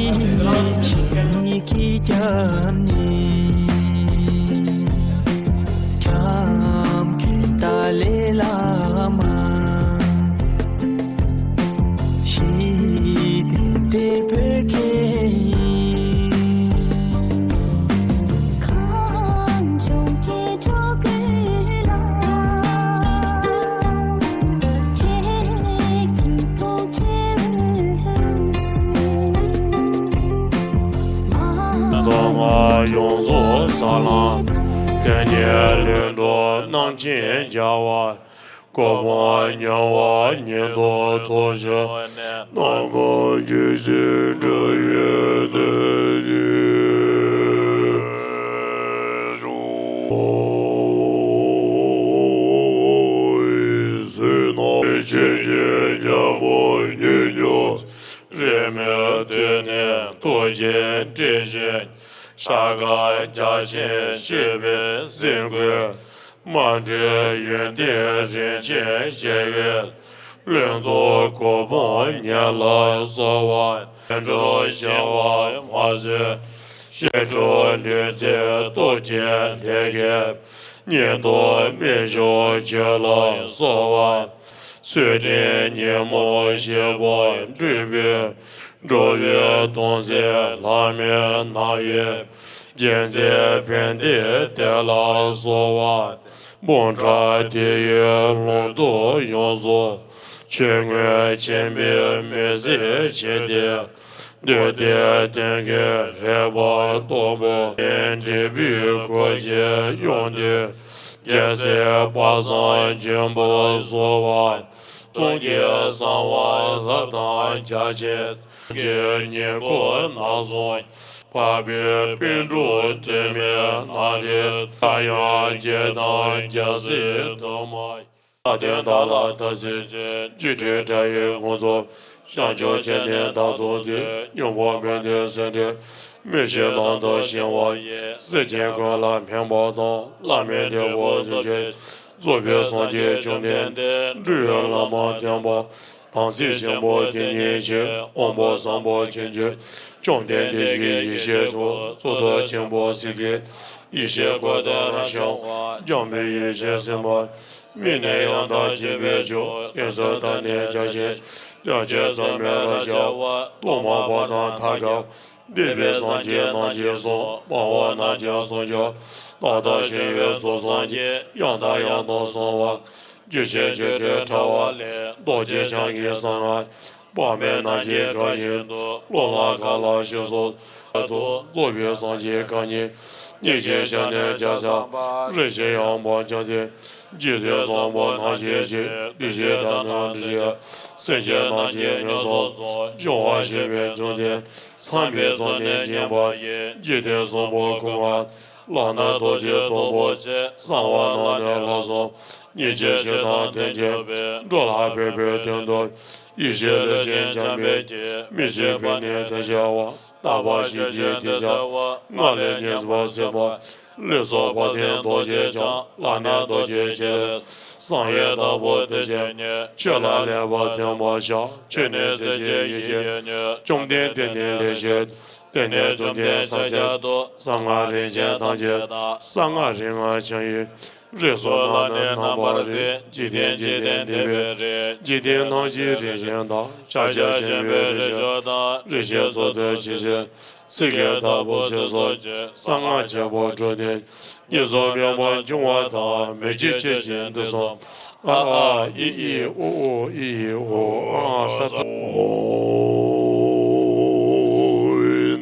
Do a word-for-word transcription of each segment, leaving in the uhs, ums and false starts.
ཆེན་གྱི་སྐྱབས་གནས་ཁྱབ་མཁན་ཏཱ་ལའི་བླ་མ། ཞི་བདེ་དེ་བོད་ཁྱེད་ཡིན། གངས་ལྗོངས་ཀྱི་འགྲོ་ཀུན་ལ་ཁྱེད་ཀྱི་ཐུགས་རྗེས་འོད་གསལ། མདོ་སྔགས་ཡོངས་རྫོགས་ས་ལམ། དེ་ཉིད་ལུས་འགྲོ་རྣམ་མཁྱེན་རྒྱལ་བ། གོ་འཕང་མྱུར་བ་ཉིད་དུ་ཐོབ་ཕྱིར། སྣང་གང་རྒྱལ་སྲས་འགྲོ་བའི་གནས་ནས་ཞུགས། ཟིལ་གནོན་ཆེན་གྱི་རྒྱལ་པོ་ཉིད་མྱུར། རེས་མོས་དུས་ནས་ཐུགས་རྗེས་སྤྲས་ཤིང་། ཤཱཀྱ་རྒྱ་ཆེན་བཞད་པའི་གཟིམ་ཁུག་མ་འདྲིས་ཡོན་ཏན་རིན་ཆེན་བཞད་པའི་ལྷུན་རྫོང་གོ་འཕང་ཉིད་ལ་གསོལ་བ། བདེ་འགྲོ་ཞི་བ་མ་བཟོད་བཤད་སྒྲུབ་ལུས་རྩལ་སྟོབས་ཀྱི་ལྷས་སྐལ། ཉིད་དུ་མི་ཞུགས་ཁྱོད་ལ་གསོལ་བ། ཚུལ་ཁྲིམས་ཉོན་མོངས་ཞི་བ་སྒྲུབ་པའི། འགྲོ་བའི་དོན་མཛད་ལྷ་མིའི་རྣམ་དབྱེ། རྒྱལ་མཚན་ཕན་བདེ་དེ་ལ་གསོལ་བ། འབུམ་ཕྲག་དེ་ཡི་ལྷུན་སྟོབས་ཡོངས་རྫོགས། ཆོས་མངོན་མཁྱེན་པའི་མུན་སེལ་ཕྱིར་ཏེ། འདོད་ལྡན་དོན་ཀུན་རེག་པ་སྟོབས་པོ། འབྲས་བུའི་གོ་འཕང་ཡོངས་འདུས། རྒྱལ་སྲས་དཔག་བསམ་ལྗོན་པར་གསོལ་བ། གསུང་གི་གསང་བ་ཟབ་དང་རྒྱ་ཆེ། གི་ཉེར་མཁོ་རྣམ་གསུམ། འཕགས་པའི་པཎ་གྲུབ་ཐོགས་མེད་རྣམ་འདྲེན། ས་ཡང་རྒྱས་དང་རྒྱལ་སྲས་དུ་མ། ས་སྟེང་བདག་ལ་བདག་སྲིད་ཅིང་། སྤྱི་དྲིལ་དགྲ་ཡི་མགོན་ཚོགས། བྱང་ཆུབ་ཆེན་ནི་བདག་ཐོབ་མཛོད། སྙིང་པོ་མི་མཐུན་སེམས་ཅན། མི་ཤེས་དོན་དུ་ཞི་བ་ཡི། སེམས་ཅན་ཀུན་ལ་ཕན་པ་དང་། བླ་མེད་བདེ་བ་སྟོབས་ཆེ། རྫོགས་པའི་སངས་རྒྱས་བཅོམ་ལྡན་འདས། སྤྲུལ་པའི་བླ་མ་བསྟན་པ། དམ་ཚིག་ཆེན་པོ་དེ་ཉིད་ཀྱིས། དབང་པོ་བཟང་པོ་ཁྱེད་ཀྱི། བཅོམ་ལྡན་འདས་ཀྱི་ཡེ་ཤེས་མཆོག་གཙུག་ཏོར་ཆེན་པོ་གཟིགས་ཀྱི། ཡེ་ཤེས་འཁོར་དུ་རང་ཤར་བ། འཇམ་དཔལ་ཡེ་ཤེས་སེམས་དཔའ། མི་ནི་ཡང་དག་བྱིན་པའི་མཆོག་ཡོངས་སུ་དག་ནི་བརྒྱ་བྱིན། བརྒྱ་བྱིན་ཟུར་མོས་རང་ཤར་བ། སློབ་མ་བར་དང་མཐའ་དག་འདས་པའི་སངས་རྒྱས་རྣམས་ཀྱིས་གསུངས། སྨྲ་བ་རྣམས་ཀྱིས་གསུངས་ཀྱང་། རྟག་ཏུ་ཞི་བའི་ཚོགས་བསགས་ཀྱིས། ཡང་དང་ཡང་དུ་གསུངས་པ། རྒྱུད་ཆེན་བཅུ་དྲུག་ཕྲ་བ་ལས། རྡོ་རྗེ་འཆང་གི་གསང་སྔགས། དཔག་མེད་རྣམས་ཀྱི་བཀའ་བཞིན་དུ། སློབ་ལ་གང་ལགས་ཞེས་སོགས་སུ། རྫོགས་པའི་སངས་རྒྱས་གང་ཉིད། སྙིང་རྗེའི་ཞལ་ནས་ཀྱང་ཕྱག་རིང་བཞིན་ཡངས་པར་བརྐྱངས་ཏེ། རྗེ་བཙུན་བཟང་པོ་རྣམས་ཀྱི་རྗེས། བདེ་གཤེགས་དང་ནི་འདྲེ་ཞིང་། སེམས་ཅན་རྣམས་ཀྱི་ངན་སོང་གསུམ། སྦྱོང་བར་བྱེད་པའི་བཅོམ་ལྡན། ཚངས་པའི་ཚོགས་ནི་བརྒྱན་པ་ཡི། འཇིག་རྟེན་གསུམ་པོ་ཀུན་དགའ། ལག་ན་རྡོ་རྗེ་སྟོབས་པོ་ཆེ། གསང་བ་རྣམས་ནི་ལྷ་གསུམ། སྙིང་རྗེ་ཞེ་སྡང་དོན་བྱེད་པའི། འགྲོ་ལ་ཕན་པའི་དོན་དུ། ཡེ་ཤེས་ལུས་ཅན་འཇམ་དཔལ་གྱི། མི་ཤེས་པས་ནི་དོན་བྱ་བ། རྟག་པར་ཞི་བྱེད་དེ་བྱ་བ། སྔགས་ལས་ཉེས་པ་སེལ་བ། ལུས་སོགས་བག་ལྡན་རྡོ་རྗེ་འཆང་། ལག་ནས་རྡོ་རྗེ་འཆང་། བསམ་ཡས་ལྟ་བུ་དེ་བྱས་ནས། ཆོས་ལ་ལེགས་པར་ལྡན་པར་བྱ། ཆོས་ནི་སེམས་ཅན་ཡིད་ཀྱིས་ཉོན། བཅོམ་ལྡན་དེ་ནི་ལེགས་བཤད། དེ་ནས་བཅོམ་ལྡན་ས་སྐྱ་དུ། གསང་སྔགས་རིམ་བྱོན་དང་བཅས་པ། གསང་སྔགས་རིམ་ལྔ་འཆང་ཡི། རིགས་སུ་བླ་ནི་རྣམ་པར་གཟིགས། འཇིག་རྟེན་འཇིག་རྟེན་འདས་པའི་རིགས། འཇིག་རྟེན་ཐམས་ཅད་རིམ་བྱོན་དང་། ཕྱག་རྒྱ་ཆེན་པོའི་རིགས་མཆོག་དང་། རིགས་ཆེན་ཚོགས་འདུས་ཇི་སྲིད། སྲིད་ཀྱི་བདག་པོ་ཚེ་སྲོག་གཅིག། གསང་སྔགས་ཆེན་པོ་དྲུག་ནི། གཉིས་སུ་མེད་པར་འབྱུང་བ་དང་། མི་འཇིགས་ཆོས་ཀྱི་དུས་གསུམ། ཨ་ཨཱ་ཨི་ཨི་ཨུ་ཨུ་ཨི་ཨི་ཨོ་ཨ་ས་ཏ།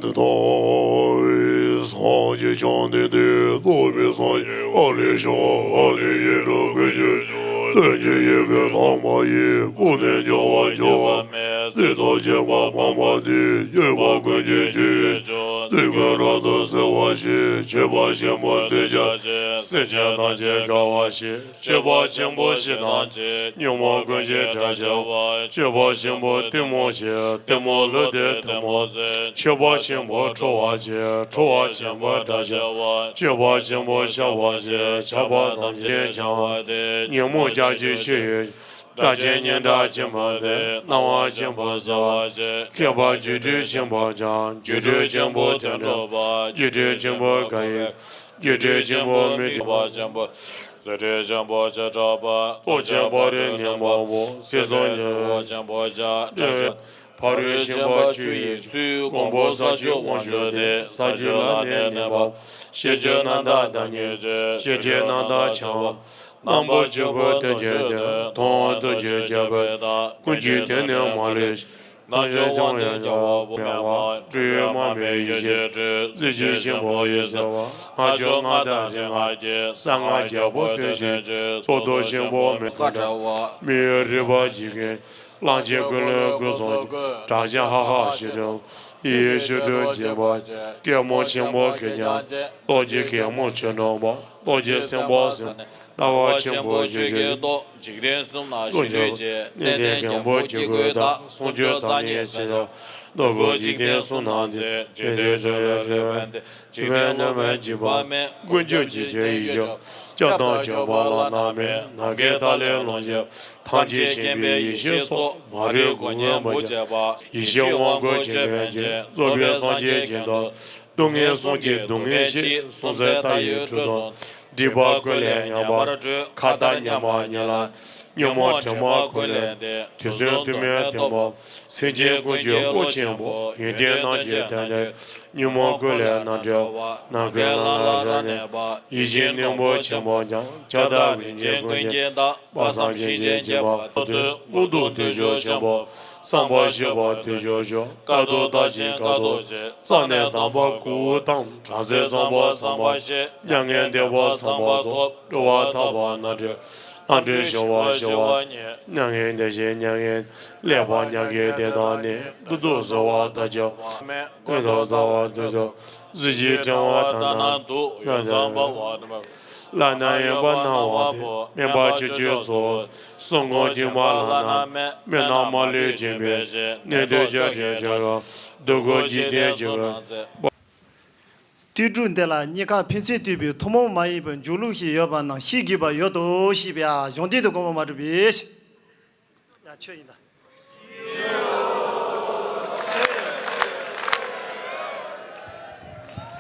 འདི་ལྟར་སངས་རྒྱས་བཅོམ་ལྡན་འདས་རྫོགས་པའི་སངས་རྒྱས་ཨ་ལས་བྱུང་། ཨ་ནི་ཡིད་འཕྲོག་ཀུན་གྱི་མཆོག་དོན་གྱི་ཡོན་ཏན་དམ་པ་ཡི། སྤུ་ནས་འཇོམས་པར་འགྱུར་བ་མེད། རྩིས་ཐོབ་བྱེད་པ་སྤངས་པ་འདི། སྤྱོད་པ་ཀུན་གྱི་སྤྱི་ཡི་མཆོག་རྩིས་ཀུན་རབ་ཏུ་སེལ་བར་བྱེད། མཆོད་པ་ཆེན་པོ་འདི་སྐྱབས་མཆི། སེམས་ཅན་ཐམས་ཅད་དགའ་བར་བྱེད། མཆོད་པ་ཆེན་པོ་ཞེ་སྡང་མཆི། ཉོན་མོངས་ཀུན་གྱི་དགྲ་བྱེད་པ། མཆོད་པ་ཆེན་པོ་གཏི་མུག་མཆི། གཏི་མུག་ལུས་འདི་གཏི་མུག་མཆི། མཆོད་པ་ཆེན་པོ་ཁྲོ་བ་མཆི། ཁྲོ་བ་ཆེན་པོ་དགྲ་བྱེད་པ། མཆོད་པ་ཆེན་པོ་ཆགས་པ་མཆི། ཆགས་པ་ཐམས་ཅད་བྱང་བ་སྟེ། ཉོན་མོངས་ལྕགས་ཀྱུས་ཕྱེ་ཡི། སྒྲ་གཅན་སྙན་གྲགས་ཆེན་པོ་སྟེ། སྣང་བ་ཆེན་པོ་གསལ་བར་བྱེད། མཁས་པ་སྒྱུ་འཕྲུལ་ཆེན་པོ་སྦྱང་། སྒྱུ་འཕྲུལ་ཆེན་པོ་དོན་གྲུབ་པ། སྒྱུ་འཕྲུལ་ཆེན་པོ་དགའ་ཡི། སྒྱུ་འཕྲུལ་ཆེན་པོ་མི་འགྲིག་པ་ཆེན་པོ། རྫུ་འཕྲུལ་ཆེན་པོ་བྱེ་བྲག་པ། སྟོབས་ཆེན་ཕ་རོལ་ནས་མང་པོ། སྲིད་གསུམ་འཇིག་པ་ཆེན་པོ་སྦྱང་། ཕ་རོལ་ཕྱིན་པ་ཆོས་ཀྱི་ཚུལ། གོང་བུ་ས་བཅུ་དབང་ཕྱུག་སྟེ། ས་བཅུ་ལ་ནི་གནས་པ། ཤེས་བྱའི་རྣམ་དག་བདག་ཉིད་ཀྱི། ཤེས་བྱའི་རྣམ་དག་འཆིང་བ། རྣམ་པ་བཅུ་པོ་ཐུགས་རྗེ་སྟེ། མཐོང་བ་ཐུགས་རྗེ་ཆེན་པོའི་བདག་ཀུན་གྱི་དོན་ནི་མ་ལུས་ཤིང་། རྣལ་འབྱོར་དབང་ལས་རྒྱལ་བ་པོ་མེད་པ། སྤྲོས་པའི་དམར་པོའི་ཡེ་ཤེས་སྤྲོས། རྩེ་གཅིག་ཆེན་པོ་ཡེ་ཤེས་པ། ལྔ་བཅུ་ལྔ་དང་རིགས་ལྔ་སྐྱེས། གསང་སྔགས་རྒྱལ་པོ་དོན་ཆེན་གྱི། ཚོགས་རྡོ་ཆེན་པོ་མེ་ཏོག་འདྲ། མི་གཡོ་རིག་པ་ཇི་སྐད། གླང་ཆེན་ཀུན་ལས་སྐུ་གསུང་གི། སྒྲ་གཅན་ཧ་ཧ་ཞེས་གྲགས། ཡེ་ཤེས་སྤྲོས་འབྱིན་པ། སྐྱེད་མོས་ཆེན་པོ་གད་རྒྱངས་ཅན། སྟོབས་ཀྱི་སྐྱེད་མོས་ཆོས་འབྲོང་པ། སྟོབས་ཀྱི་སེམས་དཔའ་སེམས། ལྟ་བ་ཆེན་པོ་ཆོས་ཀྱི་སྟོབས། འཇིག་རྟེན་གསུམ་ན་གཤེགས་མཐུ་ཆེ། གནས་བརྟན་རྒན་པོ་སྐྱེ་དགུའི་བདག་སུམ་ཅུ་རྩ་གཉིས་སྲས་ཆེན། རྡོ་སྐུ་འཇིག་རྟེན་གསུམ་ན་མཛེས། འཇིག་རྟེན་ཆོས་ལས་རོལ་པའི་གདན། འཇིག་རྟེན་སློབ་མའི་འཇིགས་པ་མེད། ཀུན་ཁྱབ་འཇིགས་བྱེད་ཡེ་ཤེས། སྐྱབས་དང་སྐྱོབ་པ་བླ་ན་མེད། ནམ་མཁའི་མཐའ་ཀླས་ཀློང་ཆེན་པོ། ཐམས་ཅད་མཁྱེན་པའི་ཡེ་ཤེས་མཚོ། མ་རིག་སྒོ་ངའི་བུ་བྱེད་པ། ཡེ་ཤེས་དབང་བསྐུར་བྱེད་པའི་རྗེ། རྫོགས་པའི་སངས་རྒྱས་ཀྱི་མདོ། སྡུག་བསྔལ་གསུམ་གྱི་སྡུག་བསྔལ་ཞི། གསུམ་ཚེ་མཐའ་ཡས་ཁྲོ་ཐུང་། སྒྲིབ་པ་ཀུན་ལས་ཉམས་པར་གྲོལ། མཁའ་ལྟར་མཉམ་པ་ཉིད་ལ། ཉོན་མོངས་དྲི་མ་ཀུན་ལས་འདས། དུས་གསུམ་ཐུན་མིན་སྟོན་པ། སེམས་ཅན་ཀུན་གྱི་བློ་ཆེན་པོ། ཡོན་ཏན་རྣམས་ཀྱི་དོན་ལྡན། ཉོན་མོངས་ཀུན་ལས་རྣམ་གྲོལ་བ། ནམ་མཁའི་ལམ་ལ་རབ་གནས་པ། ཡིད་བཞིན་སྙིང་པོ་ཆེན་པོ་འཆང་། ཁྱབ་བདག་རིན་ཆེན་ཀུན་གྱི་བདག་དཔག་བསམ་ཤིང་ཆེན་སྐྱེས་པ། ཐུབ་བསྟོད་ཀླུ་གདུགས་བདེ་མཆོག་ཆེན་པོ། བསམ་པ་ཞིག་པ་བདེ་མཆོག་མཆོག་དཀའ་ཐུབ་མཐའ་ཡས་དཀའ་ཐུབ་ཆེ། རྩ་ནས་དམ་པ་སྐུ་དང་། བྲམ་ཟེ་ཚངས་པ་ཚངས་པ་ཞེས། མྱ་ངན་འདས་པ་ཚངས་པ་ཐོབ། སྤྲོ་བ་ཐར་པ་རྣམ་གྲོལ། རྣམ་གྲོལ་ཞི་བ་ཞི་བ་ཉིད། མྱ་ངན་འདས་ཞི་མྱ་ངན། ལེགས་པར་མྱ་ངན་འདས་དང་ནི། ཀླུ་གདུགས་གསོལ་བ་དང་བཅས་པ། ཀུན་ཏུ་རྩ་བ་དུས་སུ། གཟི་བརྗིད་ཕྲེང་བ་ལྟར་ན་སྡུག་ཡོད་ཚངས་པ་བ་དམ། བླ་ན་མེད་པ་སྣང་བ་སྟེ། དམན་པ་ཆུང་ཆུང་ཚོགས། གསུང་ངོ་འདུས་མ་བླ་ན་མེད། མི་སྣང་མ་ལུས་འབྱིན་པའི་ཕྱིར། གནད་དུ་བཅའ་ཞིང་བཅའ་བ། སྡུག་ཀུན་འཇིག་རྟེན་འཇིག་པའི། ལྟོས་གྲུབ་འདི་ལ་གཉིས་ཀ་ཕན་ཚུན་ལྟོས་པའི་ཐུན་མོང་མ་ཡིན་པའི་འཇུག་ལུགས་ཤིག་ཡོད་པ་རྣམས་ཤེས་དགོས་པ་ཡོད་དོ་ཞེས་པའི་གཞུང་དོན་དུ་དགོངས་པ་མ་གྲུབ་པས། ཡ་ཆོས་ཡིན་ད།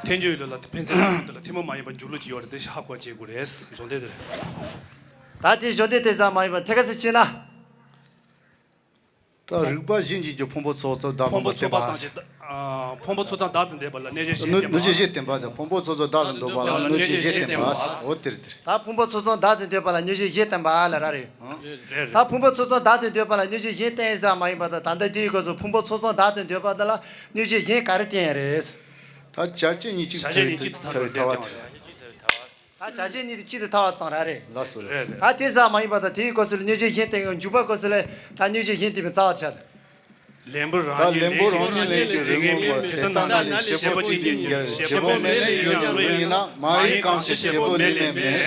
ཐལ་འགྱུར་ལུགས་ལ་ཕན་ཚུན་ལྟོས་པ་འདི་ལ་ཐུན་མོང་མ་ཡིན་པའི་འཇུག་ལུགས་ཅིག་ཡོད་རེད། དེ་ཧ་གོ་བྱེད་དགོས་རེད། གཞུང་དོན་དེ་རེད། ད་དེ་གཞུང་དོན་དེ་ཙམ་མ་ཡིན་པར་ཐད་ཀ་ཚིག་ཕྱིན་ན། ད་རིགས་པ་གཞན་གྱིས་ཀྱང་ཕུང་པོ་ཚོགས་ཙམ་བདག་ཕུང་པོ་མིན་པར་ཚོགས་པ་བསྟན་པ། ཙམ་ཞིག་ཨ། ཕུང་པོ་ཚོགས་ཙམ་བདག་ཏུ་འདོད་པ་ལ་གནོད་བྱེད་གཞན་བསྟན་པ། གནོད་བྱེད་གཞན་བསྟན་པ་ཟེར། ཕུང་པོ་ཚོགས་ཙམ་བདག་ཏུ་འདོད་པ་ལ་གནོད་བྱེད་གཞན་བསྟན་པ། འོ་དེ་རེད་དེ་རེད། ད་ཕུང་པོ་ཚོགས་ཙམ་བདག་ཏུ་འདོད་པ་ལ་གནོད་བྱེད་གཞན་བསྟན་པ་ལ་ར་རེད། རེད་རེད། ད་ཕུང་པོ་ཚོགས་ཙམ་བདག་ཏུ་འདོད་པ་ལ་གནོད་བྱེད་གཞན་བསྟན་ས་མ་ཡིན་པ་དང་། ད་ལྟ་དེའི་སྐབས་སུ་ཕུང་པོ་ཚོགས་ཙམ་བདག་ཏུ་འདོད་པ་དེ་ལ་གནོད་བྱེད་གཞན་ག་རེ་བསྟན་ཡ་རེད། ད་བྱ་བྱེད་གཉིས་གཅིག་ཏུ་ཐལ་བའི་ཐལ་བ་དེ་རེད། ད་བྱ་བྱེད་གཉིས་དེ་གཅིག་ཏུ་ཐལ་བ་དང་ར་རེད། ལགས་སོ་ལགས་སོ། ད་དེ་ས་མ་ཡིན་པ་དང་། དེའི་སྐབས་སུ་ལ་གནོད་བྱེད་གཞན་བསྟན་ཡང་འཇུག་པའི་སྐབས་སུ་ལ་ད་གནོད་བྱེད་གཞན་བསྟན་པའི་རྩ་བ་ཆ་ད། ལེན་པོ་རང་ཉིད་ལེན་ཅིང་རིགས་ངན་པ། དེ་ལྟ་ན་ནི་བྱེད་པོ་གཅིག་ཉིད་ཀྱང་། བྱེད་པོ་མེད་ནས་ཡོད་ཀྱང་ལུགས་ཡིན་ན། མ་ཡིན་གང་ཞིག་བྱེད་པོ་མེད་ལས་མེད།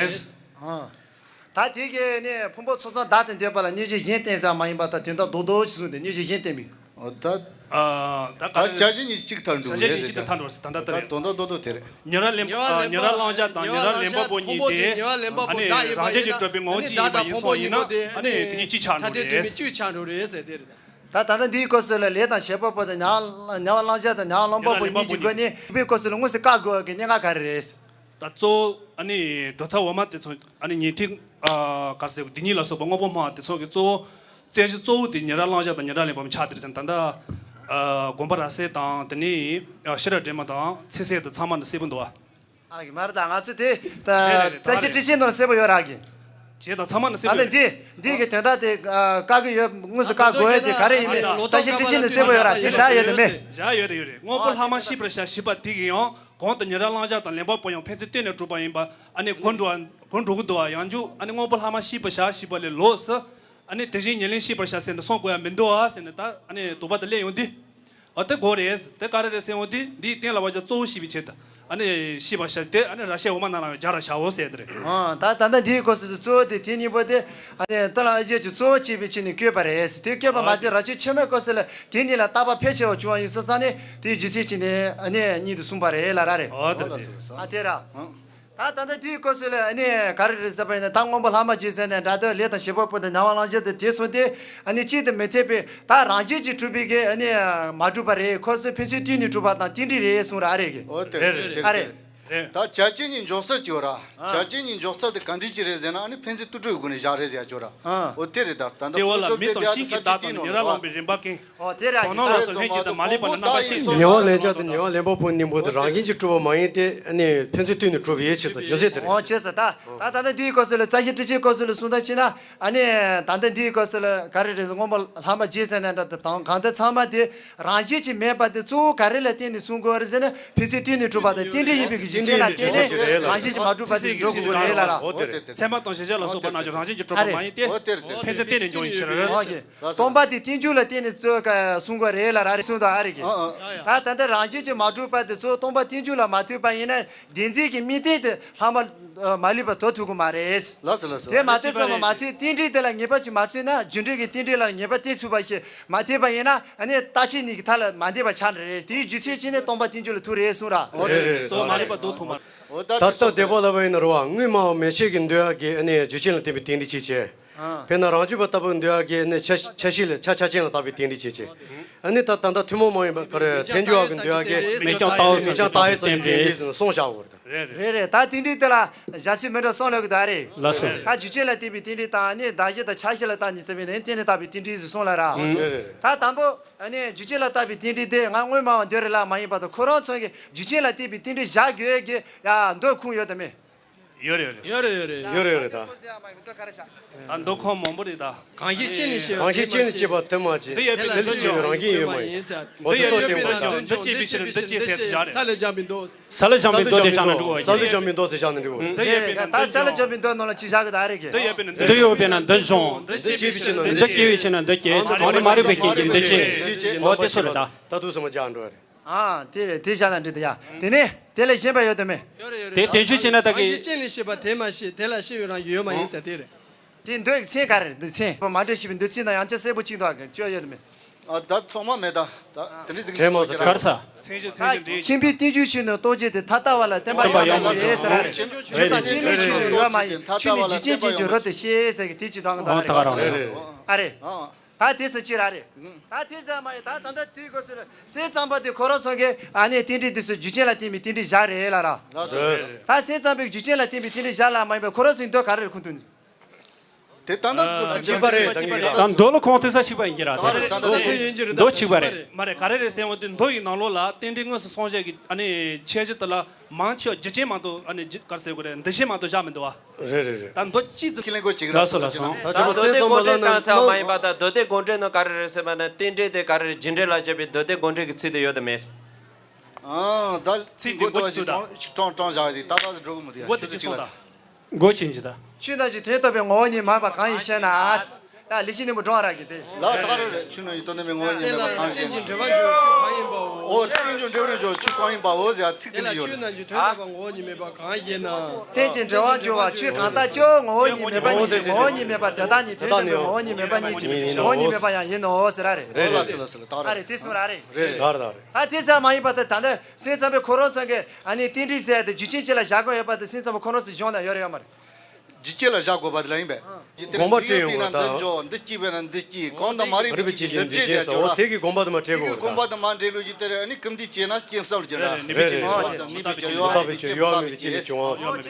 ད་དེ་གའི་ནི་ཕུང་པོ་ཚོགས་ཙམ་བདག་ཏུ་འདོད་པ་ལ་གནོད་བྱེད་གཞན་བསྟན་ས་མ་ཡིན་པ་དང་། དོན་དག་རྡོག་རྡོག་ཞིག་གསུངས་ཏེ་གནོད་བྱེད་གཞན་བསྟན་པའི། ཨོ་ད། ཨ། ད་ད་ག་རེ་བྱ་བྱེད་གཉིས་གཅིག་ཐལ་འགྲོ་བྱ་བྱེད་གཉིས་གཅིག་ཏུ་ཐལ་འགྲོ་ཟེར། ད་ལྟ་ལྟ་རེད། དོན་དག་རྡོག་རྡོག་དེ་རེད། ཉན་རང་ལེན་པ། ཉན་རང་བླང་བྱ་དང་ཉན་རང་ལེན་པ་པོ་གཉིས་དེ། ཨ་ནི་རང་བྱས་ཀྱི་གྲུབ་པའི་ངོ་བོ་གཅིག་ཡིན་པ་ཡིན་སོང་ཡིན་ན། ཨ་ནི་དེ་གཉིས་གཅིག་ཆགས་འགྲོ་རེད། ད་ད་ལྟ་འདིའི་སྐབས་སུ་ལ་ལས་དང་བྱེད་པ་པོ་དང་ཉན་རང་བླང་བྱ་དང་ཉན་རང་ལེན་པ་པོ་གཉིས་ཀྱི་སྒོ་ནས་རིགས་པའི་སྐབས་སུ་ལ་དངོས་སུ་བཀག་དགོས་པའི་གནད་འགག་ག་རེ་རེད། ད་གཙོ་བོ་ཨ་ནི་གྲུབ་མཐའ་འོག་མ་དེ་ཚོ། ཨ་ནི་ཉན་ཐོས། ཨ། ག་རེ་ཟེར། དེ་གཉིས་ལ་སོགས་པ་དངོས་པོ་སྨྲ་བ་དེ་ཚོ་གི་གཙོ་བོ། བཙན་ཞིང་གཙོ་བོ་དེ་ཉན་རང་བླང་བྱ་དང་ཉན་རང་ལེན་པ་པོ་ཆགས་དེ་རེད་ཟེར། ད་ལྟ། ཨ། དགོངས་པ་རབ་གསལ་དང་། དེ་ནས། ཨ། ཤེས་རབ་སྒྲོན་མ་དང་ཚིག་གསལ་དང་ཚད་མ་ནས་གསལ་པོ་འདུག་བ། ཨ་ཡིན་མ་རེད། ད་ང་ཚོས་དེ་ད། རེད་རེད་རེད། བཙན་ཤེད་ད་རེད། ཊཱིཀ་ཆེན་ནང་གསལ་པོ་ཡོད་ར་གི། བྱས་དང་ཚད་མ་ནས་གསལ་པོ་ཡོད། ད་ལྟ་འདི་འདི་གི་དོན་དག་དེ་བཀག་གི་ཡོད། དངོས་སུ་བཀག་དགོས་ཡ་དེ་ག་རེ་ཡིན་མིན་བཙན་ཤེད་ཊཱིཀ་ཆེན་ནས་གསལ་པོ་ཡོད་ར། དེ་བཞག་ཡོད་དམ་མེད། བཞག་ཡོད་རེད། ཡོད་རེད། དངོས་པོ་ལྷག་མ་ཤེས་པར་བྱ་ཞེས་པ་དེ་གི་ཡང་གོང་དུ་ཉན་རང་བླང་བྱ་དང་ལེན་པ་པོ་ཡང་ཕན་ཚུན་བརྟེན་ནས་གྲུབ་པ་ཡིན་པ། ཨ་ནི་གོ་འགྲོ་བ། གོ་འགྲོ་གི་འདུག་བ། ཡང་འཇུག་ཨ་ནི་དངོས་པོ་ལྷག་མ་ཤེས་པར་བྱ་ཞེས་པ་ལས་ལོགས་སུ། ཨ་ནི་དེ་བཞིན་ཉེར་ལེན་ཤེས་པར་བྱ་ཟེར་ནས་གསུང་དགོས་ཡ་མི་འདུག་ཨ་ཟེར་ནས། ད་ཨ་ནི་དོགས་པ་དེ་སླེབས་ཡོང་དུས། ཨ། དེ་དགོས་རེད། དེ་ག་རེ་རེད་ཟེར་ཡོང་དུས། འདིའི་སྟེང་ལ་བ་ཅིག་གཙོ་བོ་ཤེས་པའི་ཆེད་དུ། ཨ་ནི་ཤེས་པར་བྱ་དེ། ཨ་ནི་ར་ཤའི་འོག་མ་ནང་ལ་ཡང་སྦྱར་བར་བྱའོ་ཟེར་དེ་རེད། ཨ། ད་ད་ལྟ་འདིའི་སྐབས་སུ་གཙོ་བོ་དེ་དེ་གཉིས་པོ་དེ། ཨ་ནི་ཏཱ་ལའི་རྗེ་ཀྱིས་གཙོ་བོ་བྱས་པའི་ཆེད་ནས་བཀོད་པ་རེད། དེ་བཀོད་པ་མ་ཟད་རབ་བྱེད་ཆེན་མོའི་སྐབས་སུ་ལ་དེ་གཉིས་ལ་བརྟག་པ་ཕལ་ཆེ་བ་བྱུང་བ་ཡིན་སོང་ཙང་ནས། དེའི་རྒྱུ་མཚན་བྱས་ནས་ཨ་ནི་གཉིས་དེ་གསུངས་པ་རེད་ལ་ར་རེད། ཨོ་དེ་རེད། ཨ་དེ་ར། ད་ད་ལྟ་དེའི་སྐབས་སུ་ལ་ཨ་ནི་ག་རེ་རེད་ཟེར་བ་ཡིན་ན། ད་མངོན་པ་ལྷ་མ་བྱས་ཟེར་ནས་དགྲ་འདོད་ལས་དང་བྱེད་པ་པོ་དང་ཉམས་པ་བླང་བྱ་དང་དེ་གསུངས་ཏེ། ཨ་ནི་གཅིག་ཏུ་མི་འཐད་པའི་ད་རང་བཞིན་གྱིས་གྲུབ་པའི་གི་ཨ་ནི་མ་གྲུབ་པ་རེད། ཁོ་ཚོས་ཕན་ཚུན་བསྟུན་ནས་གྲུབ་པ་དང་རྟེན་འབྲེལ་རེད་གསུངས་ར། ཨ་རེད་གི། ཨོ་དེ་རེད། དེ་རེད། ཨ་རེད། རེད། ད་བྱ་བྱེད་གཉིས་འཇོག་ཚུལ་གཅིག་ཡོད་ར། ཨ། བྱ་བྱེད་གཉིས་འཇོག་ཚུལ་དེ་ག་འདྲ་ཅིག་རེད་ཟེར་ན། ཨ་ནི་ཕན་ཚུན་དུ་གྲུབ་སྒོ་ནས་བཞག་རེད་ཟེར་ཡ་ཅོ་ར། ཨ། ཨོ་དེ་རེད། ད་ད་ལྟ་དེ་བ་ལ་མི་དང་ཤིང་གི་བདག་དང་ཉེ་རང་ལོངས་པའི་རིམ་པ་ཀུན། ཨོ་དེ་རེད། དོ་སྣང་ལ་སོགས་ལྷན་ཅིག་ཏུ་མ་ལུས་པ་ནི་རྣམ་པར་ཤེས་ཟིན། ཉེ་བ་ལེན་བྱ་དང་ཉེ་བ་ལེན་པ་པོ་གཉིས་པོ་དེ་རང་བཞིན་གྱིས་གྲུབ་པ་མ་ཡིན་ཏེ། ཨ་ནི་ཕན་ཚུན་བསྟུན་ནས་གྲུབ་པའི་ཆེད་དུ་རྒྱུ་མཚན་དེ་རེད། ཨོ་བྱས་ཙང་ད་ད་ད་ལྟ་འདིའི་སྐབས་སུ་ལ་རྩ་ཤེ་ཊཱིཀ་ཆེན་སྐབས་སུ་ལ་གསུང་སྟངས་ཕྱིན་ན། ཨ་ནི་ད་ལྟ་འདིའི་སྐབས་སུ་ལ་ག་རེ་རེད་ཟེར། མངོན་པ་ལྷ་མ་བྱས་ཟེར་ནས་འདྲ་དེ་དང་གང་དེ་ཚང་མ་དེ་རང་བཞིན་གྱིས་མེད་པ་དེ་གཙོ་བོ་ག་རེ་ལ་བརྟེན་ནས་གསུང་དགོས་རེད་ཟེར་ན། ཕན་ཚུན་བསྟུན་ནས་གྲུབ་པ་དང་རྟེན་འབྲེལ་ཡིན་པའི་གི་རྒྱུ་མཚན་ལ་བརྟེན་ནས་རང་བཞིན་གྱིས་མ་གྲུབ་པ་དེ་འགྲོ་དགོས་ཀྱི་རེད་ལ་ར། ཨོ་དེ་རེད། དེ་རེད། ཚད་མ་དང་གཞལ་བྱ་ལ་སོགས་པ་རྣམས་ཀྱང་རང་བཞིན་གྱིས་གྲུབ་པ་མ་ཡིན་ཏེ། ཨོ་དེ་རེད། དེ་རེད། ཕན་ཚུན་བརྟེན་ནས་འབྱུང་བའི་ཕྱིར། ཨོ་ཀེ། སྟོང་པ་དེ་རྟེན་འབྱུང་ལ་བརྟེན་ནས་གཙོ་ག་གསུང་དགོས་རེད་ལ་ར། རེད་གསུང་དང་ཨ་རེད་གི། ཨ་ཨ། ད་ད་ལྟ་རང་བཞིན་གྱིས་མ་གྲུབ་པ་དེ་གཙོ་བོ་སྟོང་པ་རྟེན་འབྱུང་ལ་མ་ཐུག་པ་ཡིན་ན། བདེན་འཛིན་གྱི་དམིགས་རྟེན་དེ་ལྷག་མ་མ་ལུས་པ་དོར་ཐུབ་ཀྱི་མ་རེད། ལགས་སོ་ལགས་སོ། དེ་མ་ཐེབས་ཙམ་པ་མ་ཚད་རྟེན་འབྲེལ་དེ་ལ་ངེས་པ་ཅིག་མ་བརྩིས་ན། རྒྱུ་འབྲས་ཀྱི་རྟེན་འབྲེལ་ལ་ངེས་པ་གཏད་ཚུགས་པ་ཞིག་མ་ཐེབས་པ་ཡིན་ན། ཨ་ནི་རྟག་ཆད་གཉིས་ཀྱི་མཐའ་ལ་མ་འདེད་པ་ཆགས་རེད། དེའི་རྒྱུ་མཚན་ཅི་ནས་སྟོང་པ་རྟེན་འབྱུང་ལ་ཐུག་རེད་གསུང་ར། ཨོ་རེད་རེད་རེད། གཙོ་བོ་མ་ལུས་པ་དོར་ཐུབ་མ་རེད། ད་ལྟ་བདེ་བ་ལ་བ་ཡིན་ན་རེད་བ། དངོས་སྨྲ་བ་མན་ཆད་ཀྱིས་འདོད་ཡག་གི་ཨ་ནི་རྒྱུ་རྐྱེན་ལ་བརྟེན་པའི་རྟེན་འབྲེལ་གཅིག་བྱས། ཨ། དཔེར་ན་རང་རྒྱུད་པ་ལྟ་བུ་འདོད་ཡག་གི་ཨ་ནི་ཆ་ཆ་ཤས་ལ་ཆ་ཆ་ཅན་ལ་བཏགས་པའི་རྟེན་འབྲེལ་གཅིག་བྱས། ཨ་ནི་ད་ད་ལྟ་ཐུན་མོང་མ་ཡིན་པ་ག་རེ་ཐལ་འགྱུར་བ་གི་འདོད་ཡག་གི་མེད་ཀྱང་རྟག་ཡོད་མེད་ཀྱང་རྟག་ཡོད་ཚུལ་གྱི་རྟེན་འབྲེལ་ཟེར་ནས་གསུངས་བཞག་ཡོད་རེད། རེད་རེད། རེད་རེད། ད་རྟེན་འབྲེལ་དེ་ལ་བཞག་ཚུལ་མི་འདྲ་གསུམ་ལབ་ཀྱི་འདུག་ཨ་རེད། ལགས་སོ། ད་རྒྱུ་རྐྱེན་ལ་བརྟེན་པའི་རྟེན་འབྲེལ་དང་། ཨ་ནི་གདགས་གཞི་དང་ཆ་ཤས་ལ་བརྟེན་ནས་བརྟེན་པའི་ནི་རྟེན་ལ་བཏགས་པའི་རྟེན་འབྲེལ་ཟེར་གསུངས་ལ་ར། ཨང་། རེད་རེད། ད་དང་པོ་ཨ་ནི་རྒྱུ་རྐྱེན་ལ་བརྟེན་པའི་རྟེན་འབྲེལ་དེ་ང་དངོས་སྨྲ་བ་འདོད་རེད་ལབ་མ་ཡིན་པ་དང་། ཁོ་རང་ཚོ་གི་རྒྱུ་རྐྱེན་ལ་བརྟེན་པའི་རྟེན་འབྲེལ་བཞག་དགོས་ཀྱི་ཡ་མདོ་ཁུངས་ཡོད་དམ་མེད། ཡོད་རེད་ཡོད་རེད། ཡོད་རེད་ཡོད་རེད། ཡོད་རེད་ཡོད་རེད་ད། ཨ་མདོ་ཁུངས་མང་པོ་རེད་ད། གང་ཞིག་རྐྱེན་ལས་སྐྱེས་པ་གང་ཞིག་རྐྱེན་ལས་སྐྱེས་པ་དེ་མ་བྱས། འདི་ཡོད་པའི་དེ་ལས་སྐྱེས་པའི་རང་བཞིན་ཡོད་མ་ཡིན། འོ་དེ་ཚོ་བསྟན་པ་དང་། འདི་སྐྱེས་པའི་ཕྱིར་འདི་སྐྱེས་ཟེར་བཞག་རེད། ས་ལས་སྦྱངས་པའི་མདོ། ས་ལས་སྦྱངས་པའི་མདོ་དེ་བཞག་ན་འགྲིག་པ་ཡིན། ས་ལས་སྦྱངས་པའི་མདོ་དེ་བཞག་ན་འགྲིག་པ་ཡིན། འདི་ཡོད་པས་ན་ད་འདི་ས་ལས་སྦྱངས་པའི་མདོ་ནང་ལ་ཅི་བཞག་གི་ད་རེད་གི། འདི་ཡོད་པས་ན་འདི་སྦྱོང་། འདི་སྐྱེས་པའི་ཕྱིར་ན་འདི་སྐྱེས། འདི་སྐྱེས་པའི་ཕྱིར་ན་འདི་སྐྱེས། གང་རིག་མ་རིག་པའི་རྐྱེན་གྱིས་འདི་སྐྱེས། འོ་དེ་ཚོ་རེད་ད། ད་དུས་སུ་མ་བཞག་འགྲོ་བ་རེད། ཨ། དེ་རེད། དེ་བཞག་ན་འགྲིག་དེ་ཡ། དེ་ནས་དེ་ལས་གཞན་པ་ཡོད་དམ་མེད། ཡོད་རེད་ཡོད་རེད། དེ་བསྟན་བཅོས་བྱས་ན་ད་གི། རང་གི་རྐྱེན་ལས་སྐྱེས་པ་དེ་མ་ཤེས། དེ་ལ་སྐྱེས་པའི་རང་བཞིན་ཡོད་མ་ཡིན་ཟེར་དེ་རེད། དེ་མདོའི་མཚན་ག་རེ་རེད། མདོའི་མཚན་མ་འདྲེས་ཞེས་པའི་མདོའི་མཚན་དང་ཡང་བསྐྱར་གསལ་པོ་གཅིག་འདུག་ག་བཅོས་ཡོད་དམ་མེད། ཨ། ད་ཚང་མ་མེད་ད། ད་དེ་འདྲའི་ཚིག་དྲན་མ་སོང་། ག་རེ་ཟ། མཚན་གཞི་མཚན་གཞི་འདྲེས། མཁྱེན་པས་བསྟན་བཅོས་ཆོས་ནི་རྟོགས་བྱེད་དེ། ཐ་དད་པ་ལ་བརྟེན་པ་ཡང་དག་ཞེས་ཟེར་ར་རེད། ཆོས་དང་རྐྱེན་མེད་ཆོས་ནི་ཡོད་མ་ཡིན། ཆོས་ནི་རྒྱུ་རྐྱེན་ཅན་གྱི་རོ་སྟེ་ཞེས་ཟེར་གི་དེ་ཅི་དྲང་གི་འདུག་ཨ་རེད། ཨ་རེད། ད་དེ་ཟེར་ཅི་ར་རེད། ད་དེ་ཟེར་མ་ཡིན། ད་ད་ལྟ་དེའི་སྐབས་སུ་སེམས་ཙམ་པ་དེ་ཁོ་རང་ཚོ་གི་ཨ་ནི་རྟེན་འབྲེལ་དེ་ཚོ་རྒྱུ་རྐྱེན་ལ་བརྟེན་པའི་རྟེན་འབྲེལ་བཞག་རེད་ལ་ར། ད་སེམས་ཙམ་པའི་རྒྱུ་རྐྱེན་ལ་བརྟེན་པའི་རྟེན་འབྲེལ་བཞག་ལ་མ་ཡིན་པའི་ཁོ་རང་ཚོའི་མདོ་ག་རེ་རེད་ཁུངས་གཏུགས་ནས། དེ་ད་ལྟ་ཚོ་གཅིག་པ་རེད། ད་མདོ་ལ་ཁུངས་གཏུགས་ས་གཅིག་པ་ཡིན་གྱི་ར། ད་རེད། ད་ལྟ་ཚོ་མདོ་གཅིག་པ་རེད། མ་རེད། ག་རེ་རེད་ཟེར་བ་དེ་མདོ་ཡི་ནང་ལོགས་ལ་རྟེན་འབྲེལ་དངོས་སུ་སངས་རྒྱས་ཀྱི་ཨ་ནི་ཁྱད་གཞི་དེ་ལ། མང་ཆེ་བ་རྒྱུ་རྐྱེན་མ་གཏོགས། ཨ་ནི་རྒྱུ་ག་རེ་ཟེར་དགོས་རེད། འདུ་ཤེས་མ་གཏོགས་བཞག་མི་འདུག་བ། རེད་རེད་རེད། ད་མདོ་གཅིག་ཙམ། ཁས་ལེན་དགོས་ཅིག་ར། ལགས་སོ་ལགས་སོ། ད་ད་ཅོ་མདོ་སྡེ་སེམས་ཙམ་པ་དགོངས་འགྲེལ་ལ་ནི་བཏང་ས་མ་ཡིན་པ་དང་། མདོ་སྡེ་དགོངས་འགྲེལ་ནང་ག་རེ་རེད་ཟེར་བ་ན། རྟེན་འབྲེལ་དེ་ག་རེ་རེད། རྒྱུ་འབྲས་ལ་དཔྱད་པའི་མདོ་སྡེ་དགོངས་འགྲེལ་གྱི་ཚིག་དེ་ཡོད་དམ་མེད། ཨང་། ད་ཚིག་དེ་མགོ་ཅིག་ཅུ་ད་ཅིག་ཀྲང་ཀྲང་བཞག་དེ་ད་ད་འགྲོ་གི་མི་འདུག་ཡ། མགོ་དེ་ཅིག་སོང་ད། མགོ་ཅིག་ཅིག་ད། ཆོས་རྣམས་ཀྱི་དོན་རྟོགས་པའི་ངོ་བོ་ཉིད་མ་ཡིན་པ་གང་ཡིན་ཞེ་ན། ད་ལེགས་བཤད་སྙིང་པོ་དྲང་ར་གི་དེ། ལ་དག་རེད་རེད། ཆོས་རྣམས་ཀྱི་དོན་རྟོགས་པའི་ངོ་བོ་ཉིད་མ་ཡིན་པ་གང་ཡིན་ཞེ་ན། རྟེན་ཅིང་འབྲེལ་བར་འབྱུང་བའི་ཆོས་གང་ཡིན་པའོ། ཨོ། རྟེན་ཅིང་འབྲེལ་བར་འབྱུང་བའི་ཆོས་གང་ཡིན་པའོ་ཟེར་ཡ་ཚིག་དེ་འདྲ་ཡོད། ཆོས་རྣམས་ཀྱི་དོན་རྟོགས་པའི་ངོ་བོ་ཉིད་མ་ཡིན་པ་གང་ཡིན་ཞེ་ན། རྟེན་ཅིང་འབྲེལ་བར་འབྱུང་བའི་ཆོས་གང་དག་ཀྱང་ངོ་བོ་ཉིད་མིན་པ་ཉིད་ཀྱི། ངོ་བོ་ཉིད་མིན་པ་དེ་དག་ནི་དོན་རྟོགས་པའི་ངོ་བོ་ཉིད་མིན་པ་ཉིད་ཀྱི་ངོ་བོ་ཉིད་མིན་པ་ཡང་ཡིན་ནོ་ཟེར་ར་རེད། རེད་རེད། ཨ་རེ་དེ་གསུངས་ར་རེད། རེད་རེད། ད་དེ་ཟེར་མ་ཡིན་པ་དེ་ད་ལྟ་སེམས་ཙམ་པའི་ཁོ་རང་ཚོ་གི་ཨ་ནི་རྟེན་འབྲེལ་ཟེར་ཡ་དེ་རྒྱུ་རྐྱེན་ཅིག་ལ་བཞག་དགོས་ཡོད་པ་དེ་སེམས་ཙམ་པ་ཁོ་རང་ཚོ་གཞུང་ན་ཡོད་རེད་ཡོད་མ་རེད། རྒྱུ་རྐྱེན་ལ་བཞག་དགོས་པ་དེ་ལ་ཡིན་པས། དགོངས་པ་འགྲེལ་ཡོད་པས་ན་འདི་འཇོག་འདི་སྐྱེས་པས་ན་འདི་སྐྱེས། གང་དང་མ་རིག་པའི་རྐྱེན་གྱིས་འདི་བྱས་ཟེར། འོ་དེ་གི་དགོངས་པ་དེ་མ་འགྲེལ་དགོས། དེ་གི་དགོངས་པ་དེ་མ་འགྲེལ་ལོ་རྒྱུས་དེ་རེད། ཨ་ནི་གུམ་དེ་བྱས་ན་རྐྱེན་གསུམ་ལ་འགྱུར་ར། རེད་རེད། ནུས་པའི་རྐྱེན་གྱིས་བྱུང་བ་དང་། ནུས་པའི་རྐྱེན་གྱིས་བྱུང་བ་དང་། ནུས་པའི་རྐྱེན་གྱིས་བྱུང་བ།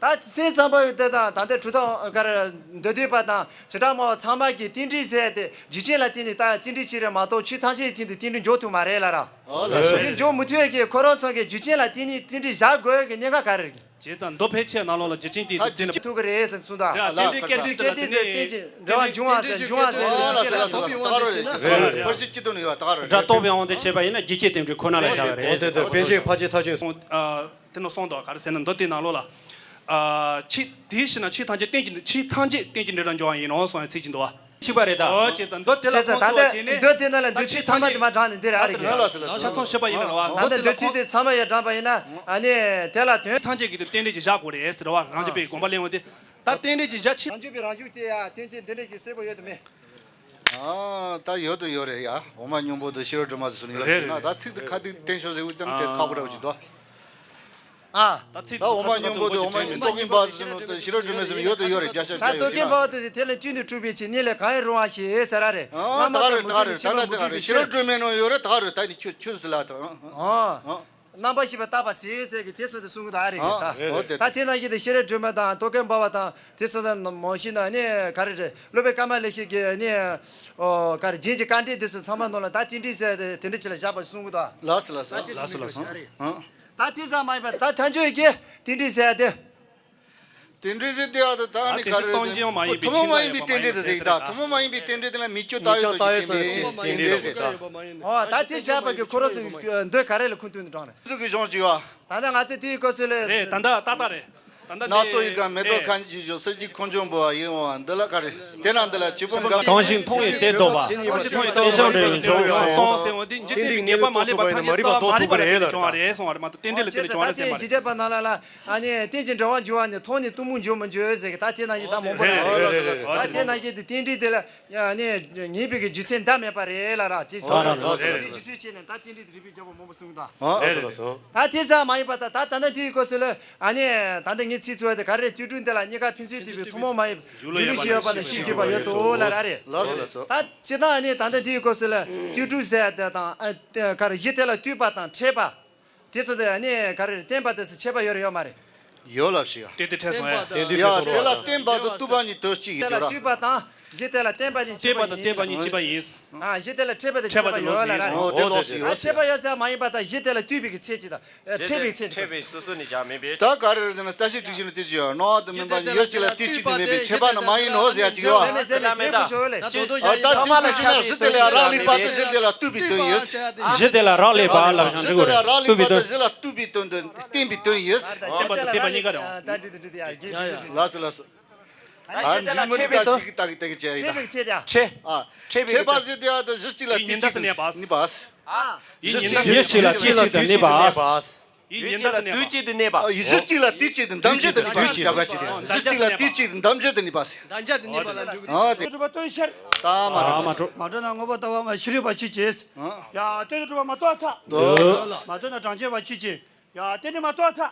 ད་སེམས་ཙམ་པ་ཡོད་དེ་དང་ད་ལྟའི་གྲུབ་མཐའ་ག་རེ་མདོ་སྡེ་པ་དང་བྱེ་བྲག་སྨྲ་བ་ཚང་མ་གིས་རྟེན་འབྲེལ་ཟེར་ཏེ་རྒྱུ་རྐྱེན་ལ་བརྟེན་ནས་ད་རྟེན་འབྲེལ་ཅིག་རེད་མ་གཏོགས་ཆོས་ཐམས་ཅད་ཀྱི་སྟེང་དུ་རྟེན་འབྲེལ་འཇོག་ཐུབ་མ་རེད་ལ་ར། ཨོ་ལགས་སོ། དེ་འཇོག་མི་ཐུབ་ཡས་ཀྱི་ཁོ་རང་ཚོ་གི་རྒྱུ་རྐྱེན་ལ་བརྟེན་ནས་རྟེན་འབྲེལ་བཞག་དགོས་ཀྱི་གནད་འགག་ག་རེ་རེད། བྱས་ཙང་མདོ་ཕལ་ཆེར་ནང་ལོགས་ལ་རྒྱུ་རྐྱེན་དེ་ད་རྟེན་འབྲེལ་ཐུག་གི་རེད་ཟེར་གསུངས་དང་། རེད། རྟེན་འབྲེལ་སྐད་དུ་དེ་ལ་དེ་ནས་རྟེན་ཅིང་འབྲེལ་བར་འབྱུང་བ་ཟེར་འབྱུང་བ་ཟེར་རྒྱུ་རྐྱེན་ལ་སོགས་པའི་དབང་དུ་བྱས་ན། རེད་རེད། ཕལ་ཆེར་སྤྱི་དོན་ཡོད་ད་ག་རེད། སྒྲ་རྟོག་པའི་དབང་དུ་བྱས་པ་ཡིན་ན་རྒྱུ་རྐྱེན་རྟེན་འབྲེལ་ཁོ་ན་ལ་བཞག་པ་རེད། དེ་ལྟར་བེད་སྤྱོད་ཕལ་ཆེར་ཐག་ཆོད་སོང་། ཨ། དེ་ནི་གསུངས་འདུག་ག་རེ་ཟེར་ན་མདོ་དེའི་ནང་ལོགས་ལ། ཨ། ཆོས་དེའི་ཕྱིར་ན་ཆོས་ཐམས་ཅད་རྟེན་ཅིང་ཆོས་ཐམས་ཅད་རྟེན་ཅིང་འབྲེལ་བར་འབྱུང་བ་ཡིན་ནོ་གསུངས་ཡ་ཚིག་ཅིག་འདུག་བ། ཆོས་པ་རེད་ད། ཨོ་བྱས་ཙང་མདོ་དེ་ལ་བྱས་ཙང་ཁོང་ད་ཚོ་བྱས་ནས་མདོ་དེ་ནང་ལ་འདོད་ཆོས་ཚང་མ་དེ་མ་དྲངས་ནས་འདིར་ཨ་རེ་གི། ལགས་ལགས་ལགས། ཆ་ཚང་ཤོད་པ་ཡིན་ན་རེད་བ། ད་ལྟ་འདོད་ཚུལ་དེ་ཚང་མ་ཡར་དྲངས་པ་ཡིན་ན་ཨ་ནི་དེ་ལ་དོན་ཐམས་ཅད་ཀྱི་དེ་རྟེན་འབྲེལ་གྱི་བཞག་དགོས་རེད་ཟེར་བ། རང་རྒྱུད་པའི་དགོངས་པ་གླེང་བ་དེ་ད་རྟེན་འབྲེལ་གྱི་བཞག་ཕྱིར། རང་རྒྱུད་པའི་རང་ཤུགས་དེ་ཡ་དོན་ཅན་འདི་འདྲ་ཞིག་གསལ་པོ་ཡོད་དམ་མེད། ཨ། ད་ཡོད་དུ་ཡོད་རེད་ཡ། འོག་མ་སྙིང་པོ་དང་ཤེས་རབ་སྒྲོན་མ་ཟེར་ནས་ཡོད་རེད་ན། ད་ཚིག་དེ་ཁ་ཐུག་བསྟན་ཤོག་ཟེར་བུ་ཙམ་དེ་ཁག་པོ་འདྲ་བོ་ཞིག་འདུག་ཨ། ད་ཚིག་ད་འོ་མ་སྙོམས་པོ་དེ་འོ་མ་སྙོམས་རྟོག་གེ་འབའ་ཟེར་ནོ་དེ་ཤེས་རབ་སྒྲོན་མེ་ཟེར་ནོ་ཡོད་དོ་ཡོད་རེད། བརྒྱ་ཆ་ད་བརྒྱ་ཡོད་རྟོག་གེ་འབའ་དེ་དེ་ལས་བསྟུན་ཏེ་གྲུབ་པའི་ཕྱིར། གཉིས་ལས་གང་ཡིན་རུང་བ་ཞེས་ཟེར་ར་རེད། ཨ། ད་ག་རེད། ད་ག་རེད། ད་ད་ད་ག་རེད། ཤེས་རབ་སྒྲོན་མེ་ནང་ཡོད་རེད། ད་ག་རེད། ད་ནི་ཁྱོད་ཁྱོད་ཟེར་ལ་ད། ཨ། རྣམ་པར་ཤེས་པས་བཏགས་པ་ཟེར་ཟེར་གི་དེ་ཚོ་དེ་གསུང་གི་ད་རེད་གི་ད། ཨ། འོ་དེ་ད་དེ་ནང་བཞིན་དེ་ཤེས་རབ་སྒྲོན་མེ་དང་རྟོག་གེ་འབའ་བ་དང་དེ་ཚོ་ད་མ་ཤེས་ན་ནི་ག་རེ་རེད། སློབ་དཔོན་ཀ་མ་ལ་ཤཱི་ཀའི་ནི་ཨོ་ག་རེ་རྗེས་ཀྱི་བཀའ་འགྲེལ་དེ་ཚོ་ཚང་མ་ནང་ལ་ད་རྟེན་འབྲེལ་ཟེར་དེ་དེ་འདྲ་ཅིག་ལ་བཞག་པ་གསུང་གི་ད། ལགས་སོ་ལགས་སོ། ད་དེ་ལགས་སོ་ལགས་སོ། ཨ། ད་དེ་ཙམ་མ་ཡིན་པར་ད་ཐལ་འགྱུར་གྱི་རྟེན་འབྲེལ་ཟེར་དེ། རྟེན་འབྲེལ་ཟེར་དེ་ཨ་ད་ད་ནི་ག་རེ་ཐུན་མོང་མ་ཡིན་པའི་ཐུན་མོང་མ་ཡིན་པའི་རྟེན་འབྲེལ་དེ་ཟེར་གི་ད། ཐུན་མོང་མ་ཡིན་པའི་རྟེན་འབྲེལ་དེ་ལ་མི་སྐྱོ་ལྟ་ཡོད་ཟེར་གི་རྟེན་འབྲེལ་ཟེར་ད། ཨོ་ད་དེ་བྱས་པ་གི་ཁོ་རང་ཚོ་འདོད་ག་རེ་ལ་ཁུངས་གཏུགས་ནས་དྲངས་རེད། ཚོ་གི་གཞུང་ཅིག་ཡོད། ད་ལྟ་ང་ཚོས་དེའི་སྐབས་སུ་ལས། རེད། ད་ལྟ་ཏག་ཏག་རེད། ད་ལྟ་སྣ་ཚོགས་ཡིད་ཀྱང་མེ་ཏོག་ཁ་འབྱིན་ཞིང་། གསེར་གྱི་ཁོང་ཆུང་བུ་བ་ཡིན་འོང་། འདི་ལ་ག་རེ། དེ་ན་འདི་ལ་ཇི་བོ་འགའ། གང་ཞིག་མཐོང་བས་དེ་ལྡོག་པ། གང་ཞིག་མཐོང་བས་དེ་ལྡོག་པ། སོང་ཟེར་བ་འདི་འབྱུང་བའི་སོང་ཟེར་བ་འདི་འཇིག་རྟེན་གྱི་ཉེས་པ་མ་ལུས་པ་ཐམས་ཅད་རྩ་བ་མ་རིག་པ་ལ་བརྟེན་ནས་བྱུང་བ་རེད་ཟེར་བ་རེད་མ་གཏོགས་རྟེན་འབྲེལ་ལ་བརྟེན་ནས་བྱུང་བ་རེད་ཟེར་མ་རེད། རྗེས་དཔག་ནང་ལ་ལ་ཨ་ནི་རྟེན་ཅིང་འབྲེལ་བར་འགྱུར་བ་ནི། མཐོང་ནས་གཏི་མུག་འབྱུང་མི་འགྱུར་ཟེར་གི་ད་དེ་ནང་བཞིན་ད་མང་པོ་རེད། རེད་རེད་རེད། ད་དེ་ནང་བཞིན་དེ་རྟེན་འབྲེལ་དེ་ལ། ཨ་ནི་ངེས་པའི་གི་རྒྱུ་མཚན་འདའ་མེད་པ་རེད་ལ་ར་དེ་སོང་། ཨ་ལགས་སོ་ལགས་སོ། རྒྱུ་མཚན་བྱས་ནས་ད་རྟེན་འབྲེལ་དེ་རིགས་པའི་རྒྱལ་པོ་མང་པོ་གསུངས་ད། ཨ་ལགས་སོ་ལགས་སོ། ད་དེ་ཙམ་མ་ཡིན་པ་ད་ད་ད་ནི་དེའི་སྐབས་སུ་ལ་ཨ་ནི་ད་ལྟ་ངས་ཚིག་ཚུལ་དེ་ག་རེ་ལྟོས་གྲུབ་འདི་ལ་གཉིས་ཀ་ཕན་ཚུན་བསྟུན་པའི་ཐུན་མོང་མ་ཡིན་རྒྱུ་ལུས་ཤིག་ཡོད་པ་ལ་ཤེས་གྱུར་པ་ཡོད་དོ་ལ་ར་རེད། ལགས་སོ་ལགས་སོ། ད་སྤྱིར་བཏང་ཨ་ནི་ད་ལྟ་དེའི་སྐབས་སུ་ལ་ལྟོས་གྲུབ་ཟེར་དེ་དང་ཨ་ག་རེ་གཞི་དེ་ལ་ལྟོས་པ་དང་འཕྲད་པ། དེ་ཚོ་དེ་ནི་ག་རེ་རེད། བརྟེན་པ་དེ་ཚོ་ཁྱད་པར་ཡོད་རེད་ཡོད་མ་རེད། ཡོད་ལབ་ཞིག་ཡ། དེ་དེ་འཕྲད་སོང་ཡ། དེ་དེ་ཡ་འཕྲད་སོང་། དེ་ལ་བརྟེན་པ་དང་ལྟོས་པ་གཉིས་དོན་གཅིག་ཡིན་དེ་ལ་ཟེར་ར། ལྟོས་པ་དང་གཞི་དེ་ལ་བརྟེན་པ་གཉིས་ཁྱད་པར་ཡིན། བརྟེན་པ་དང་བརྟེན་པ་གཉིས་ཁྱད་པར་ཡིན། ཨ་གཞི་དེ་ལ་འཕྲད་པ་དང་འཕྲད་པ་ཡོད་ལ་ར། འོ་དེ་ལོགས་སུ་ཨ་ཡོད་ཟེར། འཕྲད་པ་ཡོད་ཟེར་མ་ཡིན་པ་དང་གཞི་དེ་ལ་ལྟོས་པའི་གི་ཚད་ཅིག་དང་འཕྲད་པའི་ཚད་ཅིག་དང་། འཕྲད་པའི་སོ་སོ་ནས་བཞག་མིན་པས། ད་ག་རེ་རེད་ཟེར་ན་རྩ་ཤེ་དྲུག་ཤེས་ནི་དེ་ཅི་ཡོད་སྣང་བ་དང་མིན་པ་ཡོད་ཅིག་ལ་དེ་གཅིག་ཏུ་མེད་པའི་ཁྱད་པར་ནི་མ་ཡིན་ནོ་ཟེར་ཡ་ཅིག་ཡོད། མེད་མེད་མེད་མེད་ཁོ་ཤོར་ལེ། ད་དུང་ད་ཡིན་ད་མ་ལ་ཆགས་པའི་དོན་ཡོད་ཟེར་ལ་མེད་པས། གཞི་དེ་ལ་རག་ལས་པ་དང་གཞི་དེ་ལ་ལྟོས་པའི་དོན་ཡིན། གཞི་དེ་ལ་རག་ལས་པ་ལ་བཞག་འགྲིག་གོ་རེད། ལྟོས་པའི་དོན། གཞི་དེ་ལ་རག་ལས་པ་དང་གཞི་ལ་ལྟོས་པའི་དོན་དུ་བརྟེན་པའི་དོན་ཡིན། བརྟེན་པ་དང་བརྟེན་པ་གཉིས་ཀ་རེད། ལགས་སོ་ལགས་སོ། ཨ་འཇིགས་མོ་འདི་དག་གཅིག་གི་ལྟ་གི་ལྟ་གི་བྱས་ཡིན་ད། འཕྲད་པའི་ཚེ་དང་། འཕྲད། འཕྲད་པའི་ཚེ་དེ་ཨ་ད་གཞི་གཅིག་ལ་དུས་གཅིག་ཏུ་གནས་པ། ཡིད་གཉིས་ལ་གཅིག་ལ་དུས་གཅིག་ཏུ་གནས་པ། ཡིད་གཉིས་ལ་དུས་གཅིག་ཏུ་གནས་པ། གཞི་གཅིག་ལ་དུས་གཅིག་ཏུ་འདམ་གྱི་དུ་གནས་པ། གཞི་གཅིག་ལ་དུས་གཅིག་ཏུ་འདམ་གྱི་དུ་གནས་པ། འདམ་གྱི་དུ་གནས་པ། ཨ་དེ། གྲུབ་པ་སྟོན་ཕྱིར། ད་མ་རེད། མ་གྲུབ། མ་གྲུབ་ན་མངོན་པར་ལྟ་བ་མ་ཤེས་རིག་པ་ཆོས་ཅན། ཡ་དེ་ནི་གྲུབ་པ་མ་རྟོགས་ཐལ། མ་གྲུབ་ན་གྲངས་ཅན་པ་ཆོས་ཅན། ཡ་དེ་ནི་མ་རྟོགས་ཐལ།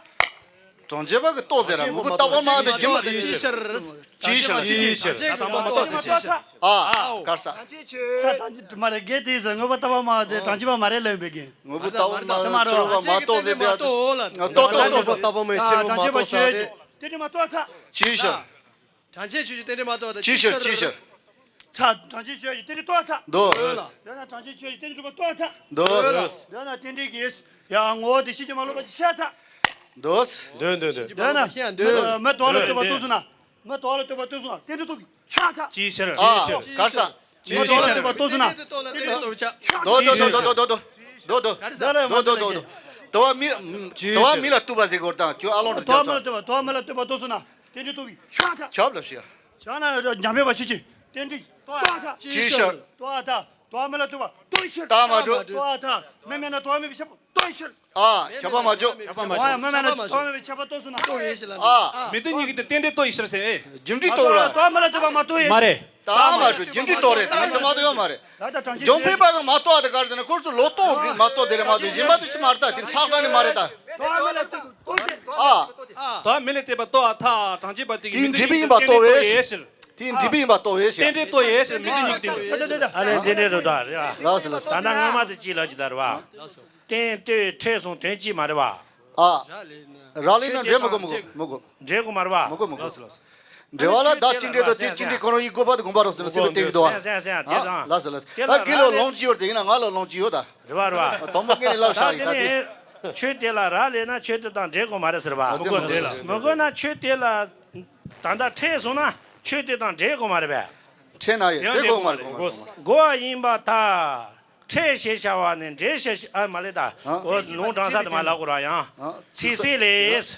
གྲངས་ཅན་པ་གི་རྟོགས་ཟེར་ར་མངོན་པར་ལྟ་བ་མ་དེ་རྒྱུན་མ་དེ་ཅི་ཤར། ཅི་ཤར། ཅི་ཤར། ད་དང་པོ་མ་རྟོགས་ཟེར་ཅི་ཤར། ཨ་གར་ས། ས་དང་མ་རེད་དགེ་དེ་ཟེར་མངོན་པར་ལྟ་བ་མ་དེ་གྲངས་ཅན་པ་མ་རེད་ལབ་པའི་གི། མངོན་པར་ལྟ་བ་མ་ཤེས་རབ་མ་རྟོགས་ཟེར་དེ་ཨ་ཏོ། ཨ་ཏོ་ཏོ་ཏོ་ཏོ། ལྟ་བ་མ་ཤེས་རབ་མ་རྟོགས་ས་དེ། དེ་ནི་མ་རྟོགས་ཐལ། ཅི་ཤར། གྲངས་ཅན་ཆོས་ཅན་རྟེན་འབྲེལ་མ་རྟོགས་ཐལ། ཅི་ཤར་ཅི་ཤར། ཚ། གྲངས་ཅན་ཆོས་ཅན་རྟེན་འབྲེལ་རྟོགས་ཐལ། འདོད། འདོད་ན་གྲངས་ཅན་ཆོས་ཅན་རྟེན་འབྲེལ་གྲུབ་པ་རྟོགས་ཐལ། འདོད། འདོད་ན་རྟེན་འབྲེལ་གྱི། ཡ་ངོ་བོ་དེ་ཤེས་ཀྱི་མ་ལོག་པ་ཅི་ཤར་ཐལ། འདོད། འདོད་འདོད་འདོད། འདོད་ན་ཤེས་འདོད། མི་དོག་ལ་ལྟོས་པ་རྟོགས་སོང་ན། མི་དོག་ལ་ལྟོས་པ་རྟོགས་སོང་ན་རྟེན་འབྲེལ་རྟོགས་ཀྱི་ཤར་ཐལ། ཅི་ཤར། ཨ་གར་ས། མི་དོག་ལ་ལྟོས་པ་རྟོགས་སོང་ན། རྟེན་འབྲེལ་རྟོགས་ཆ། འདོད་འདོད་འདོད་འདོད། འདོད་འདོད། འདོད་འདོད། འདོད་འདོད་འདོད་འདོད། དོ་བ་མི། དོ་བ་མི་ལ་ལྟོས་པ་ཟེར་གོ་དང་ཁྱོད་ཨ་ལོང་དུ་དོ་བ་མི་ལ་ལྟོས་པ་དོ་བ་མི་ལ་ལྟོས་པ་རྟོགས་སོང་ན། དེ་འདྲའི་རྟོགས་ཀྱི་ཤར་ཐལ། ཁྱབ་ལ་ཤར། ཤར་ན་འཇམ་པའི་བ་ཆོས་ཅན། རྟེན་འབྲེལ་རྟོགས་ཐལ། ཅི་ཤར། རྟོགས་ཐལ། དོ་བ་མི་ལ་ལྟོས་པ་རྟོགས་ཤར། ད་མ་འགྲོ། རྟོགས་ཐལ། མི་མེད་ན་དོ་བ་མེད་པའི་ཤར་རྟོགས་ཤར། ཨ་ཁྱབ་པ་མ་བྱོ། ཁྱབ་པ་མ་བྱོ། མི་མེད་ན་དོ་བ་མེད་པའི་ཁྱབ་པ་རྟོགས་སོང་ན། རྟོགས་ཡོད་ཤི་ལ། ཨ་མི་དེ་གཉིས་ཀྱི་དེ་རྟེན་འབྲེལ་རྟོགས་ཡོད་ཤི་ཟེར། རྒྱུ་འབྲས་རྟོགས་ར། དོ་བ་མི་ལ་ལྟོས་པ་མ་རྟོགས་ཡོད། མ་རེད། ད་མ་འགྲོ། རྒྱུ་འབྲས་རྟོགས་རེད། ད་ཚོ་མ་གཏོགས་ཡོད་མ་རེད། ད་ད་གྲངས་ཅན་ཇོན་ཕེ་པ་གི་མ་གཏོགས་ཨ་ད་ག་རེ་ཟེར་ན་ཁོར་ཚོ་ལོ་ཏོག་གི་མ་གཏོགས་དེ་རེད་མ་གཏོགས་གཞན་པ་དེ་ཅི་མ་རེད་ད། དེ་ཁྲག་ཁྲག་ནི་མ་རེད་ད། ཨ། ད་མི་ལ་བལྟས་པ་ལྟོ་ཨ་ཐ་གྲངས་ཅན་པ་དེ་གི་དེའི་མི་འབྲས་བུ་ཡིན་པ་རྟོགས་པའི་ཕྱིར། དེའི་འབྲས་བུ་ཡིན་པ་རྟོགས་པའི་ཕྱིར། རྟེན་འབྲེལ་རྟོགས་པའི་ཕྱིར་མི་འབྲས་ཉིད་དེ། ཨ་ནི་འདི་ནས་རུ་ད་རེད་ཨ། ལགས་སོ་ལགས་སོ། ད་ལྟ་སྔོན་མ་དེ་ཅི་ལབ་ཀྱི་ད་རེད་བ། རྟེན་ལྟོས་འཕྲད་གསུམ་དོན་གཅིག་མ་རེད་བ། ཨ། རག་ལས་ན་འབྲེལ་མི་དགོས་མི་དགོས་མི་དགོས། འབྲེལ་དགོས་མ་རེད་བ། མི་དགོས་མི་དགོས། འབྲེལ་བ་ལ་བདག་གཅིག་འབྲེལ་དང་དེ་གཅིག་འབྲེལ་ཁོ་རང་ཡིན་དགོས་པ་དེ་དགོངས་པ་རང་སོང་ན་སེམས་པ་དེ་གི་འདུག་ཨ། ལགས་སོ་ལགས་སོ། ལགས་སོ་ལགས་སོ། ད་དགེ་ལོ་ལོང་གཅིག་ཡོད་དེ་ཡིན་ན་ང་ལོ་ལོང་གཅིག་ཡོད་ད། རེད་བ་རེད་བ། དང་པོ་ངས་ནི་ལབ་ད་བཞག་ཡིན་ད་དེ་དེ། ནས་ཆོས་དེ་ལ་རག་ལས་ན་ཆོས་དེ་དང་འབྲེལ་དགོས་མ་རེད་ཟེར་བ། མི་དགོས་མི་དགོས་ལ། མི་དགོས་ན་ཆོས་དེ་ལ་ད་ལྟ་འཕྲད་སོང་ན་ཆོས་དེ་དང་འབྲེལ་དགོས་མ་རེད་པས། འཕྲད་ན་ཡོད་དེ་དགོས་མ་རེད་དགོས་མ་རེད། དགོས་པ་ཡིན་པར་ཐལ། འཕྲད་ཞེས་བྱ་བ་ནི་འབྲེལ་ཞེས་བྱ་ཨ་མ་ལས་ད། ཨ། འོ་ལུང་དྲངས་ས་དེ་མ་ལབ་དགོས་ར་ཡང་། ཨ། ཚིག་གསལ་ལས།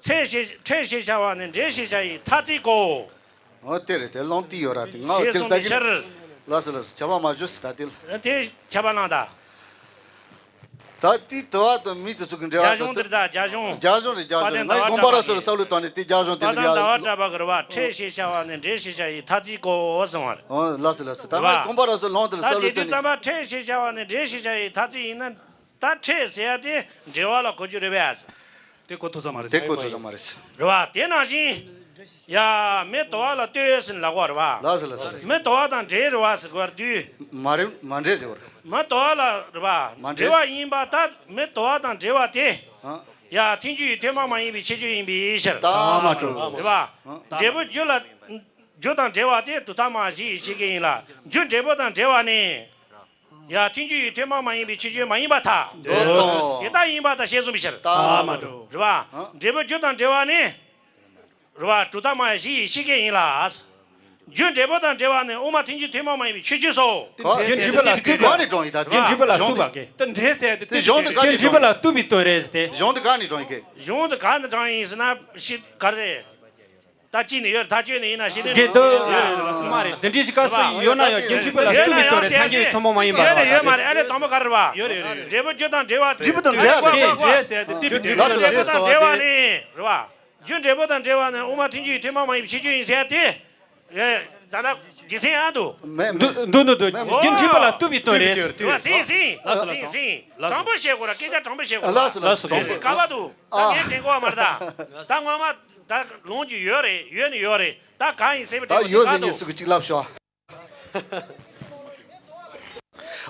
འཕྲད་ཞེས་འཕྲད་ཞེས་བྱ་བ་ནི་འབྲེལ་ཞེས་བྱ་ཡི་ཐ་ཚིག་གོ། འོ་དེ་རེད་དེ་ལོང་ཏི་ཡོད་ར་དེ་ང་ཞེས་དེ་གསུངས་ད་པའི་གི། ཕྱིར། ལགས་སོ་ལགས་སོ། ཁྱབ་པ་མ་བྱོས་ཟེར་ད་དེ་ལ། དེ་ཁྱབ་པ་ལང་ད། ད་དེ་དུ་བ་དང་མི་དེ་ཚོ་གི་འབྲེལ་བ་རྒྱ་གཞུང་དེ་རེད་ད་རྒྱ་གཞུང་། རྒྱ་གཞུང་རེད་རྒྱ་གཞུང་རེད། ང་དགོངས་པ་ར་སོ་ལ་བསམ་བློ་བཏང་ནས་དེ་རྒྱ་གཞུང་དེ་ལ་ཡ། དང་ད་བ་གྲྭ་པ་གི་རེད་བ། འཕྲད་ཞེས་བྱ་བ་ནི་འབྲེལ་ཞེས་བྱ་ཡི་ཐ་ཚིག་གོ་གསུངས་པ་རེད། ཨོ་ལགས་སོ་ལགས་སོ། ད་ང་དགོངས་པ་ར་སོ་ལོང་དེ་ལ་བསམ་བློ་བཏང་ནས། ད་དེ་དུས་ཙམ་པ་འཕྲད་ཞེས་བྱ་བ་ནི་འབྲེལ་ཞེས་བྱ་ཡི་ཐ་ཚིག་ཡིན་ན། ད་འཕྲད་ཟེར་ཡ་དེ་འབྲེལ་བ་ལ་གོ་རྒྱུ་རེད་པས། དེ་གོ་ཐུབ་ས་མ་རེད། དེ་གོ་ཐུབ་ས་མ་རེད། རེད་བ། དེ་ནང་བཞིན། ཡ། མི་དོ་བ་ལ་ལྟོས་ཟེར་ལབ་པ་རེད་བ། ལགས་སོ་ལགས་སོ། མི་དོ་བ་དང་འབྲེལ་རེད་བ་ཟེར་དགོས་པ་དུས། མ་རེད། མ་འདྲེས་ཟེར་བ་རེད། མི་དོ་བ་ལ་རེད་བ། མ་འདྲེས། འབྲེལ་བ་ཡིན་པ་ལྟར་མི་དོ་བ་དང་འབྲེལ་བ་དེ། ཨ། ཡ། ཐུན་གཅིག་ཡུལ་ཐུན་མོང་མ་ཡིན་པའི་ཁྱད་ཆོས་ཡིན་པའི་ཕྱིར། ད་མ་འགྲོ། རེད་བ། ཨ། འབྲས་བུ་རྒྱུ་ལ། རྒྱུ་དང་འབྲེལ་བ་དེ་གྲུབ་མཐའ་སྨྲ་བྱེད་ཀྱི་ཡིན་ལ། རྒྱུ་འབྲས་བུ་དང་འབྲེལ་བ་ནི། ཡ། ཐུན་གཅིག་ཡུལ་ཐུན་མོང་མ་ཡིན་པའི་ཁྱད་ཆོས་མ་ཡིན་པར་ཐལ། འདོད་དོ། དེ་ལྟ་ཡིན་པར་ཐལ་ཞེས་གསུངས་པའི་ཕྱིར། ད་མ་འགྲོ། རེད་བ། ཨ། འབྲས་བུ་རྒྱུ་དང་འབྲེལ་བ་ནི། རེད་བ། གྲུབ་མཐའ་སྨྲ་བྱེད་ཀྱི་ཡིན་ལ། རྒྱུ་འབྲས་བུ་དང་འབྲེལ་བ་ནི་དབུ་མ་ཐུན་གཅིག་ཐུན་མོང་མ་ཡིན་པའི་ཁྱད་ཆོས་སོ། རྒྱུ་འབྲས་བུ་ལ་ལྟོས་པའི། གང་ནས་དྲངས་ཡིན་ད། རྒྱུ་འབྲས་བུ་ལ་ལྟོས་པ་གི། དེ་འདྲེས་ཟེར་དེ་དེ་གཞུང་དེ་ག་ནས་དྲངས་ཡིན། རྒྱུ་འབྲས་བུ་ལ་ལྟོས་པའི་དོན་རེད་དེ། གཞུང་དེ་ག་ནས་དྲངས་ཡིན་གི། གཞུང་དེ་ག་ནས་དྲངས་ཡིན་ཟེར་ན་ཤི་ག་རེ་རེད། ད་གཅིག་ནས་ཡོད་རེད། ཐག་ཆོད་ནས་ཡིན་ན་ཤེས་ནས། དགེ་འདུན། མ་རེད། འདི་འདྲའི་ཞིག་བཀའ་སྲོལ་ཡོད་ན་ཡང་རྒྱུ་འབྲས་བུ་ལ་ལྟོས་པའི་དོན་རེད། ཐལ་འགྱུར་ཐུན་མོང་མ་ཡིན་པ་ཡོད་ནས་ཡོད་མ་རེད། ཨ་ལས་དང་པོ་ག་རེ་རེད་བ། ཡོད་རེད་ཡོད་རེད། འབྲས་བུ་རྒྱུ་དང་འབྲེལ་བ། འབྲས་བུ་དང་འབྲེལ་བ། འབྲས་བུ་དང་འབྲེལ་བ་ལ་འབྲས་བུ་དང་འབྲེལ་བ་ལ་འབྲས་བུ་དང་འབྲེལ་བ་ལ་འབྲས་བུ་དང་འབྲེལ་བ་ལ། ལགས་སོ་ལགས་སོ། འབྲས་བུ་དང་འབྲེལ་བ་ནི་རེད་བ། རྒྱུ་འབྲས་བུ་དང་འབྲེལ་བ་ནི་དབུ་མ་ཐུན་གཅིག་ཐུན་མོང་མ་ཡིན་པའི་ཁྱད་ཆོས་ཡིན་ཟེར་ཏེ། ཨེ། ད་ལྟ་རྗེ་མཚན་ཨ་འདུག་མེད་མེད། འདུག་འདུག་འདུག་མེད་མེད། རྒྱུ་འབྲས་བུ་ལ་ལྟོས་པའི་དོན་རེད། ཟིན་ཟིན། ལགས་སོ་ལགས་སོ། ཟིན་ཟིན། ལགས་སོ། དྲང་པོ་བཤད་དགོས་ར། སྐད་ཆ་དྲང་པོ་བཤད་དགོས་ར། ལགས་སོ་ལགས་སོ། ལགས་སོ། དྲང་པོ། དཀའ་བ་འདུག་ད་ངས་དྲན་གོ་བ་མ་རེད་ད། ད་ངོ་མ་ད་ལོང་རྒྱུ་ཡོད་རེད། ཡོད་ནི་ཡོད་རེད། ད་གང་ཡིན་ཟེར་བའི་ད་ཡོད་ཟེར་མཁན་ཚོ་གི་གཅིག་ལབ་ཤོག་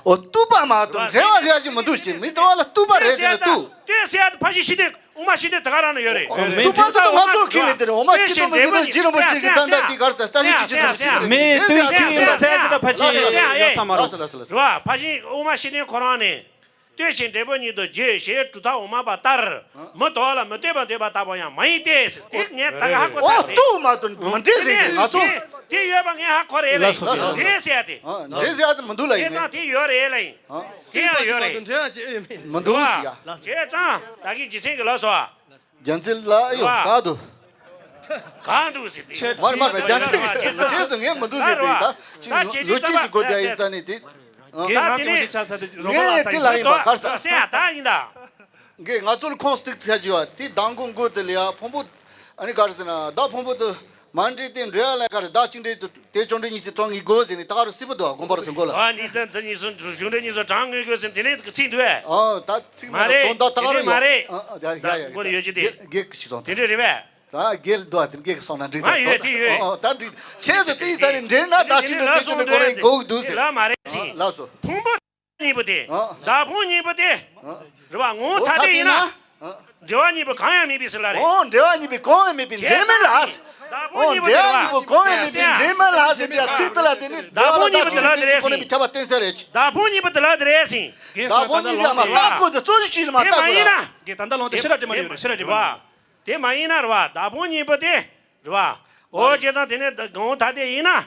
ཨོ། ལྟོས་པ་མ་གཏོགས་འབྲེལ་བ་ཟེར་ཡ་ཞིག་མི་འདུག་ཅེས། མི་ལྟོས་པ་ལ་ལྟོས་པ་རེད་ཟེར་ན་ལྟོས། ལྟོས་ཟེར་ཡ་དེ་ཕར་ཕྱིན་ཕྱི་དོན། དབུ་མ་ཕྱི་དོན་དེ་ག་རང་ན་ཡོད་རེད། ཨོ། ལྟོས་པ་དེ་ང་ཚོ་ཁས་ལེན་དེ་རེད། འོ་མ་ཁྱི་ཏོ་མི་གི་དོན་སྦྱིན་རིན་པོ་ཆེ་གི་ད་ལྟ་དེ་གར་ས་ས་ཡི་ཅི་ཅི་ཚོ་ཞིག་རེད། མི་ལྟོས་ཁས་ལེན་ས་ཡ་ཅི་ད་ཕར་ཕྱིན་ཡོད་ས་མ་རེད། ལགས་སོ་ལགས་སོ་ལགས་སོ། རེད་བ། ཕར་ཕྱིན་དབུ་མ་ཕྱི་དོན་ཁོ་རང་ནས། ལྟོས་ཤིང་འབྲས་བུ་ཉིད་དུ་བརྗོད་ཞེས་གྲུབ་མཐའ་འོག་མ་པ་ལྟར། མི་ལྟོས་པ་ལ་མི་ལྟོས་པར་འདོད་པ་ལྟ་བུ་ཡང་མ་ཡིན་ཏེ། དེ་ངས་ད་ག་ཧ་གོ་ཚར་ཏེ། ལྟོས་མ་གཏོགས་མི་འདྲེས་ཟེར་གི། ང་ཚོ་དེ་ཡོད་པ་ངས་ཧ་གོ་རེད་ལ་ཡིན། འདྲེས་ཟེར་ཏེ། འདྲེས་ཟེར་ཏེ་མི་འདུག་ལ་ཡིན། བྱས་ཙང་དེ་ཡོད་རེད་ལ་ཡིན། དེ་ཡང་ཡོད་རེད། མི་འདུག་ཟེར་ཡ། བྱས་ཙང་ད་གིན་རྗེ་མཚན་གྱི་ལགས་སོ། རྒྱལ་མཚན་ལགས་ཡོད་ག་འདུག་གང་འདུག་ཟེར་ཏེ། མར་མར་རྒྱལ་མཚན་ལགས་ཅེས་སུ་ངས་མི་འདུག་ཟེར་ཏེ། ད་ཅིག་ལོ་གཅིག་ཅིག་གོ་བསྡད་ཡིན་ཙང་ནི་དེ། ད་དེ་ནས་ངས་དེ་ལ་ཡིན་པ་གར་ས། སེ་ཡ་ད་ཡིན་ད། ངས་ང་ཚོ་ལ་ཁོང་སྟེགས་ཚ་ཅི་བ་དེ་མདང་དགོང་མགོ་དེ་ལ་ཡ་ཕུང་པོ། ཨ་ནི་གར་ཟེར་ན་ད་ཕུང་པོ་དེ་མ་འདྲེས་ཏེ་འདྲེས་ཡ་ལ་གར་ཟླ་གཅིག་འདྲེས་དེ་བཅོ་འདྲེས་གཉིས་ཚེ་གྲངས་ངེས་དགོས་ཟེར་ནས་ད་ག་རུ་སྲིད་པོ་འདུག་དགོན་པ་རུ་ཟེར་མགོ་ལ། ཨ་འདི་ད་འདི་གཉིས་སུ་བཅོ་འདྲེས་གཉིས་སུ་གྲངས་ངེས་དགོས་ཟེར་དེ་ནས་ཚིག་འདུག་ཨེ། ཨ་ད་ཚིག་མ་རེད། དོན་དག་ད་ག་རུ་ཡོད། མ་རེད། ཨ་ཨ་ཡ་ཡ་ཡ། མགོ་ལ་ཡོད་ཀྱི་དེ། གེགས་ཤིག་སོང་དེ་འདྲ་རེད་པས། ད་རྒྱལ་རྡོ་དེ་རྒྱལ་སོང་ན་འགྲིག་ང་ཡོད་དེ་ཡོད། ཨོ་ད་འགྲིག་ཆེ་སོ་དེ་ཡི་ད་ནི་འདྲེན་ན་ད་ཅི་ནི་ལ་སོང་དུ་ཁོ་རེ་འགོག་འདུག་ཟེར། ལ་མ་རེད་སི། ལགས་སོ། ཕུང་པོ་གཉིས་པོ་དེ། ཨ། བདག་ཕུང་གཉིས་པོ་དེ། ཨ། རེད་བ། ངོ་ཐ་དད་ཡིན་ན། ཨ། འབྲེལ་བ་གཉིས་པོ་གང་ཡང་མེད་པའི་ཟེར་ལ་རེད། ཨོ་འབྲེལ་བ་གཉིས་པོ་གང་ཡང་མེད་པའི་འབྲེལ་མེད་ལ། ཨོ་འབྲེལ་བ་གཉིས་པོ་གང་ཡང་མེད་པའི་འབྲེལ་མེད་ལ་ཟེར་ཏེ་ཚིག་དེ་ལ་དེ་ནི་བདག་ཕུང་གཉིས་པོ་དེ་ལ་དེ་རེད་སི། ཁྱབ་པ་བསྟན་ཚར་རེད། བདག་ཕུང་གཉིས་པོ་དེ་ལ་དེ་རེད་སི། བདག་ཕུང་གཉིས་ཟེར་མ་བཏགས་དགོས་ཏེ་གཙོ་ཆེ་ཆེ་ལ་མ་བཏགས་དགོས་ལ། གེ་ད་ལྟ་ལོང་དེ་ཤི་ར་དྲི་མ་ཡོད་རེད། ཤི་ར་དྲི་མ་ཡོད་རེད། དེ་མ་ཡིན་ན་རེད་བ། བདག་ཕུང་གཉིས་པོ་དེ་རེད་བ། འོ་བྱས་ཙང་དེ་ནས་གང་ཐ་དད་ཡིན་ན།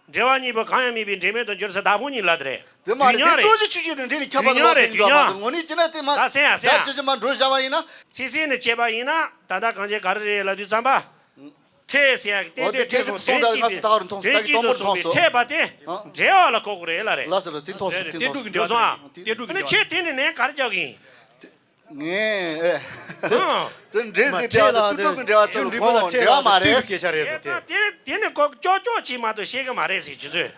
འབྲེལ་བ་གཉིས་པོ་གང་ཡང་མེད་པའི་འབྲེལ་མེད་དུ་འགྱུར་ཟེར་བདག་ཕུང་གཉིས་ལ་དེ་རེད། དེ་མ་རེད། དེ་གཙོ་ཆེ་ཆུ་ཆུ་དང་འབྲེལ་ནས་ཁྱབ་པ་ལ་མ་བསྟན་འདུག་མ་གཏོགས་ངོ་ནས་བྱས་ན་དེ་མ་ད་སེ་ཡ་སེ་ཡ། ད་ཅི་ཅི་མ་འགྲོ་བྱ་བ་ཡིན་ན། སི་སི་ནས་བྱས་པ་ཡིན་ན་ད་ལྟ་གང་བྱས་ག་རེ་རེད་ལབ་དུས་ཙམ་པ། འཕྲལ་ཟེར་ཡ་གི་གཏན་འོ་དེ་དུས་ཕྲད་སོང་དོན་གཅིག་པའི་དོན་གཅིག་ཏུ་སོང་བའི་ཕྲད་པ་དེ་འབྲེལ་བ་ལ་གོ་དགོས་རེད་ལ་རེད། ལགས་སོ་ལགས། དེ་མཐོང་སོང་། དེ་མཐོང་སོང་། ཨ་ནི་ཁྱེད་དེ་ནས་ནས་ག་རེ་རྒྱག་གི་ཡིན། ངས་ཨེ། དེ་འདྲེས་སི་དེ་ལ་དུ་ཀྲུག་གི་འབྲེལ་བ་ཚོ་ཁོང་འབྲེལ་བ་མ་རེད། དེ་དེ་ནི་ཁོ་ཅོག་ཅོག་ཅིག་མ་གཏོགས་ཤེས་གི་མ་རེད་ཟེར་ཁྱེད་ཚོས།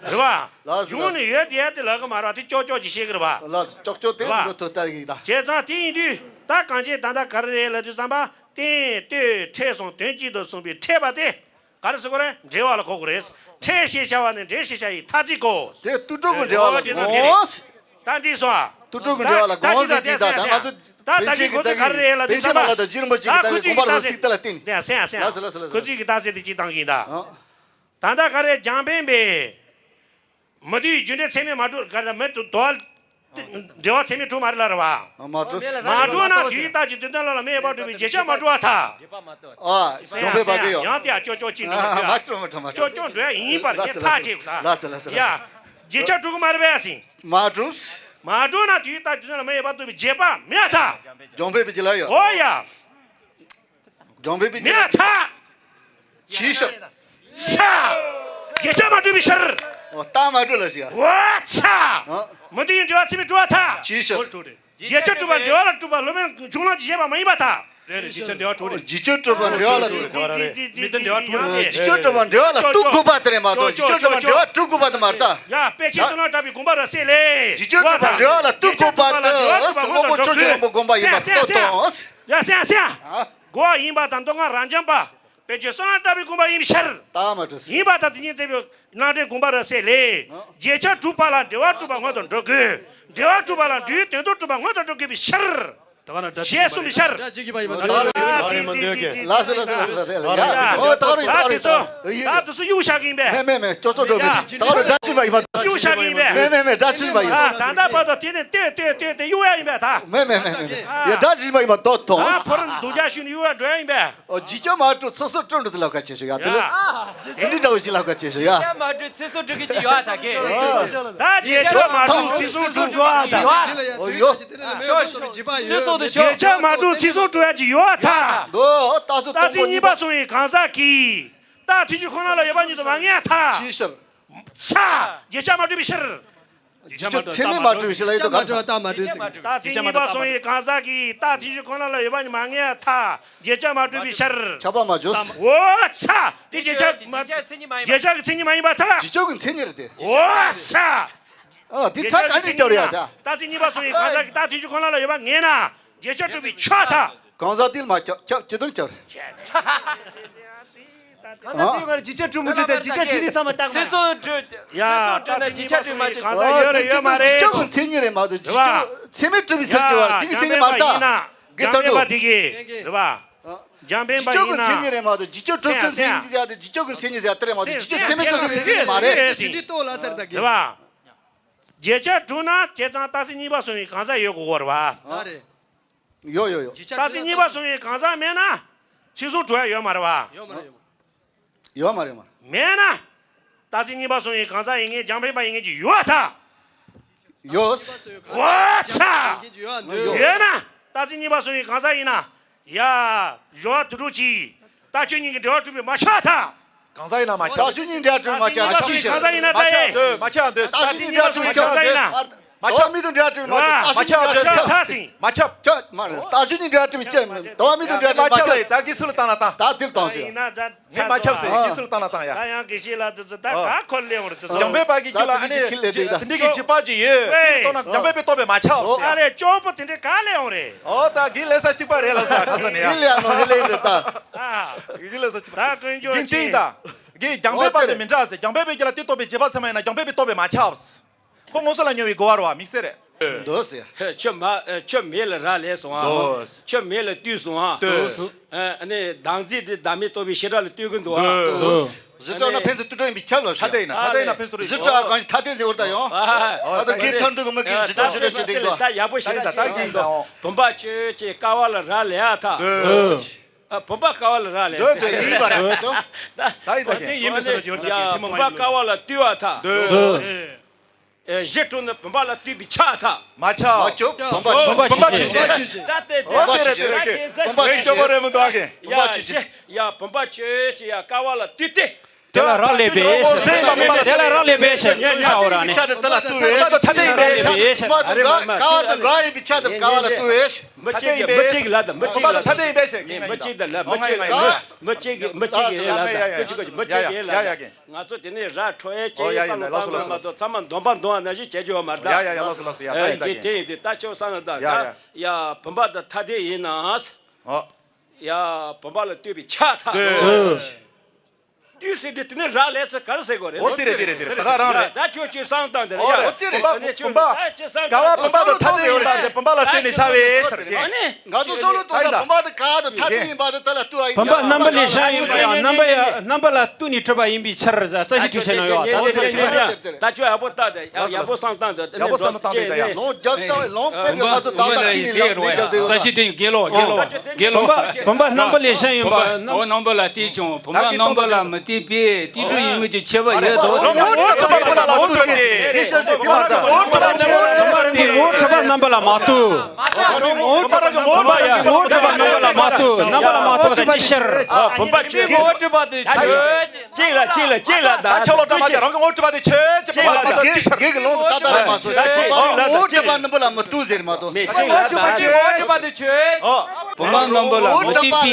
རེད་བ། ལགས་སོ་ཡོང་ནས་ཡོད་དེ་དེ་ལབ་གི་མ་རེད་བ། དེ་ཅོག་ཅོག་ཅིག་ཤེས་གི་རེད་བ། ལགས་སོ། ཅོག་ཅོག་དེ་རེད་བ། འགྲོ་ཐུབ་ལྟར་གི་ད། བྱས་ཙང་དེ་ཡིན་དུས་ད་གང་བྱས་ད་ལྟ་ག་རེ་རེད་ལབ་དུས་ཙམ་པ་རྟེན་ལྟོས་ཕྲད་སོང་དོན་གཅིག་ཏུ་སོང་བའི་ཕྲད་པ་དེ། ག་རེ་ཟེར་དགོས་རེད། འབྲེལ་བ་ལ་གོ་དགོས་རེད། ཕྲད་ཞེས་བྱ་བ་ནི་འབྲེལ་ཞེས་བྱ་ཡི་ཐ་ཚིག་གོ། དེ་ལྟོ་ཀྲུག་གི་འབྲེལ་བ་ལ་གོ། ད་འགྲིག་སོང་ཨ། ལྟོ་ཀྲུག་གི་འབྲེལ་བ་ལ་གོ་ཟེར་གྱི་ད་ད་ང་ཚོ་ད་ད་གི་གོ་ཚོད་ག་རེ་རེད་ལབ་དུས་ཙམ་པ། ད་ཁོ་ཚོས་ཀྱི་རྟགས་གསལ་དེ་གཅིག་བཏང་གི་ཡིན་ད། ལགས་སོ་ལགས་སོ་ལགས་སོ། ཁོ་ཚོས་ཀྱི་རྟགས་གསལ་དེ་གཅིག་བཏང་གི་ཡིན་ད། ད་ལྟ་ག་རེ་རྒྱང་འཕེན་པས། མི་དུས་རྒྱུ་འབྲས་ཚད་མས་མ་གྲུབ་ག་རེ་མི་དུ་དོ་བ། འབྲེལ་བ་ཚད་མས་གྲུབ་མ་རེད་ལ་རེད་བ། མ་གྲུབ། མ་གྲུབ་ན་དུས་རྟགས་ཀྱི་དུས་མཐུན་ལ་ལ་མེ་ཡོད་པར་གྲུབ་པའི་བརྗོད་བྱ་མ་གྲུབ་པར་ཐལ། ཨ། སྒྲོམ་པའི་བར་གི་ཡོད། ཡང་དེ་ཡང་ཅོག་ཅོག་གཅིག་འགྲོ་མ་མ་གྲུབ་མ་གྲུབ་མ་གྲུབ། ཅོག་ཅོག་འགྲོ་ཡ་ཡིན་པར་ངས་ཐག་བཅད་དགོས་ད། ལགས་སོ་ལགས་སོ། ཡ། བརྗོད་བྱ་གྲུབ་གི་མ་རེད་པས་ཟིན། མ་གྲུབ། མ་གྲུབ་ན་དུས་རྟགས་དུས་མཐུན་ལ་མེ་ཡོད་པར་གྲུབ་པའི་བརྗོད་པ་མེད་ཐལ། སྒྲོམ་པའི་བར་གི་ལ་ཡོད། འོ་ཡ། སྒྲོམ་པའི་བར་གི་མེད་ཐལ། ཅི་ཤར། ས། བརྗོད་བྱ་མ་གྲུབ་པའི་ཕྱིར། འོ་རྟགས་མ་གྲུབ་ལ་ཞིག་འོ་ཚ། ཨ། མི་དུས་ཡུན་འབྲེལ་བ་ཚད་མས་གྲུབ་པར་ཐལ། ཅི་ཤར། བརྗོད་བྱ་གྲུབ་པ་འབྲེལ་བ་ལ་གྲུབ་པ་སློབ་དཔོན་འབྱུང་ལམ་གྱི་བཤད་པ་མ་ཡིན་པར་ཐལ། རེད་རེད། རྗེས་ཆ་འབྲེལ་བ་གྲུབ་རེད། རྗེས་ཆ་གྲུབ་པ་འབྲེལ་བ་ལ། མི་དེ་འདྲ་བ་གྲུབ་རེད། རྗེས་ཆ་གྲུབ་པ་འབྲེལ་བ་ལ་གཏུག་དགོས་པ་དེ་རེད་མ་གཏོགས། རྗེས་ཆ་གྲུབ་པ་འབྲེལ་བ་གྲུབ་དགོས་པ་དེ་མ་རེད་ད། ཡ། དཔེ་ཆའི་བསོད་ནམས་གྲགས་པའི་དགོངས་པ་རབ་གསལ་ལས། རྗེས་ཆ་གྲུབ་པ་འབྲེལ་བ་ལ་གཏུག་དགོས་པ་དེ་སྔོན་པོ་ཕྱོགས་བཅུའི་དབང་པོའི་དགོངས་པ་ཡིན་པ་གསལ་སྟོན། ཡ། སེང་སེང་། གོ་བ་ཡིན་པ་དང་མདོ་སྔགས་རབ་འབྱམས་པ། དཔེ་ཆའི་བསོད་ནམས་གྲགས་པའི་དགོངས་པ་ཡིན་པའི་ཕྱིར། རྟགས་མ་གྲུབ་ཟེར། ཡིན་པ་དང་དེ་ཉིད་འཛིན་པའི་རྣམ་འགྲེལ་དགོངས་པ་རབ་གསལ་ལས། ཨ། རྗེས་ཆ་གྲུབ་པ་ལ་འབྲེལ་བ་གྲུབ་པ་སྔོན་དུ་འགྲོ་དགོས། འབྲེལ་བ་གྲུབ་པ་ལ་འབྲེལ་བའི་དོན་དུ་གྲུབ་པ་སྔོན་དུ་འགྲོ་དགོས་པའི་ཕྱིར། ད་ག་ན་སྒྲ་ཞེས་གསུངས་པའི་ཕྱིར། སྒྲ་ཅིག་གིས་མ་ཡིན་པ། ཨ། ཅིག་ཅིག་ཅིག་ཅིག་ལགས་སོ་ལགས་སོ་ལགས་སོ་ལགས་སོ། ཡ། ཨོ། ད་རུང་ད་རུང་ད་རུང་། ད་དུ་སུ་གཡུག་བཞག་གི་ཡིན་པས། མེད་མེད་མེད། ཅོག་ཅོག་འགྲོ་མེད། ད་རུང་སྒྲ་ཅིག་མ་ཡིན་པ། གཡུག་བཞག་གི་ཡིན་པས། མེད་མེད་མེད། སྒྲ་ཅིག་མ་ཡིན། ཨ། ད་ལྟ་བར་དུ་དེ་ནས་ལྟོས་ལྟོས་ལྟོས་ཏེ་གཡུག་ཡ་ཡིན་པས་ད། མེད་མེད་མེད་མེད། ཡ། སྒྲ་ཅིག་མ་ཡིན་པ་མདོ་མཐོང་། ཨ། ཕོ་རུ་སྡུག་ཅག་ཞུས་ནས་གཡུག་ཡ་འགྲོ་ཡ་ཡིན་པས། ཨོ། རྗེས་ཆ་མ་གྲུབ་ཚིག་ཟུར་གྲུབ་འགྲོ་ཚུལ་ལ་བཀའ་ཆེ་ཞུ་ཡ་དེ་ལ། དེ་འདྲའི་འདྲ་བོ་ཞིག་ལ་བཀའ་ཆེ་ཞུ་ཡ། རྗེས་ཆ་མ་གྲུབ་ཚིག་ཟུར་གྲུབ་ཀྱི་ཅིག་ཡོད་ཨ། ད་གི། ད་རྗེས་ཆ་མ་གྲུབ་ཚིག་ཟུར་གྲུབ་ཡོད་ཨ། ད། ཨོ། ཡོད། ཚིག་ཟུར་དུ་ཞོག་རྗེས་ཆ་མ་གྲུབ་ཚིག་ཟུར་གྲུབ་ཡ་ཅིག་ཡོད་ཨ། ད། འདུག་རྟགས་ཚུལ་སྟོང་པ་ཉིད་པ་གསུངས་པའི་གང་ཟག་གིས་རྟགས་ཐུན་ཚོད་ཁོ་ན་ལ་ཡོད་པ་ཉིད་དུ་མ་ངེས་ཐལ། ཅིའི་ཕྱིར། ཚ། རྗེས་ཆ་མ་གྲུབ་པའི་ཕྱིར། རྗེས་ཆ་ཚད་མས་མ་གྲུབ་པའི་ཕྱིར་ལ་ཡོད་དོ། གང་ཟག་རྟགས་ཚུལ་ཉིད་པ་གསུངས་པའི་གང་ཟག་གིས་རྟགས་ཐུན་ཚོད་ཁོ་ན་ལ་ཡོད་པ་ཉིད་མ་ངེས་ཐལ། རྗེས་ཆ་མ་གྲུབ་པའི་ཕྱིར། ཁྱབ་པ་མ་བྱུང་། འོ་ཚ། དེ་རྗེས་ཆ་མ། རྗེས་ཆ་གི་མཚན་ཉིད་མ་ཡིན་པར་ཐལ། རྗེས་ཆ་གི་མཚན་ཉིད་རེད་དེ། འོ་ཚ། ཨ། དེ་ཚ་ག་འདྲ་སྐྱོར་ཡ་ད། རྟགས་ཚུལ་ཉིད་པ་གསུངས་པའི་གང་ཟག་གིས་རྟགས་ཐུན་ཚོད་ཁོ་ན་ལ་ཡོད་པ་ངེས་ན་རྗེས་ཆ་གྲུབ་པས་ཆོག་ཐལ། གང་ཟག་དེ་ལ་མ་ཁྱབ། ཁྱབ་ཅི་དོན་ཁྱབ། གང་ཟག་དེ་ང་རྗེས་ཆ་གྲུབ་མི་གྲུབ་དང་རྗེས་ཆ་མཚན་ཉིད་ཚང་མ་བརྟག་མ། ཚིག་ཟུར་གྲུབ། ཡ། ཚིག་ཟུར་གྲུབ་ན་རྗེས་ཆ་གྲུབ་མ་གྲུབ། གང་ཟག་ཡོད་རེད་ཡོད་མ་རེད། རྗེས་ཆ་གི་མཚན་ཉིད་རེད་མ་གཏོགས་རྗེས་ཆ་ཚད་མས་གྲུབ་པའི་ཚུལ་གྱི་བར་དེ་གི་མཚན་ཉིད་མ་རེད་ད། འཇམ་དཔལ་དཔའ་དེ་གིས་རེད་པ། འཇམ་དཔལ་དཔའ་ཡིན་ན། རྗེས་ཆ་གི་མཚན་ཉིད་རེད་མ་གཏོགས་རྗེས་ཆ་གྲུབ་ཚུལ་མཚན་ཉིད་ཟེར་ཡ་དེ། རྗེས་ཆ་གི་མཚན་ཉིད་ཟེར་ཡ་དེ་རེད་མ་གཏོགས་རྗེས་ཆ་ཚད་མས་གྲུབ་ཚུལ་མཚན་ཉིད་མ་རེད། རེད་པ། རྗེས་ཆ་གྲུབ་ན་བྱས་ཙང་རྟགས་ཚུལ་ཉིད་པ་གསུངས་པའི་གང་ཟག་ཡོད་དགོས་རེད་པ། ཨ་རེད། ཡོད་ཡོད་ཡོད། རྟགས་ཚུལ་ཉིད་པ་གསུངས་པའི་གང་ཟག་མེད་ན་ཚིག་ཟུར་གྲུབ་ཡ་ཡོད་མ་རེད་པ། ཡོད་མ་རེད། ཡོད་མ་རེད་མ། མེད་ན། རྟགས་ཚུལ་ཉིད་པ་གསུངས་པའི་གང་ཟག་ཡིན་མཁན་འཇམ་དཔལ་དཔའ་ཡིན་མཁན་ཅིག་ཡོད་ཐལ། ཡོད། འོ་ཚ། ཡོད་ན་རྟགས་ཚུལ་ཉིད་པ་གསུངས་པའི་གང་ཟག་ཡིན་ན། ཡ། སྦྱོར་བ་དུ་དྲུག་གིས་རྟགས་ཆོས་གཉིས་ཀྱི་འབྲེལ་བ་གྲུབ་པས་མ་ཁྱབ་ཐལ། གང་ཟག་ཡིན་ན་མ་ཁྱབ། རྟགས་ཆོས་གཉིས་འབྲེལ་བ་གྲུབ་པས་མ་ཁྱབ། རྟགས་ཆོས་གཉིས་འབྲེལ་བ་གྲུབ་པས་མ་ཁྱབ། མ་ཁྱབ་འདོད། མ་ཁྱབ་འདོད། རྟགས་ཆོས་གཉིས་འབྲེལ་བ་གྲུབ་པས་མ་ཁྱབ། མ་ཁྱབ་འདོད། མ་ཁྱབ་ཐལ་ཟེར། མ་ཁྱབ། ཁྱབ་མ་རེད། རྟགས་ཆོས་གཉིས་འབྲེལ་བ་གྲུབ་པས་ཁྱབ། དབང་མེད་དུ་འབྲེལ་བ་གྲུབ་པས་མ་ཁྱབ། མ་ཁྱབ་ལ་ད་གི་སུ་ལ་བཏང་ན་བཏང་། ད་དེ་ལ་བཏང་ཟེར། ཡིན་ན་ད། མེད་མ་ཁྱབ་ཟེར། ཨ། གི་སུ་ལ་བཏང་ན་བཏང་ཡ། ད་ཡང་དགེ་བཤེས་ལགས་དེ་ཚོ་ད་ག་འཁོར་ལེན་འོང་རེད་དེ་ཚོ། འཇམ་དཔལ་དཔའ་གི་ཁྱེད་ལ་ཨ་ནི་འདི་འདྲའི་གི་རྗེས་དཔག་ཅིག་ཡོད། དེ་ལྟོས་ན་འཇམ་དཔལ་དཔའི་རྟོགས་པས་མ་ཁྱབ་ཟེར། ཨ་རེ་སྐྱོ་པོ་དེ་འདྲའི་ག་ལས་འོང་རེད། ཨོ་ད་གི་ལས་ས་གཅིག་པ་རེད་ལ་ས་ཁ་ས་ནས་ཡ། གི་ལས་ནོ་ལས་ལས་རེད་ད། ཨ། གི་ལས་ས་གཅིག་པ། ད་དཀོན་མཆོག་གི་ཅིག་ཡིན་ད། གི་འཇམ་དཔལ་དཔའ་དེ་མི་འདྲ་ཟེར། འཇམ་དཔལ་དཔའི་ཁྱེད་ལ་དེ་རྟོགས་པའི་རྗེས་དཔག་ཚད་མ་ཡིན་ན་འཇམ་དཔལ་དཔའི་རྟོགས་པས་མ་ཁྱབ། ཁོ་ངོ་སོ་ལ་ཉོ་བའི་གོ་བ་རེད་པ། དམིགས་བསལ་རེད། འདུག་ཟེར། ཁྱོད་མ། ཁྱོད་མེ་ལ་རག་ལས་སོང་ཨ། འདུག། ཁྱོད་མེ་ལ་བཏུད་སོང་ཨ། འདུག། ཨ་ནི་བདག་འཛིན་དེ་བདག་མེད་རྟོགས་པའི་བྱེ་བྲག་ལ་ལྟོས་ཀྱི་འདུག་ཨ། འདུག། གཞི་གྲུབ་ན་ཕན་ཚུན་དུ་གྲུབ་ཡིན་པས་ཁྱབ་ལ། ཐ་དད་ཡིན་ན། ཐ་དད་ཡིན་ན་ཕན་ཚུན་གྲུབ་ཡིན། གཞི་གྲུབ་གང་ཞིག་ཐ་དད་ཟེར་བར་ད་ཡང་། ཨ་ད་གི་ཐར་འདུག་གི་མི་གི་གཞི་གྲུབ་གཞི་གྲུབ་བྱེད་དེ་འདུག། ད་ཡག་པོ་ཞིག་ད་ད་གི་ཡིན་ད། བུམ་པ་ཆོས་ཅན་ཀ་བ་ལ་རག་ལས་ཨ་ཐ། འདུག། ཨ་བུམ་པ་ཀ་བ་ལ་རག་ལས། འདུག་འདུག་ཡིན་པ་རེད། ད་ཡིན་ད་གི་ཡིན་པས་སོ་ན་འགྱུར་ད་གི་ཐེངས་མ་མ་ཡིན་པ། བུམ་པ་ཀ་བ་ལ་བཏུད་ཨ་ཐ། འདུག། ཨེ་གཞི་གྲུབ་ན་བུམ་པ་ལ་བཏུད་པས་ཁྱབ་ཐལ། མ་ཁྱབ། མ་ཁྱབ། བུམ་པ་ཆོས་ཅན། བུམ་པ་ཆོས་ཅན། ད་དེ་བུམ་པ་ཆོས་ཅན། བུམ་པ་ཆོས་ཅན། སྐྱོ་པོ་རེད་མི་འདུག་ཨ་ཁེ། བུམ་པ་ཆོས་ཅན། ཡ་བུམ་པ་ཆོས་ཅན་ཡ་ཀ་བ་ལ་བཏུད་དེ། དེ་ལ་རག་ལས་པས། དེ་ལ་རག་ལས་པས་ཤེས་ཉན་ཉན་འོ་ར་ནི། ཆ་དེ་ལ་བཏུད་པས། ཐ་དད་ཡིན་པས། མ་དང་ཀ་བ་དང་རག་ཡིན་པས་ཆ་དང་ཀ་བ་ལ་བཏུད་པས། མི་གཅིག་གིས་མི་གཅིག་ལ་དང་མི་གཅིག་ལ་ཐ་དད་ཡིན་པས་ཤེས། མི་གཅིག་དང་ལ་མི་གཅིག་གིས་མི་གཅིག་མི་གཅིག་གིས་ལ་དང་ཀུ་ཅི་ཀུ་ཅི་མི་གཅིག་གིས་ལ་དང་། ང་ཚོ་དེ་ནས་ར་འཕྲོད་ཡས་ཅེས་ཨོ་ཡ་བསམ་ཡིན་ད། བློ་ལགས་སོ་བཏང་ལགས་དགོས་མ་སོ། གཏོགས་ཚང་མ་འདོམས་པ་འདོམས་པ་ནང་བཞིན་བྱེད་རྒྱུ་ཡོད་མ་རེད་ད། ཡ་ཡ་ཡ། ལགས་སོ་ལགས་སོ། ཡ་ད་ཡིན་ད་ཡིན་ད། ཡ་དེ་ཡ་དེ་ཡིན་དུས་ད་ཁྱོད་བསམ་ཡོད་ད། ཡ་ཡ། ཡ་བུམ་པ་དང་ཐ་དད་ཡིན་ན། ཨོ། ཡ་བུམ་པ་ལ་བཏུད་པས་ཁྱབ་ཐལ། འདོད། བཏུད་ཟེར་དུས་དེ་ནས་རག་ལས་ཟེར་ག་རེ་ཟེར་དགོས་རེད། ཨོ་དེ་རེད་དེ་རེད་དེ་རེད། ད་ག་རང་རེད། ད་ཁྱོད་ཁྱོད་བསམ་བཏང་དེ་རེད། ཨོ་ཡ་རེད། དེ་རེད། བུམ་པ་བུམ་པ། ད་ཁྱོད་བསམ་ཀ་བ་བུམ་པ་དང་ཐ་དད་ཡིན་པ་དེ་བུམ་པ་ལ་བརྟེན་ནས་ཤར་བས་ཟེར་གི། ཨ་ནི། ང་ཚོ་བསམ་བློ་གཏོང་ས་བུམ་པ་དང་ཀ་བ་དང་ཐ་དད་ཡིན་པ་དེ་དེ་ལ་བཏུད་པ་ཡིན། བུམ་པ་རྣམ་པ་ལས་བྱུང་ཡིན་པ་ཡང་རྣམ་པ་ཡང་རྣམ་པ་ལ་བཏུད་ནས་གྲུབ་པ་ཡིན་པའི་ཕྱིར་ཟེར་རྩ་ཤེ་ཐུགས་རྗེ་ཆེ་གནང་ཡོད་པ། ད་ཚོ་ཆེ་བ་ཡ། ད་ཁྱོད་ཡག་པོ་བལྟ་དེ་ཡག་པོ་བསམ་བཏང་དེ། ཡག་པོ་བསམ་བཏང་དེ་ཡ། ལོང་རྒྱབ་རྩ་བའི་ལོང་དཔེ་དེ་ང་ཚོ་ད་ལྟ་ཁྱི་ནི་ལོང་ལེན་རྒྱབ་དེ་ཡོད། རྩ་ཤེ་ཐུགས་རྗེ་དགེ་ལོ་དགེ་ལོ་དགེ་ལོ། བུམ་པ་རྣམ་པ་ལས་བྱུང་ཡིན་པ། བུམ་པ་རྣམ་པ་ལ་བརྟེན་ཀྱང་བུམ་པ་རྣམ་པ་ལ་མི་བརྟེན་པས་བརྟེན་གྲུབ་ཡིན་མིན་གྱི་ཁྱད་པར་ཡོད་དོ། རང་གི་ངོ་བོ་གྲུབ་པ་ཁོ་ན་ལ་ལྟོས་ཏེ། དེ་ཤར་ཚེ་དེ་མ་ལྟ། ངོ་བོ་གྲུབ་པ་ཁོ་ན་ལ་ལྟོས་ཏེ། ངོ་བོ་གྲུབ་པ་རྣམ་པ་ལ་མ་ལྟོས། ངོ་བོ་གྲུབ་པ་རྣམ་པ་ལ་མ་ལྟོས། རྣམ་པ་ལ་མ་ལྟོས་ཟེར་ཅི་ཕྱིར། བུམ་པ་ཆོས་ངོ་བོ་གྲུབ་པ་དེ་ཆོས། གཅིག་ལ་གཅིག་ལ་གཅིག་ལ་ད། ད་ཁྱོད་ལོ་ཀྲ་མ་དེ་རང་གི་ངོ་བོ་གྲུབ་པ་དེ་ཆོས་ཅེས་པ་ལ་ད་ཅི་ཤར། དགེ་གི་ལོང་དུ་ད་ད་རེ་མ་སོ། ད་ཅི་ངོ་བོ་གྲུབ་པ་རྣམ་པ་ལ་མི་ལྟོས་ཟེར་མ་གཏོགས། མེད་ཅིག་ལ་ད་ཅི། ངོ་བོ་གྲུབ་པ་དེ་ཆོས། ཨོ། བུམ་པ་རྣོན་པོ་ལ་མུ་སྟེགས་པའི་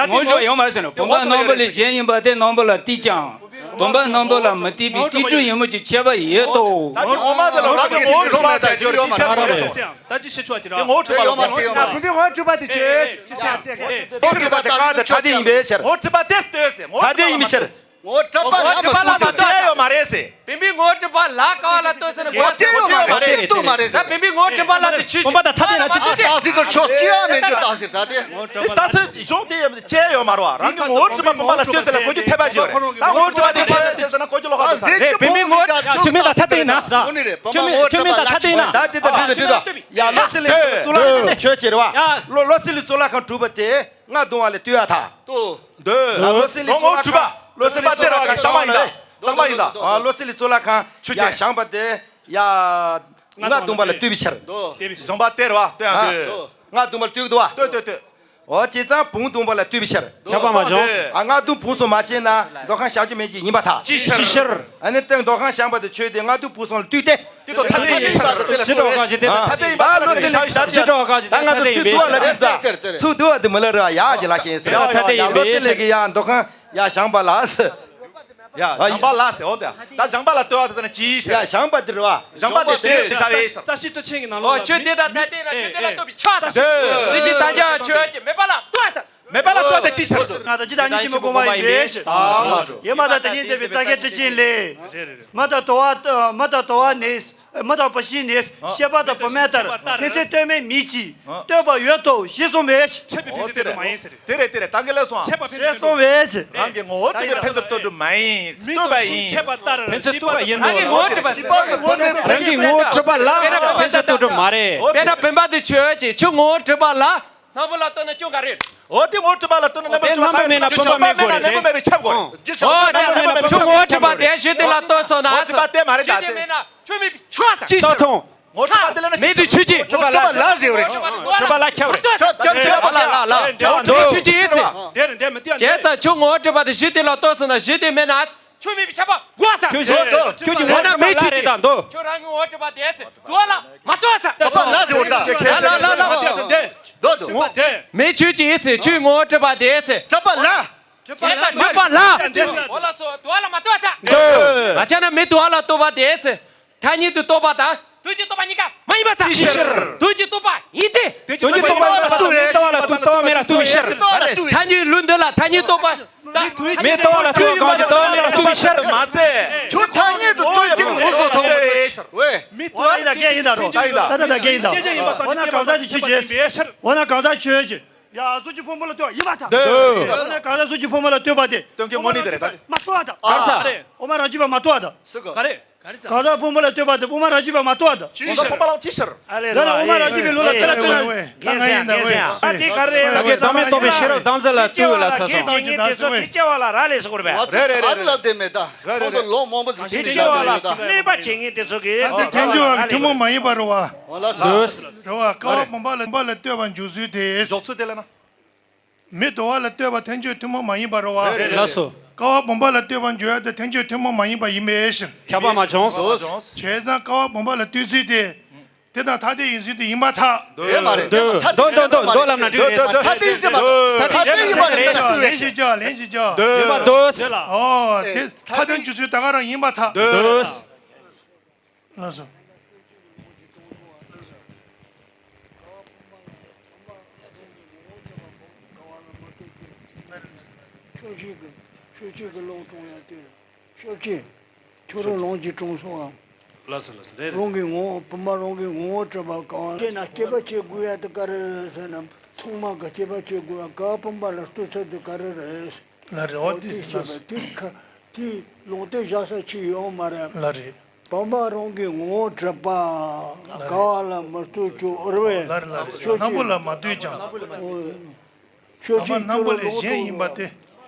ངོ་སྤྲོད་ཡོད་མ་རེད་ཟེར་ན། བུམ་པ་རྣོན་པོ་ལས་གཞན་ཡིན་པ་དེ་རྣོན་པོ་ལ་སྟེར་ཀྱང་། བུམ་པ་རྣོན་པོ་ལ་མུ་སྟེགས་པའི་སྟེར་སྒྲོས་ཡིན་མོད་ཀྱི་ཁྱད་པར་ཡོད་དོ། ད་དེ་ངོ་མ་དེ་ལ་རང་གི་ངོ་བོ་གྲུབ་པ་ཟེར་རྒྱུ་རེད། དེ་ཆ་ཚང་རེད། ད་ཅི་ཤི་ཆོག་ཅི་རང་། དེ་ངོ་བོ་གྲུབ་པ་ལ་ངོ་བོ་གྲུབ་པ་དེ་ཆོས་ཅི་ཟེར་ཏེ། ངོ་བོ་གྲུབ་པ་དེ་ག་དེ་ད་དེ་ཡིན་པའི་ཕྱིར། ངོ་བོ་གྲུབ་པ་དེ་ལྟོས་ཟེར། ངོ་བོ་ད་དེ་ཡིན་པའི་ཕྱིར། ངོ་བོ་གྲུབ་པ་ལ་ངོ་བོ་གྲུབ་པ་ལ་ད་ལྟོས་ཟེར། བྱས་ཡོད་མ་རེད་ཟེར། བུམ་པའི་ངོ་བོ་གྲུབ་པ་ལ་ག་བ་ལ་ལྟོས་ཟེར་ན། ངོ་བོ་གྲུབ་པ་ལ་ལྟོས་མ་རེད་ཟེར། ད་བུམ་པའི་ངོ་བོ་གྲུབ་པ་ལ་དེ་ཆོས་ཅི། བུམ་པ་ད་ཐ་དད་ན་ཆོས་ཅི། ད་གཟིགས་དང་ཕྱོགས་ཅི་ཡང་མེད་རྒྱུ་ད་ཟེར་ད་དེ། ངོ་བོ་གྲུབ་པ་ལ་ད་ཟེར་གཞུང་དེ་བྱས་ཡོད་མ་རེད་བ། རང་གི་ངོ་བོ་གྲུབ་པ་བུམ་པ་ལ་ལྟོས་ཟེར་ལ་གོ་རྒྱུ་འཐད་པ་ཅི་ཡོད་རེད། ད་ངོ་བོ་གྲུབ་པ་དེ་ཆོས་ལ་ལྟོས་ཟེར་ན་གོ་རྒྱུ་ལོག་པ་རེད། བུམ་པའི་ངོ་བོ་ཆོས་མིན་ད་ཐ་དད་ན་ཟེར། དངོས་གནས་རེད། བུམ་པ་ཆོས་མིན་ད་ཐ་དད་ན། ད་དེ་ད་དེ་ད་དེ་ད། ཡ་བློ་གསལ་ལས་གཙུག་ལག་ཁང་ཆོས་ཅི་རེད་བ། བློ་བློ་གསལ་ལས་གཙུག་ལག་ཁང་གྲུབ་པ་དེ། རྔ་བརྡུང་བ་ལས་ལྟོས་ཡ་ཐ། ལྟོས། ལྟོས། ལོ་སི་ལི་ལོ་ངོ་བོ་གྲུབ་པ། ལོ་སི་ལི་གཙུག་ལག་ཁང་བཞེངས་པ་ཡིན་ད། བཞེངས་པ་ཡིན་ད། ཨ་ལོ་སི་ལི་གཙུག་ལག་ཁང་ཆུ་ཡ་ཆེ་བཞེངས་པ་དེ་ཡ། རྔ་བརྡུང་བ་ལ་ལྟོས་པའི་ཕྱིར། བཞེངས་པ་སྟེར་བ་ལྟོས་ཡང་ལྟོས། རྔ་བརྡུང་བ་ལ་ལྟོས་འདུག་བ། ལྟོས་ལྟོས་ལྟོས། འོ་བྱས་ཙང་བུམ་བརྡུང་བ་ལ་ལྟོས་པའི་ཕྱིར། ཁྱབ་པ་མ་བྱུང་། ཨ་རྔ་བརྡུང་བུམ་གསུམ་མ་བྱས་ན་མདོ་ཁང་བཞེངས་རྒྱུ་མེད་ཀྱི་ཡིན་པ་ཐ། ཅི་ཕྱིར། ཨ་ནི་སྟེང་མདོ་ཁང་བཞེངས་པ་དེ་ཆོས་དེ་རྔ་བརྡུང་བུམ་གསུམ་ལ་ལྟོས་ཏེ། དེ་ཐ་དད་ཡིན་པའི་ཕྱིར། ཕྱི་དྲོ་གང་ཞིག་དེ་ཐ་དད་ཡིན་པའི་ཕྱིར། ཕྱི་དྲོ་གང་ཞིག་དེ་ཐ་དད་ཡིན་པའི་ཕྱིར། ཚུར་འདུག་བ་དེ་མི་ལ་ར་ཡ་ཅི་ལ་ཤེས་ཟེར། ཡ་ཡ་ཡ་ལོ་སི་ལི་གི་ཡ་མདོ་ཁང་ཡ་བཞེངས་པ་ལ་ཟེར། ཡ་བཞེངས་པ་ལ་ཟེར། འོ་དེ་ད་བཞེངས་པ་ལ་ལྟོས་པ་དེ་ཟེར་ན་ཅི་ཟེར། ཡ་བཞེངས་པ་དེ་རེད་བ། བཞེངས་པ་དེ་དེ་བཞག་པའི་ཕྱིར། རྩ་ཤེ་ཏྲི་ཆེན་གྱི་ནང་ལོགས་ལ་ཆོས་དེ་དང་ཐ་དད་ན་ཆོས་དེ་ལ་ལྟོས་པའི་ཕྱིར། ལྟོས། ལས་ཀྱི་དང་རྒྱ་ཆོས་ཀྱི་མེད་པ་ལ་ལྟོས་དང་། མེད་པ་ལ་ལྟོས་ཏེ་ཅི་ཟེར། ང་དང་ཇི་ལྟར་ཉིད་ཕྱིན་པ་སྒོམ་པ་ཡིན་པའི་ཕྱིར། ཡེ་མ་དང་དེ་ཉིད་འདས་པའི་རྩ་ཤེ་ཏྲི་ཆེན་ལས། མ་དང་དོར་བ་མ་དང་དོར་བ་ནི། མ་དང་བུད་ཤིང་ནི་ཤེས་པ་དང་བུད་མེད་ལྟར་ཕན་ཚུན་ལྟོས་མེད་མིན་གྱི་ལྟོས་པ་ཡོད་དོ་ཞེས་གསུངས་པའི་ཕྱིར། འཆད་པའི་ཕན་ཚུན་ལྟོས་མ་ཡིན་ཟེར། དེ་རེད་དེ་རེད་ད་ག་ལ་སོང་། འཆད་པ་ཕན་ཚུན་ལྟོས་མ་ཡིན། རང་གི་ངོ་བོ་གྲུབ་པའི་ཕན་ཚུན་ལྟོས་གྲུབ་མ་ཡིན། ལྟོས་པ་ཡིན། འཆད་པ་ལྟར་ཕན་ཚུན་ལྟོས་པ་ཡིན་ནོ། རང་གི་ངོ་བོ་གྲུབ་པ་རང་གི་ངོ་བོ་གྲུབ་པ་ལ་ཕན་ཚུན་ལྟོས་གྲུབ་མ་རེད། དཔེར་ན་བུམ་པ་དེ་ཆོས་ཅན་ཆོས་ངོ་བོ་གྲུབ་པ་ལ་རྣོན་པོ་ལ་ལྟོས་ན་སྐྱོན་ག་རེ། འོ་དེ་ངོ་བོ་གྲུབ་པ་ལ་ལྟོས་ན་རྣོན་པོ་གྲུབ་པ་ག་རེ། རྣོན་པོ་མེད་ན་བུམ་པ་མེད་དགོས་རེད། རྣོན་པོ་མེད་པའི་ཆབ་དགོས་རེད། འོ་དེ་རྣོན་པོ་མེད་པའི་ཆོས་ངོ་བོ་གྲུབ་པ་དེ་ཞུ་དེ་ལ་ལྟོས་སོང་ན། ངོ་བོ་གྲུབ་པ་དེ་མ་རེད་ད། ཆོས་ཅན་མེད་ན་ཆོས་མེད་པའི་ཆོས་དང་། ཅི་ལྟོས། ངོ་བོ་གྲུབ་པ་དེ་ལ་ན་མེད་དུ་ཆོས་ཅན། ངོ་བོ་གྲུབ་པ་ལ་ཟེར་བ་རེད། གྲུབ་པ་ལ་ཁྱབ་རེད། ཁྱབ་ཁྱབ་ཁྱབ། ལ་ལ་ལ་ལ། ཆོས་ཅན་ཆོས་ཅན་ཨེ་ཙི། དེ་རེད་དེ་མི་དེ་ཡང་། བྱས་ཙང་ཆོས་ངོ་བོ་གྲུབ་པ་དེ་ཞུ་དེ་ལ་ལྟོས་སོང་ན་ཞུ་དེ་མེད་ན། ཆོས་མེད་པའི་ཆབ་པ་དགོས་ས། ཆོས་ཅན་ཆོས་ཅན་ངོ་བོ་གྲུབ་པ་ལ་རེད་ད་འདུག་ཁྱོད་རང་གི་ངོ་བོ་གྲུབ་པ་དེ་ཟེར་དོ་ལ་མ་ལྟོས་ས། གྲུབ་པ་ལ་ཟེར་བ་ད། ལ་ལ་ལ་ལ། དེ་མེད་ཆོས་ཅན་ཨེ་ཟེར་ཆོས་ངོ་བོ་གྲུབ་པ་དེ་ཟེར། གྲུབ་པ་ལ། གྲུབ་པ་ལ། འོ་ལ་སོ་དོ་ལ་མ་ལྟོས་ས། འདུག་མ་བྱས་ན་མེད་དོ་ལ་ལྟོས་པ་དེ་ཟེར། ཐ་སྙད་དུ་རྟོག་པ་དང་དོན་གྱི་རྟོག་པ་གཉིས་ཀ་མ་ཡིན་པར་ཐལ། ཅི་ཕྱིར། དོན་གྱི་རྟོག་པ་ཡིན་ཏེ། དོན་གྱི་རྟོག་པ་ལ་ལྟོས་པ་ལ་ལྟོས་པ་མེད་ལ་ལྟོས་པའི་ཕྱིར། ཐ་སྙད་ལུགས་འདི་ལ་ཐ་སྙད་རྟོག་པ་དང་། མེད་རྟོག་པ་ལ་ལྟོས་པ་གང་གི་རྟོག་པ་མེད་ལ་ལྟོས་པའི་ཕྱིར། མ་ཚད། ཁྱོད་ཐ་སྙད་དུ་ལྟོས་ཀྱི་ངོ་སོ་ཐོག་མ་ཐལ། ཝེ། མི་ཏོ་ཡིན་ད་སྐད་ཡིན་ད་རོ། ད་ད་ད་སྐད་ཡིན་ད། འོ་ན་གང་ཟག་གི་ཆོས་ཅན། འོ་ན་གང་ཟག་ཆོས་ཅན། ཡ་གཟུགས་ཀྱི་ཕུང་པོ་ལ་ལྟོས་ཡིན་པར་ཐལ། འདུག་འོ་ན་གང་ཟག་གཟུགས་ཀྱི་ཕུང་པོ་ལ་ལྟོས་པ་དེ། སྟོན་གྱི་དངོས་གནས་དེ་རེད་ད། མ་རྟོགས་པར་ཐལ། ག་རེ་ཟེར། དབུ་མ་རང་རྒྱུད་པ་མ་རྟོགས་པར་ཐལ། སུ་ག་ག་རེ། ག་རེ་ཟེར། གང་ཟག་ཕུང་པོ་ལ་ལྟོས་པ་དེ་དབུ་མ་རང་རྒྱུད་པ་མ་རྟོགས་པར་ཐལ། ཅི་ཕྱིར། གང་ཟག་ཕུང་པོ་ལ་ཅི་ཕྱིར། ཨ་ལས་ལ་ལ་དབུ་མ་རང་རྒྱུད་པའི་ལུགས་ལ་དེ་ལ་ལྟོས་ན། ངན་ཟེར་ཡ་ངན་ཟེར་ཡ། ཨ་དེ་ག་རེ་ལ་གེ་བདག་མེད་རྟོགས་པའི་ཤེས་རབ་དམ་ཚིག་ལ་ལྟོས་ལ་ཚ་སོང་། དེ་ཚོ་དེ་སྐྱེ་བ་ལ་རག་ལས་ཟེར་དགོས་རེད་པ། རེད་རེད་རེད། ཨ་ལ་དེ་མེད་ད། རེད་རེད་རེད། ཁོང་ཚོ་ལོ་མང་པོ་ཟིན་དེ་སྐྱེ་བ་ལ་གནོད་པ་བྱེད་མཁན་དེ་ཚོ་གི་ཨ་དེ་ཐལ་འགྱུར་བ་གི་ཐུན་མོང་མ་ཡིན་པ་རེད་པ། འོ་ལ་ས། རེད་པ། ཀ་བ་བུམ་པ་ལ་བུམ་པ་ལ་ལྟོས་པ་འཇོག་ཚུལ་དེ། འཇོག་ཚུལ་དེ་ལ་ན། མི་དོར་བ་ལ་ལྟོས་པ་ཐལ་འགྱུར་ཐུན་མོང་མ་ཡིན་པ་རེད་པ། རེད་རེད། ལགས་སོ། ཀ་བ་བུམ་པ་ལ་ལྟོས་པ་འཇོག་ཡ་དེ་ཐལ་འགྱུར་ཐུན་མོང་མ་ཡིན་པ་ཡིན་པའི་ཕྱིར། ཁྱབ་པ་མ་བྱུང་། བྱས་ཙང་ཀ་བ་བུམ་པ་ལ་ལྟོས་ཚུལ་དེ། དེ་དང་ཐ་དད་ཡིན་ཚུལ་དེ་ཡིན་པར་ཐལ། དེ་མ་རེད། འདུག་འདུག་འདུག་འདུག་འདུག་ལབ་ན་འགྲིག་རེད། ཐ་དད་ཡིན་ཚུལ་མ་རེད། ཐ་དད་ཡིན་པ་རེད། ལན་ཞིག་རྒྱག་ལན་ཞིག་རྒྱག་འདུག་ཡིན་པ་འདུག་ཨོ་དེ་ཐ་དད་འཇོག་ཚུལ་ད་ག་རང་ཡིན་པར་ཐལ། འདུག་ལགས་སོ། ཕྱོགས་གཅིག་གི་ཕྱོགས་གཅིག་གི་ལོག་གྲོངས་ཡ་དེ་རེད། ཕྱོགས་གཅིག་ཁྱོད་རང་ལོངས་ཀྱིས་གྲོངས་སོང་ཨ། ལགས་སོ་ལགས་སོ་རེད་རེད། རང་གི་ངོ་བོ་བུམ་པ་རང་གི་ངོ་བོ་གྲུབ་པ་གང་ཡིན་ན་སྐྱེས་པ་སྐྱེ་དགོས་ཡ་དེ་ག་རེ་རེད་ཟེར་ན་ཚང་མ་གི་སྐྱེས་པ་སྐྱེ་དགོས་ཡ་ག་བུམ་པ་ལ་ལྟོས་ཚུལ་དེ་ག་རེ་རེད། ལགས་རེད། འོ་དེ་དེ་ཤེས་པ་དེ་ཁ་དེ་ལུང་བསྟན་བཞག་ས་ཅིག་ཡོད་མ་རེད། ལགས་རེད། བུམ་པ་རང་གི་ངོ་བོ་གྲུབ་པ་ལགས་རེད། ག་བ་ལ་མི་ལྟོས་ཀྱང་རེད་པས། ལགས་རེད་ལགས་རེད། ཆོས་སྣང་བུ་ཅན། ལ་མ་ལྟོས་ཀྱང་། འོ། ཆོས་བུམ་པ་ཅན་སྣང་བུ་ལས་གཞན་ཡིན་པ་སྟེ།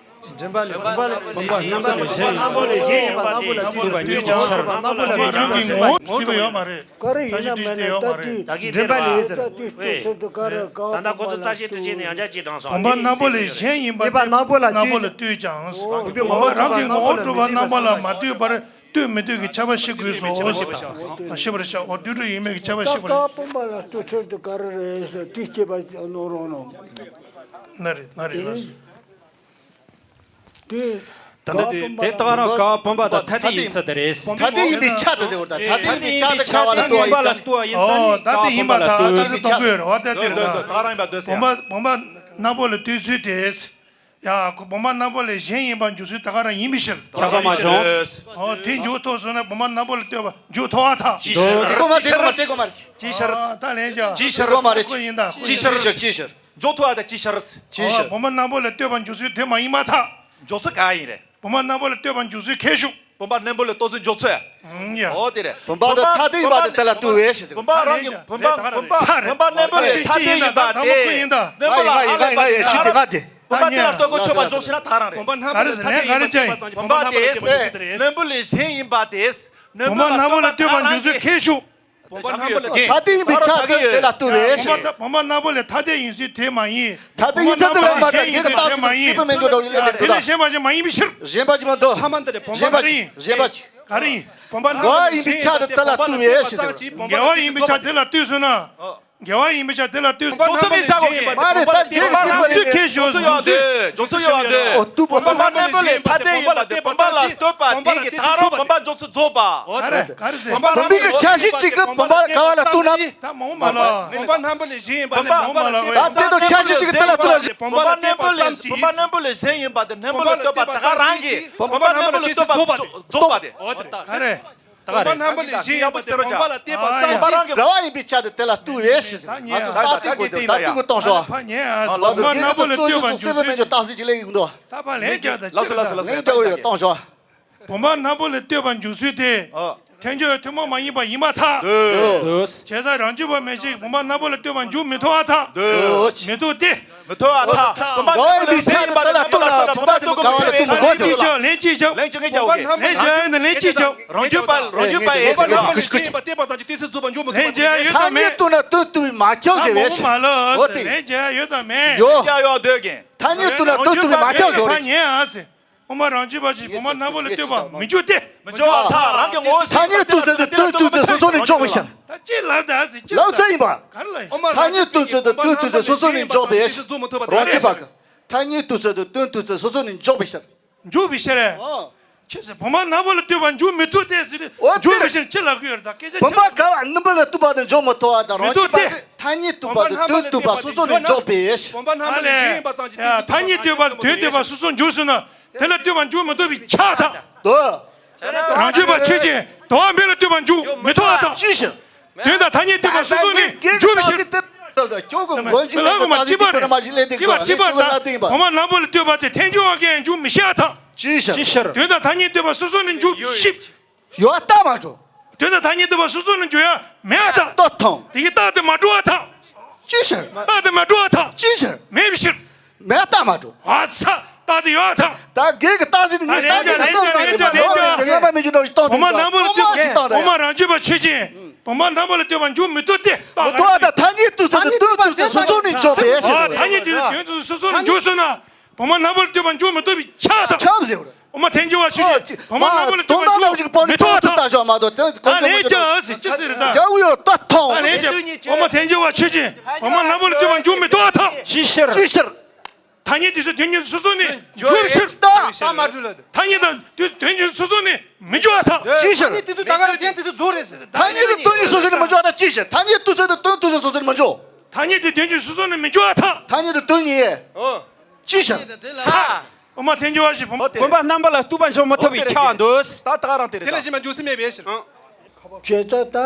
འདྲེན་པ་ལས་བུམ་པ་ལས་བུམ་པ་རྣམ་པ་ལས་གཞན་ཡིན་པ་སྣང་བུ་ལ་ལྟོས་ཀྱང་། རྣམ་པ་ལ་ལྟོས་ཀྱང་ཆར་བ་རྣམ་པ་ལ་ལྟོས་ཀྱང་ཆར་བ། ངོ་བོ་སྲིད་པ་ཡོད་མ་རེད། ག་རེ་ཡིན་ན་མིན་ན་ད་དེ་འདྲེན་པ་ལས་ཟེར། ད་ལྟ་ཁོ་ཚོ་རྩ་ཆེ་ཏུ་ཅེ་ནས་ཡང་བསྐྱར་ཅིག་དྲངས་སོང་། བུམ་པ་སྣང་བུ་ལས་གཞན་ཡིན་པ་ཡིན་པ་སྣང་བུ་ལ་སྣང་བུ་ལ་ལྟོས་ཀྱང་། བུམ་པ་རང་གི་ངོ་བོ་གྲུབ་པ་རྣམ་པ་ལ་མ་ལྟོས་པར། ལྟོས་མི་ལྟོས་ཀྱི་ཁྱབ་པ་ཤེས་དགོས་སོ། ཤེས་པར་བྱ། ཨོ། ཤེས་པར་བྱ། ཨོ། དུད་འགྲོ་ཡིན་མིན་གྱི་ཁྱབ་པ་ཤེས་པར། ད་བུམ་པ་ལ་ལྟོས་ཚུལ་དེ་ག་རེ་རེད་ཟེར་དེ་སྐྱེས་པ་ནོར་རོགས་ནོ། ན་རེ་ན་རེ་ན་རེ། དེ། ད་ལྟ་དེ་དེ་ལྟ་རང་ཀ་བ་བུམ་པ་དང་ཐ་དད་ཡིན་ཚུལ་དེ་རེད། ཐ་དད་ཡིན་པའི་ཆ་དེ་ཟེར་བ་དང་ཐ་དད་ཡིན་པའི་ཆ་དེ་ཀ་བ་ལ་ལྟོས་པ་ཡིན་ཙང་། ཨོ། ད་དེ་ཡིན་པ་ད་ད་དེ་གཏོང་དགོས་རེད་བ། ད་དེ་རེད་ད། ད་རང་ཡིན་པ་འདོད་ཟེར། བུམ་པ་བུམ་པ་སྣམ་བུ་ལ་ལྟོས་ཚུལ་དེ། ཡ། ཁོ་བུམ་པ་སྣམ་བུ་ལས་གཞན་ཡིན་པར་འཇོག་ཚུལ་ད་ག་རང་ཡིན་པའི་ཕྱིར། ཁྱབ་པ་མ་བྱུང་། ཨོ། དེ་འཇོག་ཐུབ་སོང་ན་བུམ་པ་སྣམ་བུ་ལ་ལྟོས་པ་འཇོག་ཐུབ་པར་ཐལ། ཅིའི་ཕྱིར། དེ་གོ་མ་དེ་གོ་མ་དེ་གོ་མ་རེད། ཅིའི་ཕྱིར། ཨ། ད་ལན་རྒྱག་ཅིའི་ཕྱིར། དེ་གོ་མ་རེད། ཁོ་ཡིན་ད་ཁོ་ཅིའི་ཕྱིར། ཅིའི་ཕྱིར། འཇོག་ཐུབ་པ་དང་ཅིའི་ཕྱིར། ཅིའི་ཨོ། ཕྱིར། བུམ་པ་སྣམ་བུ་ལ་ལྟོས་པ་འཇོག་ཚུལ་དེ་མ་ཡིན་པར་ཐལ། འཇོག་ཚུལ་གང་ཡིན་རེད། བུམ་པ་སྣམ་བུ་ལ་ལྟོས་པ་འཇོག་ཚུལ་ཁྱད་ཞུགས། བུམ་པ་སྣམ་བུ་ལ་ལྟོས་ཚུལ་འཇོག་ཚུལ། ཨང་། ཡ། ཨོ་དེ་རེད། བུམ་པ་དང་ཐ་དད་ཡིན་པ་དེ་དེ་ལ་ལྟོས་པས་ཞེས། བུམ་པ་རང་གི་བུམ་པ་བུམ་པ་བུམ་པ་སྣམ་བུ་ལས་ཐ་དད་ཡིན་པ་དེ་སྣམ་བུ་ལ་ཨ་ལས་པ་ཆུ་ཆུ་ཡིན་ད། བུམ་པ་དེ་ལ་ལྟོས་གོ་ཆོད་པ་འཇོག་ཤེས་ན་ད་རང་རེད། བུམ་པ་སྣམ་བུ་ལས་ཐ་དད་ཡིན་པ་དེ་སྣམ་བུ་ལས་གཞན་ཡིན་པ་དེ། སྣམ་བུ་ལས་གཞན་ཡིན་པ་དེ། བུམ་པ་སྣམ་བུ་ལ་ལྟོས་པ་འཇོག་ཚུལ་ཁྱད་ཞུགས། བུམ་པ་སྣམ་བུ་ལས་ཐ་དད་ཡིན་པའི་ཆ་དེ་དེ་ལ་ལྟོས་པས་ཞེས། བུམ་པ་སྣམ་བུ་ལས་ཐ་དད་ཡིན་ཚུལ་དེ་མ་ཡིན། ཐ་དད་ཡིན་ཚུལ་དེ་ལ་མ་ལྟོས་ཡིན་ཚུལ་དེ་མ་ཡིན། དེ་ལས་གཞན་པ་ཞིག་མ་ཡིན་པའི་ཕྱིར། གཞན་པ་ཞིག་མ་འདུག་གཞན་པ་ཞིག་གཞན་པ་ཞིག་ག་རེ་ཡིན། འགལ་བ་ཡིན་པའི་ཆ་དེ་དེ་ལ་ལྟོས་པས་ཞེས། འགལ་བ་ཡིན་པའི་ཆ་དེ་ལ་ལྟོས་སོང་ན། འགལ་བ་ཡིན་པའི་ཆ་དེ་ལ་ལྟོས། འཇོག་ཚུལ་མི་བྱ་དགོས་ཀྱི། མ་རེད། ད་འགལ་གྱི་ཚིག་པ་རེད། འཇོག་ཚུལ་ཁྱད་ཞུགས། འཇོག་ཚུལ་ཡོད་པ་འདོད། འཇོག་ཚུལ་ཡོད་པ་འདོད། ཨོ། ལྟོས་པ་བུམ་པ་སྣམ་བུ་ལས་ཐ་དད་ཡིན་པ་དེ་བུམ་པ་ལ་ལྟོས་པ་དེ་གི་ད་རུང་བུམ་པ་འཇོག་ཚུལ་རྫོགས་པ། ག་རེ་ག་རེ་ཟེར། བུམ་པ་རང་གི་ཆ་ཤས་གཅིག་གི་བུམ་པ་ག་བ་ལ་ལྟོས་ན། ད་མ་འོངས་པ་ལ། བུམ་པ་སྣམ་བུ་ལས་གཞན་ཡིན་པ་ལས་མ་འོངས་པ་ལ། ད་དེ་དང་ཆ་ཤས་གཅིག་གི་དེ་ལ་ལྟོས་ན། བུམ་པ་སྣམ་བུ་ལས་བུམ་པ་སྣམ་བུ་ལས་གཞན་ཡིན་པ་དེ་སྣམ་བུ་ལ་ལྟོས་པ་ད་ག་རང་གི་བུམ་པ་སྣམ་བུ་ལ་ལྟོས་པ་རྫོགས་པ་དེ། ག་རེ། བུམ་པ་སྣམ་བུ་ལས་གཞན་ཡིན་པ་དེ་བུམ་པ་ལ་ལྟོས་པ་ཙམ་གྱིས། འགལ་བ་ཡིན་པའི་ཆ་དེ་དེ་ལ་ལྟོས་པས་ཞེས། ང་ཚོ་ད་ལྟོས་དགོས་འདུག་ད་ལྟོས་དགོས་གཏོང་ཞོག་ཕ་ཉེ་ཨ། ལགས་སོ། བུམ་པ་སྣམ་བུ་ལ་ལྟོས་པ་འཇོག་ཚུལ་དེ། ད་ཕ་ལན་རྒྱག་ད། ལགས་སོ་ལགས་སོ་ལགས་སོ། ལན་རྒྱག་གོ་ཡོད། གཏོང་ཞོག་བུམ་པ་སྣམ་བུ་ལ་ལྟོས་པ་འཇོག་ཚུལ་དེ། ཨ། ཐལ་འགྱུར་ཐུན་མོང་མ་ཡིན་པ་ཡིན་པར་ཐལ། འདོད། བྱས་ཙང་རང་རྒྱུད་པ་མན་ཆད་བུམ་པ་སྣམ་བུ་ལ་ལྟོས་པ་འཇོག་མི་ཐུབ་པར་ཐལ། འདོད། མི་ཐུབ་སྟེ། མི་ཐུབ་པར་ཐལ། བུམ་པ་འགལ་བ་ཡིན་པའི་ཆ་དེ་དེ་ལ་ལྟོས་ན་བུམ་པ་ལ་ལྟོས་པ་འཇོག་མི་ཐུབ་པས། ལན་གཅིག་རྒྱག་ལན་གཅིག་རྒྱག་ལན་གཅིག་རྒྱག་ལན་རྒྱག་ཡོད་ན་ལན་གཅིག་རྒྱག་རང་རྒྱུད་པ་རང་རྒྱུད་པ་ཡིན་ཟེར་ན། ལན་རྒྱག་ཡོད་དམ་མེད། ཐ་སྙད་བཏོན་ན་བཏོན་ཐུབ་པས་མ་ཁྱབ་ཟེར་བས། འོ་དེ། ལན་རྒྱག་ཡོད་དམ་མེད། ཡོད། ཡོད་དོ་གན། ཐ་སྙད་བཏོན་ན་བཏོན་ཐུབ་པས་མ་ཁྱབ་ཟེར་བས། ཕ་ཉེ་ཨ་ཟེར། དབུ་མ་རང་རྒྱུད་པ་ཅིག་བུམ་པ་སྣམ་བུ་ལ་ལྟོས་པ་མི་འཇོག་སྟེ། མི་འཇོག་པར་ཐལ། རང་གི་ངོ་བོ། ཐ་སྙད་བཏོན་ཚུལ་དེ་བཏོན་ཐུབ་ཚུལ་སོ་སོ་ནས་འཇོག་པའི་ཕྱིར། ད་ཅི་ལབ་ད་ཟེར་ཅི་ལབ་ཚུལ་ཡིན་པ། ག་རེ་ལབ་ཡིན། ཐ་སྙད་བཏོན་ཚུལ་དེ་བཏོན་ཐུབ་ཚུལ་སོ་སོ་ནས་འཇོག་པའི་ཕྱིར། རང་རྒྱུད་པ་གི་ཐ་སྙད་བཏོན་ཚུལ་དེ་བཏོན་ཐུབ་ཚུལ་སོ་སོ་ནས་འཇོག་པའི་ཕྱིར། འཇོག་པའི་ཕྱིར། ཨོ། ཆི་ཟེར། བུམ་པ་སྣམ་བུ་ལ་ལྟོས་པ་འཇོག་མི་ཐུབ་སྟེ་ཟེར། འོ་འཇོག་པའི་ཕྱིར་ཅི་ལབ་ཀྱི་ཡོད་རེད་ད་སྐད་ཆ་ཅི་ལབ། བུམ་པ་ག་བ་སྣམ་བུ་ལ་ལྟོས་པ་དེ་འཇོག་མི་ཐུབ་པ་དང་རང་རྒྱུད་པ་གི་ཐ་སྙད་བཏོན་པ་དེ་བཏོན་ཐུབ་པ་སོ་སོ་ནས་འཇོག་པའི་ཕྱིར། བུམ་པ་སྣམ་བུ་ལས་གཞན་ཡིན་པ་ཙམ་གྱིས། ཐ་སྙད་བཏོན་པ་དོན་བསྡུས་པ་སོ་སོ་འཇོག་སོང་ན། དེ་ལ་ལྟོས་པ་འཇོག་མི་ཐུབ་པས་ཁྱབ་པར་ཐལ། དོ། རང་རྒྱུད་པ་ཆོས་ཅན། དོ་བ་མེད་ལ་ལྟོས་པ་འཇོག་མི་ཐུབ་པར་ཐལ། ཅི་ཞིག་དོན་དང་ཐ་སྙད་བསྟན་པ་སོ་སོ་ནས་འཇོག་པའི་ཕྱིར། ལ་གོ་མ་གཅིག་པར་ལྟ། གཅིག་པར་གཅིག་པར་ལྟ། བུམ་པ་སྣམ་བུ་ལ་ལྟོས་པ་དེ་ཐལ་འགྱུར་བ་གིས་འཇོག་མི་ཤེས་པར་ཐལ། ཅི་ཞིག་དོན་དང་ཐ་སྙད་བསྟན་པ་སོ་སོ་ནས་འཇོག་ཤེས། ཡོད་རྟགས་མ་འགྲོ། དོན་དང་ཐ་སྙད་བསྟན་པ་སོ་སོ་ནས་འཇོག་ཡ་མེད་པར་ཐལ། རྟགས་མཐོང་། དེ་གི་རྟགས་དེ་མ་འགྲོ་བར་ཐལ། ཅི་ཕྱིར། རྟགས་དེ་མ་འགྲོ་བར་ཐལ། ཅི་ཕྱིར། མེད་པའི་ཕྱིར། མེད་རྟགས་མ་འགྲོ། ཨ་ཚ། རྟགས་དེ་ཡོད་པར་ཐལ། ད་སྒེར་གྱི་རྟགས་ཟིན་ངས་རྟགས་དེ་ངས་བསམ་བཏང་ཡིན་པ་ལོག་ནས་ངན་པ་མི་འཇུག་ནོ་ཞིག་བཏང་དེ་འོ་མ་ནང་པོ་ལ་ལྟོས་པ། འོ་མ་རང་རྒྱུད་པ་ཆོས་ཅན། འོ་མ་ནང་པོ་ལ་ལྟོས་པ་འཇུག་མི་ཐུབ་སྟེ། མི་ཐུབ་པ་དང་ཐ་སྙད་བསྟན་ཚུལ་དེ་བསྟན་ཚུལ་སོ་སོ་ནས་འཇོག་པའི་ཕྱིར། ཨ། ཐ་སྙད་དེ་བསྟན་ཚུལ་སོ་སོ་ནས་འཇོག་སོང་ན། འོ་མ་ནང་པོ་ལ་ལྟོས་པ་འཇུག་མི་ཐུབ་པས་ཁྱབ་པར་ཐལ། ཁྱབ་ཟེར་བ་རེད། འོ་མ་ཐལ་འགྱུར་བ་ཆོས་ཅན། འོ་མ་ནང་པོ་ལ་ལྟོས་པ་འཇུག་མི་ཐུབ་པར་ཐལ། ད་ལན་རྒྱག་ཟེར་ཅི་ཟེར་ད། རྒྱག་ཡོད་རྟགས་མཐོང་། ད་ལན་རྒྱག་འོ་མ་ཐལ་འགྱུར་བ་ཆོས་ཅན། འོ་མ་ནང་པོ་ལ་ལྟོས་པ་འཇུག་མི་ཐུབ་པར་ཐལ། ཅི་ཕྱིར། ཅི་ཕྱིར། ཐ་སྙད་དེ་ཚོ་དོན་གྱི་སོ་སོ་ནས་འཇོག་པའི་ཕྱིར། ད་མ་འགྲོ་ལ། ཐ་སྙད་དང་དོན་གྱི་སོ་སོ་ནས་མི་འཇོག་པར་ཐལ། ཅི་ཕྱིར། ཐ་སྙད་དེ་ཚོ་ད་ག་རེ་དོན་དེ་ཚོ་རྫོགས་རེད་ཟེར། ཐ་སྙད་དེ་དོན་གྱི་སོ་སོ་ནས་མི་འཇོག་པར་ཐལ། ཅི་ཕྱིར། ཐ་སྙད་དེ་ཚོ་དོན་དེ་ཚོ་སོ་སོ་ནས་མི་འཇོག་ཐ་སྙད་དེ་དོན་གྱི་སོ་སོ་ནས་མི་འཇོག་པར་ཐལ། ཐ་སྙད་དེ་དོན་གྱི། ཨོ། ཅི་ཕྱིར། ས། འོ་མ་ཐལ་འགྱུར་བ་ཞིག་བུམ། བུམ་པ་རྣམ་པ་ལ་ལྟོས་པ་འཇོག་མི་ཐུབ་པས་ཁྱབ་པར་འདོད། ད་ད་རང་དེ་རེད། དེ་ལ་གཞན་པ་འཇོག་ས་མེད་པའི་ཕྱིར། བྱས་ཙང་ད་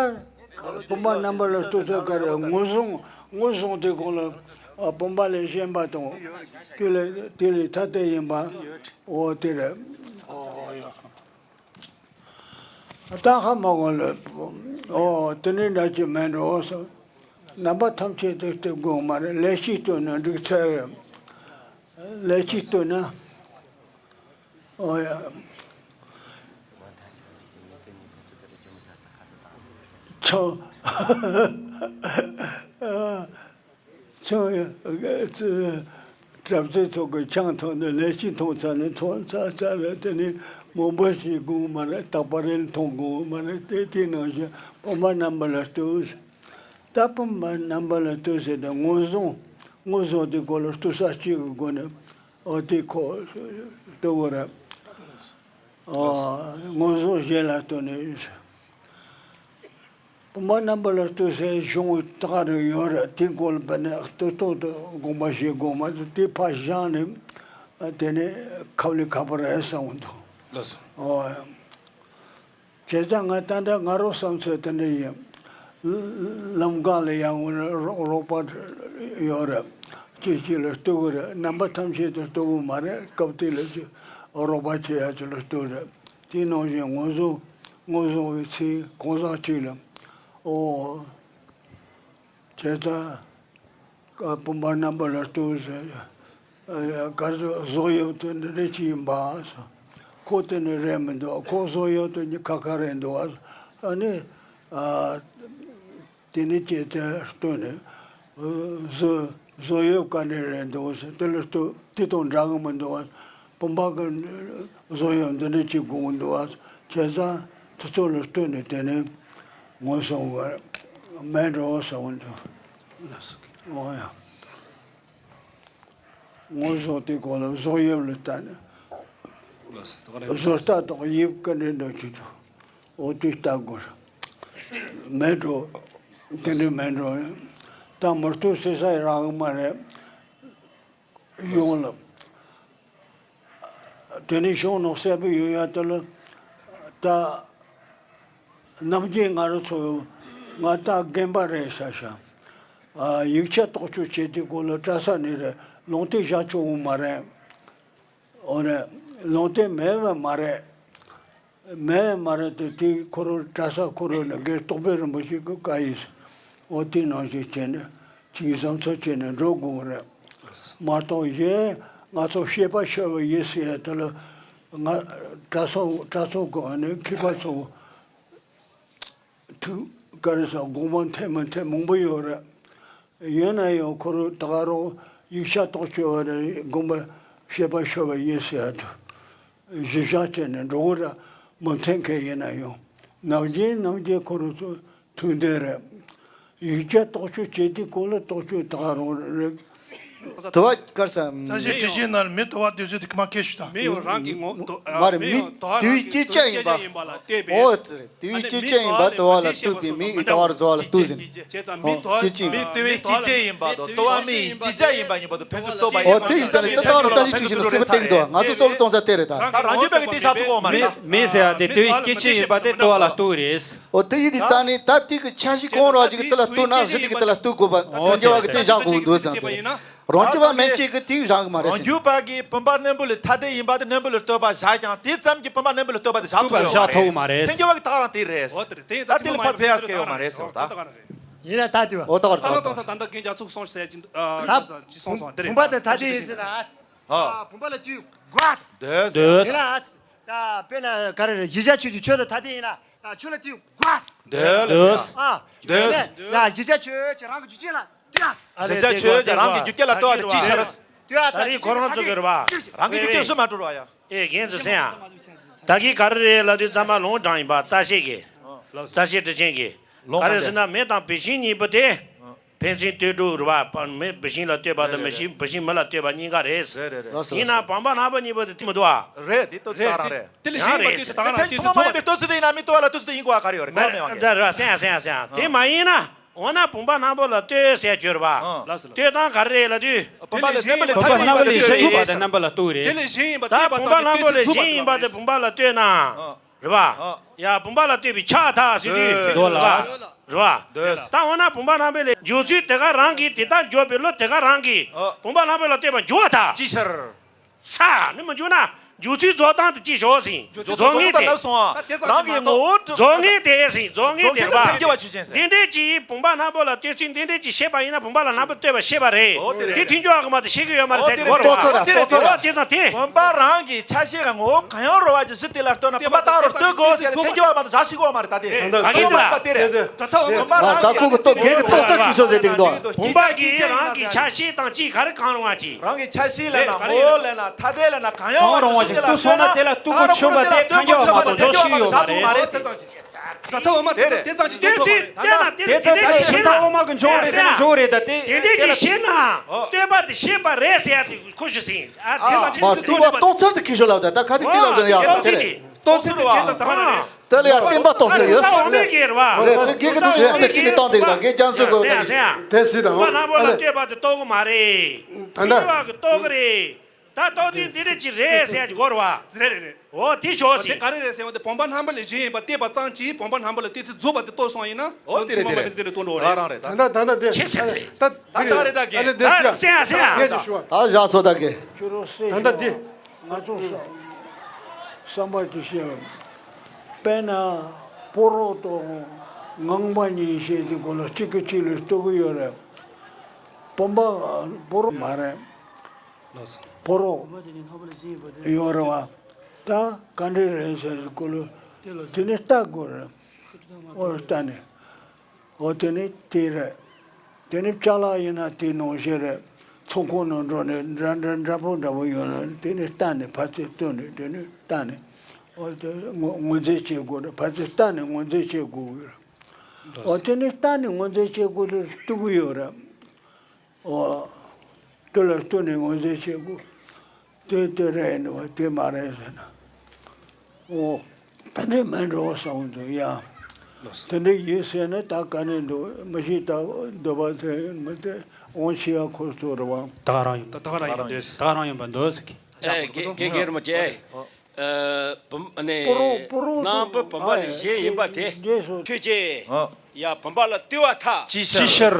བུམ་པ་རྣམ་པ་ལ་ལྟོས་ཚུལ་ག་རེ། ངོས་བཟུང་། ངོས་བཟུང་དེ་གོང་ལ་བུམ་པ་ལས་གཞན་པ་དང་། དེ་ལས་དེ་ལས་ཐ་དད་ཡིན་པ། འོ་དེ་རེད། ད་ཧ་མ་གོ་ལ། འོ་དེ་ནི་འདྲ་ཅིག་མེད་འགྲོ་སོ། རྣམ་པ་ཐམས་ཅད་དུ་སྟེ་དགོངས་མ་རེད། ལས་ཤིག་སྟོན་ན་འགྲིག་ཚར་རེད། ལས་ཤིག་སྟོན་ན། ཨོ་ཡ། ཆང་། ཆང་། གྲྭ་བཙུན་ཚོ་གི་ཆང་འཐུང་ནས་ལས་ཤིག་འཐུང་ཚར་ནས་འཐུང་ཚར་ཚར་རེད། དེ་ནས་ མོན་པ་ཞིག་དགོངས་མ་རེད། རྟག་པ་རེ་མཐོང་དགོངས་མ་རེད། དེ་དེ་ནང་བཞིན་བུམ་པ་རྣམ་པ་ལ་ལྟོས། ད་བུམ་པ་རྣམ་པ་ལ་ལྟོས་ཟེར་ཏེ་ངོས་བཟུང་། ངོས་བཟུང་དེ་སྐོར་ལ་ལྟོས་ས་གཅིག་གི་སྒོ་ནས། ཨོ་དེ་ཁོ་ལྟོས་དགོས་རེད། ཨོ་ངོས་བཟུང་གཞན་ལ་ལྟོས་ནས། བུམ་པ་རྣམ་པ་ལ་ལྟོས་ཟེར་གཞུང་གི་རྟགས་རེ་ཡོད་རེད། དེ་སྐོར་ལ་བབས་ནས་ལྟོས་ཏོག་ཏུ་དགོངས་པ་བཞེས་དགོས་མ་གཏོགས། དེ་ཕར་བཞག་ནས་དེ་ནས་ཁབ་ལི་ཁ་པར་རེད་བསམ་འདུག་ལགས་སོ། ཨོ། བྱས་ཙང་ང་ད་ལྟ་ང་རང་བསམ་ཚུལ་དེ་འདྲ་ཡིན། ལམ་སྒང་ལ་ཡང་རོགས་པ་ཡོད་རེད། གཅིག་གཅིག་ལ་ལྟོས་ཀྱི་རེད། རྣམ་པ་ཐམས་ཅད་དུ་ལྟོས་ཀྱི་མ་རེད། སྐབས་དེ་ལ་ཅིག་རོགས་པ་བྱེད་ཡ་ཅིག་ལ་ལྟོས་རེད། དེ་ནང་བཞིན་ངོས་བཟུང་། ངོས་བཟུང་བའི་ཚེ་གང་ཟག་གཅིག་ལ། ཨོ། བྱས་ཙང་། བུམ་པ་རྣམ་པ་ལ་ལྟོས་ཟེར། ག་ཚོད་བཟོ་དབྱིབས་དེ་འདི་འདྲ་ཅིག་ཡིན་པ། ཁོ་དེ་ནི་རེད་མི་འདུག་ཁོ་བཟོ་དབྱིབས་དེ་ནི་ཁ་ཁ་རེད་འདུག་ཨ་ནི། དེ་ནི་ཅེས་དེ་ལྟོས་ནས། བཟོ་བཟོ་དབྱིབས་ག་འདྲ་རེད་འདུག་ཟེར། དེ་ལ་ལྟོས། དེ་དང་འདྲ་གི་མི་འདུག་ཨ། བུམ་པ་གི་བཟོ་དབྱིབས་འདི་འདྲ་ཅིག་དགོས་འདུག་ཨ། བྱས་ཙང་དེ་ཚོ་ལ་ལྟོས་ནས་དེ་ནས་ངོས་བཟུང་བར་མེད་འགྲོ་བསམ་འདུག་ཨོ་ཡ། ངོས་བཟུང་དེ་སྐོར་ལ་བཟོ་དབྱིབས་ལ་ལྟ་ནས། བཟོ་ལྟ་དང་དབྱིབས་ག་འདྲ་འདྲ་ཅིག་འདུག་ཨོ་དེ་ལྟ་དགོས། མེད་འགྲོ། དེ་འདྲ་མེད་འགྲོ། ད་མུ་མཐུད་བྱེད་ས་རག་གི་མ་རེད། ཡོང་ལ། དེ་ནས་གཞུང་ནང་གསལ་པོ་ཡོད་ཡ་དེ་ལ། ད་ནམ་རྒྱུན་ང་རང་ཚོ་ང་ད་རྒན་པ་རེད་ཤག་ཤག་ཡིག་ཆ་རྟོག་དཔྱོད་བྱེད་དུས་སྐོར་ལ་གྲྭ་ས་ནས་རེད། ལུང་བསྟན་བཞག་ཆོག་གི་མ་རེད། འོ་རེད། ལུང་བསྟན་མེད་པ་མ་རེད། མེད་མ་རེད་དེ། དེ་ཁོ་རང་གྲྭ་ས་ཁོ་རང་ནས་རྒན་རྟོགས་ལྡན་རིན་པོ་ཆེ་གི་བཀའ་ཡིན། འོ་དེ་ནང་བཞིན་བྱས་ནས་ཅིག་བསམ་ཚུལ་བྱས་ནས་འགྲོ་དགོས་རེད། མ་གཏོགས་གཞན་ང་ཚོ་བཤད་པ་ཤོར་བ་ཡིན་ཟེར་ཡ་དེ་ལ། ང་གྲྭ་ཚང་གྲྭ་ཚང་གི་ཨ་ནི་མཁས་པ་ཚོ་ཐུགས་ག་རེ་ཟེར། དགོངས་པ་འཐེན་མི་འཐེན་མང་པོ་ཡོད་རེད། ཡིན་ན་ཡང་ཁོ་རང་ད་ག་རང་ཡིག་ཆ་རྟོགས་ཆོག་པ་རེད། དགོངས་པ་བཤད་པ་ཤོར་བ་ཡིན་ཟེར་ཡ་དེ། གཞི་བཞག་བྱས་ནས་འགྲོ་གི་རེད། མི་འཐེན་མཁན་ཡིན་ན་ཡང་། ནམ་རྒྱུན་ནམ་རྒྱུན་ཁོ་རང་ཚོ་ཐུགས་འདོད་རེད། ཡིག་ཆ་རྟོག་དཔྱོད་བྱེད་དུས་སྐོར་ལ་རྟོག་དཔྱོད་ད་ག་རང་རེད། དུ་བ་གར་ས། བཀྲ་ཤིས་དྲི་ཆེན་ནང་མི་དུ་བ་དུས་ཚོད་དུ་ཁི་མ་ཁེ་ཞུ་དང་། མི་ཡང་རང་གི་ངོ་། མ་རེད། མི་དུ་བའི་སྐད་ཆ་ཡིན་པ། ཨོ་དེ་རེད། དུ་བའི་སྐད་ཆ་ཡིན་པ་དུ་བ་ལ་ལྟོས་པའི་མིའི་ད་ག་རང་དུ་བ་ལ་ལྟོས་ཟིན། བྱས་ཙང་མི་དུ་བ། སྐད་ཅིག་མི་དུ་བའི་སྐད་ཆ་ཡིན་པ་དང་དུ་བ་མི་ཡི་སྐད་ཆ་ཡིན་པ་གཉིས་པོ་དུ་ཕན་ཚུན་ལྟོས་པ་ཡིན། ཨོ་དེ་ཡིན་ཙང་ནི་དེ་ད་ག་རང་རྩ་ཆེ་ཐུག་ཆེ་ནི་སེམས་པ་གཏད་ཀྱི་འདུག་ང་ཚོ་རྩོམ་གཏོང་ས་དེ་རེད་ད། ད་རང་རྒྱུད་པའི་གི་དེ་ཆགས་ཐུབ་ཀྱི་མ་རེད་ད། མི་ཟེར་ཡ་དེ་དུ་བའི་སྐད་ཆ་ཡིན་པ་དེ་དུ་བ་ལ་ལྟོས་རེད། ཨོ་དེ་ཡིན་དུས་ཙང་ནི་ད་དེ་གི་འཆར་གཞི་གང་རག་ཅིག་གི་དེ་ལ་ལྟོས་ན་གཞི་དེ་གི་དེ་ལ་ལྟོས་དགོས་པ། ཨོ་རང་རྒྱུད་པ་གི་དེ་བཞག་དགོས་འདུག་ཙང་དེ། རང་རྒྱུད་པ་མན་ཆད་ཀྱི་དེ་བཞག་གི་མ་རེད། རང་རྒྱུད་པ་གི་བུམ་པ་རྣོན་པོ་ལས་ཐ་དད་ཡིན་པ་དེ་རྣོན་པོ་ལ་ལྟོས་པ་བཞག་ཀྱང་དེ་ཙམ་གྱི་བུམ་པ་རྣོན་པོ་ལ་ལྟོས་པ་དེ་བཞག་ཐུབ་ཀྱི་མ་རེད། ཐུབ་པ་བཞག་ཐུབ་ཀྱི་མ་རེད། ཐལ་འགྱུར་བ་གི་ད་ག་རང་དེ་རེད། ད་དེ་ལ་ཕར་བཙལ་ཡ་ཟེར་གྱི་ཡོད་མ་རེད་ཟེར་བ་ད། ཡིན་ན་ད་དེ་བ། ཨོ་ད་ག་རང་ད། ད་ད་ད་ད་གིན་རྒྱ་ཚུགས་སོང་ཟེར་གྱི་ད་གསུངས་སོང་དེ་རེད། བུམ་པ་དེ་ཐ་དད་ཡིན་ཟེར་ན། ཨ། བུམ་པ་ལ་དུས་དགོས། འདོད། ཡིན་ལ། ད་དཔེར་ན་ག་རེ་རེད། གཞི་བྱ་ཆོས་ཀྱི་ཆོས་དང་ཐ་དད་ཡིན་ན། ད་ཆོས་ལ་དུས་དགོས། འདོད། ཨ། འདོད། ཡིན་ལ་གཞི་བྱ་ཆོས་ཀྱི་རང་གི་རྒྱུ་རྐྱེན་ལ་དུས། གཞི་བྱ་ཆོས་ཀྱི་རང་གི་རྒྱུ་རྐྱེན་ལ་ལྟོས་པ་དེ་ཅི་ཤར། ལྟོས་པ་ད་རེས་ཁོ་རང་ཚོ་གི་རེད་པ། རང་གི་རྒྱུ་རྐྱེན་སུ་མ་འགྲོ་ར་ཡ། ཨེ་རྒན་ཚོ་སེམས་ཡ། ད་གིན་ག་རེ་རེད་ལབ་དུས་ཚང་མ་ལུང་དྲངས་ཡིན་པ། རྩ་ཤེ་གི། རྩ་ཤེ་དྲི་ཆེན་གི། ག་རེ་ཟེར་ན་མེ་དང་བུད་ཤིང་གཉིས་པོ་དེ། ཕན་ཚུན་ལྟོས་གྲུབ་རེད་པ། མེ་བུད་ཤིང་ལ་ལྟོས་པ་དང་མེ་ཤིང་བུད་ཤིང་མེ་ལ་ལྟོས་པ་གཉིས་ཀ་རེད། རེད་རེད་རེད། ཡིན་ན་བུམ་པ་རྣོན་པོ་གཉིས་པོ་དེ་མི་འདུག་ཨ། རེད། དེ་ལྟོས་ཚོད་རང་རེད། དེ་ལས་གཞན་པ་ལྟོས་ཚོད་ད་ག་རང་དེ་ཚོ་ཚང་མ་ཡིན་པའི་ལྟོས་ཚོད་དེ་ཡིན་ན་མི་ལྟོས་པ་ལ་ལྟོས་ཚོད་དེ་ཡིན་དགོས་པ་ག་རེ་ཡོད་རེད། གང་མེད་པ་ཡིན། ད་ར་སེམས་ཡ་སེམས་ཡ་སེམས་ཡ། དེ་མ་ཡིན་ན། འོ་ན་བུམ་པ་རྣོན་པོ་ལ་ལྟོས་ཟེར་གྱུར་པ། ལྟོས་སྟངས་ག་རེ་རེད་ལབ་དུས། བུམ་པ་ལ་རྣོན་པོ་ལས་ཐ་དད་ཡིན་པ་ལ་ལྟོས་པ་དང་རྣོན་པོ་ལ་ལྟོས་རེད། དེ་ལས་གཞན་ཡིན་པ་ད་བུམ་པ་རྣོན་པོ་ལས་གཞན་ཡིན་པ་དེ་བུམ་པ་ལ་ལྟོས་ན། རེད་པ། ཡ་བུམ་པ་ལ་ལྟོས་པའི་ཆགས་ཐག་ཟེར་དུས། འདོད་ལ། རེད་པ། ད་འོ་ན་བུམ་པ་རྣོན་པོ་ལས་འཇོག་ཚུལ་དེ་ག་རང་གིས་དེ་ལྟར་འཇོག་པའི་བློ་དེ་ག་རང་གིས་བུམ་པ་རྣོན་པོ་ལ་ལྟོས་པ་འཇོག་ཐལ། ཅི་ཕྱིར། ས་ནི་མི་འཇུག་ན། འཇོག་ཚུལ་རྫོགས་སྟངས་དེ་ཅི་ཞོག་ཟིན། རྫོགས་ངེས་དེ། རང་གི་ངོ་བོ། རྫོགས་ངེས་དེ་ཟིན། རྫོགས་ངེས་དེ་རེད་པ། འདི་འདྲས་ཀྱིས་བུམ་པ་རྣོན་པོ་ལ་ལྟོས་ཚུལ་འདི་འདྲས་ཀྱིས་ཤེས་པ་ཡིན་ན་བུམ་པ་ལ་རྣོན་པོ་ལྟོས་པ་ཤེས་པ་རེད། འོ་དེ་རེད། དེ་མཐུན་འཇོག་གི་མ་གཏོགས་ཤེས་ཀྱི་ཡོད་མ་རེད་ཟེར་གྱི་རེད། འོ་དེ་རེད། འོ་བྱས་ཙང་དེ། བུམ་པ་རང་གི་ཆ་ཤས་ཀྱི་ངོ་བོ་གང་ཡང་རུང་བ་ཅིག་གཞི་དེ་ལ་ལྟོས་ན་བུམ་པ་རྟག་རུ་ལྟོས་དགོས་ཟེར་ནས་མཐུན་འཇོག་མ་གཏོགས་བཞག་ཤེས་ཀྱི་ཡོད་མ་རེད། ད་དེ་ད་གིན་ད་དེ་རེད། བུམ་པ་རང་གི་ད་ཁོ་གི་སྟོབས་རྒྱས་ཀྱི་ཏོག་ཙམ་ཅིག་ཤོག་ཟེར་དེ་གི་འདུག་བུམ་པ་གིས་རང་གི་ཆ་ཤས་དང་ཅིག་ག་རེ་གང་རུང་བ་ཅིག་རང་གི་ཆ་ཤས་ལབ་ན་ངོ་བོ་ལབ་ན་ཐ་དད་ལབ་ན་གང་ཡང་བ་ ལྟོས་སོང་ན་དེ་ལ་ལྟོས་གོ་ཆོད་པ་དེ་ཐང་རྒྱལ་བ་མ་གཏོགས་འཇོག་ཤེས་ཡོད་མ་རེད། ད་ཐོག་འོ་མ་དེ་ཚོ་དེ་ཙམ་གྱི་དེ་ཚོ་ད་ལྟ་དེ་ཙམ་གྱི་ཤིན་ཐང་འོ་མ་གི་འཇོག་རེད་ཟེར་ན་འཇོག་རེད། ད་དེ་དེ་འདྲ་ཞིག་ཤེས་ན་ལྟོས་པ་དེ་ཤེས་པ་རེད་ཟེར་ཡ་དེ་ཁོ་ཞུ་ཟིན། ཨ་དེ་ཙམ་གྱི་མ་ལྟོས་པ་ལྟོས་ཚར་དུ་ཁྱི་ཤོ་ལབ་ད་ད་ཁ་དེ་དེ་ལབ་ཟེར་ན་ཡག་ད་དེ་རེད། ལྟོས་ཚར་དུ་ཁྱི་ལ་ད་རེད། དེ་ལ་ཡང་བསྟན་པ་ཏོག་ཙམ་ཡོད། ཨ་ནི་ད་འོ་མའི་གེ་རེད་བ། རེད་དེ་གེ་གེ་དུ་ཡང་ནས་ཅི་ནས་བཏང་དེ་གི་ལ་གེ་ཅང་ཚོད་དགོས་ད་གི། དེ་སྲིད་དང་། ཁོ་ནང་པོ་ལ་ལྟོས་པ་དེ་ལྟོས་གི་མ་རེད། ད་ལྟ་ལྟོས་པ་གི་ལྟོས་གི་རེད། ད་ལྟོས་དེ་འདི་འདྲ་ཅིག་རེད་ཟེར་ཡ་ཅིག་གོ་རེད་བ། རེད་རེད་རེད། འོ་དེ་ཞོག་ཅིག་དེ་ག་རེ་རེད་ཟེར་བ་དེ་བུམ་པ་རྣམ་པ་ལས་གཞན་ཡིན་པ་བལྟས་པ་ཙམ་གྱིས་བུམ་པ་རྣམ་པ་ལ་ལྟོས་ཚུལ་རྫོགས་པ་དེ་ལྟོས་སོང་ཡིན་ན། འོ་དེ་རེད་དེ་རེད། དེ་རེད་ལྟོས་འགྲོ་རེད། ད་རང་རེད་ད། ད་ད་ད་དེ་ཆེ་ཆེ་རེད། ད་ད་རེད་ད་གེ། ད་སེ་ཡ་སེ་ཡ། ད་བཞག་སོ་ད་གེ། ཁྱོད་རོ་སེ་ད་ད་དེ། ང་ཚོ་བསམ་བསམ་པ་དེ་བཤད། དཔེར་ན་སྤོ་རོ་དང་ངང་པ་གཉིས་བཤད་དེ་གོ་ལ་གཅིག་གིས་གཅིག་ལ་ལྟོས་གི་ཡོད་རེད། བུམ་པ་སྤོ་རོ་མ་རེད། སྤོ་རོ་ཡོད་རེད་བ། ད་ག་འདྲ་རེད་ཟེར་གོ་ལ་དེ་ནས་ལྟ་དགོས་རེད། འོ་ལྟ་ནས། འོ་དེ་ནི་དེ་རེད། དེ་ནི་ཅ་ལག་ཡིན་ན་དེ་ནང་བཞིན་རེད། ཚོང་ཁང་ནང་འགྲོ་ནས་འདྲ་འདྲ་འདྲ་པོ་འདྲ་པོ་ཡོད་ན་དེ་ནི་ལྟ་ནས་ཕར་ཚུར་ལྟོས་ནས་དེ་ནི་ལྟ་ནས། འོ་དེ་ངོས་ངོས་འཛིན་བྱེད་དགོས་རེད། ཕར་ཚུར་ལྟ་ནས་ངོས་འཛིན་བྱེད་དགོས་རེད། འོ་དེ་ནི་ལྟ་ནས་ངོས་འཛིན་བྱེད་དགོས་རེད་ལྟོས་གི་ཡོད་རེད། འོ། དེ་ལ་ལྟོས་ནས་ངོས་འཛིན་བྱེད་དགོས། དེ་དེ་རེད་འདུག་བ་དེ་མ་རེད་ཟེར་ན། འོ། དེ་འདྲས་མིན་འགྲོ་བསམ་འདུག་ཡ། དེ་འདྲས་ཡིན་ཟེར་ན་ད་ག་ནས་འདུག་མི་ཤེས་ད་འདོད་པ་དེ་མི་དེ་འོང་ཤེས་ཡ་ཁོ་ཚོ་རེད་བ། ད་ག་རང་ཡིན། ད་ག་རང་ཡིན་འདོད་ཟེར། ད་ག་རང་ཡིན་པ་འདོད་ཟེར་གི། ཨེ་དགེ་དགེ་རྒན་རིན་པོ་ཆེ། ཨ་བུམ་ཨ་ནི་སྤོ་རོ་སྤོ་རོ་རྣམ་པ་བུམ་པ་ལས་གཞན་ཡིན་པ་དེ། ཆོས་ཅན། ཡ་བུམ་པ་ལ་ལྟོས་པར་ཐལ། ཅིའི་ཕྱིར།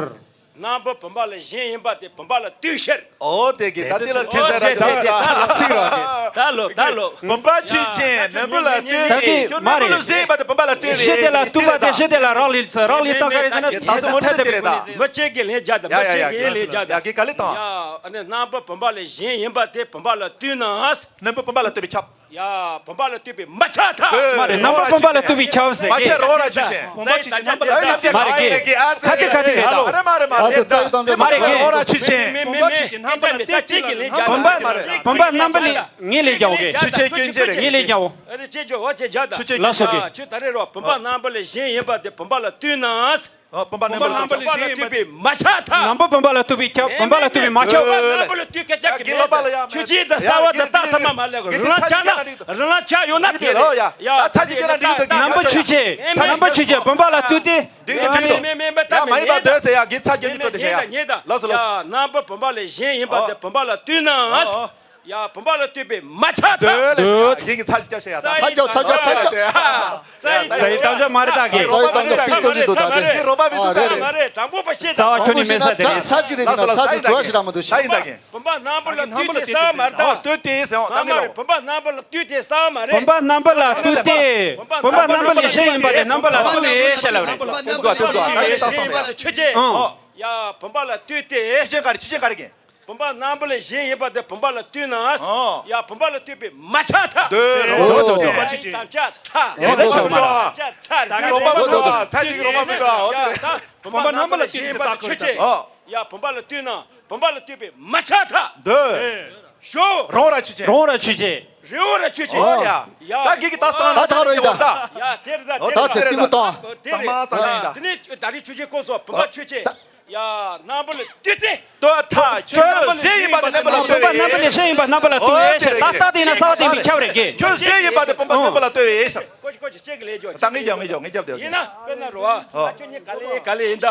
རྣམ་པ་བུམ་པ་ལས་གཞན་ཡིན་པ་དེ་བུམ་པ་ལ་ལྟོས་ཕྱིར། ཨོ་དེ་གི་ད་དེ་ལ་ཁྱད་མཚར་ར་ཅིག་ད་ལ་ཚིག་ར་ད་ལོ་ད་ལོ། བུམ་པ་ཆོས་ཅན་རྣམ་པ་ལ་ལྟོས་པས་ཁྱོད་རྣམ་པ་ལ་གཞན་ཡིན་པ་དེ་བུམ་པ་ལ་ལྟོས་པས། ཤེས་དེ་ལ་ལྟོས་པ་དེ་ཤེས་དེ་ལ་རག་ལས་ཚེ་རག་ལས་ད་ག་རེ་ཟེར་ན་དེ་ཚེ་ཐ་དེ་རེད་ད། མི་གཅིག་གི་ལན་བརྒྱ་དང་མི་གཅིག་གི་ལན་བརྒྱ་དང་། ཡ་གི་ག་ལེ་དང་། ཡ་ཨ་ནི་རྣམ་པ་བུམ་པ་ལས་གཞན་ཡིན་པ་དེ་བུམ་པ་ལ་ལྟོས་ན། རྣམ་པ་བུམ་པ་ལ་ལྟོས་པས་ཁྱབ། ཡ། བུམ་པ་ལ་ལྟོས་པས་མ་ཁྱབ་ཐལ། མ་རེད། རྣམ་པ་བུམ་པ་ལ་ལྟོས་པས་ཁྱབ་ཟེར། མ་ཁྱབ་རོ་ར་ཆོས་ཅན། བུམ་པ་ཆོས་ཅན་རྣམ་པ་ལ་ལྟོས་པས་མ་རེད་གི། ཁ་ཏི་ཁ་ཏི་རེད་ད་ལོ། མ་རེད་མ་རེད་མ་རེད། ཨ་ཏི་ཙ་ཡི་དང་པོ་མ་རེད་གི། རོ་ར་ཆོས་ཅན། བུམ་པ་ཆོས་ཅན་རྣམ་པ་ལ་ལྟོས་པས་ལ་རྣམ་པ་ལ་བུམ་པ་བུམ་པ་རྣམ་པ་ལས་ངེས་ལས་ཀྱང་འོ་གི། ཆོས་ཅན་སྐྱོན་ཅན་རེད། ངེས་ལས་ཀྱང་འོ། ཨ་ཏི་ཅེ་ཇོ་བ་ཅེ་ཇ་ད། ཆོས་ཅན་སྐྱོན་ཅན། ལགས་སོ་གི། ཆོས་ད་རེད་རོ། བུམ་པ་རྣམ་པ་ལས་གཞན་ཡིན་པ་དེ་བུམ་པ་ལ་ལྟོས་ན། ཨ་བུམ་པ་རྣམ་པ་ལ་ལྟོས་པས་མ་ཁྱབ་ཐལ། བུམ་པ་ལ་ལྟོས་པས་མ་ཁྱབ་ཐལ། རྣམ་པ་བུམ་པ་ལ་ལྟོས་པས་ཁྱབ། བུམ་པ་ལ་ལྟོས་པས་མ་ཁྱབ། རྣམ་པ་ལ་ལྟོས་སྐད་ཆ་གི་མེད། ཆོས་ཅན་དང་གསལ་བ་དང་རྟགས་ཚང་མ་མ་ལེགས། རང་ལ་ཆགས་ན་རང་ལ་ཆགས་ཡོད་ན་དེ་རེད། ཡ་ད་ཚ་ཅིག་སྐད་ན་འགྲིག་འདུག་རྣམ་པ་ཆོས་ཅན། རྣམ་པ་ཆོས་ཅན་བུམ་པ་ལ་ལྟོས་ཏེ། འགྲིག་འདུག་འགྲིག་འདུག་ཡ་མ་ཡིན་པ་ད་མེད་ད་མེད་ད། ཡ་བུམ་པ་ལ་ལྟོས་པས་མ་ཁྱབ་ཐལ། ཡ་བུམ་པ་ལ་ལྟོས་པས་མ་ཁྱབ་ཐལ། ཡ་རྣམ་པ་བུམ་པ་ལས་གཞན་ཡིན་པ་དེ་བུམ་པ་ལ་ལྟོས་ན། ཡ་བུམ་པ་ལ་ལྟོས་པས་མ་ཁྱབ་ཐལ། འདོད། ཡིན་གྱི་ཚ་ཅིག་སྐྱབས་ཤ་ཡ་ཚ། ཚ་རྒྱག་ཚ་རྒྱག་ཚ་རྒྱག་རྩ་བའི་དམ་བཅའ་མ་རེད་ད་གི། རྩ་བའི་དམ་བཅའ་ཐིག་ཐོག་ཅིག་འདུག་ད་དེ། འདི་རོ་པ་མི་འདུག་ད། མ་རེད། དྲང་པོ་པ་ཤེས་ད། རྩ་བ་ཁྱོད་ནི་མེད་ས་དེ་རེད། ཚ་ཅིག་རེད་ད་ལ་ཚ་ཅིག་འགྲོ་ཞིག་ར་མི་འདུག་ད་ཡིན་ད་གི། བུམ་པ་རྣམ་པ་ལ་ལྟོས་ཏེ་གསལ་བ་མ་རེད་ད། ལྟོས་ཏེ་ཟེར་འོང་ད་ངེས་ལོ། བུམ་པ་རྣམ་པ་ལ་ལྟོས་ཏེ་གསལ་བ་མ་རེད། བུམ་པ་རྣམ་པ་ལ་ལྟོས་ཏེ། བུམ་པ་རྣམ་པ་ལས་གཞན་ཡིན་པ་དེ་རྣམ་པ་ལ་ལྟོས་པས་ཤེས་ལབ་རེད། ཏུག་ཏུག་ཏུག་ཏུག་ད་ཡིན་ད་སོང་ད། ཆོས་ཅན། ཡ་བུམ་པ་ལ་ལྟོས་ཏེ། ཆོས་ཅན་ག་རེ་ཆོས་ཅན་ག་རེ་གི། བུམ་པ་རྣམ་པ་ལས་གཞན་ཡིན་པ་དེ་བུམ་པ་ལ་ལྟོས་ན། ཨོ། ཡ་བུམ་པ་ལ་ལྟོས་པས་མ་ཁྱབ་ཐལ། འདོད་རོ། འདོད་རོ། རྩ་བའི་དམ་བཅའ་ཚ། རོ་པ་མི་འདུག་ཚ་ཅིག་རོ་པ་མི་འདུག་ཚ་ཅིག་རོ་པ་མི་འདུག་ཨོ་དེ་རེད། བུམ་པ་རྣམ་པ་ལ་ལྟོས་ཏེ་ཟེར་ད་ཁོ་ཅིག་ཨོ། ཡ་བུམ་པ་ལ་ལྟོས་ན་བུམ་པ་ལ་ལྟོས་པས་མ་ཁྱབ་ཐལ། འདོད། ཞོ། རོང་ར་ཆོས་ཅན། རོང་ར་ཆོས་ཅན། རེའུ་ར་ཆོས་ཅན། ཨོ་ཡ། ད་གི་གི་ད་སྟངས་ད་ཆགས་རོ་ཡི་ད། ཡ་དེ་རེད་ད། ཨོ་ད་དེ་ཏི་མུ་ཏང་། དེ་རེད། ཚང་མ་ཚང་མ་ཡིན་ད། དེ་ནས་ད་རེས་ཆོས་ཅན་ཀོ་ཚོ་བུམ་པ་ཆོས་ཅན། ཡ་རྣམ་པ་ལ་ལྟོས་ཏེ། ལྟོས་ཐལ། ཁྱོད་གཞན་ཡིན་པ་དེ་རྣམ་པ་ལ་ལྟོས། བུམ་པ་རྣམ་པ་ལས་གཞན་ཡིན་པ་རྣམ་པ་ལ་ལྟོས་ཡོད་ཞེས་ད་ལྟ་དེ་ཡིན་ན་གསལ་བ་དེ་མི་ཁྱབ་རེད་ཀྱི། ཁྱོད་གཞན་ཡིན་པ་དེ་བུམ་པ་རྣམ་པ་ལ་ལྟོས་ཡོད་ཞེས། ཀོ་ཅི་ཀོ་ཅི་ཅེ་གི་ལས་ཇོ། ད་ངེས་ཀྱང་ངེས་ཀྱང་ངེས་ཀྱང་དེ་ཡིན་ན་དཔེར་ན་རོ་ཨ། ཨ་ཁྱོད་ཉིད་ག་ལེ་ག་ལེ་ཡིན་ད།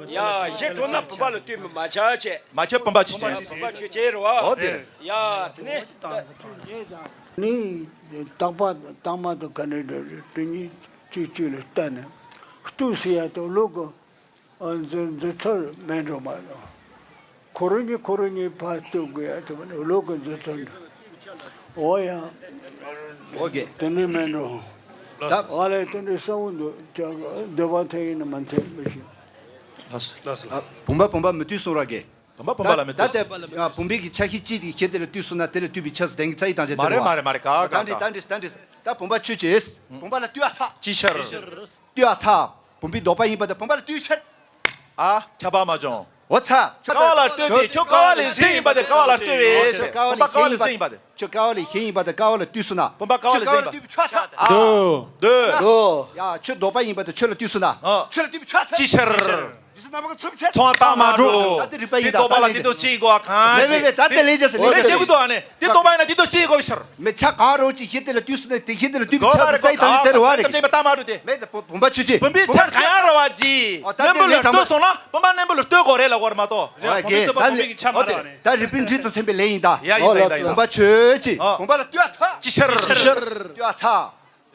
ཡ་གཞི་གྲོང་ན་བུམ་པ་ལ་ལྟོས་མི་མ་ཆགས་ཆེ། མ་ཁྱབ་བུམ་པ་ཆོས་ཅན། བུམ་པ་ཆོས་ཅན་རོ་ཨ། ཨོ་དེ་རེད། ཡ་དེ་ནས། ནི་རྟག་པ་རྟག་མ་དང་ག་འདྲ་འདྲ་རེད། དེ་གཉིས་གཅིག་གཅིག་ལ་ལྟ་ནས་ལྟོས་ཟེར་ཡ་དང་ལུག་གི་མཛུབ་མཛུབ་ཚུལ་མེད་འགྲོ་མ་གཏོགས། ཁོ་རང་གཉིས་ཁོ་རང་གཉིས་ཕར་ལྟོས་དགོས་ཡ་དེ་མ་ནི་ལུག་གི་མཛུབ་ཚུལ་འདྲ། འོ་ཡ། ཨོ་ཀེ། དེ་འདྲ་མེད་འགྲོ། ད། ཨ་ལས་དེ་འདྲ་གསལ་བོ་འདུག་ཅག་འདོད་པ་འཐད་ཡིན་ན་མ་འཐད་མི་ཤེས། ལགས་སོ། ལགས་སོ། ཨ། བུམ་པ་བུམ་པ་མི་ལྟོས་གསུང་ར་གེ། བུམ་པ་བུམ་པ་ལ་མི་ད་ལྟོས། ད་ལྟ་བུམ་པའི་གི་ཆ་ཤས་གཅིག་གི་ཁྱེད་དེ་ལ་ལྟོས་སོང་ན་དེ་ལ་ལྟོས་པའི་ཆ་ཟེར་དེང་གི་རྩ་ཡི་དང་བཅས་མ་རེད་མ་རེད་མ་རེད་ག་ག་ག་ད་འདྲི་ད་འདྲི་ད་བུམ་པ་ཆོས་ཅན། བུམ་པ་ལ་ལྟོས་ཨ་ཐག་ཅི་ཕྱིར། ལྟོས་ཨ་ཐག་བུམ་པའི་ལྡོག་པ་ཡིན་པ་དང་བུམ་པ་ལ་ལྟོས་ཕྱིར། ཨ་ཁྱབ་པ་མ་བྱུང་། བུ་ཚ། ཀ་བ་ལ་ལྟོས་པས། ཁྱོད་ཀ་བ་ལས་གཞན་ཡིན་པ་དེ་ཀ་བ་ལ་ལྟོས་པས། བུམ་པ་ཀ་བ་ལས་གཞན་ཡིན་པ་དེ། ཁྱོད་ཀ་བ་ལས་གཞན་ཡིན་པ་དེ་ཀ་བ་ལ་ལྟོས་སོང་ན། བུམ་པ་ཀ་བ་ལས་གཞན་ཡིན་པ། ཁྱོད་ཀ་བ་ལ་ལྟོས་པས་ཆ་ཚ། ཨ། འདོད། འདོད། ཡ། ཁྱོད་འདོད་པ་ཡིན་པ་དེ་ཁྱོད་ལ་ལྟོས་སོང་ན། ཨ། ཁྱོད་ལ་ལྟོས་པས་ཆ་ཚ། ཅི་ཕྱིར། ཚོང་རྟགས་མ་གྲུབ། ད་དེ་རིགས་པ་ཡིན་ད། འདོད་པ་ལ་དེ་དང་གཅིག་ཡིན་དགོས་པ་གང་ཡིན། མེད་མེད་མེད། ད་དེ་ལས་ཀྱང་ཟེར་ལས་ཀྱང་ཟེར། ལས་ཀྱང་ཟེར་གི་འདུག་ཨ་ནི། དེ་འདོད་པ་ཡིན་ན་དེ་དང་གཅིག་ཡིན་དགོས་པའི་ཕྱིར། མེད། ཆ་གང་རུང་ཅིག་གཞན་དེ་ལ་ལྟོས་སོང་ན་དེ་གཞན་དེ་ལ་ལྟོས་པའི་ཆ་ཚ་ཚ་ཡིན་ད། དེ་རེད་བ་རེད། ད་ཅིག་ཡིན་པ་རྟགས་མ་གྲུབ་དེ། མེད་ད། བུམ་པ་ཆོས་ཅན། བུམ་པའི་ཆ་གང་ཡང་རེད་བ་ཅི། ཨོ་ད་རྣོན་པོ་ལ་ལྟོས་སོང་ན་བུམ་པ་རྣོན་པོ་ལ་ལྟོས་དགོས་རེད་ལབ་དགོས་མ་གཏོགས། རེད། བུམ་པའི་འདོད་པ་བུམ་པའི་གི་ཆ་མ་རེད་བ་ནི། ད་རིགས་པའི་འབྲས་དང་མཐུན་པའི་ལས་ཡིན་ད། ཡ་ཡིན་ད་ཡིན་ད་ཡིན་ད། བུམ་པ་ཆོས་ཅན། ཨོ། བུམ་པ་ལ་ལྟོས་ཐལ། ཅི་ཕྱིར། ཅི་ཕྱིར། ལྟོས་ཐལ།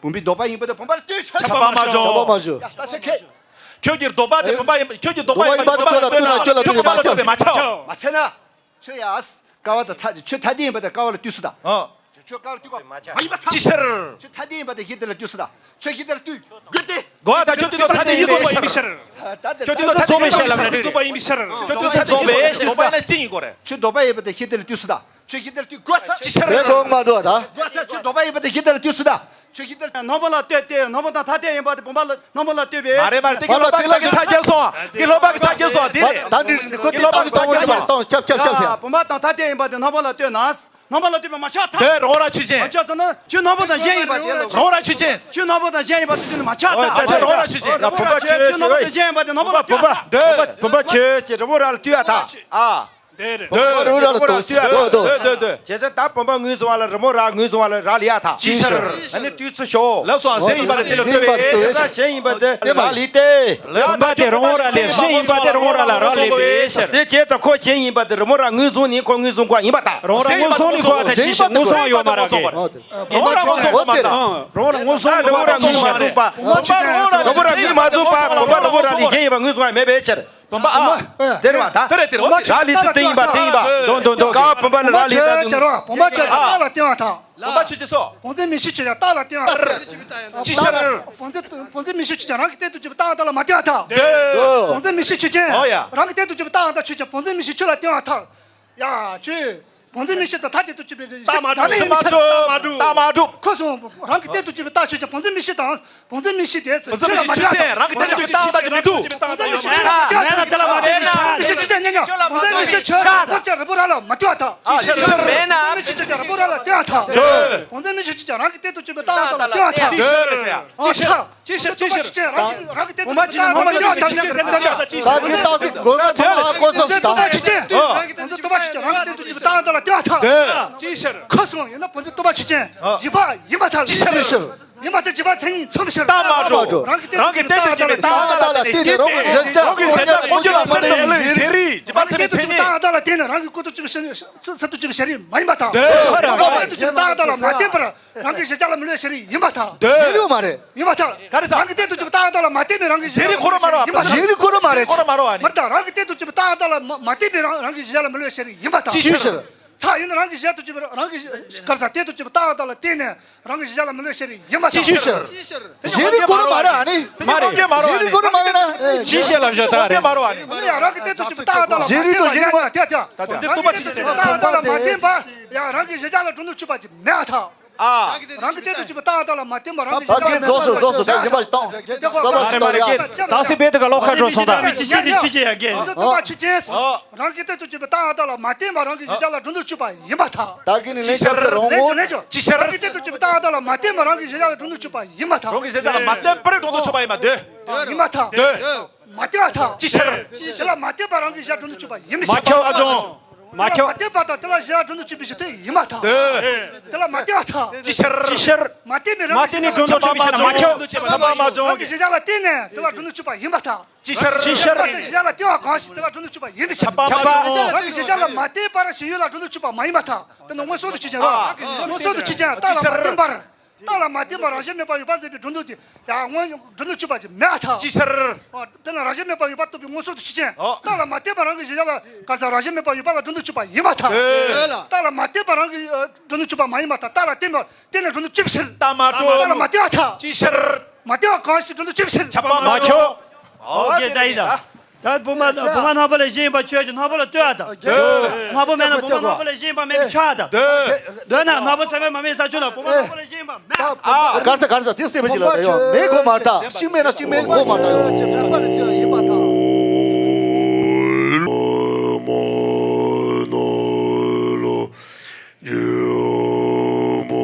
བུམ་པའི་འདོད་པ་ཡིན་པ་དེ་བུམ་པ་ལ་ལྟོས་ཆ་ཆ་པ་མ་བྱུང་། ཆ་པ་མ་བྱུང་། ཡ་ད་ཤེས་ཁེ། ཁྱོད་ཀྱི་འདོད་པ་དེ་བུམ་པ་ཡིན། ཁྱོད་ཀྱི་འདོད་པ་ཡིན་པ་དེ་བུམ་པ་ལ་ལྟོས་ན་ཁྱོད་ལ་ལྟོས་པས་མ་ཁྱབ། མ་ཚད་ན། ཁྱོད་ཡ། ཀ་བ་དང་ཐ་ཁྱོད་ཐ་དད་ཡིན་པ་དེ་ཀ་བ་ལ་ལྟོས་སོང་ད། ཨ། ཁྱོད་ཀ་བ་ལ་ལྟོས་དགོས་མ་ཡིན་པ་ཚ། ཅི་ཕྱིར། ཁྱོད་ཐ་དད་ཡིན་པ་དེ་གཞན་དེ་ལ་ལྟོས་སོང་ད། ཁྱོད་གཞན་དེ་ལ་ལྟོས་དགོས་ཏེ། གོ་བ་ད་ཁྱོད་དེ་དང་ཐ་དད་ཡིན་དགོས་པ་ཡིན་པའི་ཕྱིར། ད་དེ་ཁྱོད་དེ་དང་ཐ་དད་ཡིན་པའི་ཕྱིར། ཡིན་པའི་ཕྱིར། ཁྱོད་དེ་དང་ཐ་དད་ཡིན་པའི་ཕྱིར། འདོད་པ་ཡིན་ན་གཅིག་ཡིན་དགོས་རེད། ཁྱོད་འདོད་པ་ཡིན་པ་དེ་གཞན་དེ་ལ་ལྟོས་སོང་ད། ཁྱོད་གཞན་དེ་ལ་ལྟོས་དགོས་ཚ། ཅི་ཕྱིར། དེ་གོ་མ་འདུག་ད། དགོས་ཚ། ཁྱོད་འདོད་པ་ཡིན་པ་དེ་གཞན་དེ་ལ་ལྟོས་སོང་ད། ཁྱོད་གཞན་དེ་ལ། རྣོན་པོ་ལ་ལྟོས་ཏེ། རྣོན་པོ་དང་ཐ་དད་ཡིན་པ་དེ་བུམ་པ་ལ་རྣོན་པོ་ལ་ལྟོས་པས། མ་རེད་མ་རེད། དེ་གི་སློབ་པ་གི་ཚ་རྒྱབ་སོང་། དེ་སློབ་པ་གི་ཚ་རྒྱབ་སོང་། དེ་རེད། ད་འདི་ཁོ་དེ་སློབ་པ་གི་ཚ་རྒྱབ་སོང་། ཁྱབ་ཁྱབ་ཁྱབ་ཁྱབ། བུམ་པ་དང་ཐ་དད་ཡིན་པ་དེ་རྣོན་པོ་ལ་ལྟོས་ན། རྣོན་པོ་ལ་ལྟོས་པས་མ་ཆགས་ཐལ། དེ་རང་ར་ཆོས་ཅན། མ་ཆགས་ཟེར་ན་ཁྱོད་རྣོན་པོ་དང་གཞན་ཡིན་པ་དེ་ལ། རང་ར་ཆོས་ཅན། ཁྱོད་རྣོན་པོ་དང་གཞན་ཡིན་པ་དེ་ཚོ་ནི་མ་ཆགས་ཐལ། ཨ་ཅེ་རང་ར་ཆོས་ཅན། ཁྱོད་རྣོན་པོ་དང་གཞན་ཡིན་པ་དེ་རྣོན་པོ་ལ་ལྟོས་ཐལ། བུམ་པ་ཁྱོད་ཀྱི་རི་མོ་ར་ལ་ལྟོས་ཡ་ཐལ། ཨ། དེ་རེད། འདོད། རི་མོ་ར་ལ་ལྟོས། འདོད་འདོད་འདོད། བྱས་ཙང་ད་བུམ་པ་ངོས་བཟུང་བ་ལ་རི་མོ་ར་ངོས་བཟུང་བ་ལ་རག་ལས་ཡ་ཐལ། ཅི་ཕྱིར། ཨ་ནི་ལྟོས་ཚུལ་ཞོག་ལབ་སོང་། གཞན་ཡིན་པ་ལ་དེ་ལ་ལྟོས་པས། གཞན་ཡིན་པ་དེ་རག་ལས་ཏེ། བུམ་པ་དེ་རི་མོ་ར་ལས་གཞན་ཡིན་པ་དེ་རི་མོ་ར་ལ་རག་ལས་པའི་ཕྱིར། དེ་བྱས་ཙང་ཁོ་གཞན་ཡིན་པ་དེ་རི་མོ་ར་ངོས་བཟུང་ནས་ཁོ་ངོས་བཟུང་དགོས་ཡིན་པ་ཐལ། རང་ར་ངོས་བཟུང་ནས་ཁོ་ད་ཅི་ཞིག་ངོས་བཟུང་ཡོད་མ་རག་གི། རང་ར་ངོས་བཟུང་དགོས་མ་ཐལ། རང་ར་ངོས་བཟུང་། རི་མོ་ར་ངོས་བཟུང་མ་རེད། བུམ་པ་རི་མོ་ར་ངོས་མ་བཟུང་བ་བུམ་པ་རི་མོ་ར་ལས་གཞན་ཡིན་པ་ངོས་བཟུང་ཡ་མེད་པའི་ཕྱིར། བུམ་པ་ཨ། དེ་རེད་བ་ད། དེ་རེད་དེ་རེད། རག་ལས་ཚུལ་དེ་ཡིན་པ་དེ་ཡིན་པ། འདོད་འདོད་འདོད། ཀ་བ་བུམ་པ་ལ་རག་ལས་ད་དུ། བུམ་པ་ཆོས་ཅན། རྟགས་ལ་བརྟེན་པ་དང་། བུམ་པ་ཆོས་ཅན་སོ། བུམ་འཛིན་མིག་ཤེས་ཆོས་ཅན་རྟགས་ལ་བརྟེན་པ། ཅི་ཕྱིར། བུམ་འཛིན་བུམ་འཛིན་མིག་ཤེས་ཆོས་ཅན་རང་གི་སྟེང་དུ་གྱུར་པའི་རྟགས་དག་ལ་མ་བརྟེན་པར་ཐལ། འདོད། བུམ་འཛིན་མིག་ཤེས་ཆོས་ཅན། ཨོ་ཡ། རང་གི་སྟེང་དུ་གྱུར་པའི་རྟགས་དག་ཆོས་ཅན་བུམ་འཛིན་མིག་ཤེས་ཆོས་ལ་བརྟེན་པར་ཐལ། ཡ་ཁྱོད། བུམ་འཛིན་མིག་ཤེས་དང་ཐ་དད་དུ་གྱུར་པའི་རྟགས་མ་གྲུབ། རྟགས་མ་གྲུབ། རྟགས་མ་གྲུབ། ཁོ་སོང་། རང་གི་སྟེང་དུ་གྱུར་པའི་རྟགས་ཆོས་ཅན་བུམ་འཛིན་མིག་ཤེས་དང་། བུམ་འཛིན་མིག་ཤེས་དེ་ཚོ་ཁྱོད་ལ་མ་བརྟེན། རང་གི་སྟེང་དུ་གྱུར་པའི་རྟགས་དག་ཅིག་མི་འདུག་བུམ་འཛིན་མིག་ཤེས་ཆོས་ཅན་ལ་མ་བརྟེན་པར་ཐལ། མིག་ཤེས་ཆོས་ཅན་ཉོན་ཉོན། བུམ་འཛིན་མིག་ཤེས་ཆོས་ཅན་རི་མོ་ར་ལ་མ་བརྟེན་པར་ཐལ། ཅི་ཕྱིར། མིག་ཤེས་ཆོས་ཅན་རི་མོ་ར་ལ་བརྟེན་པར་ཐལ། བུམ་འཛིན་མིག་ཤེས་ཆོས་ཅན་རང་གི་སྟེང་དུ་གྱུར་པའི་རྟགས་དག་ལ་བརྟེན་པར་ཐལ། ཅི་ཕྱིར། ཨོ་ཆ། ཅི་ཕྱིར། ཅི་ཕྱིར། རང་གི་རང་གི་སྟེང་དུ་བུམ་པ་ཆོས་ཅན་རི་མོ་ར་ལ་བརྟེན་པར་ཐལ། ད་གི་ཏག་ཙི་དགོས་པ་ཚང་མ་ཀོ་ཚོགས་སུ་དང་། བུམ་འཛིན་བུམ་པ་ཆོས་ཅན་རང་གི་སྟེང་དུ་གྱུར་པའི་རྟགས་དག་ལ་བརྟེན་པར་ཐལ། ཅི་ཕྱིར། ཁོ་སོང་ཡིན་ན་བུམ་འཛིན་བུམ་པ་ཆོས་ཅན་འཇིག་པ་ཡིན་པར་ཐལ། ཅི་ཕྱིར། ཡིན་པར་ཐལ། འཇིག་པ་མཚན་ཉིད་མཚོན་པའི་ཕྱིར། རྟགས་མ་གྲུབ། རང་གི་སྟེང་དུ་གྱུར་པའི་རྟགས་དག་ལ་བརྟེན་ནས་རང་གི་གཞལ་བྱ་ཀུན་སྤྱོད་ལ་སེམས་དང་བློ་ཡི་ཤེས་རིག་འཇིག་པ་མཚོན་པའི་མཚན་ཉིད། རྟགས་དག་ལ་བརྟེན་ནས་རང་གི་ཀུན་ཏུ་གྱུར་པའི་ཤེས་རིག་མཚོན་པའི་ཤེས་རིག་མ་ཡིན་པར་ཐལ། འདོད། རང་གི་སྟེང་དུ་གྱུར་པའི་རྟགས་དག་ལ་མ་བརྟེན་པར། རང་གི་གཞལ་བྱ་ལ་མི་བསླུ་བའི་ཤེས་རིག་ཡིན་པར་ཐལ། འདོད། ཡོད་མ་རེད། ཡིན་པར་ཐལ། ག་རེ་ཟེར། རང་གི་སྟེང་དུ་གྱུར་པའི་རྟགས་དག་ལ་མ་བརྟེན་པའི་རང་གི་གཞལ་བྱ་ལ་མི་བསླུ་བའི་ཤེས་རིག་ཡིན་པར་ཐལ། ཤེས་རིག་ཁོ་རང་མ་རེད། མ་རེད་ད། རང་གི་སྟེང་དུ་གྱུར་པའི་རྟགས་དག་ལ་མ་མ་བརྟེན་པའི་རང་རང་གི་གཞལ་བྱ་ལ་མི་བསླུ་བའི་ཤེས་རིག་ཡིན་པར་ཐལ། ཅི་ཕྱིར། ཚ་ཡིན་ན་རང་གི་གཞལ་དུ་གྱུར་པའི་རང་གི་ག་རེ་ཟེར། སྟེང་དུ་གྱུར་པའི་རྟགས་དག་ལ་བརྟེན་ནས་རང་གི་གཞལ་བྱ་ལ་མི་བསླུ་བའི་ཤེས་རིག་ཡིན་པར་ཐལ། ཅི་ཕྱིར། ཤེས་རིག་ཁོ་རང་མ་རེད་ཨ་ནི། མ་རེད། ཤེས་རིག་ཁོ་རང་མ་རེད་ན། ཅི་ཕྱིར་ལབ་ཤོག་ད་རེད། ཡང་རང་གི་སྟེང་དུ་གྱུར་པའི་རྟགས་དག་ལ་མ་བརྟེན་པར། ཤེས་རིག་ཁོ་རང་མ་རེད། ཡང་རང་གི་གཞལ་བྱ་ལ་གྲུབ་འདོད་ཆོད་པ་ཅིག་མེད་པར་ཐལ། ཨ། རང་གི་སྟེང་དུ་གྱུར་པའི་རྟགས་དག་ལ་མ་བརྟེན་པར་རང་གི་གཞལ་བྱ་ལ་མི་བསླུ་བའི་ཤེས་རིག་ཡིན་པར་ཐལ། ད་གིན་རྫོགས་སོ་རྫོགས་སོ། ད་གཞན་པ་ཞིག་བཏང་། ད་རེ་མ་རེ་ཀྱེ། ད་སི་བེད་དུ་ག་ལོག་ཁ་འགྲོ་སོང་ད། མི་ཅི་ཅི་ཅི་ཅི་ཅི་ཡ་གེ། རང་གི་སྟེང་དུ་གྱུར་པའི་རྟགས་དག་ལ་མ་བརྟེན་པར་རང་གི་གཞལ་བྱ་ལ་གྲུབ་འདོད་ཆོད་པ་ཡིན་པར་ཐལ། ད་གིན་ནི་ལན་ཆགས་ཚེ་རང་ངོ་། ཅི་ཕྱིར། རང་གི་སྟེང་དུ་གྱུར་པའི་རྟགས་དག་ལ་མ་བརྟེན་པར་རང་གི་གཞལ་བྱ་ལ་གྲུབ་འདོད་ཆོད་པ་ཡིན་པར་ཐལ། རང་གི་གཞལ་བྱ་ལ་མ་བརྟེན་པར་གྲུབ་འདོད་ཆོད་པ་ཡིན་པ་འདོད། ཡིན་པར་ཐལ། འདོད། མ་བརྟེན་པར་ཐལ། ཅི་ཕྱིར། དེ་ལ་མ་བརྟེན་པར་རང་གི་གཞལ་བྱ་གྲུབ་འདོད་ཆོད་པ་ཡིན་པའི་ཕྱིར། མ་ཁྱབ། མ་ཁྱབ། དེ་ལ་མ་བརྟེན་པར་ཐལ། དེ་ལ་གཞལ་བྱ་གྲུབ་འདོད་ཆོད་པའི་ཕྱིར་ཡིན་པར་ཐལ། འདོད། དེ་ལ་མ་བརྟེན་པར་ཐལ། ཅི་ཕྱིར། ཅི་ཕྱིར། མ་བརྟེན་པའི་རང་གི་གཞལ་བྱ་ལ་མ་བརྟེན་པར་རང་གི་གཞལ་བྱ་གྲུབ་འདོད་ཆོད་པ་ཡིན་པ་མ་ཁྱབ། ཁྱབ་པ་མ་བྱུང་། རང་གི་གཞལ་བྱ་ལ་བརྟེན་ནས་དེ་ལ་གྲུབ་འདོད་ཆོད་པ་ཡིན་པར་ཐལ། ཅི་ཕྱིར། ཅི་ཕྱིར། རང་གི་གཞལ་བྱ་ལ་བརྟེན་པ་གང་ཞིག་དེ་ལ་གྲུབ་འདོད་ཆོད་པ་ཡིན་པའི་ཕྱིར། ཁྱབ་པ་མ་བྱུང་། རང་གི་གཞལ་བྱ་ལ་མ་བརྟེན་པར་ཞེན་ཡུལ་ལ་གྲུབ་འདོད་ཆོད་པ་མ་ཡིན་པར་ཐལ། དཔེར་ན་མངོན་སུམ་དུ་ཆོས་ཅན། ཨ། མངོན་སུམ་དུ་ཆོས་ཅན། རྟགས་ལ་མ་བརྟེན་པར། རྟགས་ལ་མ་བརྟེན་པར་རང་བཞིན་མེད་པར་ཡོད་པར་འཛིན་པའི་གྲུབ་འདོད་དེ་ཡང་སྔོན་གྲུབ་འདོད་ཆོད་པ་ཅིག་མེད་པར་ཐལ། ཅི་ཕྱིར། ཨོ། དཔེར་ན་རང་བཞིན་མེད་པར་ཡོད་པར་རྟོགས་པའི་མངོན་སུམ་དུ་ཆོས་ཅན། ཨོ། རྟགས་ལ་མ་བརྟེན་པར་རང་གི་གཞལ་བྱ་ལ་གང་ཟག་རང་བཞིན་མེད་པར་ཡོད་པ་ལ་གྲུབ་འདོད་ཆོད་པ་ཡིན་པར་ཐལ། ཨོ། རྟགས་ལ་མ་བརྟེན་པར་རང་གི་ཨ་གྲུབ་འདོད་ཆོད་པ་མ་ཡིན་པར་ཐལ། རྟགས་ལ་བརྟེན་པར་བརྟེན་ནས་གྲུབ་འདོད་ཆོད་པའི་ཕྱིར། རྟགས་མ་གྲུབ། རྟགས་ལ་མ་བརྟེན་པར་ཐལ། ཅི་ཕྱིར། མ་བརྟེན་པར་གང་ཞིག་གྲུབ་འདོད་ཆོད་པའི་ཕྱིར། ཁྱབ་པ་མ་ཁྱབ། ཨོ་ཀེ། ད་ཡིན་ད། ད་བུམ་པ་བུམ་པ་རྣོན་པོ་ལས་གཞན་ཡིན་པ་ཆོས་ཅན། རྣོན་པོ་ལ་ལྟོས་པ་དང་། འདོད། རྣོན་པོ་མེད་ན་བུམ་པ་རྣོན་པོ་ལས་གཞན་ཡིན་པ་མེད་པའི་ཕྱིར་དང་། འདོད། འདོད་ན་རྣོན་པོ་ཚད་མས་མ་དམིགས་ས་ཆོས་ལ་བུམ་པ་རྣོན་པོ་ལས་གཞན་ཡིན་པ་མེད། ཨ། ག་རེ་ཟེར་ག་རེ་ཟེར། དེ་སེམས་པའི་ཅི་ལ་ཡོད་མེད་གོ་མ་ད། གཅིག་མེད་ན་གཅིག་མེད་གོ་མ་ད་ཡོད། ཅེས་མེད་པ་ལ་ལྟོས་ཡིན་པར་ཐལ།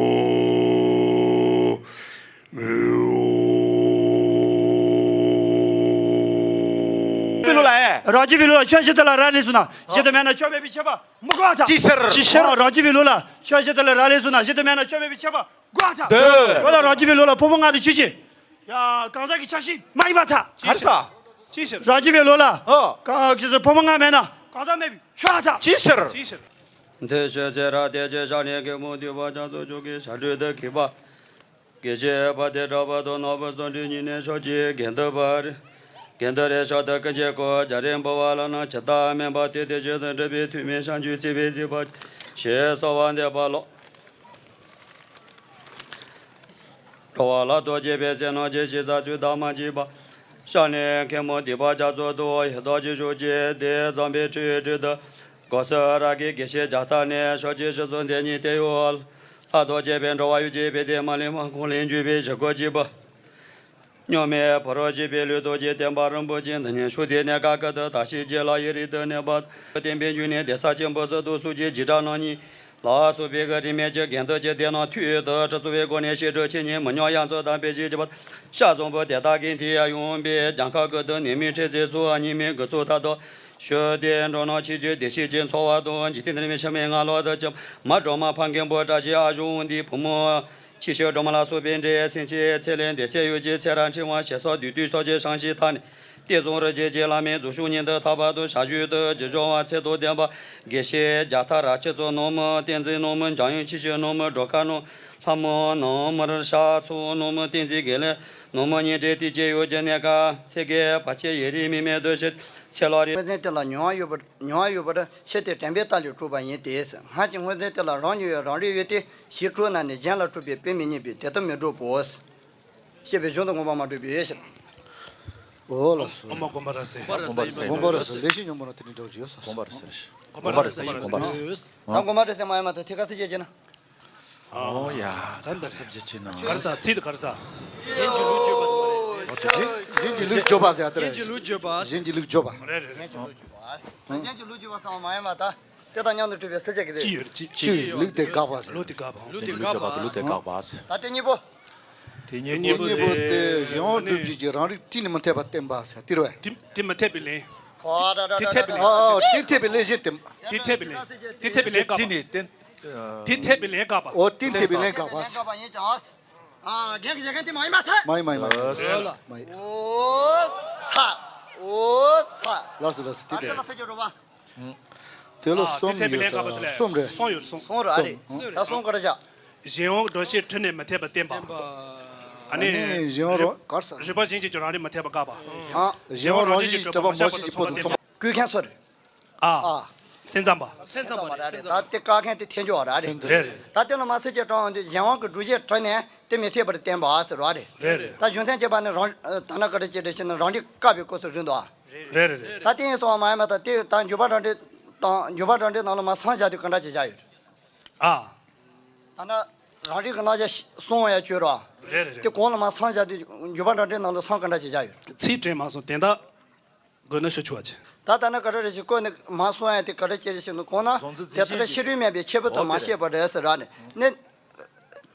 རང་རྒྱུད་པའི་ལུགས་ལ་ཆོས་བཞི་དེ་ལ་རག་ལས་སོང་ན་གཞི་དང་མེད་ན་ཆོས་མེད་པའི་ཁྱབ་པ་མི་དགོས་པར་ཐལ། ཅིའི་ཕྱིར། ཅིའི་ཕྱིར། རང་རྒྱུད་པའི་ལུགས་ལ་ཆོས་བཞི་དེ་ལ་རག་ལས་སོང་ན་གཞི་དང་མེད་ན་ཆོས་མེད་པའི་ཁྱབ་པ་དགོས་པར་ཐལ། འདོད། འོ་ལ་རང་རྒྱུད་པའི་ལུགས་ལ་ཕོ་མོ་ལྔ་དང་ཆོས་ཅན། ཡ། གང་ཟག་གི་ཆ་ཤས་མ་ཡིན་པར་ཐལ། ག་རེ་ཟེར། ཅིའི་ཕྱིར། རང་རྒྱུད་པའི་ལུགས་ལ། ཨོ། གང་ཟག་ཕོ་མོ་ལྔ་མེད་ན་གང་ཟག་མེད་པའི་ཆོས་ཐལ། ཅིའི་ཕྱིར། ཅིའི་ཕྱིར། འདི་ཕྱི་ཚེ་རབས་དེ་ཅི་ཤ་ནས་གད་མོ་དུད་པ་རྒྱ་མཚོ་ཆུ་ཁའི་ཞག་དྲོད་དུ་གིས་པ། དགེ་བཤེས་པ་དེ་གྲགས་པ་དང་ནོར་བུ་བསམ་འགྲུབ་གཉིས་ནས་ཕྱོགས་ཀྱི་དགེ་འདུན་པ་རེད། དགེ་འདུན་རེ་ཤོག་ཏུ་ཀུན་མཁྱེན་སྐུ་རྒྱ་རས་འབུལ་བ་ལ་ནི་ཇི་ལྟར་སྨན་པ་དེ་དེ་བཞིན་དུ་འགྲུབ་པའི་ཐུགས་སྨོན་བྱང་ཆུབ་སེམས་དཔའི་གཟིགས་པ་ཞེས་གསོལ་བ་འདེབས་པ་ལོ། འགྲོ་བ་ལ་སྟོབས་བསྐྱེད་པའི་ཚེ་ནང་གི་ཤེས་བྱ་ཚུལ་དག་མ་བགྱིས་པ། ཤ་ནས་གད་མོ་དུད་པ་རྒྱ་མཚོ་དུ་ཡི་དྭགས་ཀྱི་ཤུགས་ཀྱིས་དེ་འཛམ་བུའི་ཁྲོད་ཁྲོད་དུ། སྒོ་སུ་ར་གི་དགེ་བཤེས་རྒྱ་ཐག་ནས་ཕྱོགས་ཀྱི་ཤུགས་སུ་འདི་ཉིད་དེ་ཡོད། ལྷ་དང་བཅས་པའི་འགྲོ་བ་ཡུལ་གྱི་དཔེ་དེ་མ་ལུས་མ་གོང་ལས་འཇུག་པའི་ཞི་རྒོལ་གྱི་བུ། གཉུག་མའི་ཕ་རོལ་ཕྱིན་པའི་ལུས་རྟོགས་ཀྱི་བསྟན་པ་རིན་པོ་ཆེ་འདི་ཉིད་ཤུགས་དེ་གནས་སྐབས་ཀུན་ཏུ་དར་ཞིང་རྒྱས་ལ་ཡུན་རིང་དུ་གནས་པ། བསྟན་པའི་འབྱུང་གནས་གདན་ས་ཆེན་པོ་སུ་དུ་སུ་ཀྱི་རྗེས་འབྲང་རྣམ་གཉིས་ལ་སོགས་པའི་གི་རིས་མེད་ཀྱི་དགེ་འདུན་གྱི་སྡེ་རྣམས་ཐུགས་དང་ཁྲིད་ཚུལ་བའི་སྒོ་ནས་ཞི་ཁྲོ་ཆོས་ཉིད་མི་ཉམས་ཡང་ཚུལ་དང་སྤེལ་ཞིང་བགྱིས་པ། ཤ་བཟང་པོ་དེ་དག་གི་མཐིལ་ཡང་ཡོང་བའི་གྱངས་ཁ་ཀུན་ཏུ་ནད་མུག་མཁྲེགས་ཚེ་སོགས་སྙིགས་མའི་དགེ་ཚོགས་མཐའ་དག་ཞུ་སྟེ་འགྲོ་རྣམས་ཆོས་ཀྱི་བདེ་གཤེགས་ཀྱི་འཚོ་བ་དང་འཇིག་རྟེན་འདིར་མི་ཕྱི་མའི་ངང་ལོག་ཏུ་ཅིག་མ་སྒྲོལ་མ་ཕ་རྒན་པོ་བཀྲ་ཤིས་ཨ་ཞང་འདི་བུ་མོ། ཆེ་ཤོས་སྒྲོལ་མ་ལ་སོགས་པའི་འདྲེ་སེམས་ཅན་ཚེ་ལས་འདས་ཚེ་ཡོད་ཀྱི་ཚེ་རབས་ཕྲེང་བ་ཞེས་སོགས་བདུད་འདུལ་ཕྱོགས་ཀྱི་བྱང་ཞིང་ཐ་ནི། གཏེར་བཟུང་རི་རྒྱལ་གྱི་བླ་མའི་རྫུ་ཤུགས་ཉིད་དུ་ཐར་པ་དང་ཞབས་ཞུ་དུ་རྗེས་འཇོག་པ་ཚད་དང་ལྡན་པ་དགེ་བཤེས་རྒྱ་ཐག་ར་ཆེ་ཚོ་ནང་མི་བསྟན་འཛིན་ནང་མི་འཇམ་དབྱངས་ཆེ་ཤོས་ནང་མི་སྒྲོལ་དཀར་ནང་ལྷ་མོ་ནང་མི་ར་ཤ་ཚོ་ནང་མི་བསྟན་འཛིན་དགེ་ལེགས་ནང་མི་གཉིས་འདྲེས་དེ་སྐྱེ་ཡོད་ཀྱི་གནས་སྐབས་ཚེ་གེ་བར་ཆད་ཡུན་རིང་མི་མེད་དུ་ཞི་ཚེ་ལོ་རེ། སྔོན་ཚེ་དེ་ལ་མྱོང་བ་ཡོད་པར། མྱོང་བ་ཡོད་པར་ཤེས་ཏེ་དྲན་པའི་རྟ་ལས་གྲུབ་པ་ཡིན་ཏེ། སྔར་གྱི་སྔོན་ཚེ་དེ་ལ་རང་མྱོང་བའི་རང་རིག་ཡོད་དེ་ཞི་ཁྲོ་ན་ནི་གཞན་ལ་འཁྲུལ་པའི་དཔེ་མི་རྙེད་པས་དེ་ལྟར་མི་འགྲུབ་བོ། ཞེས་པའི་གཞུང་དུ་མངོན་པར་མ་གྲུབ་པའི་ཕྱིར། འོ་ལགས་སོ། ཨོ་མ་དགོངས་པ་རབ་གསལ། དགོངས་པ་རབ་གསལ། དགོངས་པ་རབ་གསལ། ལེགས་ཤིང་སྙོམས་པོ་ནང་དེ་ནི་འདྲ་བོ་ཅིག་ཡོད་ས། དགོངས་པ་རབ་གསལ། དགོངས་པ་རབ་གསལ། དགོངས་པ་རབ་གསལ། ད་དགོངས་པ་རབ་གསལ་མ་ཡིན་མ་ཐག་ཐད་ཀར་ཚིག་བཅད་ཅེ་ན། ཨོ་ཡ། ད་འདབ་ས་བཅད་ཅེ་ན། ག་རེ་ཟ་ཚིག་དེ་ག་རེ་ཟ། གཞན་གྱི་ལུགས་བརྗོད་པ་དེ་མ་རེད། ཨོ་དེ་གཞན་གཞན་གྱི་ལུགས་བརྗོད་པ་ཟེར་ཡ་དེ་རེད། གཞན་གྱི་ལུགས་བརྗོད་པ། གཞན་གྱི་ལུགས་བརྗོད་པ། རེད་རེད་རེད། གཞན་གྱི་ལུགས་བརྗོད་པ་ཟེར་བ་མ་ཡིན་མ་ཐག་དེ་དང་མཉམ་དུ་གྲུབ་པའི་ཚིག་བཅད་ཀྱི་རེད། ཅི་ཡོད་རེད་ཅི། ཅི་ཡོད། ལུགས་དེ་དགག་པ་ཟེར། ལུགས་དེ་དགག་པ། ལུགས་དེ་དགག་པ། ལུགས་དེ་དགག་པ་ཟེར། ད་དེ་གཉིས་པོ། དེ་གཉིས་པོ་དེ་གཞན་དབང་སྒྲུབ་བྱེད་ཀྱི་རང་རིག་སྤྲིན་ནི་མི་འཐད་པར་བསྟན་པ་ཟེར་དེ་རེད་པས། དེ་དེ་མི་འཐད་པའི་ལན། དེ་འཐད་པའི་ལན། ཨ་ཨ་དེ་འཐད་པའི་ལན་གཞན་དེ། དེ་འཐད་པའི་ལན། དེ་འཐད་པའི་ལན་དགག་པ། དེ་ནི་དེ། དེ་འཐད་པའི་ལན་དགག་པ། ཨོ་དེ་འཐད་པའི་ལན་དགག་པ། དེ་འཐད་པའི་ལན་དགག་པ་ཡིན་ཀྱང་། ཨ་རྒན་གྱི་ཡ་རྒན་དེ་མ་ཡིན་མ་ཐལ། མ་ཡིན་མ་ཡིན་མ་ཡིན། ཨོ་ལ། མ་ཡིན། ཨོ་ཚ། ཨོ་ཚ། ལགས་སོ་ལགས་སོ་དེ་ཨ་རྒན་ལ་ཟེར་རྒྱུ་རེད་པ། དེ་ལ་ཨ་གསུམ་དེ་ཐེབས་པའི་ལན་ཡོད་ག་པ་དེ་ལས་གསུམ་རེད། གསུམ་ཡོད་གསུམ། གསུམ་རེད་ཨ་རེད། ད་གསུམ་ག་རེ་བྱ། གཞན་དབང་གི་སྒྲོ་བཤད་འཁྲུལ་ནས་མི་འཐད་པར་བསྟན་པ། ཨ་ནི། ཨ་ནི་གཞན་དབང་རོ་གར་ས། རིག་པ་གཞན་གཅིག་གི་རང་རིག་མི་འཐད་པར་དགག་པ། ཨ་གཞན་དབང་རང་བཞིན་གྱིས་གྲུབ་པ་མ་ཤེས་ཀྱི་ཕུ་དུ་མཚུངས། བཀོད་མཁན་སུ་རེད། ཨ། ཨ། སེམས་ཙམ་པ། སེམས་ཙམ་པ་རེད་རེད། ད་དེ་བཀག་མཁན་དེ་ཐལ་འགྱུར་བ་རེད་རེད། རེད་རེད། ད་དེ་ལ་མ་ཚད་ཅིག་དྲང་འོང་དུས་གཞན་དབང་གི་སྒྲོ་བཤད་འཁྲུལ་ནས་དེ་མི་འཐད་པར་བསྟན་པ་ཟེར་བ་རེད། རེད་རེད། ད་རྒྱུ་མཚན་བྱས་པ་ནི་རང་ད་ནི་ག་རེ་བྱས་རེད་ཞེ་ན་རང་རིག་བཀག་པའི་སྐབས་སུ་རེད་འདུག་ཨ། རེད་རེད་རེད། ད་དེ་ཡིན་སོང་བ་མ་ཡིན་པ་ད་དེ་ད་འཇུག་པ་རང་འགྲེལ་དང་འཇུག་པ་རང་འགྲེལ་ནང་ལ་མ་སངས་བཞག་དུས་ག་འདྲ་ཅིག་བཞག་ཡོད། ཨ། ད་ནི་རང་རིག་གི་རྣམ་གཞག་གསུང་བ་ཡ་བཅོས་རོགས། རེད་རེད་རེད། དེ་གོང་ལ་མ་སངས་བཞག་དུས་འཇུག་པ་རང་འགྲེལ་ནང་ལ་སངས་ག་འདྲ་ཅིག་བཞག་ཡོད། ཚིག་དྲན་མ་སོང་དེ་འདྲ། དགོས་ན་ཤོད་ཆོག་པ་བྱེད། ད་ལྟ་ན་ག་རེ་རེ་ཞིག་བཀོད་ནས་མ་གསུང་ཡ་དེ་ག་རེ་བྱེད་རེ་ཞིག་ནི་གོང་ན་དེ་ལྟར་ཕྱི་རོལ་མེད་པའི་ཁྱད་པར་དུ་མ་ཤེས་པ་རེད་ཟེར་ར་ནས་ནི།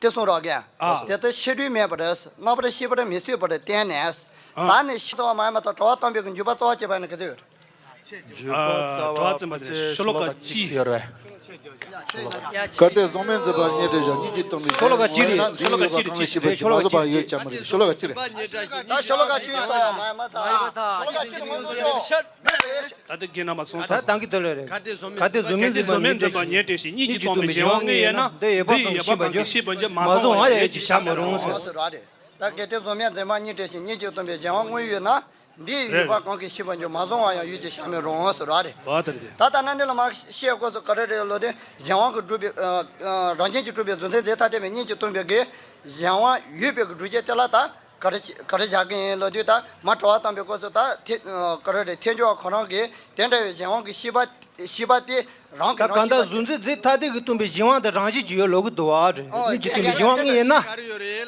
དེ་གསུང་རོགས་ཀྱང་། ཨ། དེ་ལྟར་ཕྱི་རོལ་མེད་པ་རེད། རྣམ་པར་ཤེས་པར་མི་བཟོད་པར་བསྟན་ནས། ཨ། ད་ནི་ཤེས་ཚོར་བ་མ་ཡིན་པ་དང་གྲོལ་བ་གཏོང་བའི་འཇུག་པ་རྩ་བ་བྱེད་པ་ནི་ག་ཚོད་ཡོད། འཇུག་པ་རྩ་བ་བྱེད་པ་ཤོ་ལོ་ཀ་གཅིག་ཡོད་རེད། གལ་ཏེ་གཟུགས་མེད་འཛིན་པ་རྙེད་བྲལ་ཞིང་། སྙིང་རྗེ་སྟོན་པའི་ཤོ་ལོ་ཀ་གཅིག་རེད། ཤོ་ལོ་ཀ་གཅིག་རེད། གཅིག་རེད། ཤོ་ལོ་ཀ་གཅིག་རེད། ཤོ་ལོ་ཀ་གཅིག་རེད། ད་ཤོ་ལོ་ཀ་གཅིག་ཡོད་ས་ཡ་མ་ཡ་མ་ད་ཤོ་ལོ་ཀ་གཅིག་ནང་དུ་ཆོག་མེད་རེད། ད་ལྟ་རྒན་རྣམ་པ་སོང་ཚར་སོང་། ད་གི་དོ་ལོ་རེད། གལ་ཏེ་གཟུགས་མེད་འཛིན་པ་ཉེར་བྲལ་ཞིང་། སྙིང་རྗེ་སྟོན་པའི་གཞན་དབང་དངོས་ཡོད་ན། འདི་ཡོད་པ་གང་གིས་ཤེས་པར་འགྱུར། མ་བཟུང་བ་ཡང་ཡོད་ཅེས་བྱར་མི་རུང་ཟེར། ད་གལ་ཏེ་གཟུགས་མེད་འཛིན་པ་ཉེར་བྲལ་ཞིང་། སྙིང་རྗེ་སྟོན་པའི་གཞན་དབང་དངོས་ཡོད་ན། འདི་ཡོད་པ་གང་གིས་ཤེས་པར་འགྱུར། མ་བཟུང་བ་ཡང་ཡོད་ཅེས་བྱར་མི་རུང་ཟེར་བ་རེད། ད་ལྟ་ན་འདི་ལ་མ་བཤད་སྐབས་སུ་ག་རེ་རེད་ལབ་དུས་གཞན་དབང་གིས་གྲུབ་པའི་རང་བཞིན་གྱིས་གྲུབ་པའི་རྫུ་འཕྲུལ་དེ་ཐ་དད་པའི་སྙིང་རྗེ་སྟོན་པའི་གི་གཞན་དབང་ཡོད་པའི་གི་སྒྲུབ་བྱེད་དེ་ལ་ད་ག་རེ་ག་རེ་བཞག་གི་ཡིན་ལབ་དུས་ད་མ་གྲོལ་བ་བཏང་པའི་སྐབས་སུ་ད་ཐལ་ག་རེ་རེད། ཐལ་འགྱུར་བ་ཁོ་རང་གིས་དེ་འདྲ་བའི་གཞན་དབང་གི་ཤེས་པ་ཤེས་པ་དེ་རང་གི་ད་གང་ལྟར་གཟུགས་འཛིན་རྫས་ཐ་དད་ཀྱིས་སྟོན་པའི་གཞན་དབང་དེ་རང་བཞིན་གྱིས་ཡོད་ལབ་གི་འདུག་བ། སྙིང་རྗེ་སྟོན་པའི་གཞན་དབང་དངོས་ཡིན་ན།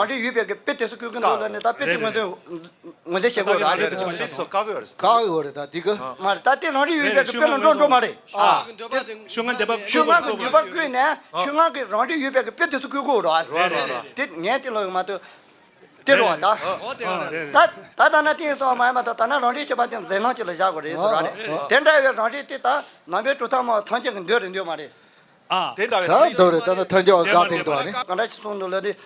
རང་འགྲེལ་ཡོད་པའི་གི་དཔེ་དེ་ཚོ་བཀོད་ཀྱི་འདུག་ལབ་ནས། ད་དཔེ་དེ་ངོས་འཛིན་ངོས་འཛིན་བྱེད་དགོས་ར། རེད་རེད། ལས་དེ་ཚོ་བཀག་ཡོད་རེད། བཀག་ཡོད་རེད། ད་འདི་གི་མ་རེད། ད་དེ་རང་འགྲེལ་ཡོད་པའི་གི་དཔེ་ལ་འགྲོ་འགྲོ་མ་རེད། ཨ། ཤོད་ངན་འདོད་པ། ཤོད་ངན་གི་འདོད་པ་བཀོད་ནས་ཤོད་ངན་གི་རང་འགྲེལ་ཡོད་པའི་གི་དཔེ་དེ་ཚོ་བཀོད་དགོས་ར། རེད་རེད་རེད། དེ་ངས་དེ་ལབ་ཡོད་མ་གཏོགས། དེ་རེད་བ་ད། ཨོ་དེ་རེད་རེད། ད་ད་ལྟ་ན་ཏིང་སོགས་མ་ཡིན་པ་ད། ད་ན་རང་འགྲེལ་ཞེས་པ་དེ་འཛིན་སྣང་ཅིག་ལ་བཞག་དགོས་རེད་ཟེར་བ་རེད། ཨོ། དེ་འདྲ་བའི་རང་འགྲེལ་དེ་ད་ནང་པའི་གྲུབ་མཐའ་མ་ཐམས་ཅད་ཀྱི་འདོད་རེད་འདོད་མ་རེད། ཨ། དེ་འདྲ་བའི་ད་རང་འགྲེལ་འདོད་རེད། ད་ན་ཐལ་འགྱུར་བ་དགག་སྟེ་འདུག་བ་རེད། གང་འདྲ་ཞིག་གསུངས་འདུག་ལབ་དུས།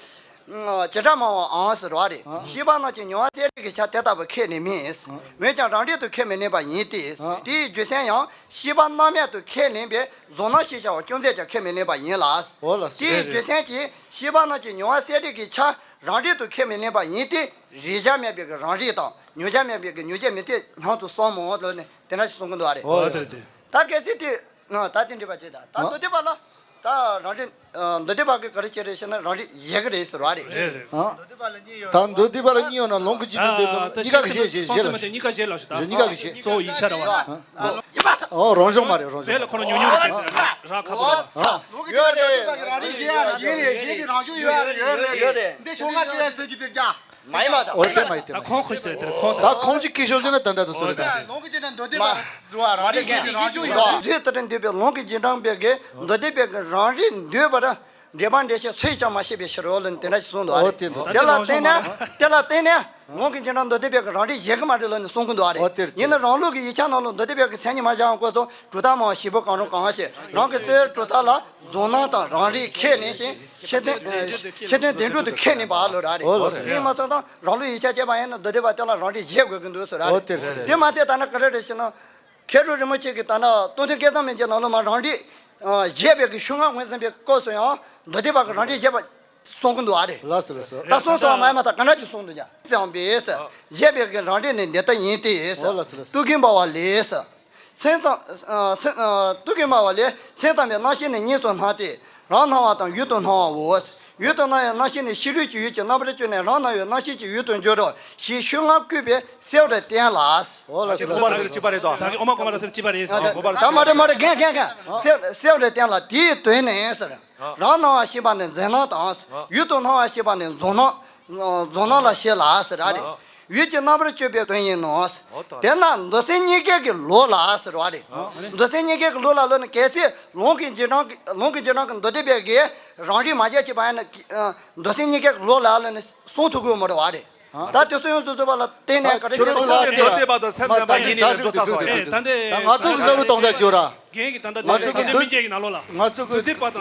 བྱེ་བྲག་སྨྲ་བའམ་ཟེར་བ་རེད། ཨ། ཤེས་པ་རྣམས་ཀྱི་མྱོང་བ་གསལ་རིག་གི་ཆ་དེ་ལྟ་བུ་ཁས་ལེན་མིན། ཨ། འོན་ཀྱང་རང་འགྲེལ་དུ་ཁས་མི་ལེན་པ་ཡིན་ཏེ། ཨ། དེའི་རྒྱུ་མཚན་ཡང་ཤེས་པ་རྣམ་དབྱེ་དུ་ཁས་ལེན་པའི་གཟུང་རྣམ་ཤེས་བྱ་བ་ཅུང་ཟད་ཀྱང་ཁས་མི་ལེན་པ་ཡིན་ལ། འོ་ལགས་སོ། དེའི་རྒྱུ་མཚན་གྱིས་ཤེས་པ་རྣམས་ཀྱི་མྱོང་བ་གསལ་རིག་གི་ཆ་རང་འགྲེལ་དུ་ཁས་མི་ལེན་པ་ཡིན་ཏེ། རེག་བྱ་མེད་པའི་གི་རང་རིག་དང་མྱོང་བྱ་མེད་པའི་གི་མྱོང་བྱེད་མི་འཐད་སྙམ་དུ་གསུངས་མོད་ལབ་ནས་དེ་འདྲ་ཞིག་གསུང་གི་འདུག་བ་རེད། འོ་དེ་རེད་དེ། ད་གལ་སྲིད་དེ་ད་དེ་འགྲེལ་པ་བྱེད་ད། ད་མདོ་སྡེ་པ་ལ་ད་རང་རིག་མདོ་སྡེ་པ་གི་ག་རེ་བྱེད་རེད་ཟེར་ན། རང་རིག་བཞེད་གི་རེད་ཟེར་བ་རེད། རེད་རེད། ཨ། ད་མདོ་སྡེ་པ་ལ་གཉིས་ཡོད་ན་ལུང་གི་རྒྱུད་ལུང་འདི་དང་གཉིས་ཀ་གི་བཞེད་བཞེད་བཞེད་ལ། གཉིས་ཀ་བཞེད་ལ་ཞུ་ད། གཉིས་ཀ་གི་བཞེད། གཙོ་བོ་ཡིག་ཆ་རེད་བ། ཨོ་རང་བྱུང་མ་རེད། རང་བྱུང་། དེ་ལ་ཁོ་རང་ཉུང་ཉུང་རེད་ཟེར་ར་ཁ་པོ་རེད་བ། ཡོད་རེད། རང་རིག་བཞེད་ཡ་རེད། རང་རིག་བཞེད་ཀྱི་རང་བྱུང་ཡོད་རེད། ཡོད་རེད། འདི་ཆུང་ང་ཅི་ཡ་ཟེར་གྱི་དེ་ཅག་མ་ཡིན་པ་དང་། འོ་དེ་མ་ཡིན། དེ་ད་མ་ཡིན། ཁོང་ཁོ་ཤེས་དེར་ཁོང་ད་ད་ཁོང་ཅིག་སྐད་ཤོར་ཟེར་ན་ད་ད་ད་སོ་རེད་ད། ལུང་གི་རྗེས་འབྲང་མདོ་སྡེ་པ་རེད་བ། རང་རིག་བཞེད་ཀྱི་རང་བྱུང་ཡོད་རེད། རྫས་ལྟར་འདོད་པའི་ལུང་གི་རྗེས་འབྲང་པའི་གི་མདོ་སྡེ་པའི་གི་རང་རིག་འདོད་པར། འགྲེལ་པ་འགྲེལ་བྱེད་ཚོས་ཀྱང་མ་ཤེས་པའི་ཕྱིར་རོ་ལབ་ནས་དེ་འདྲ་ཞིག་གསུངས་འདུག་ཨ། འོ་རེད། དེ་འདུག། དེ་ལ་བརྟེན་ནས་དེ་ལ་བརྟེན་ནས་ལུང་གི་རྗེས་འབྲང་མདོ་སྡེ་པའི་གི་རང་རིག་བཞེད་གི་མ་རེད་ལབ་ནས་གསུང་གི་འདུག་ཨ། རེད། འོ་དེ་རེད། ཡིན་ན་རང་ལུགས་ཀྱི་ཡིག་ཆ་ནང་ལ་མདོ་སྡེ་པའི་གི་མཚན་ཉིད་མ་བཞག་པའི་སྐོར་སོགས་གྲུབ་མཐའ་སྨྲ་བ་བཞི་པོ་གང་རུང་གང་ཞིག་རང་གི་རྩོད་གྲུབ་མཐའ་ལ་རྫོགས་སྣང་དང་རང་རིག་ཁས་ལེན་ཞིང་ཕྱིར་དོན་ཕྱིར་དོན་བདེན་གྲུབ་ཏུ་ཁས་ལེན་པ་ལོ་ར་རེད། འོ་ལོ་རེད། དེ་ཡིན་མ་ཚད་དང་རང་ལུགས་ཡིག་ཆ་སྤྱད་པ་ཡིན་ན་མདོ་སྡེ་པ་དེ་ལ་རང་རིག་བཞེད་དགོས་ཀྱི་འདུག་ཟེར་ར་རེད། འོ་དེ་རེད། དེ་མ་ཚད་ད་ནི་ག་རེ་རེད་ཞེ་ན། མཁས་གྲུབ་རིན་པོ་ཆེ་གིས་ད་ནི་རྟོགས་ལྡན་སྐལ་བཟང་མན་ཆད་ནང་ལོ་མ་རང་རིག་བཞེད་པའི་གི་ཤུལ་ངག་ངོས་ཟིན་པའི་སྐབས་སུ་ཡང་མདོ་སྡེ་པ་གི་རང་རིག་བཞེད་པ་གསུང་གི་འདུག་ཨ་རེད། ལགས་སོ་ལགས་སོ། ད་གསུང་སོང་བ་མ་ཡིན་མ་ད་ག་འདྲ་ཅིག་གསུང་འདུག་ཀྱང་བརྩམས་པས་བཞེད་པའི་གི་རང་རིག་ནི་འདི་ལྟ་ཡིན་ཏེ། ཨོ་ལགས་སོ་ལགས་སོ། ཏུ་ཀི་འབའ་བ་ལས། སེམས་ཙམ་ཏུ་ཀི་འབའ་བ་ལས། སེམས་ཙམ་པའི་རྣམ་ཤེས་ནི་གཉིས་སུ་སྣང་སྟེ། རང་སྣང་བ་དང་ཡུལ་དུ་སྣང་བའོ། ཡུལ་དུ་སྣང་བའི་རྣམ་ཤེས་ནི་ཕྱི་རོལ་གྱི་ཡུལ་གྱི་རྣམ་པར་གྱུར་ནས་རང་སྣང་བའི་རྣམ་ཤེས་ཀྱི་ཡུལ་དུ་འགྱུར་རོ་ཞེས་ཤུལ་ངག་བཀོད་པས་གསལ་བར་བསྟན་ལ། ཨོ་ལགས་སོ་ལགས་སོ། ཨོ་མ་གོ་མ་ར་ཟེར་གཅིག་པ་རེད་དོ། ད་གི་ཨོ་མ་གོ་མ་ར་ཟེར་གཅིག་པ་རེད། ད་མ་རེད་མ་རེད། རྒན་རྒན་རྒན། གསལ་གསལ་བར་བསྟན་ལ་དེའི་དོན་ནི་ཟེར། རང་སྣང་བ་ཞེས་པ་ནི་འཛིན་སྣང་དང་། ཡུལ་དུ་སྣང་བ་ཞེས་པ་ནི་རྫོགས་སྣང་། རྫོགས་སྣང་ལ་བཤད་ལ་ཟེར་ར་རེད། ཡུལ་གྱི་རྣམ་པར་གཅོད་པའི་དོན་ཡིན་ནོ། དེས་ན་མདོ་སེམས་གཉིས་ཀའི་གི་ལུགས་ལ་ཟེར་བ་རེད། མདོ་སེམས་གཉིས་ཀའི་གི་ལུགས་ལ་ལོ་ནི་གལ་སྲིད་ལུང་གི་རྗེས་འབྲང་གི་ལུང་གི་རྗེས་འབྲང་གི་མདོ་སྡེ་པའི་གི་རང་རིག་མ་བྱས་ཅིག་པ་ཡིན་ན། མདོ་སེམས་གཉིས་ཀའི་གི་ལུགས་ལ་ལོ་ནི་གསུང་ཐུབ་ཀྱི་མ་རེད་བ་རེད། ད་དེ་ཚོ་ཡོངས་སུ་རྫོགས་པ་ལ་བརྟེན་ནས་ག་རེ་ཁྱོད་རང་ལ་བལྟས་ར། མདོ་སྡེ་པ་དང་སེམས་ཙམ་པ་གཉིས་ནས་འགྲོ་ས་སོང་། ཨེ་ད་འདི་ང་ཚོ་གི་བསམ་བློ་གཏོང་ས་བཅོས་ར། རྒན་གྱི་ད་ལྟ་ང་ཚོ་གི་སངས་རྒྱས་དཔེ་མཛོད་ཀྱི་ནང་ལོགས་ལ། ང་ཚོ་གི་མ་རེད་བ།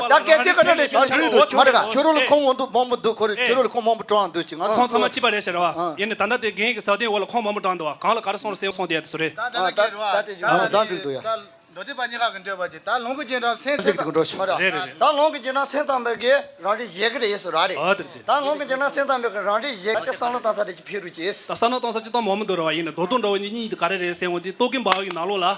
ད་གལ་ཏེ་ག་འདྲ་རེད་ཟེར་ན། ཁྱོད་རང་ལ་ཁོང་མང་པོ་འདུག་ཁོ་རེ་ཁྱོད་རང་ལ་ཁོང་མང་པོ་དྲངས་འདུག་ཅིག་ང་ཁོང་ཚང་མ་གཅིག་པ་རེད་ཟེར་བ། ཡིན་ནའི་ད་ལྟ་དེ་རྒན་གྱི་ཟབ་དོན་འོག་ལ་ཁོང་མང་པོ་དྲངས་འདུག་བ། གང་ལ་ག་རེ་གསུངས་རེད་ཟེར་གསུངས་དེ་ཡ་དེ་ཚོ་རེད། ད་ད་ད་ད་འགྲིག་འདུག་ཡ། མདོ་སྡེ་པ་གཉིས་ཀ་གི་འདོད་པ་ཅིག་ད་ལུང་གི་རྗེས་འབྲང་སེམས་ཙམ་གྱི་འགྲོ་ཞིག་རེད་རེད་རེད། ད་ལུང་གི་རྗེས་འབྲང་སེམས་ཙམ་པའི་གི་རང་རིག་བཞེད་གི་རེད་ཟེར་ར་རེད། ཨ་དེ་རེད་དེ། ད་ལུང་གི་རྗེས་འབྲང་སེམས་ཙམ་པའི་གི་རང་རིག་བཞེད་གི་བསམ་བློ་བཏང་ས་དེ་ཅིག་ཕེབས་རོགས་གྱིས། ད་བསམ་བློ་གཏོང་ས་ཅིག་གཏོང་མང་པོ་འདུག་ར་བ། ཡིན་ནའི་མདོ་དོན་འདྲ་བོ་གཉིས་གཉིས་དེ་ག་རེ་རེད་ཟེར་འོང་དུས་ཏུ་ཀི་འབའ་བ་གི་ནང་ལོགས་ལ།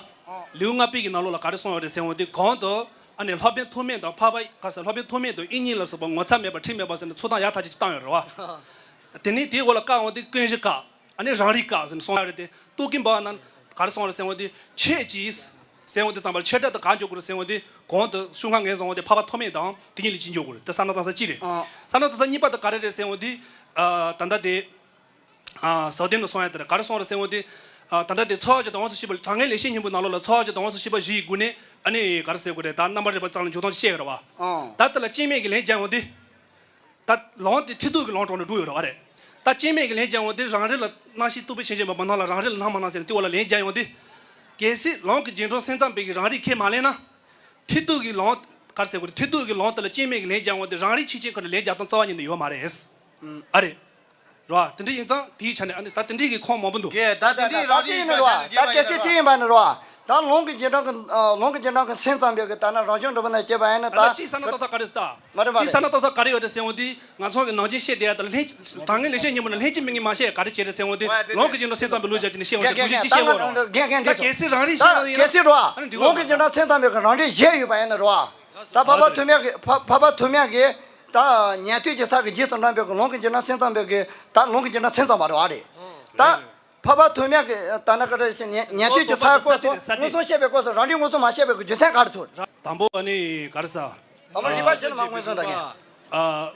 ལེའུ་ལྔ་པའི་གི་ནང་ལོགས་ལ་ག་རེ་གསུངས་ཡོད་རེད་ཟེར་འོང་དུས་གོང་དུ། ཨ་ནི་སློབ་དཔོན་ཐོགས་མེད་དང་འཕགས་པ་ག་ཟེར་སློབ་དཔོན་ཐོགས་མེད་དང་དབྱིག་གཉེན་ལ་སོགས་པ་ངོ་ཚ་མེད་པ་ཁྲིམས་མེད་པ་ཟེར་ནས་ཚུལ་ཐ་ཡག་ཐག་ཆོད་ཅིག་བཏང་ཡོད་རེད་བ། དེ་ནས་དེའི་འོག་ལ་བཀག་འོང་དུས་ཀུན་གཞི་བཀག་ཨ་ནི་རང་རིག་བཀག་ཟེར་ནས་གསུངས་ཡོད་རེད་དེ། ཏུ་ཀི་འབའ་བ་ན་ག་རེ་གསུངས་རེད་ཟེར་འོང་དུས་ཁྱེད་ཀྱིས་ཟེར་འོང་དུས་ཙམ་པར་ཁྱེད་འདྲ་དང་ག་འཇོག་དགོས་རེད་ཟེར་འོང་དུས་གོང་དུ་ཤུལ་ཁ་ངས་གསུངས་འོང་དུས་འཕགས་པ་ཐོགས་མེད་དང་དེ་གཉིས་ལ་ཅི་འཇོག་དགོས་རེད་དེ་བསམ་བློ་བཏང་ས་གཅིག་རེད། བསམ་བློ་བཏང་ས་གཉིས་པ་དེ་ག་རེ་རེད་ཟེར་འོང་དུས། ད་ལྟ་དེ། ཟབ་དོན་ནང་གསུངས་ཡ་དེ་རེད། ག་རེ་གསུངས་རེད་ཟེར་འོང་དུས། ད་ལྟ་དེ་ཚོར་བ་བཅུ་དང་དབང་ཤེས་བཞི་པ་དྲང་ངེས་ལེགས་བཤད་སྙིང་པོའི་ནང་ལོགས་ལ་ཚོར་བ་བཅུ་དང་དབང་ཤེས་བཞི་པ་བཞི་ཡི་སྒོ་ནས་ཨ་ནི་ག་རེ་ཟེར་དགོས་རེད། ད་རྣམ་པར་རིག་པ་ཙམ་ལ་འཇུག་སྟངས་ཤིག་བཤད་ཡོད་རེད་བ། ད་དེ་ལ་སྐྱེ་མེད་ཀྱི་ལན་རྒྱག་འོང་དུས། ད་ལུང་དེ་མཐར་ཐུག་གི་ལུང་དྲངས་ནས་འགྲོ་ཡོད་རེད་བ་རེད། ད་སྐྱེ་མེད་ཀྱི་ལན་རྒྱག་འོང་དུས་རང་རིག་ལ་རྣམ་ཤེས་རྟོག་པའི་ཆོས་ཅན་མ་སྣང་ལ་རང་རིག་ལ་སྣང་མ་སྣང་ཟེར་ནས་དེ་བ་ལ་ལན་རྒྱག་ཡོང་དུས། གལ་སྲིད་ལུང་གི་རྗེས་འབྲང་སེམས་ཙམ་པའི་གི་རང་རིག་ཁས་མ་ལེན་ན། མཐར་ཐུག་གི་ལུང་། ག་རེ་ཟེར་དགོས་རེད། མཐར་ཐུག་གི་ལུང་དེ་ལ་སྐྱེ་མེད་ཀྱི་ལན་རྒྱག་འོང་དུས་རང་རིག་ཆོས་ཅན་ཁོ་ན་ལན་རྒྱག་སྟངས་རྩ་བ་ཉིད་ནས་ཡོད་མ་རེད། ཨ་རེད། རེད་བ། དེ་འདྲ་ཡིན་ཙང་དེའི་ཆ་ནས་ཨ་ནི་ད་དེ་འདྲའི་གི་ཁོངས་མང་པོ་འདུག་གས་ད་དེ་འདྲའི་རང་རིག་ཡིན་ནོ་རེད་བ། ད་གལ་སྲིད་དེ་ཡིན་པ་ནི་རེད་བ། ད་ལུང་གི་རྗེས་འབྲང་གི་ལུང་གི་རྗེས་འབྲང་གི་སེམས་ཙམ་པའི་གི་ད་ནི་རང་བྱུང་གྲུབ་པ་ན་སྐྱེས་པ་ཡིན་ན་ད་ད་ལྟ་ཅིག་བསམ་བློ་གཏོང་ས་ག་རེ་ཟེར་ད། མ་རེད་མ་ཅིག་རེད། བསམ་བློ་གཏོང་ས་ག་རེ་ཡོད་རེད་ཟེར་འོང་དུས་ང་ཚོ་གི་ནང་བཞིན་བཤད་བསྡད་ཡ་ད་ལྷན་དྲང་ངེས་ལེགས་བཤད་སྙིང་པོ་ན་ལྷན་ཅིག་མིན་གྱི་མ་བཤད་ག་རེ་བྱས་རེད་ཟེར་འོང་དུས་ལུང་གི་རྗེས་འབྲང་སེམས་ཙམ་པའི་ལུགས་བྱ་ཅིག་ནས་བཤད་འོང་དུས་ལུགས་ཅིག་བཤད་འོང་རོགས། ད་གལ་སྲིད་རང་རིག་ཤེས་ན་ཡིན་ན་གལ་སྲིད་རེད་བ། ལུང་གི་རྗེས་འབྲང་སེམས་ཙམ་པའི་གི་རང་རིག་བཞེད་ཡོད་པ་ཡིན་ན་རེད་བ། ད་འཕགས་པ་ཐོགས་མེད་ཀྱི་འཕགས་འཕགས་པ་ཐོགས་མེད་ཀྱི་ད་ཉན་ཐོས་ཀྱི་ས་གི་རྗེས་སུ་འབྲངས་པའི་གི་ལུང་གི་རྗེས་འབྲང་སེམས་ཙམ་པའི་གི་ད་ལུང་གི་རྗེས་འབྲང་སེམས་ཙམ་པ་རེད་བ་རེད། ད་འཕགས་པ་ཐོགས་མེད་ཀྱི་ད་ནི་ག་རེ་ཟེར་ཉན་ཉན་ཐོས་ཀྱི་ས་སྐོར་སོགས་མངོན་སུམ་བཤད་པའི་སྐོར་སོགས་རང་རིག་མངོན་སུམ་མ་བཤད་པའི་གི་རྒྱུ་མཚན་ག་རེ་ཐུག་དང་པོ་ཨ་ནི་ག་རེ་ཟ། ད་མ་རིག་པ་ཆེ་ན་མ་མངོན་སུམ་ད་ཀྱང་།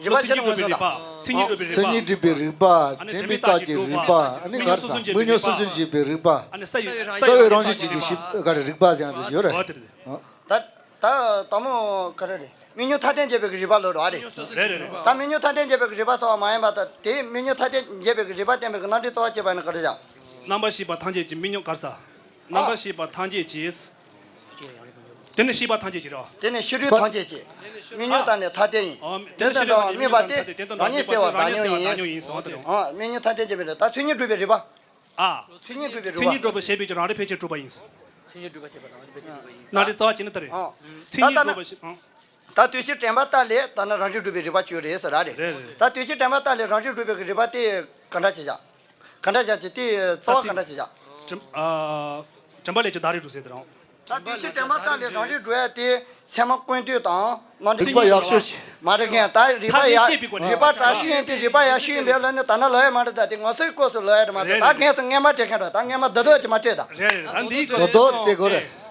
རིག་པ་ཆེ་ན་མངོན་སུམ་ད། མཚན་ཉིད་སྒྲུབ་པའི་རིག་པ། མཚན་ཉིད་སྒྲུབ་པའི་རིག་པ། དྲན་མེད་རྟག་གཅིག་རིག་པ། ཨ་ནི་ག་རེ་ཟ། མི་མྱོང་སུན་འབྱིན་པའི་རིག་པ། ཨ་ནི་ས་ཡི་ས་བའི་རང་བཞིན་གྱི་ཞིབ་ག་རེ་རིག་པ་ཟེར་ཡང་ཡོད་རེད། ད་ད་དང་པོ་ག་རེ་རེད། མི་མྱོང་ཐ་དད་འབྱེད་པའི་རིག་པ་ལོ་རེད་བ་རེད། རེད་རེད་རེད། ད་མི་མྱོང་ཐ་དད་འབྱེད་པའི་རིག་པ་ཟེར་བ་མ་ཡིན་པ་ད་དེ་མི་མྱོང་ཐ་དད་འབྱེད་པའི་རིག་པ་བསྟན་པའི་རྣམ་འགྲེལ་རྩ་བ་བྱས་པ་ནི་ག་རེ་ཡང་། རྣམ་པར་ཤེས་པ་ཐམས་ཅད་ཀྱི་མི་མྱོང་ག་རེ་ཟ། རྣམ་པར་ཤེས་པ་ཐམས་ཅད་ཀྱི། དེ་ནི་ཤེས་པ་ཐམས་ཅད་ཀྱི་རེད་བ། དེ་ནི་ཤེས་རིག་ཐམས་ཅད་ཀྱི། མི་མྱོང་དང་ནི་ཐ་དད་ཡིན། དེ་ནི་ཤེས་རིག་དང་དམིགས་པ་སྟེ་རང་ཉིད་གསལ་བ་བདག་མྱོང་ཡིན། མི་མྱོང་ཐ་དད་འབྱེད་པའི་རེད་ད་མཚན་ཉིད་སྒྲུབ་པའི་རིག་པ། ཨ། མཚན་ཉིད་སྒྲུབ་པའི་རིག་པ། མཚན་ཉིད་སྒྲུབ་པ་ཞེས་པའི་ཀྱང་རང་རིག་ཕལ་ཆེར་གྲུབ་པ་ཡིན། རྣམ་འགྲེལ་རྩ་བ་བྱས་ན་ད་རེད། མཚན་ཉིད་སྒྲུབ་པ་ཞེས། ད་དུས་ཕྱིས་དྲན་པ་ལྟ་ལས་ད་ནི་རང་རིག་སྒྲུབ་པའི་རིག་པ་བཅུ་རེད་ཟེར་ར་རེད། རེད་རེད། ད་དུས་ཕྱིས་དྲན་པ་ལྟ་ལས་རང་རིག་སྒྲུབ་པའི་རིག་པ་དེ་ག་འདྲ་ཅིག་བཞག་ག་འདྲ་བཞག་ཅིག་དེ་རྩ་བ་ག་འདྲ་ཅིག་བཞག་དྲན་པ་ལས་ཀྱང་བདག་རིག་སྒྲུབ་ཟེར་དེ་རང་། ད་དུས་ཕྱིས་དྲན་པ་ལྟ་ལས་རང་རིག་སྒྲུབ་ཡ་དེ་ཚད་མ་ཀུན་བཏུས་དང་རྣམ་འགྲེལ་རིག་པ་ཡག་ཤོས་ཤིག་མ་རེད་མཁན་ད་རིག་པ་ཡག་རིག་པ་དྲག་ཤོས་ཡིན་དེ་རིག་པ་ཡག་ཤོས་ཡིན་པས་ལ་ནི་ད་ནི་ལོ་ཡ་མ་རེད། ད་དེ་ངོ་སོའི་སྐབས་སུ་ལོ་ཡ་རེད་མ་རེད། ད་ངས་ཚོ་སྔས་མ་སྤྲད་མཁན་རེད། ད་སྔས་མ་ད་དོ་ཅིག་མ་སྤྲད་ད། རེད་རེད། ད་འདིའི་སྐོར་ད་དོ་སྤྲད་དགོས་རེད།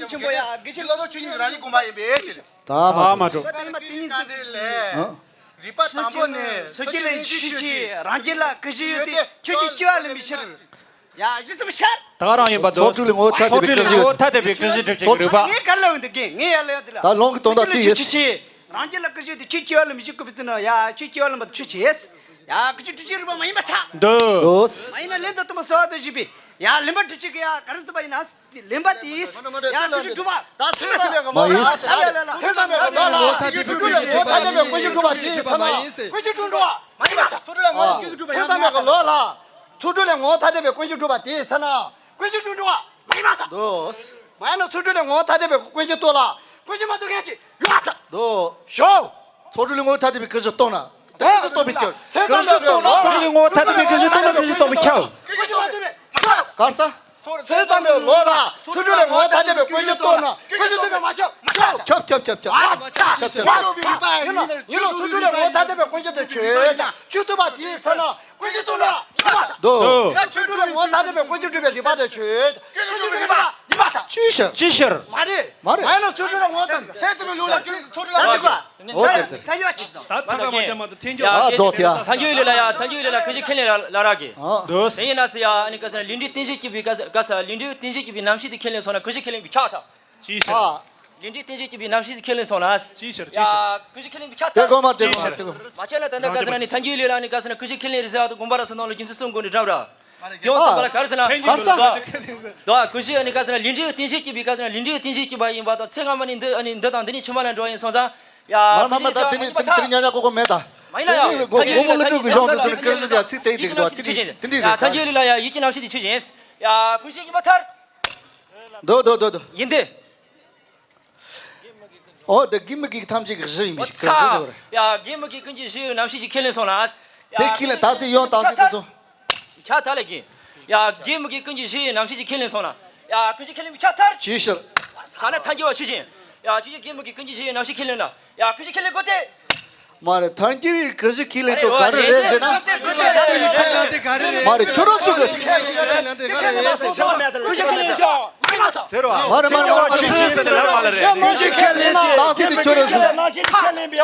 ཉིན་ཆེན་པོ་ཡ། དགེ་བཤེས་ལོ་ཐོག་ཆོས་ཉིད་རང་ཉིད་དགོངས་པ་ཡིན་པའི་ཕྱིར། ད་མ་ད་མ་གྲོགས། གྲོགས། ད་ནི་མ་དེ་ཉིན་ཙམ། ཨ། རིག་པ་དང་པོ་ནས་སོ་སྐྱེ་ལ་ཤུགས་ཆེ། རང་རྒྱལ་ལ་ཀུན་གཞི་ཡོད་དེ་ཁྱོད་ཀྱི་སྐྱེ་བ་ལ་མི་ཕྱིར། ཡ་གཞི་ཙམ་ཤར། ད་ག་རང་ཡིན་པ་འདུག། ཚོགས་དྲུག་ལས་ངོ་བོ་ཐ་དད་པའི་ཀུན་གཞི། ཚོགས་དྲུག་ལས་ངོ་བོ་ཐ་དད་པའི་ཀུན་གཞི་སྒྲུབ་བྱེད་ཀྱི་རིག་པ། ངས་ག་ལ་འོན་ཏེ་དགེ་ངས་ཡ་ལ་ཡ་དེ་ལ། ད་ལུང་གི་དོན་དག་དེ་ཡིན། ཤུགས་ཆེ། རང་རྒྱལ་ལ་ཀུན་གཞི་ཡོད་དེ་ཁྱོད་སྐྱེ་བ་ལ་མི་ཕྱིར་བསྐུལ་བའི་ཚེ་ན་ཡ་ཁྱོད་སྐྱེ་བ་ལ་མ་ཤུགས་ཆེ། ཡ་ཀུན་གཞི་སྒྲུབ་བྱེད་རིག་པ་མ་ཡིན་པ་ཐ། འདུག། མ་ཡིན་ན་ལན་དུ་དུ་མ་སོ་དུ་བཞི་པའི། ཡ་ལེན་པ་སྒྲུབ་བྱེད་ཀྱི་ཡ་ག་རེ་ཟེར་བ་ཡིན་ན། ལེན་པ་དེས། ཡ་ཀུན་གཞི་སྒྲུབ་པ། ད་ཚེ་དང་མེད་ཀྱི་ལོ་ལ། ཚེ་དང་མེད་ཀྱི་ལོ་ལ། ཚོགས་དྲུག་ལས་ངོ་བོ་ཐ་དད་པའི་ཀུན་གཞི་སྒྲུབ་པ་དེ་ཚེ་ན་ཀུན་གཞི་སྒྲུབ་པ་མ་ཡིན་ཟེར། ཚེ་དང་མེད་ཀྱི་ལོ་ལ། ཚོགས་དྲུག་ལས་ངོ་བོ་ཐ་དད་པའི་ཀུན་གཞི་སྒྲུབ་པ་དེ་ཚེ་ན་ཀུན་གཞི་སྒྲུབ་འགྲོ་བ་མ་ཡིན་པ་ཟེར། འདུག། མ་ཡིན་ན་ཚོགས་དྲུག་ལས་ངོ་བོ་ཐ་དད་པའི་ཀུན་གཞི་རྟོགས་ལ་ཀུན་གཞི་མ་རྟོགས་མཁན་ཅིག་ཡོད་ཟེར། འདུག། ཞོག། ཚོགས་དྲུག་ལས་ངོ་བོ་ཐ་དད་པའི་ཀུན་གཞི་རྟོགས་ན། ཀུན་གཞི་རྟོགས་པའི་ཕྱིར། ཀུན་གཞི་རྟོགས་ན། ཚོགས་དྲུག་ལས་ངོ་བོ་ཐ་དད་པའི་ཀུན་གཞི་རྟོགས་ན་ཀུན་གཞི་རྟོགས་པའི་ཁྱབ། ཀུན་གཞི་མ་རྟོགས་པའི་ཁྱབ། ག་རེ་ཟེར། ཚེ་དང་མེད་ལོ་ལ་ཚོགས་དྲུག་ལས་ངོ་བོ་ཐ་དད་པའི་ཀུན་གཞི་རྟོགས་ན་ཀུན་གཞི་རྟོགས་པའི་མ་ཁྱབ། མ་ཁྱབ། ཁྱབ་ཁྱབ་ཁྱབ་ཁྱབ། ཨ་ཁྱབ་ཁྱབ་ཁྱབ། ཡིན་ན་ཡིན་ན་ཚོགས་དྲུག་ལས་ངོ་བོ་ཐ་དད་པའི་ཀུན་གཞི་དེ་ཆོས་ཀྱང་ཆོས་རྟོགས་པ་དེའི་ཚེ་ན་ཀུན་གཞི་རྟོགས་ན་ཡིན་པ་ཟེར། འདུག། ཡང་ཚོགས་དྲུག་ལས་ངོ་བོ་ཐ་དད་པའི་ཀུན་གཞི་སྒྲུབ་པའི་རིགས་པ་དེ་ཆོས་ཀུན་གཞི་སྒྲུབ་པའི་རིགས་པ་ཡིན་པ་ཟེར། ཅི་ཕྱིར། ཅི་ཕྱིར། མ་རེད། མ་རེད། མ་ཡིན་ན་ཚོགས་དྲུག་ལས་ངོ་བོ་ཐ་དད། ཚེ་དང་མེད་ལོ་ལ་ཚོགས་དྲུག་ལས་ངོ་བོ་ཐ་དད་པའི། འོ་དེ་དེ། ད་ཚ་ཁ་མ་རྒྱབ་མ་གཏོགས་ཐེན་ཀྱོག། ཨ་རྫོགས་ཐལ། ཐལ་འགྱུར་ཡོད་ལ་ཡ། ཐལ་འགྱུར་ཡོད་ལ་ཡ། ཀུན་གཞི་ཁས་ལེན་ལ་རག་གི། ཨ། འདུག། དེ་ཡིན་ན་ཟེར་ཡ། ཨ་ནི་ག་ཟེར་ན་ལས་འབྲས་རྟེན་གཞི་སྐྱེད་པའི་ག་ཟེར་ག་ཟེར་ལས་འབྲས་རྟེན་གཞི་སྐྱེད་པའི་རྣམ་ཤེས་དེ་ཁས་ལེན་སོང་ན་ཀུན་གཞི་ཁས་ལེན་པའི་ཁྱབ་ཐལ། ཅི་ཕྱིར། ཨ། ལས་འབྲས་རྟེན་གཞི་སྐྱེད་པའི་རྣམ་ཤེས་དེ་ཁས་ལེན་སོང་ན། ཅི་ཕྱིར་ཅི་ཕྱིར། ཡ་ཀུན་གཞི་ཁས་ལེན་པའི་ཁྱབ་ཐལ། དེ་དགོས་མ་དེ་དགོས་མ་དེ་དགོས། མ་ཁྱབ་ན་ད་ལྟ་ག་ཟེར་ན་ནི་ཐལ་འགྱུར་ཡོད་ལ་ཡ། ཨ་ནི་ག་ཟེར་ན་ཀུན་གཞི་ཁས་ལེན་རེད་ཟེར་ཡ་དེ་དགོངས་པ་རབ་གསལ་ནང་ལ་རྒྱུ་མཚན་གསུམ་སྒོ་ནས་འགྲོ་ར། ཡོངས་ཚང་མ་ལ་ག་རེ་ཟེར་ན། ག་རེ་ཟེར། དོ། ཀུན་གཞི་ཨ་ནི་ག་ཟེར་ན་ལས་འབྲས་རྟེན་གཞི་སྐྱེད་པའི་ག་ཟེར་ན་ལས་འབྲས་རྟེན་གཞི་སྐྱེད་པ་ཡིན་པ་དང་ཚེ་སྔ་མ་ནས་འདི་ཨ་ནི་འདི་དང་འདི་ནས་ཕྱི་མ་ལ་འགྲོ་ཡིན་སོང་ཙང་། ཡ། མར་མར་མར་ད་དེ་ནི་དེ་ནི་དེ་ནི་ཉག་ཉག་ཀོ་ཀོ་མེད་ད། མ་ཡིན་ན་ཡ། དེ་ནི་ཐལ་འགྱུར་ཡོད་ལ་ཐལ་འགྱུར་ཡོད་ལ་ཐལ་འགྱུར་ཡོད་ལ་ཐལ་འགྱུར་ཡོད་ལ་ཡ་ཡིད་ཀྱི་རྣམ་ཤེས་དེ་ཆོས་ཅན། ཡ་ཀུན་གཞི་སྐྱེད་པ་ཐལ། འདུག་འདུག་འདུག་འདུག། ཡིན་ཏེ། འོ་དེ་དགེ་མི་དགེ་ཐམས་ཅད་ཀྱི་གཞི་ཡིན་པའི་ཕྱིར་ཟེར་བ་རེད། ཡ་དགེ་མི་དགེ་ཀུན་གྱི་གཞི་ཡི་རྣམ་ཤེས་ཀྱི་ཁས་ལེན་སོང་ལ། དེ་ཁས་ལེན་ད་དེ་ཡང་དང་དེ་དེ་ཚོ། ཁྱབ་ཐལ་ལ་གི། ཡ་དགེ་མི་དགེ་ཀུན་གྱི་གཞི་ཡི་རྣམ་ཤེས་ཀྱི་ཁས་ལེན་སོང་ལ། ཡ་ཀུན་གྱི་ཁས་ལེན་པའི་ཁྱབ་ཐལ། ཅི་ཕྱིར། ཐ་ན་ཐལ་འགྱུར་བ་ཆོས་ཅན། ཡ་ཆོས་ཅན་དགེ་མི་དགེ་ཀུན་གྱི་གཞི་ཡི་རྣམ་ཤེས་ཁས་ལེན་ལ། ཡ་ཀུན་གྱི་ཁས་ལེན་དགོས་ཏེ། མ་རེད། ཐལ་འགྱུར་བའི་ཀུན་གཞི་ཁས་ལེན་དུ་ག་རེ་རེད་ཟེར་ན། མ་རེད། ཁྱོད་རང་ཚོ་གི། ཀུན་གཞི་ཁས་ལེན་ཟེར། དེ་རེད་བ། མ་རེད་མ་རེད་མ་རེད། ཆོས་ཅན་ཟེར་ནས་ལབ་མ་ལ་རེད། ཀུན་གཞི་ཁས་ལེན་ཏེ། རྟགས་གསལ་དེ་ཁྱོད་རང་ཚོ།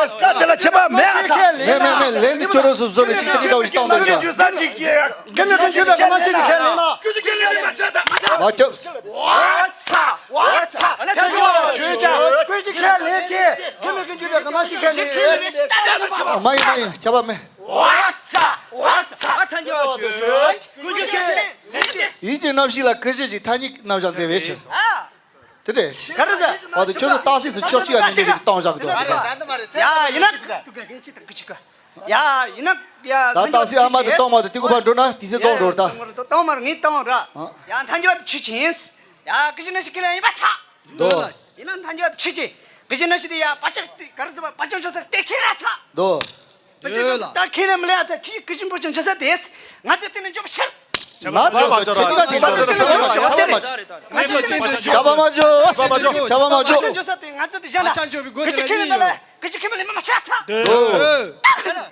ད་དེ་ལ་ཁྱད་པར་མེད་ཨ། མེད་མེད་མེད། ལན་དེ་ཁྱོད་རང་ཚོ་བཟོ་ནས་ཅིག་དེ་འདྲ་འདྲ་བོ་ཞིག་བཏང་འདུག་རེད་པ། དགེ་མི་ཀུན་གཞི་པའི་གང་ཟག་ཅིག་ཁས་ལེན་ན། ཀུན་གཞི་ཁས་ལེན་པའི་མ་ཆོད་ད་མ་ཆོད། མ་ཆོད། ཨོ་ཚ། ཨོ་ཚ། ཨ་ནི་ཐལ་འགྱུར་བ་ཆོས་ཅན། ཀུན་གཞི་ཁས་ལེན་ཏེ་དགེ་མི་ཀུན་གཞི་པའི་གང་ཟག་ཅིག་ཁས་ལེན་ན། མ་ཡིན་མ་ཡིན། ཁྱབ་པ་མེད། ཨོ་ཚ། ཨོ་ཚ། ཨ་ཐལ་འགྱུར་བ་ཆོས་ཅན། ཀུན་གཞི་ཁས་ལེན་ཏེ། ཡིད་ཀྱི་རྣམ་ཤེས་ལ་ཀུན་གཞི་ཅིག་ཐ་སྙད་རྣམ་གཞག་མཛད་པའི་ཕྱིར། ཨ། དེ་འདྲས། ག་རེ་ཟེར། འོ་དེ་ཁྱོད་ཚོ་རྟགས་གསལ་དུ་ཕྱོགས་གཅིག་ལ་གནས་ནས་བཏང་བཞག་གི་འདུག་ཡ་ཡིན་ན། ད་རྟགས་གསལ་ཨ་མ་དེ་བཏང་མ་དེ་ཏི་གུ་ཕར་འགྲོ་ན་དེ་ཚེ་བཙོང་འགྲོ་ད། བཏང་མ་རེད། ངས་བཏང་ར། ཡ་ཐལ་འགྱུར་བ་དེ་ཆོས་ཅན། ཡ་ཀུན་གཞི་རྣམ་ཤེས་ཁས་ལེན་ཡིན་པ་ཆགས། འདུག། ཡིན་ན་ཐལ་འགྱུར་བ་དེ་ཆོས་ཅན། ཀུན་གཞི་རྣམ་ཤེས་དེ་ཡ་བག་ཆགས་དེ་ག་རེ་ཟེར་བ་བག་ཆགས་འཇོག་ས་དེ་ཁས་ལེན་ཆགས། འདུག། ད་ཁས་ལེན་མི་ལེན་ཨ་ད་ཁྱི་ཀུན་གཞི་བག་ཆགས་འཇོག་ས་དེ། ང་ཚོས་དེ་ནས་འཇོག་པ་ཕྱིར། ང་ཚོས་ཁྱོད་ཀ་དེ་ང་ཚོས་དེ་ནས་འཇོག་པ་ཕྱིར། ང་ཚོས་དེ་ནས་འཇོག་པ་ཕྱིར། ཁྱབ་པ་མ་འཇོག་ཁྱབ་པ་མ་འཇོག་ཁྱབ་པ་མ་འཇོག་བག་ཆགས་འཇོག་ས་དེ་ང་ཚོས་དེ་བཞག་ན། ཁྱི་ཀུན་གཞི་ཁས་ལེན་མི་ལེན། ཀུན་གཞི་ཁས་ལེན་མི་མ་ཆགས་ཐལ།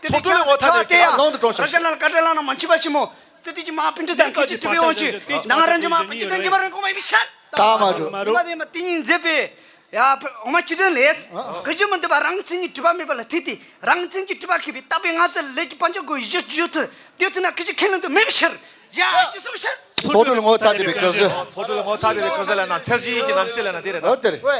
ཚོགས་དྲུག་ལས་ངོ་བོ་ཐ་དད་པའི་ལུང་དུ་གྲོངས་ཤིང་། ར་ཤ་ལ་ལ་ཀ་ཏྲ་ལ་ན་མ་མཆིས་པ་ཞིག་མོ། ཙི་ཏི་ཀྱི་མ་པཎྜི་ཏ་ཀུན་གཞི་གྲུབ་པའི་དབང་ཕྱུག་ནང་རང་གི་མ་པཎྜི་ཏ་འདི་མ་རང་གོང་མ་ཡིན་པའི་ཕྱིར། ད་མ་འགྲོ། ཉི་མ་དེ་མ་དེ་ཉིད་མཛད་པའི། ཡ་འོ་མ་བཅུ་བདུན་ལས། ཀུན་གཞི་མི་འདུས་པ་རང་མཚན་ཉིད་གྲུབ་པ་མེད་པ་ལ་ཐུག་སྟེ་རང་མཚན་གྱིས་གྲུབ་པ་ཤེས་པའི་བརྟག་པའི་ངང་ཚུལ་ལས་ཀྱི་དཔལ་འབྱོར་སྒོ་ཡི་གཞི་བཅུ་ཐུག་དེ་ཚུལ་ན་ཀུན་གཞི་ཁས་ལེན་དུ་མེད་པའི་ཕྱིར། ཡ། ཅི་གསུངས་ཤག་ཚོགས་དྲུག་ལ་ངོ་ཐག་བསྡད་པའི་སྐུ་གཟུགས། ཚོགས་དྲུག་ལ་ངོ་ཐག་བསྡད་པའི་སྐུ་གཟུགས་ལབ་ན་ཚད་གཞི་ཡིན་གྱི་རྣམ་ཤེས་ལབ་ན་དེ་རེད་ད། འོ་དེ་རེད། ཝེ།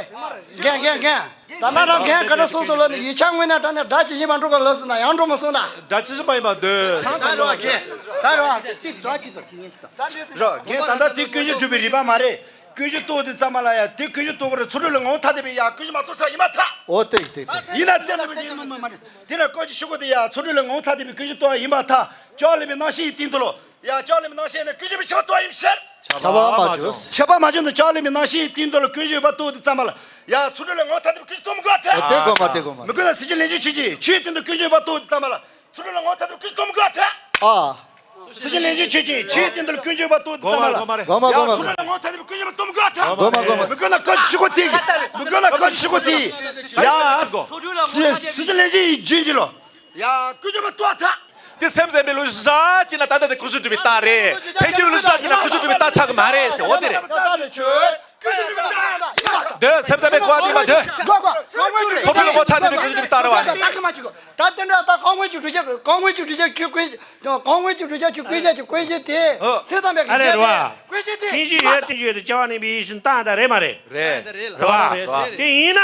རྒན་རྒན་རྒན། ད་ལྟ་རང་རྒན་ག་འདྲ་གསུངས་སོང་ལབ་ནས་ཡིག་ཆ་དངོས་གནས་དྲངས་ནས་སྒྲ་ཇི་བཞིན་མ་འགྲོ་ག་ལབ་སོང་ན་ཡང་འགྲོ་མ་སོང་ན། སྒྲ་ཇི་བཞིན་མ་ཡིན་པ་འདོད། ད་རོ་རྒན། ད་རོ་གཅིག་སྒྲ་གཅིག་དང་གཅིག་ངན་ཞིག་དང་། རོ་རྒན། ད་ལྟ་དེ་ཀུན་གཞི་སྒྲུབ་པའི་རིམ་པ་མ་རེད། ཀུན་གཞི་རྟོགས་དུས་ཙམ་པ་ལ་ཡ་དེ་ཀུན་གཞི་རྟོགས་དགོས་རེད། ཚོགས་དྲུག་ལ་ངོ་ཐག་བསྡད་པའི་ཡ་ཀུན་གཞི་མ་རྟོགས་ས་ཡིན་པ་ཐག་འོ་དེ་དེ་དེ། ཡིན་ན་དེ་ལ་མི་དེ་མི་མི་མ་རེད། དེ་ལ་བཀོད་ཅིག་ཞུ་དགོས་དེ་ཡ་ཚོགས་དྲུག་ལ་ངོ་ཐག་བསྡད་པའི་ཀུན་གཞི་རྟོགས་ཡ་ཡིན་པ་ཐག་ལྕགས་ལེན་པའི་རྣམ་ཤེས་ཡི་སྟེང་དུ་ལོ། ཡ་ལྕགས་ལེན་པའི་རྣམ་ཤེས་ནི་ཀུན་གཞི་པའི་ཁྱབ་པ་རྟོགས་ཡིན་ཕྱིར། ཁྱབ་པ་མ་བྱུང་། ཁྱབ་པ་མ་བྱུང་དུས་ལྕགས་ལེན་པའི་རྣམ་ཤེས་ཡི་སྟེང་དུ་ལོ་ཀུན་གཞི་ཡོད་པ་རྟོགས་དུས་ཙམ་པ་ལ། ཡ་ཚོགས་དྲུག་ལ་ངོ་ཐག་བསྡད་པའི་ཀུན་གཞི་རྟོགས་མི་དགོས་ཐལ། འོ་དེ་དགོས་མ་རེད། དེ་དགོས་མ་རེད། མི་དགོས་ན་གཟི་བརྗིད་ལན་བརྒྱར་ཆོས་ཅན། ཆོས་སྟེང་དུ་ཀུན་གཞི་ཡོད་པ་རྟོགས་དུས་ཙམ་པ་ལ། ཚོགས་དྲུག་ལ་ངོ་ཐག་བསྡད་པའི་ཀུན་གཞི་རྟོགས་མི་དགོས་ཐལ། ཨ། གཟི་བརྗིད་ལན་བརྒྱར་ཆོས་ཅན། ཆོས་སྟེང་དུ་ཀུན་གཞི་ཡོད་པ་རྟོགས་དུས་ཙམ་པ་ལ། དགོས་མ་རེད། དགོས་མ་རེད། ཡ་དགོས་མ་ཚོགས་དྲུག་ལ་ངོ་ཐག་བསྡད་པའི་ཀུན་གཞི་རྟོགས་མི་དགོས་ཐལ། དགོས་མ་དགོས་མ་རེད། མི་དགོས་ན་བཀའ་ཆོས་ཞུ་དགོས་དེ། མི་དགོས་ན་བཀའ་ཆོས་ཞུ་དགོས་དེ། ཡ། གཟི་བརྗིད་ལན་བརྒྱར་ཡིན་རྒྱུན་གྱི་ལོ། ཡ་ཀུན་གཞི་མ་རྟོགས་ཐལ། དེ་སེམས་ཙམ་པའི་ལུགས་བཞག་ཅིག་ན་ད་ལྟ་དེ་ཀུན་གཞི་སྒྲུབ་པའི་རྟགས་རེད། ཕན་ཚུན་ལུགས་བཞག་ཅིག་ན་ཀུན་གཞི་སྒྲུབ་པའི་རྟགས་ཆགས་ཀྱི་མ་རེད་ཟེར། འོ་དེ་རེད། འདོད། སེམས་ཙམ་པའི་གོ་བ་དེ་མ་འདོད། ཚོགས་དྲུག་ལ་ངོ་ཐག་བསྡད་པའི་ཀུན་གཞི་སྒྲུབ་པའི་རྟགས་རེད་བ་ནི། ད་དེ་འདྲ་ད་གང་སྔོན་གྱི་བསྒྲུབ་བྱ། གང་སྔོན་གྱི་བསྒྲུབ་བྱ་ཁྱོད་ཀུན། གང་སྔོན་གྱི་བསྒྲུབ་བྱ་ཁྱོད་ཀུན་བྱ་ཁྱོད་ཀུན་གཞི་དེ། ཨོ། སེམས་ཙམ་པའི་ཨ་རེད་རེད་བ། ཀུན་གཞི་དེ། ཀུན་གཞི་ཡོད་དེ་ཡོད་དེ་སྐྱེ་བ་ནས་པའི་ཡིད་བཞིན་རྟགས་དང་རེད་མ་རེད། རེད། རེད་བ། རེད་བ། དེ་ཡིན་ན།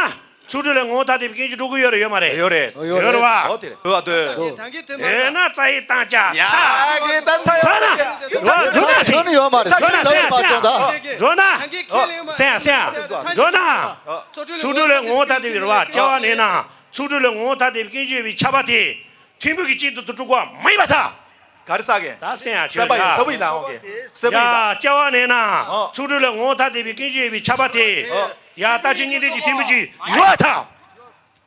ཚོགས་དྲུག་ལ་ངོ་ཐག་བསྡད་པའི་ཀུན་གཞི་སྒྲུབ་ཀྱི་ཡོད་རེད་ཡོད་མ་རེད། ཡོད་རེད། ཡོད་རེད་བ། ཨོ་དེ་རེད། ཡོད་བ་འདོད། ཡོད་ན་རྩ་ཡི་བཏང་བྱ། ཡ་གི་ད་ཚ་ཡོད་མ་རེད། ཚ་ན་ཡོད་མ་རེད། ཚ་ན་ཡོད་མ་རེད། འགྲོ་ན་སེམས་ཡ་སེམས་ཡ། འགྲོ་ན་སེམས་ཡ་སེམས་ཡ། འགྲོ་ན། ཚོགས་དྲུག་ལ་ངོ་ཐག་བསྡད་པའི་རེད་བ། སྐྱེ་བ་ནས་ན་ཚོགས་དྲུག་ལ་ངོ་ཐག་བསྡད་པའི་ཀུན་གཞི་ཡོད་པའི་ཁྱབ་པ་དེ། ཐུན་མོང་གི་སྤྱི་དོན་དུ་གྲུབ་པ་མ་ཡིན་པ་དང་། ག་རེ་ཟེར་གི། ད་སེམས་ཡ་ཆོས་ཡ། གསལ་པོ་ཡིན་ན་འོང་གི། གསལ་པོ་ཡིན་ན། ཡ་སྐྱེ་བ་ནས་ན། ཨོ། ཚོགས་དྲུག་ལ་ངོ་ཐག་བསྡད་པའི་ཀུན་གཞི་ཡོད་པའི་ཁྱབ་པ་དེ། ཨོ། ཡ་ལྟ་ཆོས་གཉིས་ལྡན་གྱི་ཐུན་མོང་གཅིག་ཡོད་དང་།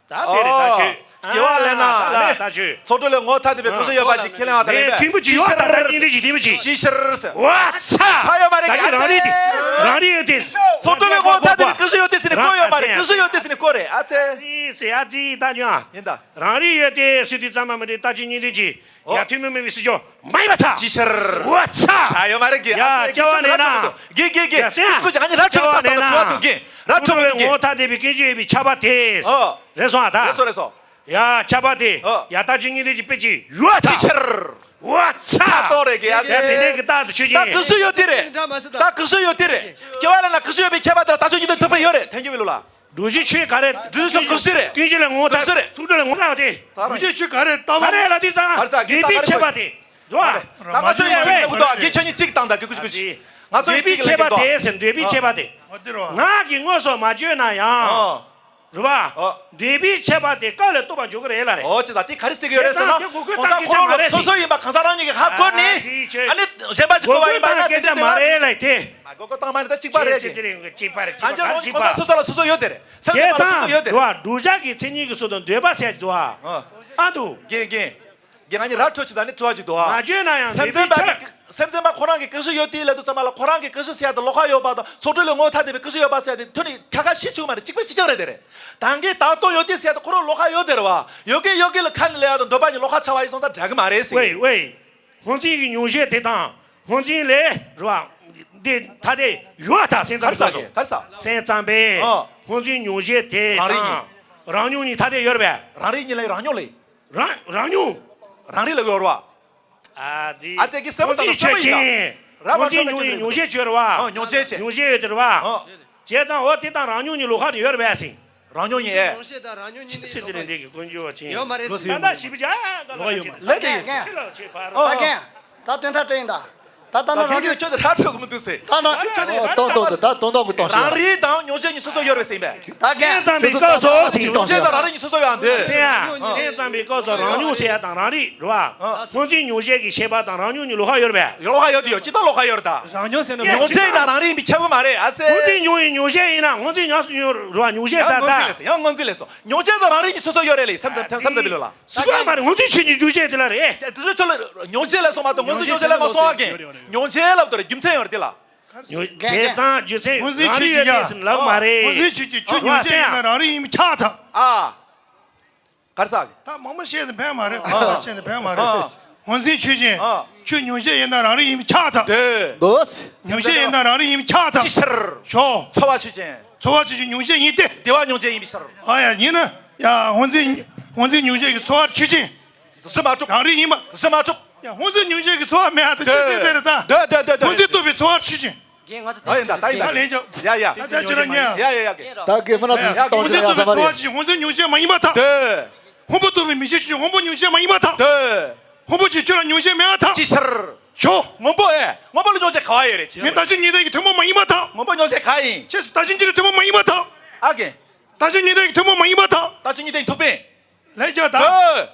ད་དེ་རེད་ད་ཆོས། ཨོ། དགེ་བ་ལས་ན་ཨ་ལ་ལས། ད་ཆོས། ཚོགས་དྲུག་ལ་ངོ་ཐག་བསྡད་པའི་ཀུན་གཞི་ཡོད་པ་ཅིག་ཁས་ལེན་བ་ད་ལས་པས། ཐུན་མོང་གཅིག་ཡོད་དང་ད་གཉིས་ལྡན་གྱི་ཐུན་མོང་གཅིག་ཅིའི་ཕྱིར་ཟེར། ཝ་ཚ། ཚ་ཡོད་མ་རེད། ད་གི་རང་རིག་དེ། རང་རིག་ཡོད་དེ། ཚོགས་དྲུག་ལ་ངོ་ཐག་བསྡད་པའི་ཀུན་གཞི་ཡོད་དེ་ཟེར་ནས་བཀོད་ཡོད་མ་རེད། ཀུན་གཞི་ཡོད་དེ་ཟེར་ནས་བཀོད་རེད། ཨ་ཚེ། ཨི་ཟེར་ཡ་ཙི་ད་ཉོ། ཡིན་ད། རང་རིག་ཡོད་དེ་ཟེར་དུས་ཙམ་པ་མི་འདྲའི་ལྟ་ཆོས་གཉིས་ལྡན་གྱི། ཨོ། ཡ་ཐུན་མོང་མིན་པའི་སྲིད་སྐྱོང་མ་ཡིན་པ་ཐག་ཅིའི་ཕྱིར། ཝ་ཚ། ད་ཡོད་མ་རེད་གི། ཡ་ཨ་ཚེ་སྐྱེ་བ་ནས་ན། གི་གི་གི། ཡ་སེ་ཡ། ཀུན་གཞི་ཨ་ནི་ར་འཕྲོད་ལ་ད་ད་འགྲོ་བ་དུ་གི། ར་འཕྲོད་པ་དུ་གི། ངོ་ཐག་བསྡད་པའི་ཀུན་གཞི་ཡོད་པའི་ཁྱབ་པ་དེ། ཨོ། རེད་སོང་ཨ་ད། རེད་སོ་རེད་སོ། ཡ་ཁྱབ་པ་དེ། ཨོ། ཡ་ལྟ་ཆོས་གཉིས་ལྡན་གྱི་དཔེ་ཅིག་ཡོད་ཐག་ཅིའི་ཕྱིར། ཝ་ཚ། ད་ཏོ་རེད་གི་ཨ་ཚེ། ཡ་དེ་འདྲའི་གི་རྟགས་དུ་ཆོས་ཅན། ད་ཀུན་གཞི་ཡོད་དེ་རེད། ད་ཀུན་གཞི་ཡོད་དེ་རེད། སྐྱེ་བ་ལ་ན་ཀུན་གཞི་ཡོད་པའི་ཁྱབ་པ་དེ་ལ་ལྟ་ཆོས་གཉིས་ལྡན་ཐུབ་པ་ཡོད་རེད། ཐལ་འགྱུར་བའི་ལུགས་ལ། སྒྲུབ་བྱེད་ཆོས་ག་རེ། སྒྲུབ་བྱེད་ཆོས་ཀུན་གཞི་རེད། ཀུན་གཞི་ལ་ངོ་ཐག་ཀུན་གཞི་རེད། ཚོགས་དྲུག་ལ་ངོ་ཐག་དེ། སྒྲུབ་བྱེད་ཆོས་ག་རེ་ལྟ་བ། ག་རེ་ལ་དེ་ཙང་། ག་རེ་ཟེར་གི་འདོད་པའི་ཁྱད་པར་དེ། འདུག་ཨ། ད་ང་ཚོ་ཡི་ཆོས་ལ་འདུག་ཨ། གི་ཁྱོད་གཉིས་གཅིག་བཏང་ད་གི་ཀུ་ཅི་ཀུ་ཅི། ང་ཚོ་ཡི་གཅིག་ལ་འདུག་ཨ། འདོད་པའི་ཁྱད་པར་དེ་ཟེར། འདོད་པའི་ཁྱད་པར་དེ། ང་གིས་དངོས་སུ་མ་བརྗོད་ན་ཡང་། རེད་བ། འདོད་པའི་ཁྱད་པར་དེ་སྐབས་ལ་ལྟོས་པ་འཇོག་གི་རེད་ལ་རེད། ཨོ་ཅི་ད་དེ་ག་རེ་ཟེར་གི་ཡོད་རེད་ཟེར་ན། དེ་ཙང་དེ་གོ་སྐབས་གང་གི་ཆ་མ་རེད་ཟེར། སོ་སོ་ཡིན་པ་གང་ཟག་རང་ཉིད་ཀྱིས་ཧ་གོ་ནས། ཨ་ནི་གཞན་པ་ཅིག་གོ་བ་ཡིན་པ་ན་དེ་འདྲ་མ་རེད་ལ་དེ། མ་གོ་སྐབས་བཏང་མ་ནི་ད་གཅིག་པ་རེད་ཅེས། གཅིག་པ་རེད། གང་ཅི་རང་གོ་ས་སོ་སོ་ལ་སོ་སོ་ཡོད་དེ་རེད། སེམས་ཀྱི་བར་ལ་སོ་སོ་ཡོད་དེ་རེད། བསྒྲུབ་བྱ་གི་མཚན་ཉིད་ཀྱི་ཚུལ་དུ་འདོད་པ་ཟེར་གྱི་འདུག་ཨ། ཨ་འདུག་རྒན་རྒན། རྒན་ང་གཉིས་ར་འཕྲོད་ཅིག་དང་ནི་འཕྲོ་བ་ཅིག་འདུག་ཨ། མ་བརྗོད་ན་ཡང་སེམས་ཅན་པ་གི་སེམས་ཅན་པ་ཁོ་རང་གི་ཀུན་གཞི་ཡོད་དེ་ལབ་དུས་ཙམ་པ་ལ་ཁོ་རང་གི་ཀུན་གཞི་ཟེར་ཡ་དང་ལོགས་ཀ་ཡོད་པ་དང་ཚོགས་དྲུག་ལ་ངོ་ཐག་བསྡད་པའི་ཀུན་གཞི་ཡོད་པ་ཟེར་ཡ་དེ་ཐོན་ནས་ཁ་ཁ་ཤི་ཆུག་མ་རེད། གཅིག་པ་གཅིག་རྐྱང་རེད་དེ་རེད། ད་གིན་ད་ལྟོ་ཡོད་དེ་ཟེར་ཡ་དང་ཁོ་རང་ལོགས་ཀ་ཡོད་དེ་རེད་བ། ཡོད་གི་ཡོད་གི་ལ་ཁ་ནས་ལབ་ཡ་དང་འདོད་པ་གཉིས་ལོགས་ཀ་ཆགས་པ་ཡིན་སོང་ཙང་འདྲ་གི་མ་རེད་ཟེར། ཝེ་ཝེ། སྔོན་འཛིན་གྱི་མྱོང་བྱེད་དེ་དང་སྔོན་འཛིན་ལས་རུ་བ་འདི་ཐ་དད་ཡོད་ཐག་སེམས་ཙམ་པའི་སྐབས་སུ། ག་རེ་ཟེར། སེམས་ཙམ་པས་ཨ། སྔོན་འཛིན་མྱོང་བྱེད་དེ་རང་རིག་དང་རང་མྱོང་གཉིས་ཐ་དད་ཡོད་རེད་པས། རང་རིག་གཉིས་ལ་རང་མྱོང་ལས། རང་རང་མྱོང་། རང་རིག་ལ་ཡོད་རེད་བ། ཨ་ཙི། ཨ་ཙི་གི་སེམས་དང་སེམས་ཡིན་ན། ར་བ་སྔོན་འཛིན་མྱོང་བྱེད་མྱོང་བྱེད་ཡོད་རེད་བ། ཨ་མྱོང་བྱེད་བྱེད། མྱོང་བྱེད་ཡོད་དེ་རེད་བ། ཨ། བྱས་ཙང་འོ་དེ་དང་རང་མྱོང་གཉིས་ལོགས་ཀ་ནས་ཡོད་རེད་པས་ཟེར། རང་མྱོང་ཡིན་ཨེ། མྱོང་བྱེད་དང་རང་མྱོང་གཉིས་ནི་ཚེ་འདི་ལས་འདས་ཀྱི་ཀུན་འགྱུར་བ་ཅན། ཡོད་མ་རེད་ཟེར། ད་ལྟ་ཞིབ་ཆ་ག་ལ་ཡོད་མ་རེད། ལས་དེ་ཡོད། ཕྱི་ལ་ཆེ་བར། ཨོ། ད་གན། ད་དོན་དག་དྲན་ད། ད་ད་ད་ནི་ཕན་ཚུན་ཁྱོད་ཚོ་ཧྲ་ཁྲོ་གི་མི་འདུག་ཟེར། ད་ན། ཨོ་ཏོང་ཏོང་ཟེར། ད་ཏོང་ཏོང་གི་ཏོང་ཟེར། རང་རིག་དང་མྱོང་བྱེད་གཉིས་སོ་སོ་ཡོད་རེད་ཟེར་ཡིན་པས། ད་གན། སེམས་ཙམ་པའི་སྐབས་སུ་ཟེར། མྱོང་བྱེད་དང་རང་རིག་གཉིས་སོ་སོ་ཡོད་ཨ་འདོད། སེམས་སེམས་ཙམ་པའི་སྐབས་སུ་རང་མྱོང་ཟེར་ཡ་དང་རང་རིག་རེད་བ། སྔོན་འཛིན་མྱོང་བྱེད་ཀྱི་ཤེས་པ་དང་རང་མྱོང་གཉིས་ལོགས་ཀ་ཡོད་རེད་པས། ལོགས་ཀ་ཡོད་དེ་ཡོད། ཅི་ལྟར་ལོགས་ཀ་ཡོད་རེད་ད། རང་མྱོང་ཟེར་ན་མྱོང་བྱེད་ཡིན་ན་རང་རིག་ཡིན་པའི་ཁྱད་པར་མ་རེད་ཨ་ཙི། སྔོན་འཛིན་མྱོང་ཡིན་མྱོང་བྱེད་ཡིན་ན་སྔོན་འཛིན་མྱོང་རེད་བ་མྱོང་བྱེད་ད་ད། ཡང་སྔོན་འཛིན་ལས་སོ། མྱོང་བྱེད་དང་རང་རིག་གཉིས་སོ་སོ་ཡོད་རེད་ལས་སེམས་ཙམ་སེམས་ཙམ་པའི་ལུགས་ལ། སུ་ག་མ་རེད། སྔོན་འཛིན་ཆོས་ཉིད་མྱོང་བྱེད་དེ་ལ་རེད། དེ་ཚོ་ཚོ་ལ་མྱོང་བྱེད་ལ་སོང་མ་གཏོགས་སྔོན་འཛིན་མྱོང་བྱེད་ལ་མ་སོང་བ་གན། མྱོང་བྱེད་ལབ་དོ་རེད། རྒྱུ་མཚན་ཡོད་རེད་དེ་ལ། མྱོང་བྱེད་ཙང་རྒྱུ་མཚན་སྔོན་འཛིན་རང་ཆོས་རིག་ཡོད་ཀྱི་ཡ། དེ་ཟིན་ལབ་མ་རེད། སྔོན་འཛིན་ཆོས་ཀྱི་ཆོས་མྱོང་བྱེད་ཡིན་ན་རང་རིག་ཡིན་པས་ཁྱབ་ཚར། ཨ། ག་རེ་ཟེར། ད་མང་པོ་བཤད་ནས་ཕན་མ་རེད། ཨ། ཕར་ཕར་བཤད་ནས་ཕན་མ་རེད། ཨ། སྔོན་འཛིན་ཆོས་ཅན། ཨ། ཆོས་མྱོང་བྱེད་ཡིན་ན་རང་རིག་ཡིན་པས་ཁྱབ་ཚར། འདོད། མྱོང་བྱེད་ཡིན་ན་རང་རིག་ཡིན་པས་ཁྱབ་ཚར། ཅི་ཕྱིར། ཞོག་ཚོར་བ་ཆོས་ཅན། ཚོར་བ་ཆོས་ཅན་མྱོང་བྱེད་ཡིན་ཏེ། བདེ་བ་མྱོང་བྱེད་ཡིན་པའི་ཕྱིར། ཨ་ཡ་ཡིན་ན། ཡ་སྔོན་འཛིན། སྔོན་འཛིན་མྱོང་བྱེད་ཀྱི་ཚོར་བ་ཆོས་ཅན། གཞི་མ་གྲུབ། རང་རིག་ཡིན་པ། གཞི་མ་གྲུབ། ཡ། སྔོན་ཚེ་མྱོང་བྱེད་ཀྱི་ཚོར་བ་མེད་ཨ། ད་ཅི་ཟེར་ཟེར་རེད་ད། འདོད་འདོད་འདོད་འདོད། སྔོན་ཚེ་རྟོགས་པའི་ཚོར་བ་ཆོས་ཅན། རྒན། ང་ཚོ་ད་ཡིན་ད་ད་ཡིན་ད། ད་ལན་རྒྱག་ཡ་ཡ། ད་ད་ཅི་ར་ཉན། ཡ་ཡ་ཡ་གི། ད་གི་མ་ན་ཡ། ད་ཡིན་ད། སྔོན་ཚེ་རྟོགས་པའི་ཚོར་བ་ཆོས་ཅན། སྔོན་ཚེ་མྱོང་བྱེད་མ་ཡིན་པར་ཐལ། འདོད། སྔོན་པོ་རྟོགས་པའི་མིག་ཤེས་ཆོས་ཅན། སྔོན་པོ་མྱོང་བྱེད་མ་ཡིན་པར་ཐལ། འདོད། སྔོན་པོ་ཆོས་ཅན་ལ་མྱོང་བྱེད་མེད་པར་ཐལ། ཅི་ཕྱིར། ཆོས། སྔོན་པོ་ཨེ། སྔོན་པོ་ལ་མྱོང་བྱེད་ག་བ་ཡོད་རེད་ཅི། ངས་ད་ཅི་ཉན་ད་ཡི་ཐུན་མོང་མ་ཡིན་པར་ཐལ། སྔོན་པོ་མྱོང་བྱེད་ག་ཡིན། ཁྱེད་ད་ཅི་ཉན་ད་ཐུན་མོང་མ་ཡིན་པར་ཐལ། ཨ་གི། ད་ཅི་ཉན་ད་ཡི་ཐུན་མོང་མ་ཡིན་པར་ཐལ། ད་ཅི་ཉན་ད་ཡི་ཐུབ་པས། ལས་རྒྱག་དང་། ཨོ།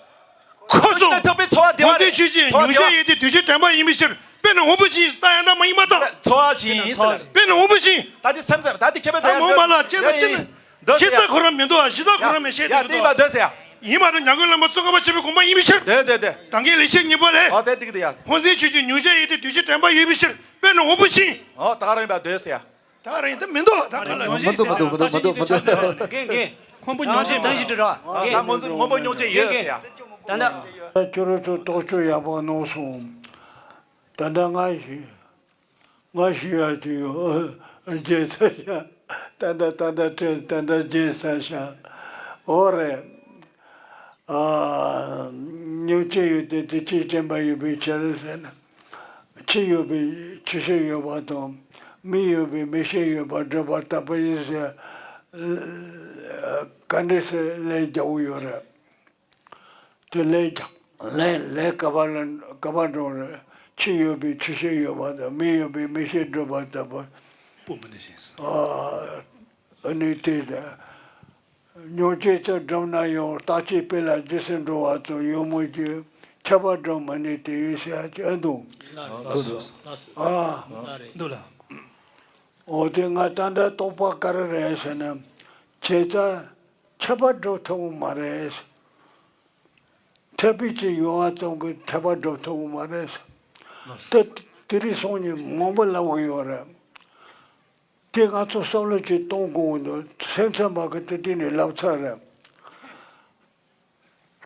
ཁོ་སོང་། ཐོབ་པའི་ཚོར་བ་བདེ་བ་རེད། སྔོན་ཚེ་ཆོས་ཅན། མྱོང་བྱེད་ཡོད་དེ་འདུས་བྱས་དྲན་པ་ཡིན་པའི་ཕྱིར། དཔེར་ན་སྔོན་པོ་བཞིན་ལྟ་ཡང་ལྟ་མ་ཡིན་པར་ཐལ། ཚོར་བ་བཞིན་ཟེར། དཔེར་ན་སྔོན་པོ་བཞིན། ད་དེ་སེམས་ཙམ་ད་དེ་ཁྱད་པར་དུ་ད་ཡང་མོ་མ་ལ་ཅེ་ད་ཅི་ན། འདོད་གཞི་ཟེར་རྩ་ཡ། ཁོ་རང་མི་འདུག་ཨ། གཞི་རྩ་ཁོ་རང་མི་ཤེས་ཡ་དེ་འདུག་ད། འདོད་ཟེར་ཡ། ཡིན་པ་དང་། འཇམ་མགོན་བླ་མ་ཙོང་ཁ་པ་ཆེན་པོའི་དགོངས་པ་ཡིན་པའི་ཕྱིར། འདོད་འདོད་འདོད། གྲངས་ཀའི་ལེགས་བཤད་གཉིས་པ་ལས། ཨོ་དེ་འགྲིག་འདུག་ཡ། སྔོན་ཚེ་ཆོས་ཅན། མྱོང་བྱེད་ཡོད་དེ་འདུས་བྱས་དྲན་པ་ཡོད་པའི་ཕྱིར། དཔེར་ན་སྔོན་པོ་བཞིན། ཨོ་ད་ག་རང་ཡིན་པ་འདོད་ཟེར་ཡ། ད་རིང་ད་མི་འདུག་ད་ག་ལ། མི་འདུག་མི་འདུག་མི་འདུག་མི་འདུག་མི་འདུག་རྒན་རྒན། ཁོང་པོ་མྱོང་བྱེད་གཏན་ཞིག་འདྲི་ར། ཨ་ད་སྔོན་ཚེ་སྔོན་པོ་མྱོང་བྱེད་ཡོད་ཟེར་ཡ། ད་ད། ཁྱོད་རང་ཚོ་རྟོག་དཔྱོད་ཡག་པོ་གནང་སོང་། ད་ད་ང་ཞིག་ང་ཞིག་ཡ་དུ་ཡོད་རྒྱལ་ས་ཤ། ད་ད་ད་ད་དྲན་ད་ད་རྒྱལ་ས་ཤ། འོ་རེད། ཨ། མྱོང་བྱེད་ཡོད་དེ་འདུས་བྱས་དྲན་པ་ཡོད་པའི་ཕྱིར་ཟེར་ན། ཆོས་ཡོད་པའི་ཆོས་ཤེས་ཡོད་པ་དང་། མིག་ཡོད་པའི་མིག་ཤེས་ཡོད་པ་སྒྲུབ་པ་ལྟ་བུ་ཡིན་ཟེར། ག་འདྲ་ཟེར་ལན་རྒྱག་གི་ཡོད་རེད། དེ་ལན་རྒྱག་ལན་ལན་ག་པར་ལ་ག་པར་འགྲོ་རེད། ཆོས་ཡོད་པའི་ཆོས་ཤེས་ཡོད་པ་དང་། མིག་ཡོད་པའི་མིག་ཤེས་སྒྲུབ་པ་ལྟ་བུ། པོ་མི་ནི་ཞིང་། ཨ་ནི་དེ། མྱོང་བྱེད་ཚུལ་བསྒྲུབས་ན་ཡང་། རྟག་གཅིག་དཔེ་ལ་རྗེས་སུ་འགྲོ་བ་ཙམ། ཡོད་མོད་ཀྱི་ཁྱབ་པ་སྒྲུབ་མི་ནུས་ཏེ་ཟེར་ཡ་ཅིག་འདུག་ལགས་སོ། ལགས་སོ། ཨ། ལགས་རེད། འདུག་ལ། འོ་དེ་ང་ད་ལྟ་རྟོགས་པ་ག་རེ་རེད་ཟེར་ན། བྱས་ཙང་ཁྱབ་པ་སྒྲུབ་ཐུབ་ཀྱི་མ་རེད། འཕྲད་པའི་ཚེ་ཡོད་པ་ཙམ་གྱིས་ཁྱབ་པ་སྒྲུབ་ཐུབ་ཀྱི་མ་རེད། ལགས་སོ། དེ་དེ་རིང་སང་ཉིན་མང་པོ་ལབ་ཀྱི་ཡོད་རེད། དེ་ང་ཚོ་བསམ་བློ་ཅིག་གཏོང་དགོས་འདུག་སེམས་ཙམ་པ་གི་དེ་དེ་ནས་ལབ་ཚར་རེད།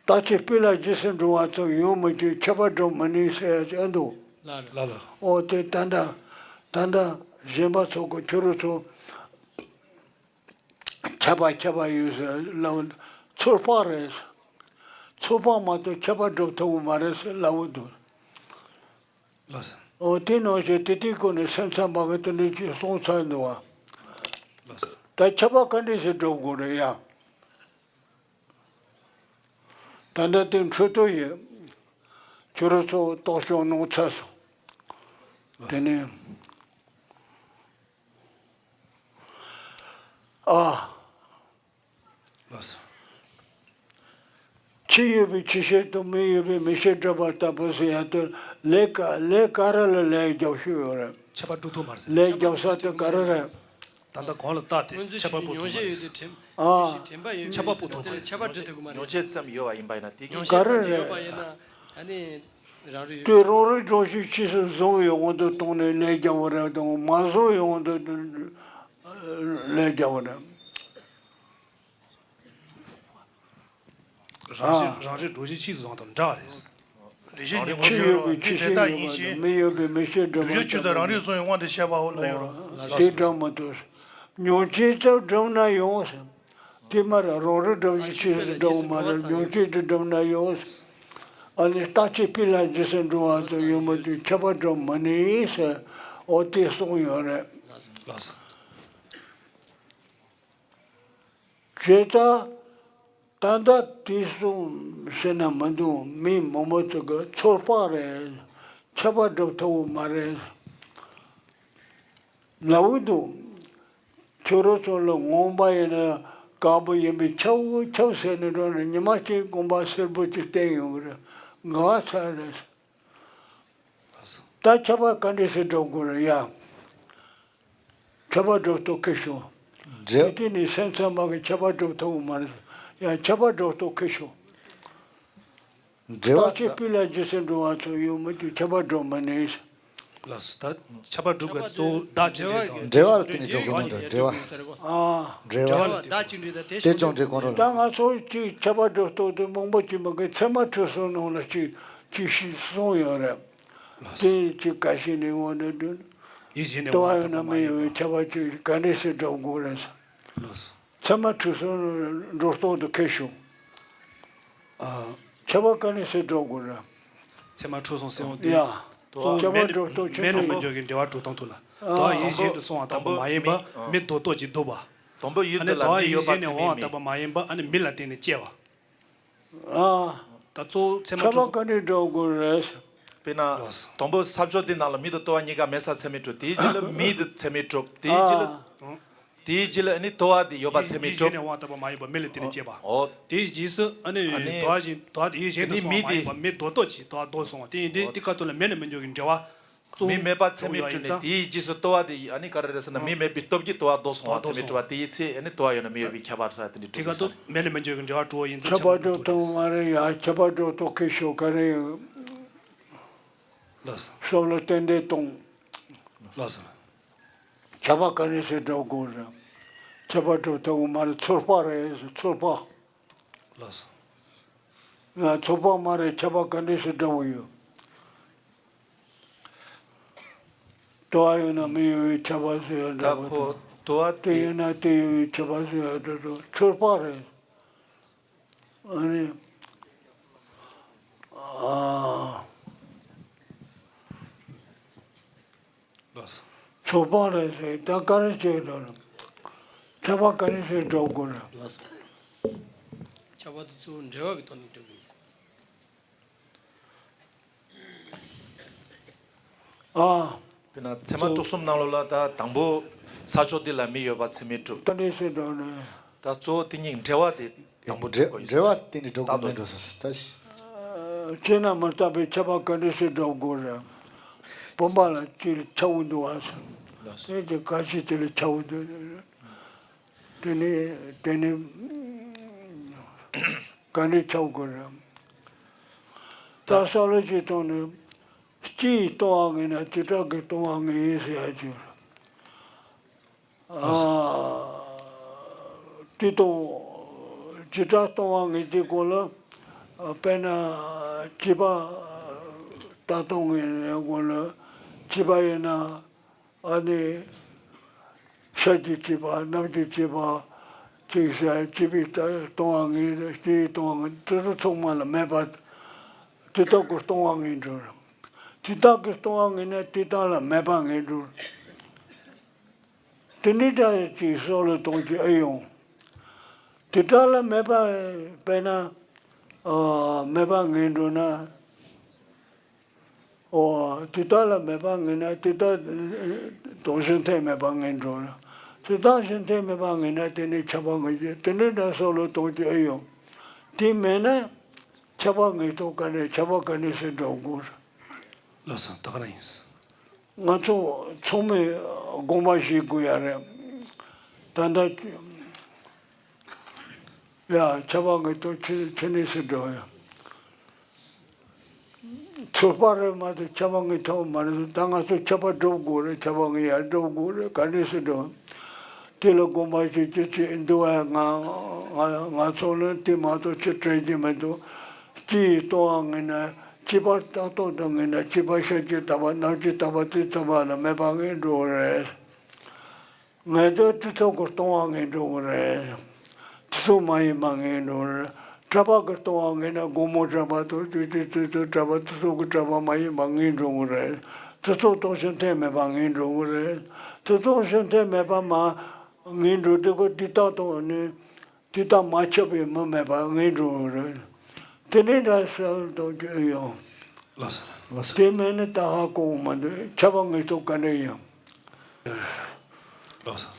རྟག་གཅིག་དཔེ་ལ་རྗེས་སུ་འགྲོ་བ་ཙམ། ཡོད་མོད་ཀྱི་ཁྱབ་པ་སྒྲུབ་མི་ནུས་ཟེར་ཡ་ཅིག་འདུག་ལགས་རེད། ལགས་ལགས། ཨོ་དེ་ད་ལྟ་ད་ལྟ་གཞན་པ་ཚོ་གི་ཁྱོད་རང་ཚོ་ཁྱབ་པ་ཁྱབ་པ་ཡོད་ཟེར་ལབ། ཚོད་དཔག་རེད། ཚོད་དཔག་མ་གཏོགས་ཁྱབ་པ་སྒྲུབ་ཐུབ་ཀྱི་མ་རེད་ཟེར་ལབ་འདུག་ལགས་སོ། ཨོ་དེ་ནང་བཞིན་དེ་དེའི་སྐོར་ནས་སེམས་ཙམ་པ་གི་དེ་འདྲ་ཅིག་གསུངས་ཚར་འདུག་བ། ལགས་སོ། ད་ཁྱབ་པ་ག་འདྲ་ཞིག་སྒྲུབ་དགོས་རེད་ཡ། ད་ལྟ་དེ་འཕྲོད་དོ་ཡོད། ཁྱོད་རང་ཚོ་རྟོག་ཞིབ་གནང་ཚར་སོང་། དེ་ནས། ཨ། ལགས་སོ། ཆོས་ཡོད་པའི་ཆོས་ཤེས་དང་། མིག་ཡོད་པའི་མིག་ཤེས་སྒྲུབ་པ་ལྟ་བུ་ཟེར་ཡ་དེ་ལས་ཀ་ལས་ག་རེ་ལ་ལས་རྒྱག་ཤོས་ཡོད་རེད། ཁྱད་པར་སྒྲུབ་ཐུབ་མ་རེད། ལས་རྒྱག་ས་དེ་ག་རེ་རེད། ད་ལྟ་གོང་ལ་བལྟས་ཏེ་ཁྱད་པར་སྤོ་ཐུབ་མ་རེད། ཨ། ཁྱད་པར་སྤོ་ཐུབ་མ་རེད། ཁྱད་པར་སྒྲུབ་ཐུབ་ཀྱི་མ་རེད། མྱོང་བྱེད་ཙམ་ཡོད་པ་ཡིན་པ་ཡིན་ན་དེ་ག་རེ་རེད། ཡོད་པ་ཡིན་ན་ཨ་ནི་རང་རིག་དེ་རང་རིག་གྲོགས་ཤིག་ཕྱིས་སུ་བཟུང་བའི་དབང་དུ་བཏང་ནས་ལས་རྒྱག་པ་རེད་དང་། མ་བཟུང་བའི་དབང་དུ་ལས་རྒྱག་པ་རེད། རང་བཞིན། ཨ། རང་རིག་གྲོགས་ཤིག་ཕྱིས་སུ་བཟུང་དང་འདྲ་བ་རེད། རང་བཞིན་ཉིད་ཆོས་ཡོད་པའི་ཆོས་ཤེས་ཡོད་པ་དང་། མིག་ཡོད་པའི་མིག་ཤེས་སྒྲུབ་པ་ལྟ་བུ། རང་རིག་བཟུང་བའི་དབང་དུ་བྱས་པའོ་ལབ་ཡོད་རེད། དེ་འདྲ་མ་གཏོགས། མྱོང་བྱེད་ཚུལ་བསྒྲུབས་ན་ཡང་ཟེར། དེ་མ་རེད། རང་རིག་གྲོགས་ཤིག་ཕྱིས་སུ་བཟུང་བ་མ་རེད། མྱོང་བྱེད་ཚུལ་བསྒྲུབས་ན་ཡང་ཟེར། ཨ་ནི་རྟག་གཅིག་དཔེ་ལ་རྗེས་སུ་འགྲོ་བ་ཙམ། ཡོད་མོད་ཀྱི་ཁྱད་པར་སྒྲུབ་མི་ནུས་ཟེར། འོ་དེ་གསུངས་ཡོད་རེད། ལགས་སོ། བྱས་ཙང་ད་ལྟ་དེ་གསུངས་ཟེར་ན་མི་འདུག་མི་མང་པོ་ཚོ་གི་ཚོད་དཔག་རེད། ཁྱད་པར་སྒྲུབ་ཐུབ་ཀྱི་མ་རེད་ལབ་འདུག་ཁྱོད་རང་ཚོ་ལ་ངོམ་པ་ཡིན་ན་དཀར་པོ་ཡིན་པས་ཁྱབ་ཁྱབ་ཟེར་ནས་འགྲོ་ནས། ཉི་མ་གཅིག་གོམ་པ་སེར་པོ་ཅིག་བསྟན་ཡོང་གི་རེད། འགག་ཚར་རེད། ད་ཁྱད་པར་ག་འདྲ་ཞིག་སྒྲུབ་དགོས་རེད་ཡ། ཁྱད་པར་སྒྲུབ་སྟངས་ཁེ་ཤོ། འབྲེལ། དེ་དེ་ནི་སེམས་ཙམ་པ་གི་ཁྱད་པར་སྒྲུབ་ཐུབ་ཀྱི་མ་རེད། ཡང་ཁྱད་པར་སྒྲུབ་སྟངས་ཁེ་ཤོ། འབྲེལ་བ། རྟག་གཅིག་དཔེ་ལ་རྗེས་སུ་འགྲོ་བ་ཙམ། ཡོད་མོད་ཀྱི་ཁྱད་པར་སྒྲུབ་མི་ནུས། ལགས་སོ། ད་ཁྱད་པར་སྒྲུབ་པའི་གཙོ་བོ་བདག་གཅིག་འབྲེལ་དང་། འབྲེལ་བ་ལ་བརྟེན་ནས་འགྲོ་དགོས་ནོ་འདྲ། འབྲེལ་བ། ཨ། འབྲེལ་བ། བདག་གཅིག་འབྲེལ་དང་། དེ་ཅུང་འབྲེལ་གོང་རོལ། ད་ང་ཚོ་གཅིག་ཁྱད་པར་སྒྲུབ་སྟངས་དེ་མང་པོ་ཅིག་མ་གི་ཚད་མ་ཁྲི་གསུམ་ནང་ལ་གཅིག་གཅིག་ཤིག་གསུངས་ཡོད་རེད། དེ་གཅིག་ག་ཤེད་ནས་འོང་ནས་དུ། ཡིད་བཞིན་ནས། དུ་བ་ཡོད་ན་མི་ཡོད་པའི་ཁྱད་པར་གཅིག་ག་འདྲ་ཞིག་སྒྲུབ་དགོས་རེད། ལགས་སོ། ཚད་མ་ཁྲི་གསུམ་འགྲོ་སྟངས་དེ་ཁེ་ཤོ། ཨ། ཁྱད་པར་ག་འདྲ་ཞིག་སྒྲུབ་དགོས་རེད། ཚད་མ་འཁྲུལ་སོང་ཟེར་འོང་དུས། ཡ། གཙོ་བོ་ཁྱད་པར་མེད་ནས་སྒྲོ་བཏགས་ཆོས་མེད་ནས་མི་ཅན། འཇོག་གི་འབྲེལ་བ་གྲུབ་སྟངས་ཐོག་ལ། ཨ། དོ་བ་ཡིད་གཞན་དུ་སོང་བ་ལྟ་བུ་མ་ཡིན་པ། དང་པོ་མི་དོ་ལྡོག་ཅིག་འདུག་པ། དང་པོ་ཡུལ་ཨ་ནི་དུ་ལ་དོ་བ་མི་ཡིད་ཡོད་པ་གཞན་ནས་ཚད་མས་འོང་བ་མིན་ལྟ་མིན། བུ་མ་ཡིན་པ། ཨ་ནི་མི་ལ་བརྟེན་ནས་སྐྱེ་བ། ཨ། ད་གཙོ་བོ་ཚད་མ་ཁྱད་པར་འཁྲུལ་ག་འདྲ་འགྲོ་དགོས་རེད། དཔེར་ན། ལགས་སོ། དང་པོ་ས་ཕྱོགས་འདི་ནང་ལ་མི་དང་དུ་བ་གཉིས་ཀ་མེད་ས་ཚད་མས་གྲུབ། དེའི་རྗེས་ལ་མི་དེ་ཚད་མས་གྲུབ། དེའི་རྗེས་ལ། ཨ། དེའི་རྗེས་ལ་ཨ་ནི་དུ་བ་དེ་ཡོད་པ་ཚད་མས་གྲུབ། ཡིད་གཞན་ནས་འོང་བ་ལྟ་བུ་མ་ཡིན་པ་མི་ལ་བརྟེན་ནས་སྐྱེས་པ། འོ། དེའི་རྗེས་སུ་ཨ་ནི་ཨ་ནི་དུ་བ་གཞན། དུ་བ་དེ་ཡིད་གཞན་དུ་སོང་བ་མ་ཡིན་པ་མི་དོ་ལྡོག་ཅིག་དུ་བ་ལྡོག་སོང་བ་དེ་ཡིན་དུས། འོ། དེ་ཁ་ཐུག་ལ་མེད་ནས་མི་འཇོག་གི་འབྲེལ་བ། གཙོ་བོ་མི་མེད་པ་ཚད་མས་གྲུབ་ནས་དེའི་རྗེས་སུ་དུ་བ་དེ་ཨ་ནི་ག་རེ་རེད་ཟེར་ན། མི་མེད་པའི་སྟོབས་ཀྱིས་དུ་བ་ལྡོག་སོང་བ་ཚད་མས་གྲུབ་པ་དེའི་ཚེ་ཨ་ནི་དུ་བ་ཡོད་ན་མི་ཡོད་པའི་ཁྱད་པར་ས་དེ་འདྲ་གྲུབ་དེ་ས། མེད་ནས་མི་འཇོག་གི་འབྲེལ་བ་གྲུབ་པ་ཡིན་ཚེ། ཁྱད་པར་སྒྲུབ་ཐུབ་མ་རེད་ཡ། ཁྱད་པར་སྒྲུབ་ཐུབ་མཁན་ཤོག་ག་རེ། ལགས་སོ། སོགས་ལ་ཏན་ཏན་གཏོང་། ལགས་སོ། ཁྱད་པར་ག་འདྲ་སེ་སྒྲུབ་དགོས་རེད། ཁྱད་པར་སྒྲུབ་ཐུབ་མ་རེད། ཚོད་དཔག་རེད། ཚོད་དཔག་ལགས་སོ། ང་ཚོད་དཔག་མ་རེད། ཁྱད་པར་ག་འདྲ་སེ་འདྲ་བོ་ཡོད། དུ་བ་ཡོད་ན་མི་ཡོད་པའི་ཁྱད་པར་སེ་ཡང་འདྲ་བོ་དང་། ད་ཁོ་དུ་བ་དེ་ཡོད་ན་དེ་ཡོད་པའི་ཁྱད་པར་སེ་ཡང་འདྲ་བོ། ཚོད་དཔག་རེད། ཨ་ནི། ཨ། ལགས་སོ། ཚོད་དཔག་རེད་ཟེར། ད་ག་རེ་བྱེད་འགྲོ་ལ། ཁྱད་པར་ག་རེ་ཟེར་སྒྲུབ་དགོས་རེད། ལགས་སོ། ཁྱད་པར་དེ་གཙོ་བོ་འབྲེལ་བ་གི་ཐོག་ནས་སྒྲུབ་དགོས་ཟེར། ཨ། དཔེར་ན་ཚད་མ་གཙོ་དྲུག་གསུམ་ནང་ལོགས་ལ་ད་དང་པོ་ས་ཕྱོགས་འདི་ལ་མི་ཡོད་པ་ཚད་མས་གྲུབ། ག་འདྲ་སེ་འགྲོ་ནས། ད་གཙོ་བོ་དེ་གཉིས་འབྲེལ་བ་དེ་དང་པོ་འབྲེལ་དགོས་ཡིན་འབྲེལ་བ་ཟེར། དེ་ནི་སྒྲུབ་དགོས་མེད་འགྲོ་ཟེར། ད་ཤི། ཨ། བྱས་ན་མི་རྟག་པའི་ཁྱད་པར་ག་འདྲ་སེ་སྒྲུབ་དགོས་རེད། བུམ་པ་ལ་གཅིག་ལ་ཆགས་པོ་འདུག་བ་ཟེར། ལགས་སོ། དེ་དེ་ག་ཅི་དེ་ལ་ཆགས་པོ་འདུག་དེ་ནི་དེ་ནི་ག་འདྲ་ཆགས་དགོས་རེད། ད་སོ་ལོ་ཅིག་བཏང་ནས་སྤྱི་ཡིས་སྟོང་བ་ངེས་ན་བྱེ་བྲག་གིས་སྟོང་བ་ངེས་ཡིན་ཟེར་ཡ་ཅིག་ཨ། དེ་དང་བྱེ་བྲག་སྟོང་བ་ངེས་དེ་སྐོར་ལ། དཔེར་ན་བྱིས་པ་ལྟ་སྟངས་ངེས་སྐོར་ལ། བྱིས་པ་ཡིན་ན། ཨ་ནི། ཤ་གྱི་བྱིས་པ། སྣབས་ཀྱི་བྱིས་པ། ཅིག་ཟེར་བྱིས་པའི་ལྟ་སྟོང་བ་ངེས། སྤྱི་ཡི་སྟོང་བ་ངེས། དེ་ཚོ་ཚང་མ་ལ་མེད་པ། དེ་དག་གི་སྟོང་བ་ངེས་འགྲོ། དེ་དག་གི་སྟོང་བ་ངེས་ན་དེ་དག་ལ་མེད་པ་ངེས་འགྲོ། དེ་འདྲའི་སྒྲ་ཅིག་སོགས་ལ་གཏོང་གི་ཨེ་ཡོང་། དེ་དག་ལ་མེད་པ། དཔེར་ན། ཨ། མེད་པ་ངེས་འགྲོ་ན། ཨོ། དེ་དག་ལ་མེད་པ་ངེས་ན་དེ་དག་དང་གཞན་ཐེ་མེད་པ་ངེས་འགྲོ་ན། དེ་དག་གཞན་ཐེ་མེད་པ་ངེས་ན་དེ་ནི་ཁྱབ་པ་ངེས་ཀྱི། དེ་འདྲའི་སྒྲ་སོགས་ལ་གཏོང་གི་ཨེ་ཡོང་། དེ་མེད་ན། ཁྱབ་པ་ངེས་སྟངས་ག་ནས་ཁྱབ་པ་ག་ནས་སེ་འགྲོ་དགོས། ལགས་སོ། ད་ག་རང་ཡིན། ང་ཚོ་ཚང་མས་དགོངས་པ་བཞེས་དགོས་ཡ་རེད། ད་ལྟ་ཡ་ཁྱབ་པ་ངེས་སྟངས་ཆི་ཆི་ནས་སེ་འགྲོ་ཡ། ཚོད་དཔག་རེད་མ་གཏོགས་ཁྱབ་པ་ངེས་ཐུབ་མ་རེད། ད་ང་ཚོ་ཁྱབ་པ་སྒྲུབ་དགོས་རེད། ཁྱབ་པ་ངེས་ཡ་སྒྲུབ་དགོས་རེད། ག་ནས་སེ་འགྲོ། དེ་ལ་དགོངས་པ་བཞེས་རྒྱུ་ཅི་འདུག་ཨ། ང་ང་ང་ཚོ་ལ་དེ་མ་གཏོགས་ཅི་སྤྲད་རྒྱུ་མི་འདུག་སྤྱི་ཡིས་སྟོང་བ་ངེས་ན་བྱིས་པ་རྟག་སྟོང་དུ་ངེས་ན་བྱིས་པ་ཤ་གཅིག་ལྟ་བུ་སྣབས་གཅིག་ལྟ་བུ་དེ་ཚང་མ་ལ་མེད་པ་ངེས་འགྲོ་གི་རེད། ངེས་དོན་དེ་ཚོ་གི་སྟོང་བ་ངེས་འགྲོ་གི་རེད། དེ་ཚོ་མ་ཡིན་པ་ངེས་འགྲོ་གི་རེད། གྲགས་པ་གི་སྟོང་བ་ངེས་ན་དགོང་མོ་གྲགས་པ་དང་བཅུ་གཅིག་བཅུ་གཅིག་གྲགས་པ་དེ་ཚོ་གི་གྲགས་པ་མ་ཡིན་པ་ངེས་འགྲོ་གི་རེད། དེ་ཚོ་སྟོང་ཞིང་ཐེ་མེད་པ་ངེས་འགྲོ་གི་རེད། དེ་སྟོང་ཞིང་ཐེ་མེད་པ་མ་ངེས་འགྲོ་དེ་གི་དེ་དག་དང་ནི། དེ་དག་མ་ཁྱབ་པའི་མི་མེད་པ་ངེས་འགྲོ་གི་རེད། དེ་ནས་འདྲ་ཟེར་དང་ཡོང་། ལགས་སོ། ལགས་སོ། དེ་མེད་ན་ད་ཧ་གོ་གི་མི་འདུག་ཁྱབ་པ་ངེས་སྟངས་ག་འདྲ་ཡིན། ལགས་སོ།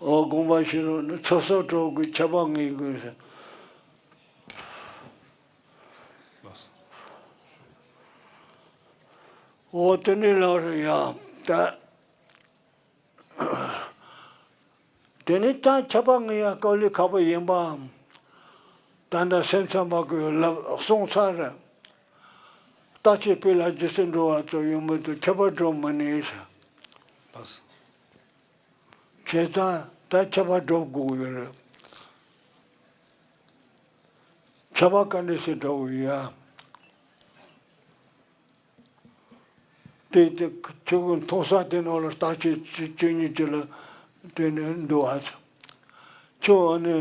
ཨོ། དགོངས་པ་བཞེས་རོགས་གནང་། ཚོགས་གསོག་གྲོགས་ཀྱི་ཁྱབ་པ་ངེས་དགོས་ཟེར། ལགས་སོ། ཨོ། དེ་ནས་ལགས་རེད་ཡ། ད། དེ་ནས་ཀྱང་ཁྱབ་པ་ངེས་ཡ་དཀའ་ལས་ཁག་པོ་ཡིན་པའམ། ད་ལྟ་སེམས་ཙམ་པ་གི་ལབ་གསུངས་ཚར་རེད། རྟག་གཅིག་སྤེལ་ལ་རྗེས་སུ་འགྲོ་བ་ཚོ་ཡོང་མི་འདུག་ཁྱབ་པ་སྒྲུབ་མི་ནུས་ཟེར། ལགས་སོ། བྱས་ཙང་ད་ཁྱབ་པ་སྒྲུབ་དགོས་ཡོད་རེད། ཁྱབ་པ་ག་འདྲ་སེ་སྒྲུབ་དགོས་ཡ། དེ་དེ་ཁྱོད་ཀྱི་མཐོང་ས་དེ་ནང་ལ་རྟག་གཅིག་བཅུ་གཉིས་ཀྱི་ལ་དེ་ནས་འདུག་ཨ། ཁྱོད་ཨ་ནི།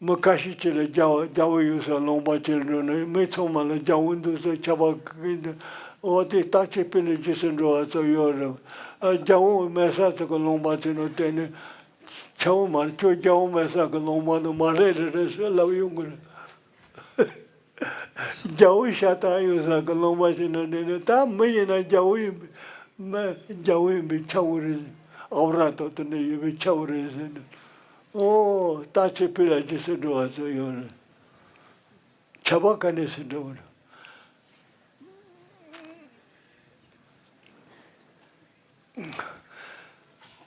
མི་ཁ་ཤས་ཅིག་ལ་རྒྱ་བོ་རྒྱ་བོ་ཡོད་ས་ལུང་པ་ཅིག་ལ་འགྲོ་ན་མི་ཚང་མ་ལ་རྒྱ་བོ་འདུག་ཟེར་ཁྱབ་པ་གི་འདུག་འོ་དེ་བརྟག་དཔྱད་སྤེལ་ནས་རྗེས་སུ་འགྲོ་བ་ཚོ་ཡོད་རེད། ཨ་རྒྱ་བོ་མེད་ས་ཚོ་གི་ལུང་པ་ཚོ་ནང་བལྟས་ནས་ཁྱབ་པ་མ་རེད། ཁྱོད་རྒྱ་བོ་མེད་ས་གི་ལུང་པ་ནང་མ་སླེབས་རེ་རེ་ཟེར་ལབ་ཡོང་གི་རེད། རྒྱ་བོ་ཤ་སྟག་ཡོད་ས་གི་ལུང་པ་ཞིག་ན་འདྲེན་ནས་ད་མི་ཡིན་ན་རྒྱ་བོ་ཡིན་པའི་མི་རྒྱ་བོ་ཡིན་པའི་ཁྱབ་པ་རེད། ཨ་བྲ་དང་དེ་འདྲ་ཡོད་པའི་ཁྱབ་པ་རེད་ཟེར་ནས། ཨོ་བརྟག་དཔྱད་སྤེལ་ལ་རྗེས་སུ་འགྲོ་བ་ཚོ་ཡོད་རེད། ཁྱབ་པ་ག་ནས་སུ་འགྲོ་བ་རེད།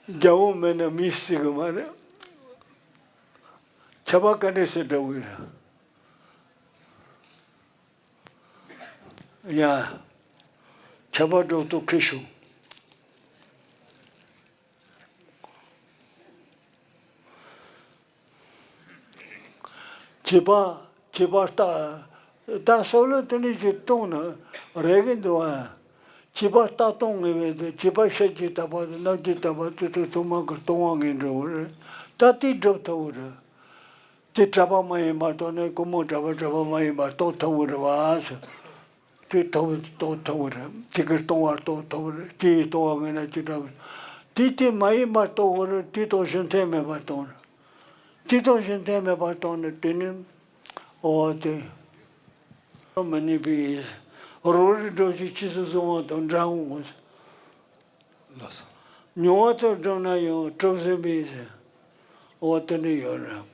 རྒྱ་བོ་མེད་ན་མི་སྲིད་གི་མ་རེད། ཁྱབ་པ་ག་འདྲས་སེ་འདྲ་བོ་ཡིན། ཡ། ཁྱབ་པ་སྒྲོ་འདོགས་ཁེལ་ཤོག་བྱིས་པ་བྱིས་པ་ལྟ་ད་སོ་ལོ་དེ་འདྲ་ཞིག་གཏོང་ན་རེ་གི་འདུག་ཨ། བྱིས་པ་ལྟ་གཏོང་ངེས་པས་དེ་བྱིས་པ་ཤེས་ཀྱི་ལྟ་བ་དང་རྣམ་འགྱུར་ལྟ་བ་དེ་ཚོ་ཚང་མ་གི་གཏོང་བ་ངེས་འགྲོ་བ་རེད། ད་དེ་སྒྲུབ་ཐུབ་བོ་རེད། དེ་གྲྭ་པ་མ་ཡིན་པར་གཏོང་ན་སྐུ་མོ་གྲྭ་པ་གྲྭ་པ་མ་ཡིན་པར་གཏོང་ཐུབ་བོ་རེད་བ་ཟེར། དེ་ཐུབ་བོ་གཏོང་ཐུབ་བོ་རེད། དེ་གི་གཏོང་བར་གཏོང་ཐུབ་བོ་རེད། དེ་ཡི་གཏོང་བ་ངེས་ན་ཅི་འདྲ་བོ་རེད། དེ་དེ་མ་ཡིན་པར་གཏོང་བོ་རེད། དེ་དང་གཞན་ཐེ་མེད་པར་གཏོང་རེད། དེ་དང་གཞན་ཐེ་མེད་པར་གཏོང་ནས་དེ་ནི་འོ་དེ་མི་ནུས་པའི་རོ་རིག་སྒྲོ་ཞིག་ཕྱིས་སུ་བཟུང་བ་དང་འདྲ་འོང་། ལགས་སོ། མྱོང་བ་ཚོ་སྒྲུབ་ན་ཡང་གྲུབ་ཟིན་པའི་འོ་དེ་འདྲ་ཡོད་རེད།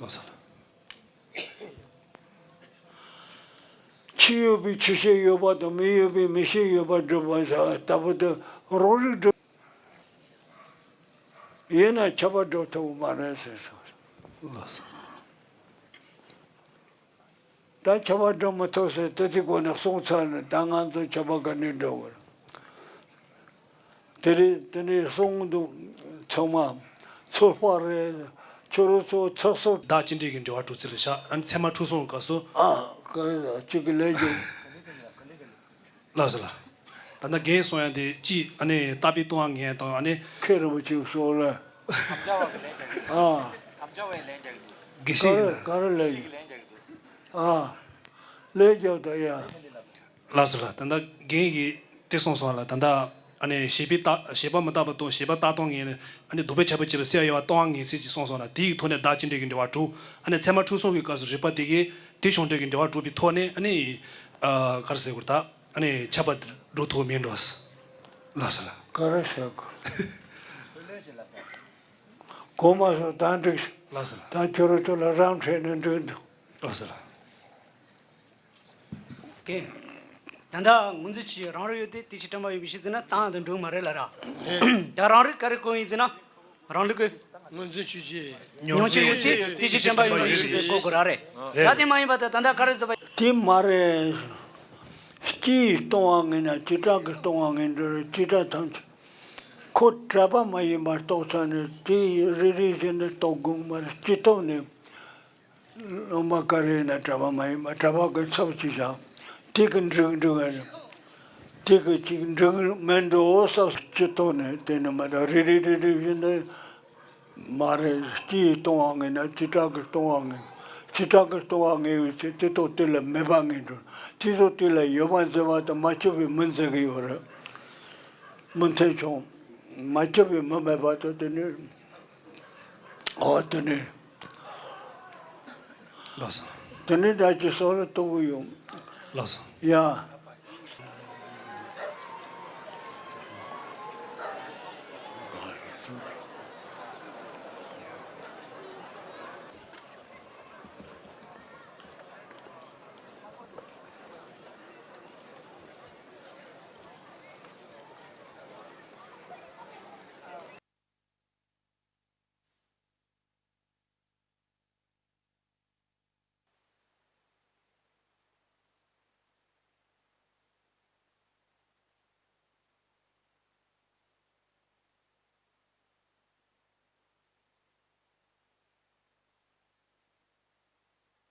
ལགས་སོ། ཆོས་ཡོད་པའི་ཆོས་ཤེས་ཡོད་པ་དང་མི་ཡོད་པའི་མི་ཤེས་ཡོད་པ་སྒྲུབ་པ་ཟེར་ལྟ་བུ་དེ་རོ་རིག་སྒྲུབ། ཡིན་ན་ཁྱབ་པ་སྒྲུབ་ཐུབ་མ་རེད་ཟེར་སོང་། ལགས་སོ། ད་ཁྱབ་པ་སྒྲུབ་མི་ཐུབ་ཟེར་དེ་དེ་སྒོ་ནས་གསུངས་ཚར་ནས་ད་ང་ཚོ་ཁྱབ་པ་ག་ནས་སྒྲུབ་དགོས། དེ་རེད། དེ་ནས་གསུངས་འདུག་ཚང་མ་ཚོད་དཔག་རེད། ཁྱོད་རང་ཚོ་ཚོད་གསོག་བདག་ཅི་འདྲའི་གི་འབྲེལ་བ་གྲོགས་ཚུལ་ལ་བཞག་ཨ་ནི་ཚད་མ་འཁྲུལ་སོང་གི་སྐབས་སུ། ཨ་ག་རེ་ཟེར་གཅིག་གི་ལས་རྒྱུ། ལགས་སོ་ལགས། ད་ལྟ་རྒན་གསུང་ཡ་དེ་གཅིག་ཨ་ནི་ལྟ་བའི་ལྟུང་བ་ངན་དང་ཨ་ནི། མཁན་རིན་པོ་ཆེ་གསུང་ལ། ཨ། དགེ་བཤེས་ཡིན་ན། ག་རེ་ལས་ཀྱི། ཨ། ལས་རྒྱབ་ད་ཡ། ལགས་སོ་ལགས། ད་ལྟ་རྒན་གྱིས་དེ་གསུངས་སོང་ལ། ད་ལྟ་ཨ་ནི་བྱེད་པའི་རྟགས་བྱེད་པ་མི་རྟག་པ་དང་བྱེད་པ་རྟག་སྟོང་ངེས་ནས་ཨ་ནི་ལྡོག་པའི་ཁྱད་པར་བྱེད་པ་སེལ་ཡོད་པ་ལྟུང་བ་ངན་ཚུལ་གྱིས་གསུངས་སོང་ལ། དེའི་ཐོག་ནས་བདག་ཅི་འདྲའི་གི་འབྲེལ་བ་གྲོགས་ཨ་ནི་ཚད་མ་འཁྲུལ་སོང་གི་སྐབས་སུ་རིགས་པ་དེ་གས་དེ་བྱུང་འབྲས་ཀྱི་འབྲེལ་བ་གྲུབ་པའི་ཐོག་ནས་ཨ་ནི་ཨ་ག་རེ་ཟེར་དགོས་རེད་ད། ཨ་ནི་ཁྱབ་པ་འགྲོ་ཐུབ་མིན་འགྲོ། ལགས་སོ་ལགས། ག་རེ་ཟེར་དགོས། གོ་མ་སོང་ད་འགྲིག་ལགས་སོ་ལགས། ད་ཁྱོད་རང་ཚོ་ལ་རང་འཕྲད་ནས་འགྲིག་འདུག་ལགས་སོ་ལགས། ཀེ། ད་ལྟ་ངོས་འཛིན་བྱས་རང་རིག་ཡོད་དེ་དེ་ཕྱིར་དྲན་པ་ཡོད་པའི་ཕྱིར་ཟེར་ན་ཏང་དུ་འགྲོ་མ་རེད་ལ་ར། ད་རང་རིག་ག་རེ་གོ་ཡིན་ཟེར་ན། རང་ལུགས་ཀྱི། ངོས་འཛིན་ཆོས་ཅན། མྱོང་བྱེད་ཡོད་དེ་དེ་ཕྱིར་དྲན་པ་ཡོད་པའི་ཕྱིར་ཟེར་གོ་དགོས་ར་རེད། ད་དེ་མ་ཡིན་པ་ད་ད་ལྟ་ག་རེ་ཟེར་བ། དེ་མ་རེད། སྤྱི་ཡིས་སྟོང་བ་ངེས་ན་བྱེ་བྲག་གིས་སྟོང་བ་ངེས་འགྲོ་རེད། བྱེ་བྲག་ཐམས་ཅད། ཁོ་གྲྭ་པ་མ་ཡིན་པར་རྟོགས་ཚར་ནས་དེ་རེ་རེ་བཞིན་དུ་རྟོགས་དགོས་མ་རེད། སྤྱི་ཐོག་ནས། སློབ་མ་ག་རེ་ཡིན་ན་གྲྭ་པ་མ་ཡིན་པ་གྲྭ་པ་གི་ཚབ་ཅིག་བཞག་དེ་གི་འགྲིག་འགྲིག་ཨ་རེད། དེ་གི་ཅིག་འགྲིག་མེད་འགྲོ་ས་སྤྱི་ཐོག་ནས་དེ་ནི་མ་རེད། རེ་རེ་རེ་རེ་བཞིན་དུ་མ་རེད། སྤྱི་ཡིས་སྟོང་བ་ངེས་ན་བྱེ་བྲག་གིས་སྟོང་བ་ངེས། བྱེ་བྲག་གིས་སྟོང་བ་ངེས་པའི་ཚེ་དེ་ཐོག་དེ་ལ་མེད་པ་ངེས་འགྲོ། དེ་ཐོག་དེ་ལ་ཡོད་པ་འཛིན་པ་དང་མ་ཁྱབ་པའི་མི་འཛིན་གི་ཡོད་རེད། མི་མཐུན་ཕྱོགས་མ་ཁྱབ་པའི་མི་མེད་པ་དང་དེ་ནི། ཨོ་དེ་ནི། ལགས་སོ། དེ་ནི་ད་ཅི་སོགས་ལ་གཏོང་གི་ཡོང་། ལགས་སོ། ཡ།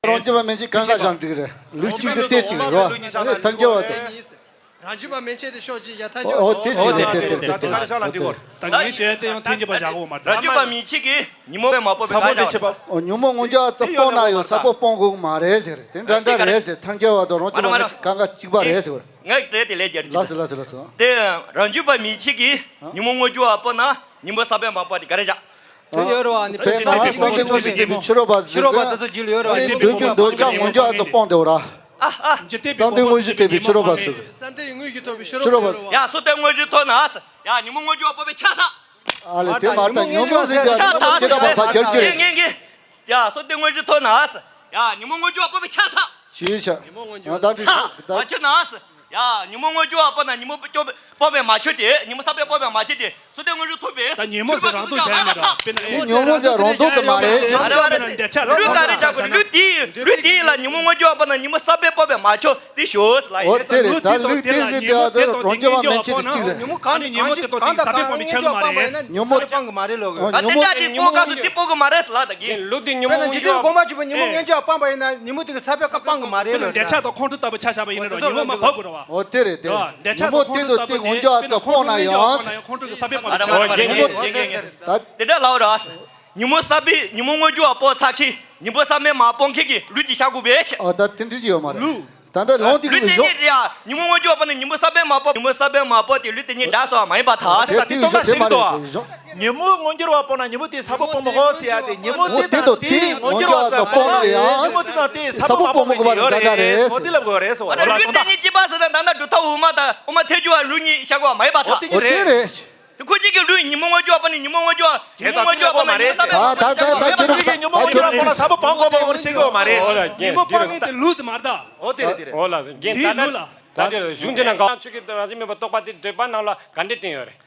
རང་སྐྱོབ་པ་མན་ཆད་གང་ག་བཞག་འགྲིག་རེད། ལུགས་གཅིག་ཏུ་གཏད་ཅིག་རེད་བ། ཐལ་འགྱུར་བ་དང་། རང་རྒྱུད་པ་མན་ཆད་དེ་ཤོག་ཅིག་ཡ་ཐལ་ཆོག་ཨོ་དེ་ཅི་རེད་དེ་དེ་དེ་དེ་དེ་དེ་ད་ངས་བཤད་དེ་ཡང་ཐེན་གྱི་པ་བཞག་གོ་མ་རེད། རང་རྒྱུད་པ་མི་ཆེ་གི་ཉིན་མོ་པའི་མ་པོ་པའི་ས་བོ་ག་དེ་ཆེ་བ། ཨོ་ཉིན་མོ་སྔོན་འཇུག་ཨ་ཙི་སྤོང་ན་ཡོད་ས་པོ་སྤོང་དགོས་མ་རེད་ཟེར་དེ་འདྲ་འདྲ་རེད་ཟེར་ཐལ་ཆོག་བ་དང་རང་རྒྱུད་པ་མན་ཆད་གང་ག་གཅིག་པ་རེད་ཟེར། ངས་དེ་དེ་ལས་རྒྱལ་ལགས་སོ་ལགས་སོ་ལགས་སོ། དེ་རང་རྒྱུད་པ་མི་ཆེ་གི་ཉིན་མོ་སྔོན་འཇུག་ཨ་སྤོ་ན་ཉིན་མོ་ས་པོའི་མ་པོ་དེ་ག་རེ་བཞག་དེ་ཡོད་རེད་བ། ནི་དཔེར་ན་བསམ་གཏན་དངོས་གཞི་ཐེབས་པའི་ཕྱི་རོལ་པ་ཟེར་གི་ཕྱི་རོལ་པ་དེ་ཚོ་རྒྱུད་ལ་ཡོད་རེད་བ། ནི་འདོད་རྒྱུ་འདོད་ཆགས་སྔོན་འཇུག་ཨ་ཙི་སྤོང་དེ་འོ་ར། ཨ་ཨ། བསམ་གཏན་དངོས་གཞི་ཐེབས་པའི་ཕྱི་རོལ་པ་ཟེར་གི། བསམ་གཏན་དངོས་གཞི་ཐོབ་པའི་ཕྱི་རོལ་པ་ཡོད་རེད་བ། ཡ་བསམ་གཏན་དངོས་གཞི་ཐོབ་ན་ཨ་ཙི་ཡ་ཉིན་མོ་སྔོན་འཇུག་ཨ་སྤོ་བའི་ཆ་ཚང་། ཨ་ལས་དེ་མ་ད་ཉིན་མོ་ཟེར་གི་ཆ་ཚང་ཨ་ཙི་ཁྱེད་རང་པ་ཕ་རྒྱལ་རྒྱུ་རེད། ངེ་ངེ་ཡ་བསམ་གཏན་དངོས་གཞི་ཐོབ་ན་ཨ་ཙི་ཡ་ཉིན་མོ་སྔོན་འཇུག་ཨ་སྤོ་བའི་ཆ་ཚང་། ཞེས་བྱ། ད་འདི་ཚང་ད་མ་ཆོད་ན་ཨ་ཙི། ཡ་ཉིན་མོ་སྔོན་འཇུག་ཨ་སྤོ་ན་ཉིན་མོ་སྤོ་བའི་མ་ཆོད་དེ་ཉིན་མོ་ས་པོའི་སྤོ་བའི་མ་ཆོད་དེ་བསམ་གཏན་དངོས་གཞི་ཐོབ་པས། ད་ཉིན་མོ་ཟེར་རང་སྟོང་བྱས་མེད་དོ། དཔེར་ན་ཨེ། ཉིན་མོ་ཟེར་རང་སྟོང་དུ་མ་རེད། ཨ་རེ་བ་རེ་འདི་ཆ་ལུགས་ག་རེ་ཆགས་དགོས་ལུགས་དེ་ལུགས་དེ་ལ་ཉིན་མོ་སྔོན་འཇུག་ཨ་སྤོ་ན་ཉིན་མོ་ས་པོའི་སྤོ་བའི་མ་ཆོད་དེ་ཞོག་ལ་ཡིན། ཨོ་དེ་རེད། ད་ལུགས་དེ་ཟེར་དེ་ཨ་དེ་རང་རྒྱུད་པ་མན་ཆད་དེ་གཅིག་རེད། ཉིན་མོ་གང་ནས་ཉིན་མོ་དེ་དང་དེ་ས་པོའི་སྤོ་མི་ཆགས་ཀྱི་མ་རེད། ཉིན་མོ་དེ་སྤོང་གི་མ་རེད་ལོ། ཨ་དེ་འདྲ་དེ་སྤོ་ག་སུ་དེ་སྤོ་གི་མ་རེད་ལ་ད་གིན། ལུགས་དེ་ཉིན་མོ་དཔེར་ན་འཇིག་རྟེན་གོང་མ་ཆུ་པོ་ཉིན་མོ་སྔོན་འཇུག་ཨ་སྤངས་པ་ཡིན་ན་ཉིན་མོ་དེ་གི་ས་པོའི་ཁ་སྤང་གི་མ་རེད་ལོ། འདོད་ཆགས་དང་ཁོང་ཁྲོ་ལྟ་བུ་ཆ་བཞག་པ་ཡིན་ན་ཉིན་མོ་མ་བབ་དགོས་རེད་བ། ཨོ་དེ་རེད་དེ་རེད། འདོད་ཆགས་ཉིན་མོ་དེ་དང་དེ་སྔོན་འཇུག་ཨ་ཙི་སྤོང་ན་ཡང་ཁོང་ཁྲོ་གི་ས་པོའི་སྤོ་མི་ཆགས་ཀྱི་མ་རེད། ཉིན་མོ་ད་དེ་འདྲ་ལབ་ར། ཉིན་མོ་ས་པོའི་ཉིན་མོ་སྔོན་འཇུག་ཨ་སྤོ་ཚར་ཁྱི་ཉིན་མོ་ས་པོའི་མ་སྤོང་ཁྱི་གི་ལུགས་ཀྱི་བཞག་དགོས་པས། ཨོ་ད་དེ་འདྲ་ཅི་ཡོད་མ་རེད། ལུགས། ད་ལྟ་ལུང་དེ་ལུས་གི་རྟེན་བཞོག་གཉིས་རེད་ཡ། ཉིན་མོ་སྔོན་འཇུག་པ་ན་ཉིན་མོ་ས་པོའི་མ་པོ་ཉིན་མོ་ས་པོའི་མ་པོ་དེ་ལུས་རྟེན་གཉིས་འདྲ་སོང་བ་མ་ཡིན་པ་ཐལ། དེ་དེ་དེ་ཡོད་དེ་མ་རེད་བཞོག་ཉིན་མོ་སྔོན་འགྱུར་བ་པོ་ན་ཉིན་མོ་དེ་ས་པོ་སྤོ་མི་དགོས་ཟེར་ཡ་དེ་ཉིན་མོ་དེ་དང་དེ་སྔོན་འགྱུར་བ་ཙམ་སྤོ་ན་ཡང་ཉིན་མོ་དེ་དང་དེ་ས་པོ་མ་སྤོ་མི་དགོས་པ་ཡོད་རེད། འོ་དེ་ལབ་དགོས་རེད་ཟེར་བ་རེད། ལུས་རྟེན་གཉིས་གཅིག་པ་ཟེར་ན་ད་ལྟ་གྲུབ་མཐའ་དབུ་མ་དང་དབུ་མ་ཐལ་འགྱུར་བ་ལུགས་གཉིས་བཞག་དགོས་པ་མ་ཡིན་པ་ཐལ། འོ་དེ་རེད། དེ་ཁོ་གཅིག་གི་ལུས་ཉིན་མོ་སྔོན་འཇུག་པ་ནི་ཉིན་མོ་སྔོན་འཇུག་ཉིན་མོ་སྔོན་འཇུག་པ་ན་ཉིན་མོ་ས་པའི་ད་ད་ད་ད་ཁྱོད་རང་ཉིན་མོ་སྔོན་འཇུག་པ་ན་ས་པ་བང་གོ་བ་ངོར་ཤེས་གོ་མ་རེད། ཉིན་མོ་སྤང་ངེས་དེ་ལུགས་དེ་མ་རེད་ད། འོ་དེ་རེད་དེ་རེད། འོ་ལ་རྒན་ད་ལྟ་ད་དེ་གཞུང་དེ་ན་གང་ཆོས་ཀྱི་རང་བཞིན་མེད་པ་རྟོགས་པ་དེ་འགྲེལ་པ་ནང་ལ་ག་འདྲས་བསྟན་ཡོད་རེད།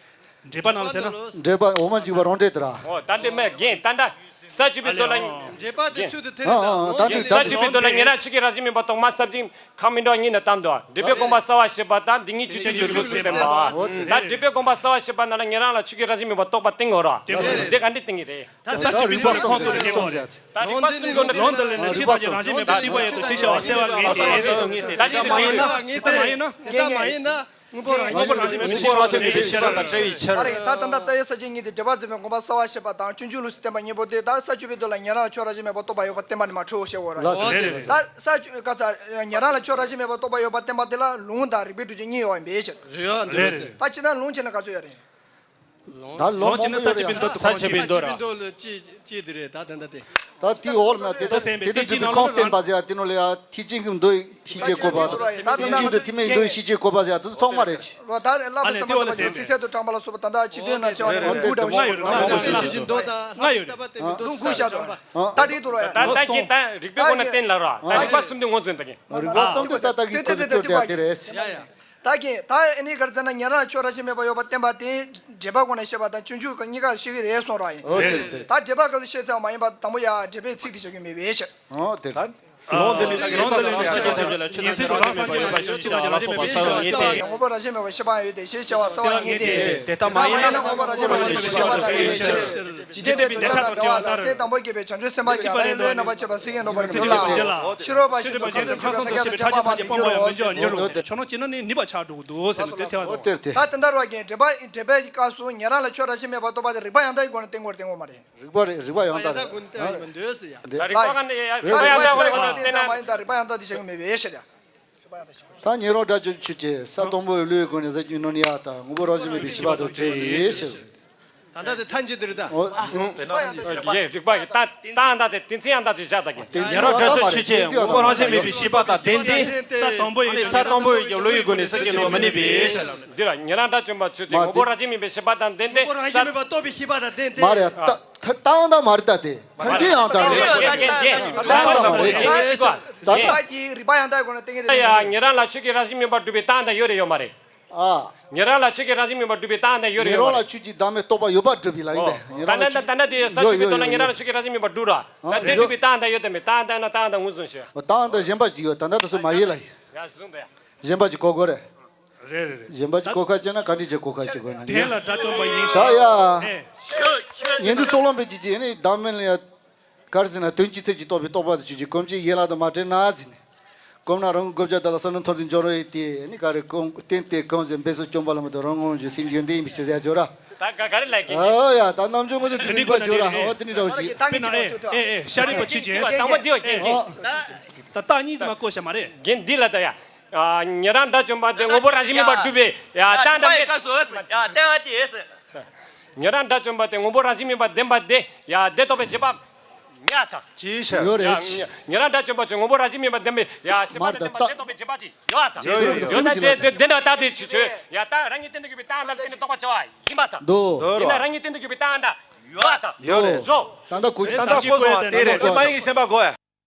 འགྲེལ་པ་ནང་ལ་ཟེར་ན། འགྲེལ་པ་འོ་མ་འཇིག་པ་རང་འགྲེལ་དེ་ར། འོ་ད་འདྲས་མེད་རྒན་ད་ལྟ། ས་བཅུ་པའི་མདོ་ལ། འགྲེལ་པ་དེ་ཚུལ་དུ་ཐལ་ལ། ད་དུས་ས་བཅུ་པའི་མདོ་ལ་ཉན་རང་ཆོས་ཀྱི་རང་བཞིན་མེད་པ་རྟོགས་མ་ས་བཅུ་ཁམས་མི་འདྲ་གཉིས་ནས་བཏང་འདུག་འགྲེལ་པའི་དགོངས་པ་གསལ་བར་བྱེད་པ་དང་འདི་ཉིད་རྒྱུ་ཆོས་ཀྱི་ལུགས་སུ་བསྟན་པ། ད་འགྲེལ་པའི་དགོངས་པ་གསལ་བར་བྱེད་པ་ནང་ལ་ཉན་རང་ལ་ཆོས་ཀྱི་རང་བཞིན་མེད་པ་རྟོགས་པ་བསྟན་དགོས་ར། འདི་ག་འདྲས་བསྟན་གྱི་རེད། ད་ས་བཅུ་པའི་མདོ་ལ་ཁོང་ཚོ་ལ་ཉན་དགོས་རེད། ད་རིགས་པ་གསུམ་ཀུན་ནི་ལུང་འདི་ལ་ནི་ཆོས་དང་རང་བཞིན་མེད་པ་ཤེས་པ་ཡོད་དོ་ཞེས་བྱ་བ་གསལ་བ་ངེས་ཏེ། ད་འདི་མ་ཡིན་ན། འདི་ལྟ་མ་ཡིན་ན། འདི་ལྟ་མ་ཡིན་ན། རྒན་རྒན། དངོས་པོ་རང་བཞིན་དངོས་པོ་རང་བཞིན་མེད་པའི་ཤེས་པ་དང་བྲལ་བའི་ཕྱིར། ཨ་རེ་ད་ད་ལྟ་རྩ་བའི་ས་བཅད་གཉིས་ཏེ་འགྲེལ་པ་མཛད་པའི་དགོངས་པ་གསལ་བར་བྱེད་པ་དང་སྤྱོད་འཇུག་ལུགས་སུ་བསྟན་པ་གཉིས་པོ་ཏེ་ད་ས་བཅུ་པའི་མདོ་ལ་ཉན་རང་ལ་ཆོས་རང་བཞིན་མེད་པར་རྟོགས་པ་ཡོད་པར་བསྟན་པ་ནི་མ་འཁྲུལ་ཞེས་འོ་ར། ད་ས་བཅུ་ག་ས་ཉན་རང་ལ་ཆོས་རང་བཞིན་མེད་པར་རྟོགས་པ་ཡོད་པར་བསྟན་པ་དེ་ལ་ལུང་དང་རིགས་པའི་སྒྲུབ་བྱེད་གཉིས་ཡོད་པ་ཡིན་པའི་ཕྱིར། རེད་རེད། ད་ཕྱི་ནང་ལུང་བྱས་ན་ག་ཚོད་ཡོད་རེད། ད་ལོ་ལོ་མང་པོ་ཅི་ནི་ས་ཡོད་བཅུ་པའི་རེད། མདོ་ས་བཅུ་པའི་མདོ་ར། ས་བཅུ་པའི་མདོ་ལ་ཅི་ཅི་དེ་རེད་ད་ད་ད་དེ། ད་དེའི་འོག་ལ་ན་དེ་ད་དེ་དེ་སྒྲུབ་པའི་ཁམས་བསྟན་པ་ཟེར་ཡ་དེ་ནོ་ལ་ཡ་ཐེག་ཆེན་གྱི་མདོ་ཡི་ཤེས་བྱའི་གོ་བ་དང་རྟེན་འབྱུང་དུ་ཐེག་དམན་མདོ་ཡི་ཤེས་བྱའི་གོ་བ་ཟེར་ཡ་དེ་ཚོ་ཚང་མ་རེད། རོ་ད་ལ་ཨ་ལེ་དེ་བ་ལ་ཟེར་ཚིག་གསལ་དུ་དྲངས་པ་ལ་སོགས་པ་ད་ལྟ་ཕྱི་དོན་ན་ཆེ་བ་ནི་ལུང་དགུ་འདྲ་བོ་ཞིག་ལྔ་ཡོད་རེད། ལྔ་ཡོད་རེད། ལུང་དགུ་བཞག་དང་ད་དེ་དུ་ར་ཡ། ད་ད་ཀྱི་ད་རིགས་པའི་སྒོ་ནས་བསྟན་ལ་ར་ད་རིགས་པ་གསུམ་དེ་ངོས་འཛིན་ད་ཀྱི། རིགས་པ་གསུམ་དེ་ད་ལྟ་གི་ཁོ་ཚོ་སྐྱོར་བསྡད་དེ་རེད། ད་གིན་ད་ཨ་ནི་ག་རེ་ཟེར་ན་ཉན་རང་ལ་ཆོས་རང་བཞིན་མེད་པ་ཡོད་པར་བསྟན་པ་དེ་འགྲེལ་པ་སྒོ་ནས་བཤད་པ་དང་སྤྱོད་འཇུག་གཉིས་ཀ་ཤེས་ཀྱི་རེད་གསུངས་ར་ཡིན། ཨོ་དེ་རེད་དེ་རེད། ད་འགྲེལ་པ་ག་ཚོད་བཤད་ཚར་བ་མ་ཡིན་པ་དང་པོ་ཡ་འགྲེལ་པའི་ཚིག་དེ་བྱ་རྒྱུ་མེད་པའི་ཕྱིར། ཨོ་དེ་རེད། ལུང་འདི་ལས་ལུང་འདི་ལས་ཆོས་དང་ཐམས་ཅད་ལ་ཆོས་དང་ཉན་ཐོས་དུ་རང་སངས་རྒྱས་ལ་ཆོས་ཀྱི་རང་བཞིན་མེད་པའི་ཤེས་པ་ཡོད་པ་སོགས་པ་གསལ་བ་ངེས་ཏེ། ངོ་བོ་རང་བཞིན་མེད་པའི་ཤེས་པ་ཡོད་དེ་ཞེས་བྱ་བ་གསལ་བ་ངེས་ཏེ། དེ་ལྟ་མ་ཡིན་ན་ངོ་བོ་རང་བཞིན་མེད་པའི་ཤེས་པ་དང་བྲལ་བའི་ཕྱིར། འཇིག་རྟེན་པའི་འདོད་ཆགས་དང་བྲལ་བ་ལྟར། སྲས་དང་པོ་བརྒྱད་པའི་བྱང་ཆུབ་སེམས་དཔའ་ཀྱང་ལྷའི་བློས་རྣམ་པར་དཔྱོད་པ་སེང་གེའི་ནོར་བུར་མི་འགྱུར་ལ། ཕྱི་རོལ་པ་བཞིན་དུ་ཁམས་གསུམ་འདུ་ཤེས་པའི་ཐ་སྙད་ཐམས་ཅད་སྤངས་པ་ཡང་མི་འགྱུར་བར་འགྱུར་རོ། ཆོས་རྣམས་ཀྱི་ནི་ནུས་པ་ཆགས་འགྲོ་གི་འདུག་ཟེར་ནས་དེ་ཐལ་བ། ད་དེ་འདྲ་རོ་རྒན་འགྲེལ་པ་འགྲེལ་པའི་སྐབས་སུ་ཉན་རང་ལ་ཆོས་རང་བཞིན་མེད་པར་རྟོགས་པ་དེ་རིགས་པ་ཡང་དག་གི་སྒོ་ནས་བསྟན་དགོས་རེད་བསྟན་དགོས་མ་རེད། རིགས་པ་རེད་རིགས་པ་ཡང་དག་རེད། ད་རིགས་པ་ག་ནས་རིགས་པ་ཡང་དག་གི་སྒོ་ནས་བསྟན་ན་མ་ཡིན་ད་རིགས་པ་ཡང་དག་དེ་བྱེད་ཀྱི་མེད་པའི་ཤེས་ཡ། ད་ཉན་རང་དགྲ་བཅོམ་ཆོས་ཀྱི་ས་དང་པོའི་བློའི་སྒོ་ནས་ཟེར་རྒྱུ་ནོ་ནི་ཡ་ད་ངོ་བོ་རང་བཞིན་མེད་པའི་ཤེས་པ་དང་བྲལ་བའི་ཕྱིར། ད་ལྟ་དེ་ཐལ་འགྱུར་དེ་རེད་ད། ཨོ། རིགས་པ་གི་ད་ད་ད་དེ་དེ་ཚེ་ཡང་ད་དེ་བཞག་ད་གི། ཉན་རང་དགྲ་བཅོམ་ཆོས་ཀྱི་ངོ་བོ་རང་བཞིན་མེད་པའི་ཤེས་པ་དང་ལྡན་ཏེ། ས་དང་པོའི་ས་དང་པོའི་བློའི་སྒོ་ནས་ཟེར་རྒྱུ་ནོ་མི་གནས་པའི་ཕྱིར། འདི་ལ་ཉན་རང་དགྲ་བཅོམ་པ་ཆོས་ཀྱི་ངོ་བོ་རང་བཞིན་མེད་པའི་ཤེས་པ་དང་ལྡན་ཏེ། ངོ་བོ་རང་བཞིན་མེད་པ་རྟོགས་པའི་ཤེས་པ་དང་ལྡན་ཏེ། མ་རེད་ད། ད་ཡང་དག་མ་རེད་ད་དེ། ཐལ་འགྱུར་ཡང་དག་རེད། ད་ཡང་དག་མ་རེད། ད་ཡང་དག་མ་རེད། ད་ཡང་དག་མ་རེད། ད་ཡང་དག་མ་རེད། ད་ཡང་ཉན་རང་ལ་ཆོས་ཀྱི་རང་བཞིན་མེད་པར་སྒྲུབ་པའི་ད་ཡང་དག་ཡོད་རེད་ཡོད་མ་རེད། ཨ། ཉན་རང་ལ་ཆོས་ཀྱི་རང་བཞིན་མེད་པར་སྒྲུབ་པའི་ད་ཡང་དག་ཡོད་རེད་ཡོད་མ་རེད། ཉན་རང་ལ་ཆོས་ཀྱི་བདག་མེད་རྟོགས་པ་ཡོད་པར་སྒྲུབ་པའི་ལ་ཡིན་པས། ད་ལྟ་ད་ལྟ་དེ་ས་བཅུ་པའི་མདོ་ན་ཉན་རང་ལ་ཆོས་ཀྱི་རང་བཞིན་མེད་པར་སྒྲུབ་ར། ད་དེ་སྒྲུབ་པའི་ད་ཡང་དག་ཡོད་དམ་མེད་ད་ཡང་དག་ན་ད་ཡང་དག་ངོས་བཟུང་ཞེས། ད་ཡང་དག་གཞན་པ་ཞིག་ཡོད་ད་ལྟ་དེ་ཚོ་མ་ཡིན་ལ་ཡིན། ཡ་བཟུང་པས། གཞན་པ་ཞིག་གོ་དགོས་རེད། རེད་རེད་རེད། གཞན་པ་ཅིག་གོ་ཁ་བྱས་ན་ག་འདྲ་ཅིག་གོ་ཁ་བྱེད་དགོས་ན་དེ་ལ་དགྲ་བཅོམ་པ་ཡིན་ཞེས་ད་ཡ། ཨེ། ཉན་ཐོས་ཚོགས་ལམ་པའི་ཅིག་ཅིག་ནི་བདག་མེད་ལ་ཡ། ག་རེ་ཟེར་ན་དོན་སྤྱི་ཚད་ཀྱིས་རྟོགས་པའི་རྟོག་པ་དང་ཆོས་ཀྱི་གོམས་གཅིག་ཡན་ལག་དང་མ་བྲལ་ན་ཟེར་ནས། གོམས་ན་རང་གི་བགོ་བཤའ་དག་ལ་བསམ་བློ་འཐོར་ཏེ་འཇོག་རོགས་ཡེད་དེ་ནི་ག་རེ་གོང་བསྟན་ཏེ་གོང་ཟེར་འབད་སོ་སྐྱོང་པ་ལ་མ་གཏོགས་རང་ངོ་ཞུ་སེམས་ཡོན་ཏན་ཡིན་པའི་ཟེར་ཟེར་འཇོག་ར། ད་ག་ག་རེ་ལབ་གི། ཨོ་ཡ་ད་རྣམ་འཇོག་ངོ་ཚོ་དྲི་བ་འཇོག་ར། ཨོ་དེ་ནི་ར་ཤི། ད་ངས་ཅི་ཨེ་ཨེ་ཤ་རི་པ་ཆི་ཅན། དང་པོ་འདི་བ་རྒན་རྒན། ད་རྟགས་གཉིས་ཙམ་བཀོད་བཞག་མ་རེད། རྒན་འདི་ལ་ད་ཡ། ཉན་རང་དགྲ་བཅོམ་པ་དེ་དངོས་པོ་རང་བཞིན་མེད་པར་གྲུབ་པའི་ཡ་རྟགས་འདྲ་མེད། ཉན་རང་དགྲ་བཅོམ་པ་དེ་དངོས་པོ་རང་བཞིན་མེད་པར་ལྡན་པ་དེ་ཡ་དེ་རྟོགས་པའི་རྗེས་དཔག་ཉ་ད། ཅིའི་ཕྱིར། ཡོད་རེད། ཉན་རང་དགྲ་བཅོམ་པ་ཚོས་དངོས་པོ་རང་བཞིན་མེད་པར་ལྡན་པའི་ཡ་ཤེས་པ་དང་ལྡན་པ་དེ་རྟོགས་པའི་རྗེས་དཔག་ཅིག་ཡོད་ད། ཡོད་ཡོད་ཡོད་ད། དེ་དེ་འདྲ་རྟགས་དེ་ཆུ་ཆུ་ཡ་ད་རང་ཉིད་སྟེང་དུ་གྱུར་པའི་རྟགས་ལ་བརྟེན་ནས་རྟོགས་པར་བྱ་བ་ཡིན་པ་དང་། འདུག་ཡིན་ན་རང་ཉིད་སྟེང་དུ་གྱུར་པའི་རྟགས་འདྲ་ཡོད་ད། ཡོད་རེད། བཟོ། ད་ལྟ་གོ་ད་ལྟ་གོ་སོང་བ་དེ་རེད། མ་ཡིན་ཤེས་པ་གོ་ཡ།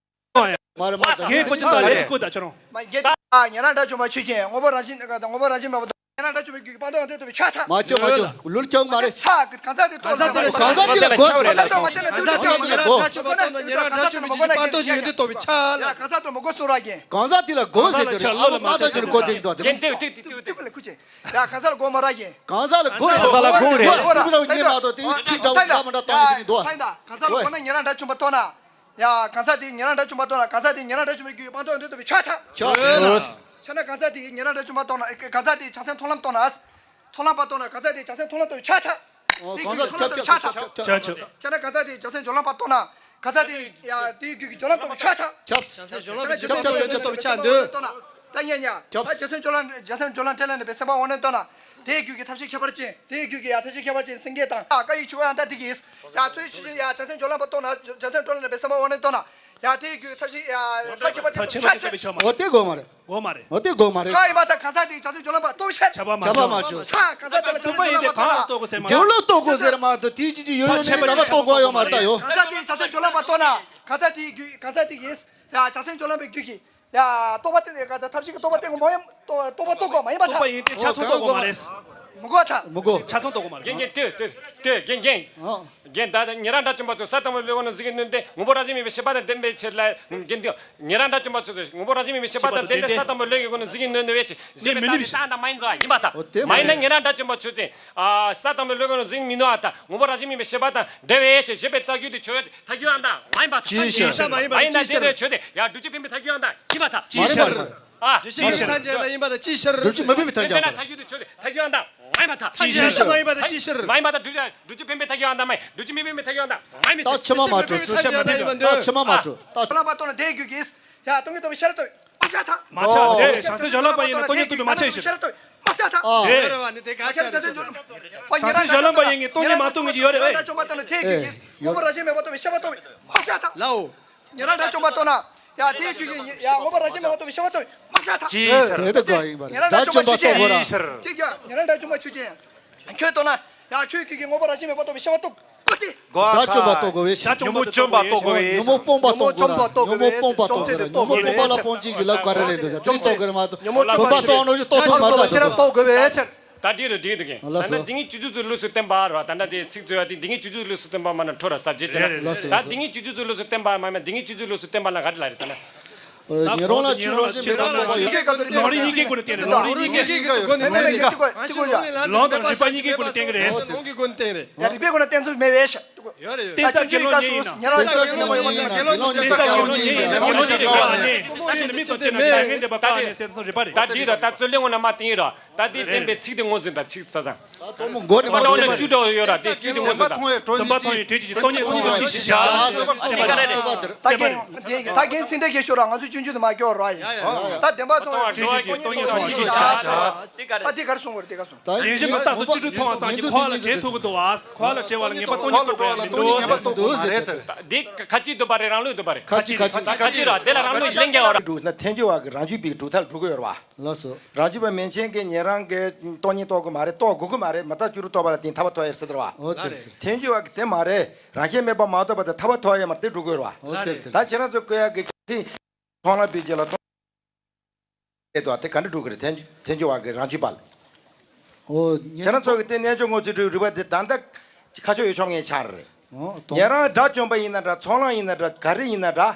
མ་རེད་མ་རེད། ངས་གོ་ཆ་དང་ལས་ཀྱི་སྐུ་དང་ཁྱོད་རང་། མ་རྒྱལ་ཨ་ཉན་རང་དགྲ་བཅོམ་པ་ཆོས་ཅན། དངོས་པོ་རང་བཞིན་དངོས་པོ་རང་བཞིན་མེད་པ་དང་། ཉན་རང་དགྲ་བཅོམ་པའི་རྒྱུད་ཀྱི་སྤངས་རྟོགས་ཡོན་ཏན་རྟོགས་པའི་ཆ་ད། མ་ཆོག་མ་ཆོག་ལུར་ཆོག་མ་རེད། ཆ་གི་གང་ཟག་དེ་རྟོགས། གང་ཟག་དེ་ལ་གང་ཟག་དེ་ལ་གོ་རེད། གང་ཟག་དེ་ལ་གོ། ཉན་རང་དགྲ་བཅོམ་པའི་རྒྱུད་ཀྱི་སྤངས་རྟོགས་ཀྱི་ཡོན་ཏན་རྟོགས་པའི་ཆ་ལ། གང་ཟག་དེ་མ་གོ་སོང་ར་རྒན། གང་ཟག་དེ་ལ་གོ་ཟེར་དེ་རེད། ཨ་མ་ད་ཆོས་གོ་དེ་འདུག་དེ་རྒན་དེ་དེ་དེ་དེ་དེ་ལ་ཁུ་ཆེ། ཡ་གང་ཟག་ལ་གོ་མ་ར་རྒན། གང་ཟག་ལ་གོ་རེད། གང་ཟག་ལ་གོ་རེད། གོ་སུ་ར་ཉན་མ་གཏོགས་དེ་ཚིག་འདྲ་བོ་ད་མ་འདྲ་གཏོང་ཡོང་གི་འདུག་ཨ། ད་ད་གང་ཟག་ལ་གོ་ན་ཉན་རང་དགྲ་བཅོམ་པ་རྟོགས་ན། ཡ་གང་ཟག་དེ་ཉན་རང་དགྲ་བཅོམ་པ་རྟོགས་ན། གང་ཟག་དེ་ཉན་རང་དགྲ་བཅོམ་པའི་རྒྱུད་ཀྱི་སྤངས་རྟོགས་ཡོན་ཏན་རྟོགས་པའི་ཆ་ད། ཆོག་ཆོག་ཡོད་ན། ཆ་ན་གང་ཟག་དེ་ཉན་རང་དགྲ་བཅོམ་པ་རྟོགས་ན། གང་ཟག་དེ་བྱང་སེམས་མཐོང་ལམ་རྟོགས་ན། མཐོང་ལམ་པ་རྟོགས་ན། གང་ཟག་དེ་བྱང་སེམས་མཐོང་ལམ་རྟོགས་པའི་ཆ་ད། ཨོ་དེ་གང་ཟག་རྒྱུད་ཀྱི་མཐོང་ལམ་རྟོགས་པའི་ཆ་ད། ཆོག་ཆོག་ཆ་ན་གང་ཟག་དེ་བྱང་སེམས་སྦྱོར་ལམ་པ་རྟོགས་ན། གང་ཟག་དེ་ཡ་དེའི་རྒྱུད་ཀྱི་སྦྱོར་ལམ་རྟོགས་པའི་ཆ་ད། ཆབ། བྱང་སེམས་སྦྱོར་ལམ་པའི་རྒྱུད་ཀྱི་སྦྱོར་ལམ་རྟོགས་པའི་ཆ་འདོད། ད་ཉན་ཉ། ད་བྱང་སེམས་སྦྱོར་ལམ་བྱང་སེམས་སྦྱོར་ལམ་འཕྲིན་ལས་ནི་བའི་སེམས་པ་དབང་རྣོན་རྟོགས་ན། དེའི་རྒྱུད་ཀྱི་ཐབས་ཤེས་ཁྱད་པར་ཅན། དེའི་རྒྱུད་ཀྱི་ཡ་ཐབས་ཤེས་ཁྱད་པར་ཅན་སེང་གེ་དང་། ཨ་ཀ་ཡིག་ཆུ་ཡང་ད་དེ་གིས། ཡ་ཚོའི་ཆུ་ཆེན་ཡ་བྱང་སེམས་སྦྱོར་ལམ་པ་རྟོགས་ན། བྱང་སེམས་སྦྱོར་ལམ་ནི་བའི་སེམས་པ་དབང་རྣོན་རྟོགས་ན། ཡ་དེའི་རྒྱུད་ཀྱི་ཐབས་ཤེས་ཡ་ཐབས་ཁྱད་པར་ཅན་ཐབས་ཁྱད་པར་ཅན་ཆ་ཆེ། ཆ་མ། འོ་དེ་དགོས་མ་རེད། དགོས་མ་རེད། འོ་དེ་དགོས་མ་རེད། ཁ་ཡིན་པ་དང་གང་ཟག་དེ་བྱང་སེམས་སྦྱོར་ལམ་པ་རྟོགས་ཤར། ཁྱབ་པ་མ་བྱུང་། ཁ་གང་ཟག་དེ་ལ་བྱང་སེམས་སྦྱོར་ལམ་པ་རྟོགས་ན། སྦྱོར་ལམ་རྟོགས་དགོས་ཟེར་མ་གཏོགས་དེའི་རྒྱུད་ཀྱི་ཡོད་ཡོད་མེད་མེད་ལ་རྟོགས་དགོས་ཡོད་མ་རེད་ད་ཡོད། གང་ཟག་དེ་བྱང་སེམས་སྦྱོར་ལམ་པ་རྟོགས་ན། གང་ཟག་དེའི་རྒྱུད་གང་ཟག་དེ་ཡིན། ཡ་བྱང་སེམས་སྦྱོར་ལམ་པའི་རྒྱུད་ཀྱི་ཡ་རྟོགས་པ་བསྟན་ནས་གང་ཟག་ཐབས་ཤེས་ཀྱི་རྟོགས་པ་བསྟན་དགོས་མ་ཡིན། རྟོགས་པ་རྟོགས་དགོས་མ་ཡིན་པ་ད། རྟོགས་པ་ཡིན་ཏེ་ཆ་ཚང་རྟོགས་དགོས་མ་རེད། མི་དགོས་ད། མི་དགོས། ཆ་ཚང་རྟོགས་དགོས་མ་རེད། རྒན་རྒན་ཏེ་ཏེ་ཏེ་རྒན་རྒན། ཨ། རྒན་ད་ཉན་རང་དགྲ་བཅོམ་པ་ཚོ་ས་དང་པོའི་བློའི་སྒོ་ནས་གཟིགས་ཀྱི་ནོན་ཏེ་དངོས་པོ་རང་བཞིན་མེད་པའི་ཤེས་པ་དང་ལྡན་པའི་ཕྱིར་ལ། རྒན་ཏེ་ཉན་རང་དགྲ་བཅོམ་པ་ཚོ་དངོས་པོ་རང་བཞིན་མེད་པའི་ཤེས་པ་དང་ལྡན་ཏེ་ས་དང་པོའི་བློའི་སྒོ་ནས་གཟིགས་ཀྱི་ནོན་ནུས་པའི་ཕྱིར། ཞེས་པའི་རྟགས་དེ་རྟགས་འདྲ་མ་ཡིན་ཙང་ཡིན་པ་དང་། འོ་དེ་མ་ཡིན་ན་ཉན་རང་དགྲ་བཅོམ་པ་ཚོས་ཏེ། ཨ་ས་དང་པོའི་བློའི་སྒོ་ནས་གཟིགས་མི་ནུས་པ་དང་དངོས་པོ་རང་བཞིན་མེད་པའི་ཤེས་པ་དང་འབྲེལ་བའི་ཕྱིར་ཞེས་པའི་རྟགས་རྒྱུད་དེ་ཆོས་ཐལ་འགྱུར་བ་དང་མ་ཡིན་པ་དང་། ཅིའི་ཕྱིར། མ་ཡིན་ན་དེ་ལས་ཆོས་དེ་ཡང་སྒྲུབ་བྱེད་འཕེན་པའི་ཐལ་འགྱུར་བ་དང་ཡིན་པ་དང་། ཅིའི་ཕྱིར། ཨ། སྒྲུབ་བྱེད་མེད་པའི་ཐལ་འགྱུར་བ་ཡིན་པ་དང་ཅིའི་ཕྱིར། སྒྲུབ་བྱེད་མ་འཕེན་པའི་ཐལ་འགྱུར་བ་དང་། ཐལ་འགྱུར་དེ་ཆོས་དེ་ཐལ་འགྱུར་བ་དང་མ་ཡིན་པ་དང་། ཅིའི་ཕྱིར། མ་ཡིན་པ་དང་སྒྲུབ་བྱེད་མ་ཡིན་པ་དང་སྒྲུབ་བྱེད་འཕེན་པའི་ཐལ་འགྱུར་བ་དང་མ་ཡིན། སྒྲུབ་བྱེད་མེད་པའི་ཐལ་འགྱུར་བ་དང་མ་ཡིན་པའི། ད་ཕྱི་མ་མ་འགྲོ། ད་ཕྱི་མ་མ་འགྲོ། ད་སྦྱོར་ལམ་པ་རྟོགས་ན་དེའི་རྒྱུད་ཀྱིས། ཡ་སྟོང་ཉིད་རྟོགས་པའི་ཤེས་རབ་རྟོགས། མ་ཆགས་ད། མ་ཆགས་ཏེ་བྱང་སེམས་སྦྱོར་ལམ་པ་ཡིན་ན་སྟོང་ཉིད་རྟོགས་པའི་མ་ཆགས་ཤིང་། ཤེས་རབ་རྟོགས། མ་ཆགས་ད། ཨ། རེད་བ་ནི་དེ་ག་ཆགས་ད། བྱང་སེམས་སྦྱོར་ལམ་པ་ཡིན་ངེས་སྟོང་ཉིད་མ་རྟོགས་ངེས་ཀྱི་ཡོད་རེད་བས། ཉན་རང་དགྲ་བཅོམ་པ་རྟོགས་ན་དེའི་རྒྱུད་ཀྱིས། དངོས་པོ་རང་བཞིན་མེད་པ་རྟོགས་པའི་ཤེས་པ་རྟོགས། མ་ཆགས་ད། ལའོ། ཉན་རང་དགྲ་བཅོམ་པ་རྟོགས་ན། ཡ་དེའི་རྒྱུད་ཀྱིས་ཡ་དངོས་པོ་རང་བཞིན་མེད་པ་རྟོགས་པའི་ཤེས་པ་རྟོགས། མ་ཆགས་ད། ཅིའི་ཕྱིར། དེ་ལྟ་དགོས་ཡིན་པ་རེད། ཉན་རང་དགྲ་བཅོམ་པ་རྟོགས་དགོས་ར། ཅིའི་ཕྱིར། དེ་ཀྱང་ཉན་རང་དགྲ་བཅོམ་པ་ཆོས་ཅན། ཁྱོད་རྟོགས་ན། ཡ་ཁྱོད་ཀྱིས་ཀྱིས་དངོས་པོ་རང་བཞིན་མེད་པ་རྟོགས་པའི་ཤེས་པ་རྟོགས་དགོས་ཏེ། དགོས་དགྲ་བཅོམ་པ་ད། རྟོགས་དགོས་པས། དགྲ་བཅོམ་པ་རྟོགས་དགོས་པས། ཉོན་མོངས་སྤོང་པ་རྟོགས་དགོས་ར། ཉོན་མོངས་སྤོང་པ་རྟོགས་དགོས་ར། ཉོན་མོངས་སྤོང་པ་ལ་སྤོང་བྱེད་ཀྱི་ལབ་ག་རེ་རེད་འདུག་དེ་རྟོགས་དགོས་རེད་མ་གཏོགས། ཉོན་མོངས་སྤོང་པ་རྟོགས་ན་ཡང་རྟོགས་ཐུབ་མ་རེད། ཤེས་རབ་རྟོགས་དགོས་པས། ད་འདི་རུ་འདི་འདུག་གི། ལགས་སོ། ད་ནི་འདི་ངས་སྤྱི་སྤྱོད་ཚོའི་ལུགས་སུ་བསྟན་པ་ར། ད་ལྟ་དེ་ཚིག་བཙུགས་ཡ་དེ་འདི་ངས་སྤྱི་སྤྱོད་ཚོའི་ལུགས་སུ་བསྟན་པ་མ་ན་འཕྲོ་ར་ཟབ་རྒྱས་ཅན་ལ། ལགས་སོ། ད་འདི་ངས་སྤྱི་སྤྱོད་ཚོའི་ལུགས་སུ་བསྟན་པ་མ་ཡིན་ན་འདི་ངས་སྤྱི་སྤྱོད་ལུགས་སུ་བསྟན་པ་ལ་ག་རེ་ལ་རེད་ད་ན། ཉན་རང་ལ་ཆོས་རང་བཞིན་མེད་པ་རྟོགས་པ་ཡོད། ལུང་རིགས་གཉིས་ཀའི་སྒོ་ནས་བསྟན་རེད། ལུང་རིགས་གཉིས་ཀའི་སྒོ་ནས་བསྟན་རེད། ལུང་དང་རིགས་པ་གཉིས་ཀའི་སྒོ་ནས་བསྟན་གྱི་རེད། ཡ་རིགས་པའི་སྒོ་ནས་བསྟན་ཚུལ་མེད་པས། བསྟན་རྩ་དགེ་སློང་གཉིས་ཡིན་ན། བསྟན་རྩ་དགེ་སློང་གཉིས་ཡིན་ན། དགེ་སློང་གཉིས་ཀྱི་སྒོ་ནས་ནི། ད་ཅི་ནི་མི་ཚོགས་ཆེ་ན་ཉམས་ངན་འདོད་པ་བཀག་ནས་ཟེར་སོང་རེད་པ་རེད། ད་འདི་ར་ད་རྩོད་ལེན་འོ་ན་མ་བསྟན་ཡིན་ར། ད་འདི་བསྟན་པའི་ཚིག་དེ་ངོས་འཛིན་དང་ཚིག་ས་ཚང་། ད་གཏོང་མོ་མགོ་ནས་མ་མ་གཏོང་ནས་བཅུ་འདྲ་ཡོད་ར་དེ་བཅུ་དེ་ངོས་འཛིན་དང་། སྟོན་པ་མཐོང་བའི་གྲོས་ཀྱི་སྟོང་ཉིད་མཐོང་བ་ཅི་ཞིག་བྱ། ད་རྒན་ད་རྒན་ཚིག་འདྲ་གལ་ཤོར་ར། ང་ཚོ་སྤྱོད་འཇུག་ཏུ་མ་སྐྱོར་ར་ཡ། ད་བདེན་པ་མཐོང་བའི་གྲོས་ཀྱི་སྟོང་ཉིད་མཐོང་བ་ཅི་ཞིག་བྱ། ད་འདི་ག་རེ་གསུང་བར་དེ་ག་རེ་གསུང་། ད་ཡིན་གཞི་མི་རྟག་སོགས་བཅུ་དྲུག་མཐོང་བ་ཙམ་གྱིས་འཁོར་བ་ལ་བྱེད་ཐུབ་ཀྱི་འདུག་བ། འཁོར་བ་ལ་བྱེད་པ་ལ་ངེས་པ་སྟོང་ཉིད་རྟོགས་པའི་མི་འདུག་ཟེར། འདི་ཁ་ཅིག་འདོད་པ་རེད་རང་ལུགས་འདོད་པ་རེད། ཁ་ཅིག་ཁ་ཅིག་ཁ་ཅིག་ར་དེ་ལ་རང་ལུགས་ལན་རྒྱག་བ་ར། འགྲུབ་ན་ཐལ་འགྱུར་བ་གི་རང་རྒྱུད་པའི་གྲུབ་མཐའ་ལ་འགྲོ་གི་ཡོད་རེད་བ། ལགས་སོ། རང་རྒྱུད་པ་མན་ཆད་ཀྱིས་ཉན་རང་གི་སྟོང་ཉིད་རྟོགས་དགོས་མ་རེད་རྟོགས་དགོས་ཀྱི་མ་རེད་མི་རྟག་བཅུ་དྲུག་རྟོགས་པ་ལ་བརྟེན་ཐར་པ་ཐོབ་ཡ་ཟེར་དེ་རེད་བ། འོ་དེ་རེད་དེ་རེད། ཐལ་འགྱུར་བ་གི་དེ་མ་རེད། རང་ཤེས་མེད་པ་མ་རྟོགས་པ་དེ་ཐར་པ་ཐོབ་ཡ་མ་རེད་དེ་འགྲོ་དགོས་རེད་བ། འོ་དེ་རེད་དེ་རེད། ད་ཁྱེད་རང་ཚོ་བཀོད་ཡ་གི་ཁྱེད་ཚིག་མཐོང་ལམ་པའི་རྗེས་ལ་སྟོང་། ཨེ་དོ་དེ་ག་འདྲ་འགྲུབ་ཀྱི་རེད་ཐལ་ཐལ་འགྱུར་བ་གི་རང་རྒྱུད་པ་ལ། ཨོ། ཁྱེད་རང་ཚོ་གི་དེ་རྣལ་འབྱོར་དངོས་གཙོའི་རིགས་རིགས་པ་དེ་ད་ལྟ་ཁ་ཕྱོགས་ཡོད་ཆོག་ངེས་ཆགས་རེད། ཨོ་དོ། ཉན་རང་དགྲ་བཅོམ་པ་ཡིན་ན་འདྲ་ཚོགས་ལམ་ཡིན་ན་འདྲ་ག་རེ་ཡིན་ན་འདྲ།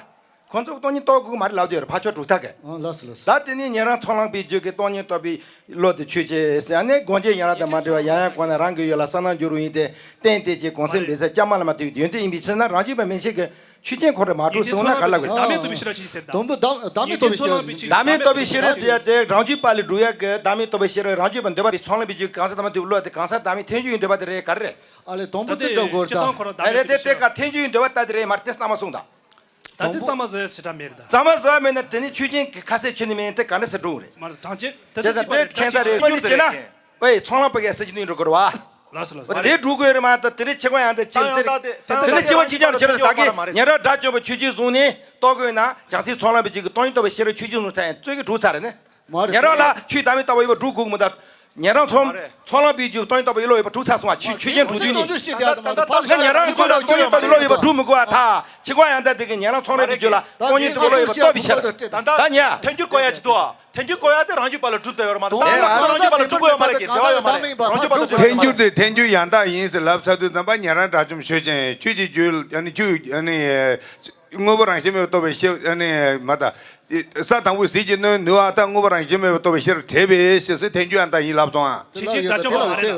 ཁོང་ཚོ་སྟོང་ཉིད་རྟོགས་དགོས་མ་རེད་ལབ་དུས་རེད་ཕ་ཕྱོགས་གྲུབ་མཐའ་གི། ཨོ་ལགས་སོ་ལགས་སོ། ད་དེ་ནས་ཉན་རང་ཚོགས་ལམ་པའི་རྒྱུད་ཀྱི་སྟོང་ཉིད་རྟོགས་པའི་བློ་དེ་ཆོས་ཅན་ཟེར་ཨ་ནི་སྒོ་འབྱེད་ཡན་ལག་དང་མ་འབྲེལ་བ་ཡང་ཡང་གོང་ནས་རང་གི་ཡུལ་ལ་གསལ་སྣང་འགྱུར་བ་ཡིན་ཏེ་བརྟེན་ཏེ་ཀྱི་གོང་གསལ་འབད་ས་སྐྱ་མ་ལ་མ་ཐུག་ཡོན་ཏན་ཡིན་པའི་ཕྱིར་ན་རང་རྒྱུད་པ་མན་ཆད་ཀྱི། ཆོས་ཅན་ཁོ་རང་མ་གྲུབ་ཟེར་ན་ག་ལ་དགོས། བདག་མེད་རྟོགས་པའི་ཤེས་རབ་ཆོས་ཅན་ཟེར་ད། དང་པོ་བདག་བདག་མེད་རྟོགས་པའི་ཤེས་རབ་ཟེར། བདག་མེད་རྟོགས་པའི་ཤེས་རབ་ཟེར་ཡ་དེ་རང་རྒྱུད་པ་ལས་སྒྲུབ་ཡ་གི་བདག་མེད་རྟོགས་པའི་ཤེས་རབ། རང་རྒྱུད་པ་འདོད་པ་དེ་ཚོགས་ལམ་པའི་རྒྱུད་གང་ཟག་བདག་མེད་དེ་བློ་དེ་གང་ཟག་བདག་མེད་ཐལ་འགྱུར་ཡི་འདོད་པ་དེ་རེད་ག་རེ་རེད། ཨ་ལས་དང་པོ་དེ་འདྲ་དགོས་ད། ཨ་རེད་དེ་དེ་ག་ཐལ་འགྱུར་ཡི་འདོད་པ་ད་དེ་རེད་མ་རེད་དེ་གཙང་མ་གསུངས་ད། ད་དེ་གཙང་མ་བཟོ་ཡ་ཞེ་དྲག་མེད་རེད་ད། གཙང་མ་བཟོ་ཡ་མེད་ན་དེ་ནི་ཆོས་ཅན་གྱི་ཁ་ཟས་ཆོས་ནི་མེད་དེ་ག་འདྲ་ཟེར་འགྲོ་རེད། མ་རེད་གྲངས་ཅན་དེ་ཚོ་ཅི་པ་རེད་གྲངས་ཅན་དེ་ཁྱད་མཚར་རེད་ཆོས་ཅན་ཅེ་ན། ཨེ་ཚོང་ལམ་པ་གས་ཟེར་གྱི་ནི་འགྲོ་དགོས་རེད་བ། ལགས་སོ་ལགས་སོ། དེ་འགྲུབ་དགོས་རེད་མ་གཏོགས་དེ་རིང་ཆེ་གོ་ཡང་དེ་ཆེ་དེ་དེ་རིང་ཆེ་གོ་ཆིག་ཆང་ཆེ་རེད་ད་གི་ཉན་རང་དགྲ་བཅོམ་པ་ཆོས་ཅན་བཟུང་ནས་རྟོགས་དགོས་ན་བྱང་སེམས་ཚོགས་ལམ་པའི་རྒྱུད་ཀྱི་སྟོང་ཉིད་རྟོགས་པའི་ཤེས་རབ་ཆོས་ཅན་བཟུང་ཚར་ཡང་རྩོད་ཀྱི་གྲུབ་ཚར་རེད་ནི། མ་རེད། ཉན་རང་ལ་ཆོས་བདག་མེད་རྟོགས་པ་ཡོད་པ་སྒྲུབ་དགོས་གི་མི་འདུག་ཉན་རང་ཚོགས་ཚོགས་ལམ་པའི་རྒྱུད་སྟོང་ཉིད་རྟོགས་པ་ཡོད་བློ་ཡོད་པ་སྒྲུབ་ཚར་སོང་བ་ཆོས་ཆོས་ཅན་གྲུབ་དུས་ནི། ད་ཉན་རང་ཚོགས་ལ་སྟོང་ཉིད་རྟོགས་པའི་བློ་ཡོད་པ་སྒྲུབ་མི་དགོས་བ་ད་ཆེ་གོ་ཡང་ད་དེ་གི་ཉན་རང་ཚོགས་ལམ་པའི་རྒྱུད་ལ་སྟོང་ཉིད་རྟོགས་པའི་བློ་ཡོད་པ་རྟོགས་པའི་ཕྱིར། ད་ཉ། ཐལ་འགྱུར་གོ་ཡ་ཅི་འདུག་ཨ། ཐལ་འགྱུར་གོ་ཡ་དེ་རང་རྒྱུད་པ་ལ་གྲུབ་བསྡད་ཡོད་རེད་མ་གཏོགས་ད་ལན་ཁོ་རང་རྒྱུད་པ་ལ་གྲུབ་གོ་ཡོད་མ་རེད་ཀྱི་འབྲེལ་བ་ཡོད་མ་རེད་རང་རྒྱུད་པ་ལ་གྲུབ་ཐལ་འགྱུར་དེ་ཐལ་འགྱུར་ཡང་དག་ཡིན་ཟེར་ལབ་ཚར་དུས་ཙམ་པ་ཉན་རང་དགྲ་བཅོམ་ཆོས་ཅན་ཆོས་ཀྱི་རྒྱུད་ཨ་ནི་ཆོས་ཨ་ནི་དངོས་པོ་རང་བཞིན་མེད་པར་རྟོགས་པའི་ཤེས་ཨ་ནི་མ་དང་ས་དང་པོའི་ཟིལ་གྱིས་གནོན་ནུས་པ་དང་དངོས་པོ་རང་བཞིན་མེད་པར་རྟོགས་པའི་ཤེས་རབ་བྲལ་བའི་ཞེས་སོགས་ཐལ་འགྱུར་ཡང་དག་ཡིན་ལབ་སོང་ཨ། ཆོས་ཅན་དགྲ་བཅོམ་པ་མ་རེད།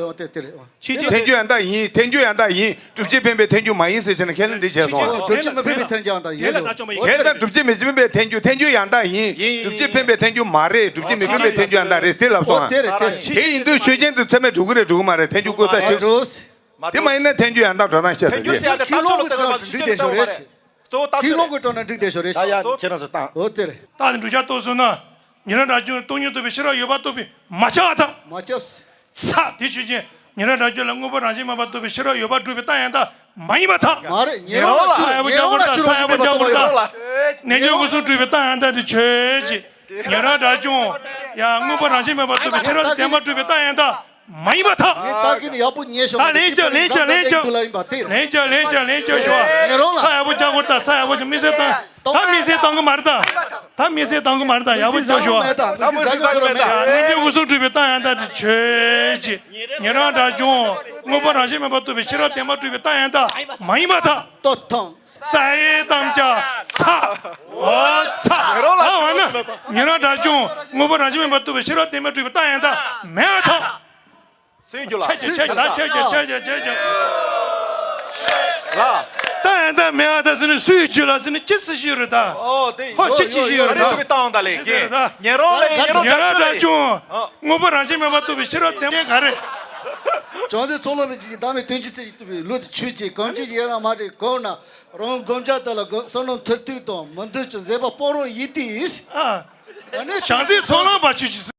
ཆོས་ཅན་ཐལ་འགྱུར་ཡང་དག་ཡིན་ཐལ་འགྱུར་ཡང་དག་ཡིན། སྒྲུབ་བྱེད་འཕེན་པའི་ཐལ་འགྱུར་མ་ཡིན་ཟེར་བྱས་ན་ཁས་ལེན་འདི་བྱས་སོང་ཨ། སྒྲུབ་བྱེད་མི་འཕེན་པའི་ཐལ་འགྱུར་ཡང་དག་ཡིན་ཟེར། བྱས་ཙང་སྒྲུབ་བྱེད་མི་འཕེན་པའི་ཐལ་འགྱུར་ཐལ་འགྱུར་ཡང་དག་ཡིན། སྒྲུབ་བྱེད་འཕེན་པའི་ཐལ་འགྱུར་མ་རེད། སྒྲུབ་བྱེད་མི་འཕེན་པའི་ཐལ་འགྱུར་ཡང་དག་རེད་དེ་ལབ་སོང་ཨ། དེ་ཡིན་དུས་ཆོས་ཅན་དུ་ཚད་མས་གྲུབ་ཀྱི་རེད་གྲུབ་ཀྱི་མ་རེད་ཐལ་འགྱུར་བཀོད་ས་ཆེ། དེ་མ་ཡིན་ན་ཐལ་འགྱུར་ཡང་དག་འགྲོ་སྟངས་བཤད་ཐུབ་རེད། ཁས་ལོག་གི་ཐོག་ལ་འགྲིག་བསྡད་ཤོག་རེད། གཙོ་བོ་ཁས་ལོག་གི་ཐོག་ན་འགྲིག་བསྡད་ཤོག་རེད། ད་ཡ་ཁྱེད་རང་ཚོ་བཏང་། འོ་དེ་རེད། རྟགས་དང་བསྒྲུབ་བྱ་རྟོགས་སོང་ན། ཉན་རང་དགྲ་བཅོམ་སྟོང་ཉིད་རྟོགས་པའི་ཤེས་རབ་ཡོད་པ་རྟོགས་པས་མ་ཁྱབ་པར་ཐལ། མ་ཁྱབ། ཚ། དེ་ཆོས་ཅན། ཉན་རང་དགྲ་བཅོམ་ལ་དངོས་པོ་རང་བཞིན་མེད་པར་རྟོགས་པའི་ཤེས་རབ་ཡོད་པར་སྒྲུབ་པའི་རྟགས་ཡང་དག་མ་ཡིན་པར་ཐལ། མ་རེད་ཉན་རང་ལ་ཚ་ཡག་པོ་རྒྱག་དགོས་རེད་ད་ཚ་ཡག་པོ་རྒྱག་དགོས་རེད་ད། རྣལ་འབྱོར་སྒོ་གསུམ་སྒྲུབ་པའི་རྟགས་ཡང་དག་དེ་ཆོས་ཅན། ཉན་རང་དགྲ་བཅོམ། ཡང་དངོས་པོ་རང་བཞིན་མེད་པར་རྟོགས་པའི་ཤེས་རབ་བདེན་པར་སྒྲུབ་པའི་རྟགས་ཡང་དག་མ་ཡིན་པར་ཐལ། ངས་ད་གིན་ཡག་པོ་ཉན་ཤོག་ད་ལན་རྒྱག་ལན་རྒྱག་ལན་རྒྱག་ལན་རྒྱག་ལན་རྒྱག་ལན་རྒྱག་ཤོག་ཉན་རང་ལ་ཚ་ཡག་པོ་རྒྱག་དགོས་རེད་ད་ཚ་ཡག་པོ་རྒྱག་དམིགས་བསལ་བཏང་ད་དམིགས་བསལ་བཏང་གི་མ་རེད་ད། ད་དམིགས་བསལ་བཏང་གི་མ་རེད་ད་ཡག་པོ་རྒྱག་ཤོག་ད་དམིགས་བསལ་བཏང་གི་མེད་ད། ཡ་རྣལ་འབྱོར་སྒོ་གསུམ་སྒྲུབ་པའི་རྟགས་ཡང་དག་དེ་ཆོས་ཅན། ཉན་རང་དགྲ་བཅོམ། དངོས་པོ་རང་བཞིན་མེད་པར་རྟོགས་པའི་ཤེས་རབ་བདེན་པར་སྒྲུབ་པའི་རྟགས་ཡང་དག་མ་ཡིན་པར་ཐལ། ལྟོ་ཐང་། ས་ཡི་དམ་བཅའ་ཚ། འོ་ཚ། ད་འོ་ན་ཉན་རང་དགྲ་བཅོམ། དངོས་པོ་རང་བཞིན་མེད་པར་རྟོགས་པའི་ཤེས་རབ་བདེན་པར་སྒྲུབ་པའི་རྟགས་ཡང་དག་མེད་པར་ཐལ། སུས་རྒྱུ་ལ། ཆ་རྒྱུ་ཆ་རྒྱུ་ད་ཆ་རྒྱུ་ཆ་རྒྱུ་ཆ་རྒྱུ། ལ། ད་ཡང་ད་མེད་ཨ་ད་ཟེར་ནས་སུས་རྒྱུ་ལ་ཟེར་ནས་ཅི་སུ་ཞིག་རེད་ད། ཨོ་དེ། ཧོ་ཅི་ཅི་ཞིག་རེད་ད། རེད་ཏུ་བཏང་ད་ལས་ཀྱི། ཉན་རང་ལས་ཉན་རང་ཉན་རང་དགྲ་བཅོམ། དངོས་པོ་རང་བཞིན་མེད་པར་རྟོགས་པའི་ཤེས་རབ་བདེན་པ་ག་རེ། བྱང་སེམས་ཚོགས་ལམ་པའི་ཅིག་བདག་མེད་དོན་གྱི་ཚེ་ཡིན་ཏུ་བའི་ལུགས་དེ་ཆོས་ཅན། གང་ཅི་ཡང་ན་མ་རེད་གང་ན་རང་བསྒོམ་བྱ་དག་ལ་བསམ་བློ་མཐུར་ཐུག་དང་མི་འདུ་ཅིང་བཟོད་པ་སྤང་རང་ཡིན་ཏེ། ཨ། ཨ་ནི་བྱང་སེམས་ཚོགས་ལམ་པ་ཆོས་ཅན།